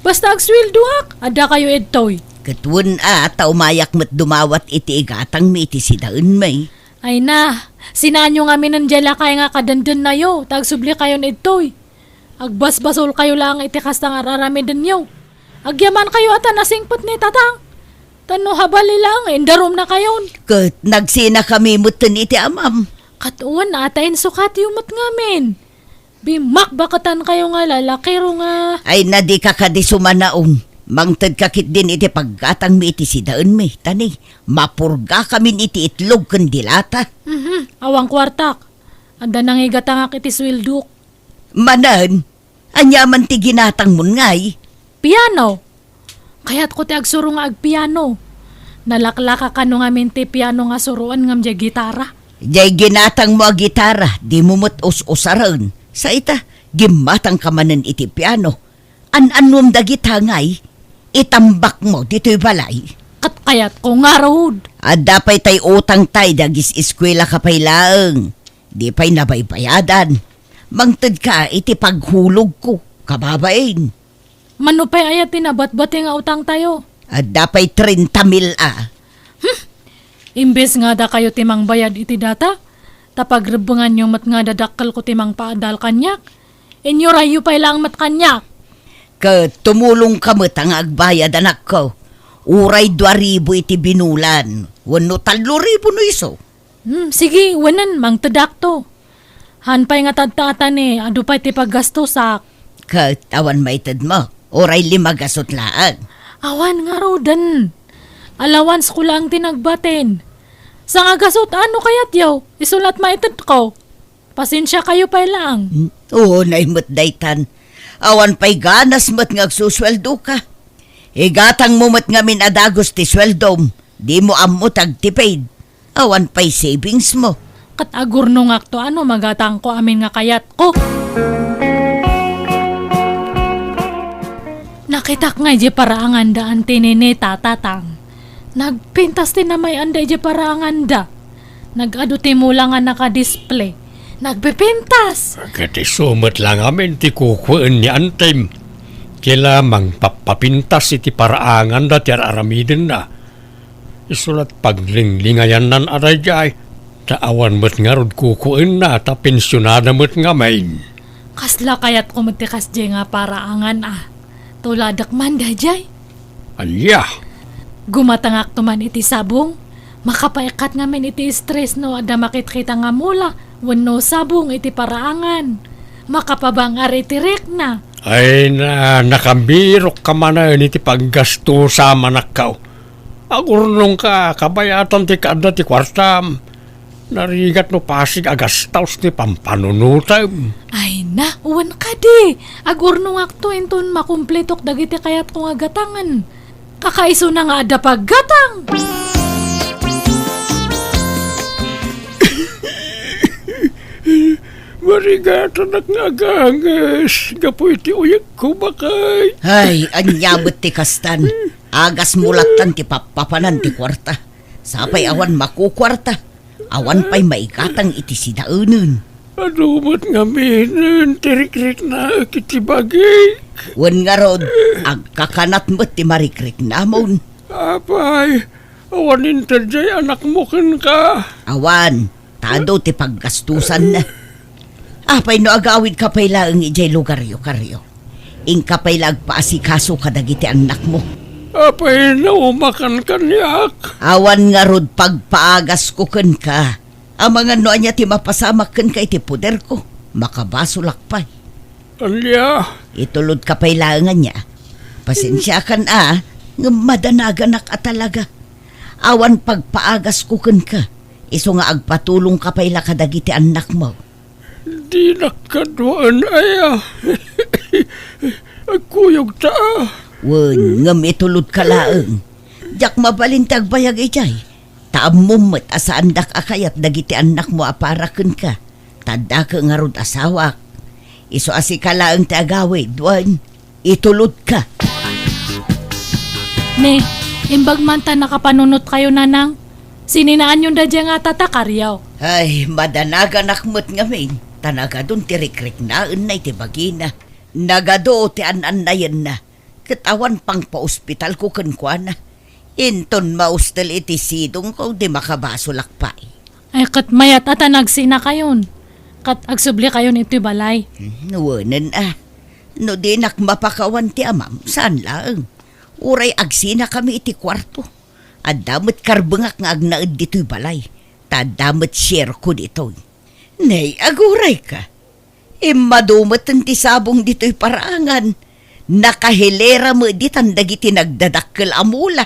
Basta agsueldoak, adda kayo idtoy. Ket wen a, ta umayak met dumawat iti igatangmi iti sidaenmi. Ay na, sinaanyo ngaminen diay lakay nga kadendennayo, ta agsubli kayon idtoy. Agbasbasol kayo laeng iti kasta nga ar-aramidenyo. Agyaman kayo a ta nasingpet ni tatang. Tano habali laeng, indarumna kayon. Ket nagsinakami metten iti amam. Ket wen a ta insukatyo met ngamin. Bimakbakatan kayo nga lalakiro nga. Ay na, dika kadi sumanaon. Mangtedka ketdin iti paggatangmi iti sidaenmi. Tani, mapurgakamin iti itlog ken dilata. Mhm, awan kuartak. Adda nangigatangak iti sueldok. Manen, ania man ti ginatangmon ngay? Piano. Kayatko ti agsuro nga agpiano. Nalaklaka kano ngamin ti piano nga suroen ngem diay gitara. Diay ginatangmo a gitara, dimo met us-usaren. Sa ita, gimmatangka manen iti piano. An-annuem dagita ngay, itambakmo ditoy balay. Ket kayatko ngarud. Adda pay tay utangtay dagis eskuelaka pay laeng. Di pay nabaybayadan. Mangtedka iti paghulogko, kababain. Mano pay aya ti nabatbati nga utangtayo? Adda pay trenta mil a. Hmm. Imbes nga dakayo ti mangbayad iti data, ta pagrebbenganyo met nga dadakkelko ti mangpaadal kaniak, inyurayyo pay laeng met kaniak. Ket tumulongka met nga agbayad, anakko. Uray dua ribu iti binulan, wenno tallo ribu no isu. Hmm, sige, wenen, mangtedakto. Haan pay nga tadtaatani, adu pay ti paggastosak. Ket awan maitedmo, uray lima gasut laeng. Awan ngaruden. Allowancesko laeng ti nagbatin. Sangagasut, ano kayatyo? Isu la ti maitedko. Pasensiakayo pay laeng. Hmm, unay met daytan. Awan pay ganas met nga agsusueldoka. Igatangmo met ngamin a dagus ti sueldom. Dimo ammo ti agtipid. Awan pay savingsmo. Ket agurnongakto a no magatangko amin nga kayatko. Nakitak nga idiay paraanganda Auntie Nene, Tata Tang. Nagpintas ti namay-anda idiay paraanganda. Nag-adu ti mula nga nakadisplay. Nagpipintas! Ket isu met la ngamin ti kukuen ni Auntiem. Kila mangpappapintas iti paraanganda ti ar-aramidenna. Isu la ti paglinglingayannan a daydiay, ta awan met ngarud kukuenna ta pensionada met ngamin. Kasla kayatko met ti kasdiay nga paraangan a. Tuladek man daydiay. Ania? Gumatangakto man iti sabong. Makapaikkat ngamin iti stress no adda makitkita nga mula wenno sabong iti paraangan. Makapabang-ar iti rikna. Ay na, nakabirokka manen iti paggastusa, manakkaw. Agurnongka, kabayatan ti kaadda ti kuartam. Narigat no pasig a gastaos ti pampanunotem. Ay na, wen kadi. Agurnongakto inton makumpletok dagiti kayatko nga gatangen. Kakaisuna nga adda paggatang. Marigatanak nga aganges gapu iti uyegko, bakay. Ay, ania met ti kastan? Agasmo lattan ti pappapanan ti kuarta. Sapay awan makukuarta. Awan pay maigatang iti sidaenen. Adu met ngaminen ti rikriknaek iti bagik. Wen ngarud, agkakanat met ti marikriknamon. Apay, awan inted diay anakmo kenka? Awan, ta adu ti paggastusanna. Apay no agawidka pay laeng idiay lugaryo, Karyo? Inka pay la agpaasikaso kadagiti annakmo. Apay no umakan kaniak? Awan ngarud pagpaagasko kenka. Amangan no ania ti mapasamak kenka iti poderko, makabasolak pay. Ania? Itulodka pay laeng ania. Pasensiakan a, ngem madanaganak a talaga. Awan pagpaagasko kenka, isu nga agpatulongka pay la kadagiti annakmo. Dinak kaduaen aya. Agkuyogta a. Wen, ngem itulodka laeng. Diak mabalin ti agbayag idiay. Ta ammom met a saandak a kayat dagiti annakmo a para kenka. Ta addaka ngarud asawak. Isu a sika laeng ti agawid, wen, itulodka. Ne, imbag man ta nakapanunotkayo, Nanang. Sininaanyon daydiay nga tata, Karyo? Ay, madanaganak met ngamin, ta nagadun ti rikriknaenna iti bagina. Nagadu ti an-annayenna, ket awan pangpaospitalko kenkuana. Inton maustel iti sidongko, di makabasolak pay. Ay, ket mayat a ta nagsinakayon, ket agsublikayon itoy balay. Hmm, wenen a. No dinak mapakawan ti amam, saan laeng. Uray agsinakami iti kuarto. Adda met karbengak nga agnaed ditoy balay. Ta adda met shareko ditoy. Nay, agurayka. Immadu met ti sabong ditoy paraangan. Nakahilera met ditan dagiti nagdadakkel a mula.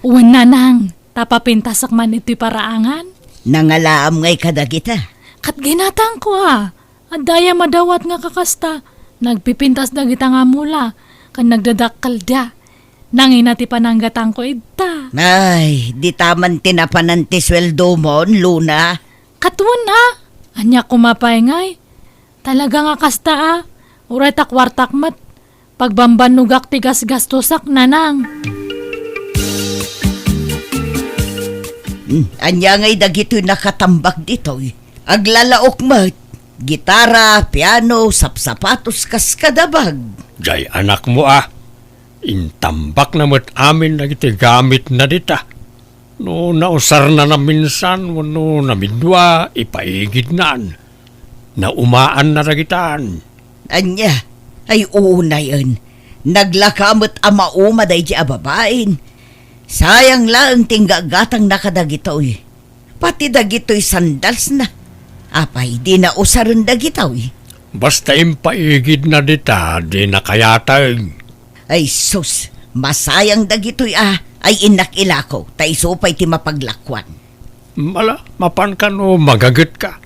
Wen, Nanang, ta papintasak man itoy paraangan. Nangalaam ngay kadagita? Ket ginatangko a. Adda aya madawat nga kakasta? Nagpipintas dagita nga mula, ken nagdadakkelda. Nangina ti pananggatangko ita. Ay, dita man ti napanan ti sueldomon, Luna. Ket wen a. Ania koma pay ngay? Talaga nga kasta a. Uray ta kuartak met, pagbambannogak ti gasgastosak, Nanang. Hmm, ania ngay dagitoy nakatambak ditoy? Aglalaok met. Gitara, piano, sapsapatos, kas kadabag. Jay anakmo a. Intambakna met amin dagiti gamitna dita. No nausarna naminsan wenno namidua, ipaigidnan. Naumaanna dagitan. Ania? Ay, unayen. Naglaka met a mauma daydi a babain. Sayang laeng ti inggagatangna kadagitoy. Pati dagitoy sandalsna. Apay, dina usaren dagitoy? Basta impaigidna dita, dina kayateng. Ay sus, Masayang dagitoy a, ay innak ilako, ta isu pay ti mapaglakuan. Ala, mapanka no magagetka.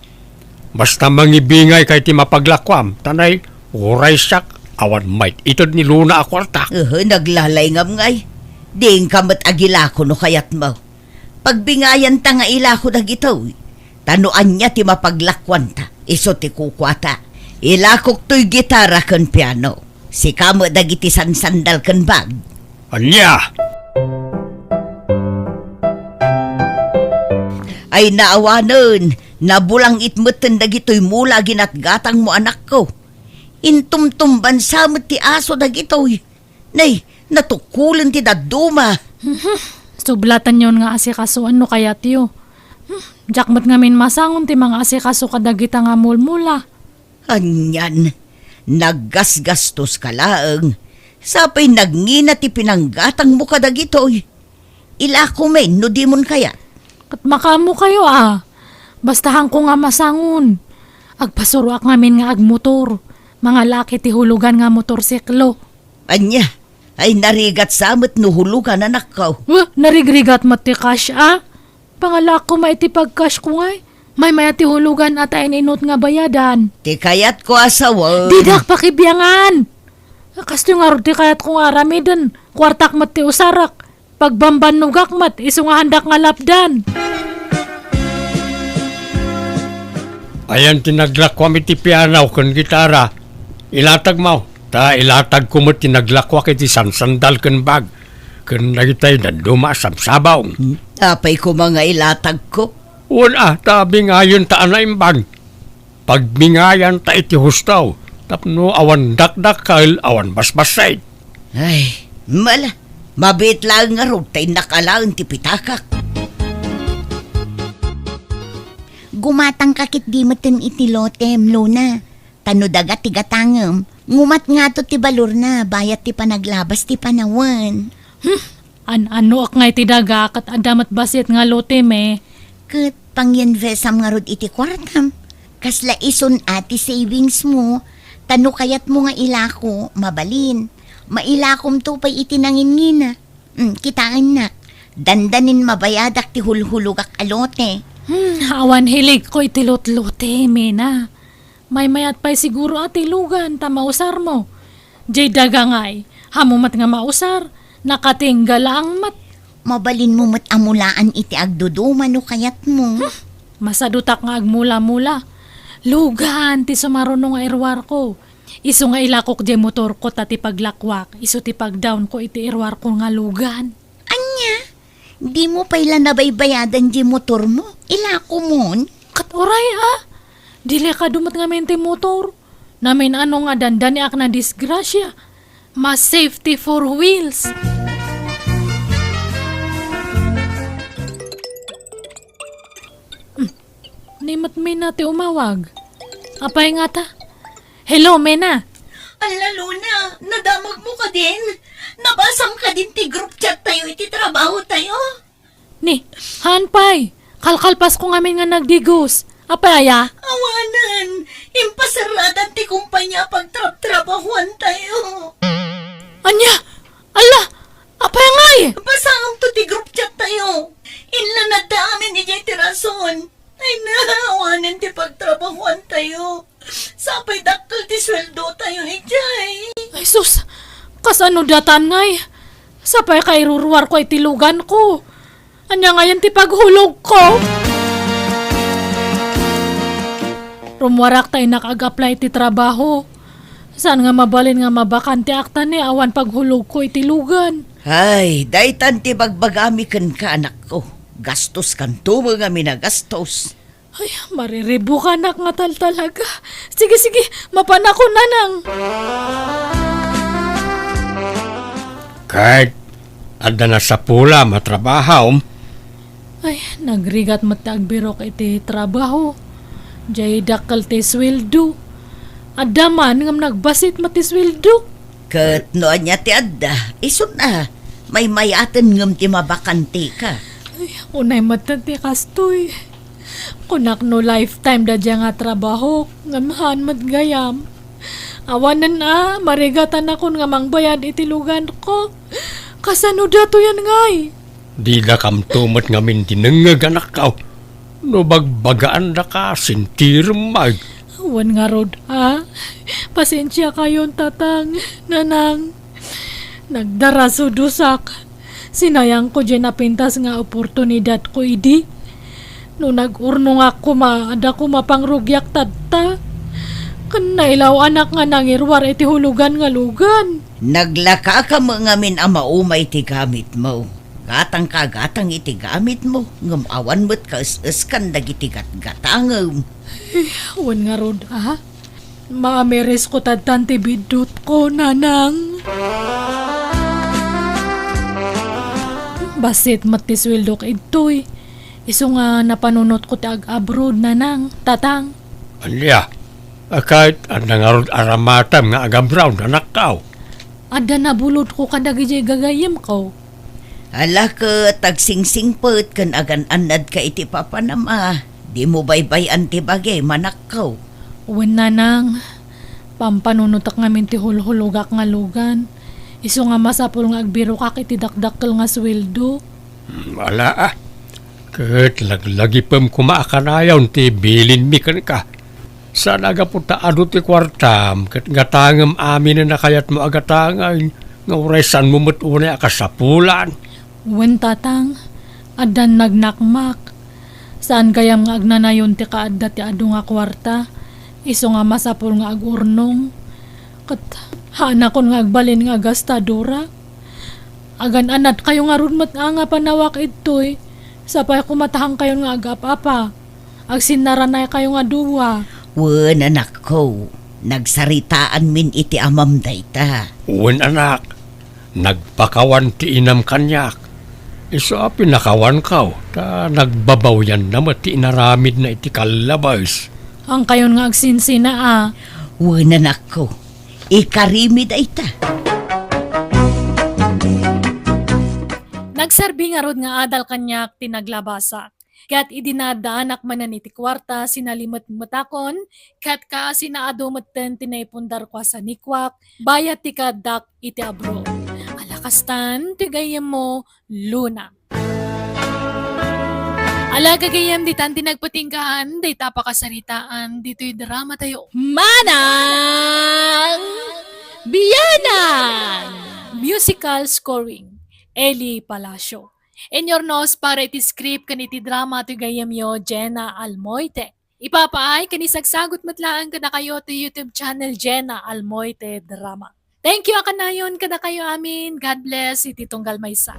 Basta mangibingayka iti mapaglakuam, ta nay, uray siak, awan mait-ited ni Luna a kuarta. Uhu, naglalay ngam ngay. Diinka met agilako no kayatmo. Pagbingayanta nga ilako dagitoy. Ta no ania ti mapaglakuanta, isu ti kukuata. Ilakok toy gitara ken piano. Sika met dagiti sansandal ken bag. Ania? Ay naawanen, nabulangit metten dagitoy mula a ginatgatangmo, anakko. Intumtumbansa met ti aso dagitoy. Nay, natukulen ti dadduma. Mhm. Sublatanyon nga asikasuan no kayatyo. Hmm, diak met ngamin masangon ti mangaasikaso kadagita nga mulmula. Anian, naggasgastoska laeng. Sapay nagngina ti pinanggatangmo kadagitoy. Ilako men no dimon kayat. Ket makaammokayo a. Basta haanko nga masangon. Agpasuroak ngamin nga agmotor. Mangalaak iti hulugan nga motorsiklo. Ania? Ay narigat sa met no hulugan, anakko. Wah, narigrigat met ti cash a. Pangalaak koma iti pag-cash ko ngay. Maymay-at ti hulugan a ta in-inut nga bayadan. Ti kayatko a sawen. Didak pakibiangan. Kastoy ngarud ti kayatko nga aramiden. Kuartak met ti usarak. Pagbambannogak met, isu nga haandak nga lapdan. Ayan ti naglakuam iti piano ken gitara. Ilatagmo, ta ilatagko met ti naglakuak iti sansandal ken bag, ken dagitay dadduma a sabsabong. Hmm, apay koma nga ilatagko? Wen a, ta bingayenta a naimbag. Pagbingayanta iti husto, tapno awan dakdakkel, awan basbassit. Ay, mala, mabiit laeng ngarud ta innak alaen ti pitakak. Gumatangka ketdi metten iti lotem, Luna. Ta no daga ti gatangem, ngumat ngato ti balorna, bayat ti panaglabas ti panawen. Hmm, an-anoak ngay ti daga, ket adda met bassit nga lotem e. Ket pangyinvestam ngarud iti kuartam. Kasla isun a ti savings mo, ta no kayatmo nga ilako, mabalin. Mailakomto pay iti nanginngina. Mm, kitaennak. Dandanin mabayadak ti hulhulogak a lote. Hmm, awan hiligko iti lotlote, Mena. Maymayat pay siguro a ti lugan ta mausarmo. Jay daga ngay, haanmo met nga mausar, nakatingga laeng met. Mabalinmo met a mulaan iti agduduma no kayatmo. Hmm, masadutak nga agmula-mula. Lugan ti sumaruno nga iruarko. Isu nga ilakok jay motorko ta ti paglakuak, isu ti pagdaonko iti iruarko nga lugan. Ania? Dimo pay la nabaybayadan jay motormo? Ilakomon? Ket uray a, delikado met ngamin ti motor. Namin-ano nga dandaniak nadisgrasia. Mas safety four wheels. Hmm. Ni met Mena ti umawag. Apay ngata? Hello, Mena. Alla, Luna, nadamagmo kadin? Nabasam kadin ti group chat tayo iti trabaho tayo? Ni, haan pay. Kalkalpasko ngamin nga nagdigos. Apay aya? Awanen, impasaradan ti kumpanya a pagtrabtrabahuan tayo. Ania? Alla! Apay ngay? Basaam to ti group chat tayo. Inlanadta amin idiay ti rason. Ay na, awanen ti pagtrabahuan tayo. Sapay dakkel ti sueldo tayo idiay. Ay sus, kasano datan ngay? Sapay kairuruarko iti luganko. Ania ngayen ti paghulogko? Rummuarak ta innak ag-apply iti trabaho. Saan nga mabalin nga mabakanteak ta ni awan paghulogko iti lugan? Ay, daytan ti bagbagami kenka, anakko. Gastuskanto met nga minagastos. Ay, mariribukanak nga taltalaga. Sige, sige, mapanakon, nanang. Ket adda nasapulam a trabahom? Ay, nagrigat met ti agbirok iti trabaho. Jay dakkel ti sueldo. Adda man ngem nagbasit met ti sueldo. Ket no ania ti adda, isun a, maymayaten ngem ti mabakanteka. Ay, unay met ti kastoy. Kunak no lifetime daydiay nga trabaho, ngem haan met gayam. Awanen a, marigatanakon nga mangbayad iti luganko. Kasano datoyen ngay? Didakamto met ngamin dinengngeg, anakko. No bagbagaandaka, sintirem met. Wen ngarud a, pasensiakayon, tatang, nanang. Nagdarasodosak. Sinayangko diay napintas nga oportunidadko idi. No nag-urnongak koma, adda koma pangrugiak tatta. Ken nailaw-anak nga nangiruar iti hulugan nga lugan. Naglakaka met ngamin a maumay ti gamitmo. Gatangka a gatang iti gamitmo, ngem awan met kaes-eskan dagiti gatgatangem. Wen ngarud a, maamirisko tattan ti biddutko, nanang. Bassit met ti sueldok idtoy. Isu nga napanunotko ti ag-abroad, nanang, tatang. Ania? A, ket adda ngarud aramatem nga ag-abroad, anakko? Adda nabulodko kadagiti gagayyemko. Ala ket agsingsingpet ken agan-annadka iti papanam a. Dimo baybay-an ti bagim, anakko. Wen, nanang, pampanunotek ngamin ti hulhulogak nga lugan. Isu nga masapul nga agbirokak iti dakdakkel nga sueldo. Hmm, ala a. Ket laglagipem koma a kanayon ti bilinmi kenka. Saan a gapu ta adu ti kuartam ket gatangem aminen a kayatmo a gatangen, nga uray saanmo met unay a kasapulan. Wen, tatang, addan nagnakmak. Saan gayam nga agnanayon ti kaadda ti adu nga kuarta, isu nga masapul nga agurnong. Ket haanakon nga agbalin nga agastadora. Agan-annadkayo ngarud met a nga panawak idtoy, sapay koma ta haankayon nga agap-apa. Agsinnaranaykayo nga dua. Wen, anakko, nagsaritaanmin iti amam dayta. Wen, anak, nagpakawan ti inam kaniak. Isu a pinakawanko, ta nagbabawianna met ti inaramidna iti kallabes. Haankayon nga agsinsina a. Wen, anakko, ikarimi dayta. Nagserbi ngarud nga adal kaniak ti naglabasak. Ket idi naaddaanak manen iti kuarta, sinalimetmetakon, ket kaasina adu metten ti naipundarko a sanikuak, bayat ti kaaddak iti abroad. Ala kastan ti gayyemmo, Luna. Ala, gagayyem, ditan ti nagpatinggaan dayta a pakasaritaan ditoy dramatayo. Manang Bianang! Musical scoring, Eli Palacio. Inurnos para iti script ken iti drama ti gayyemyo, Jenna Almoite. Ipapaay ken isagsagut met laeng kadakayo ti YouTube channel, Jenna Almoite Drama. Thank you a kanayon kadakayo amin. God bless iti tunggal maysa.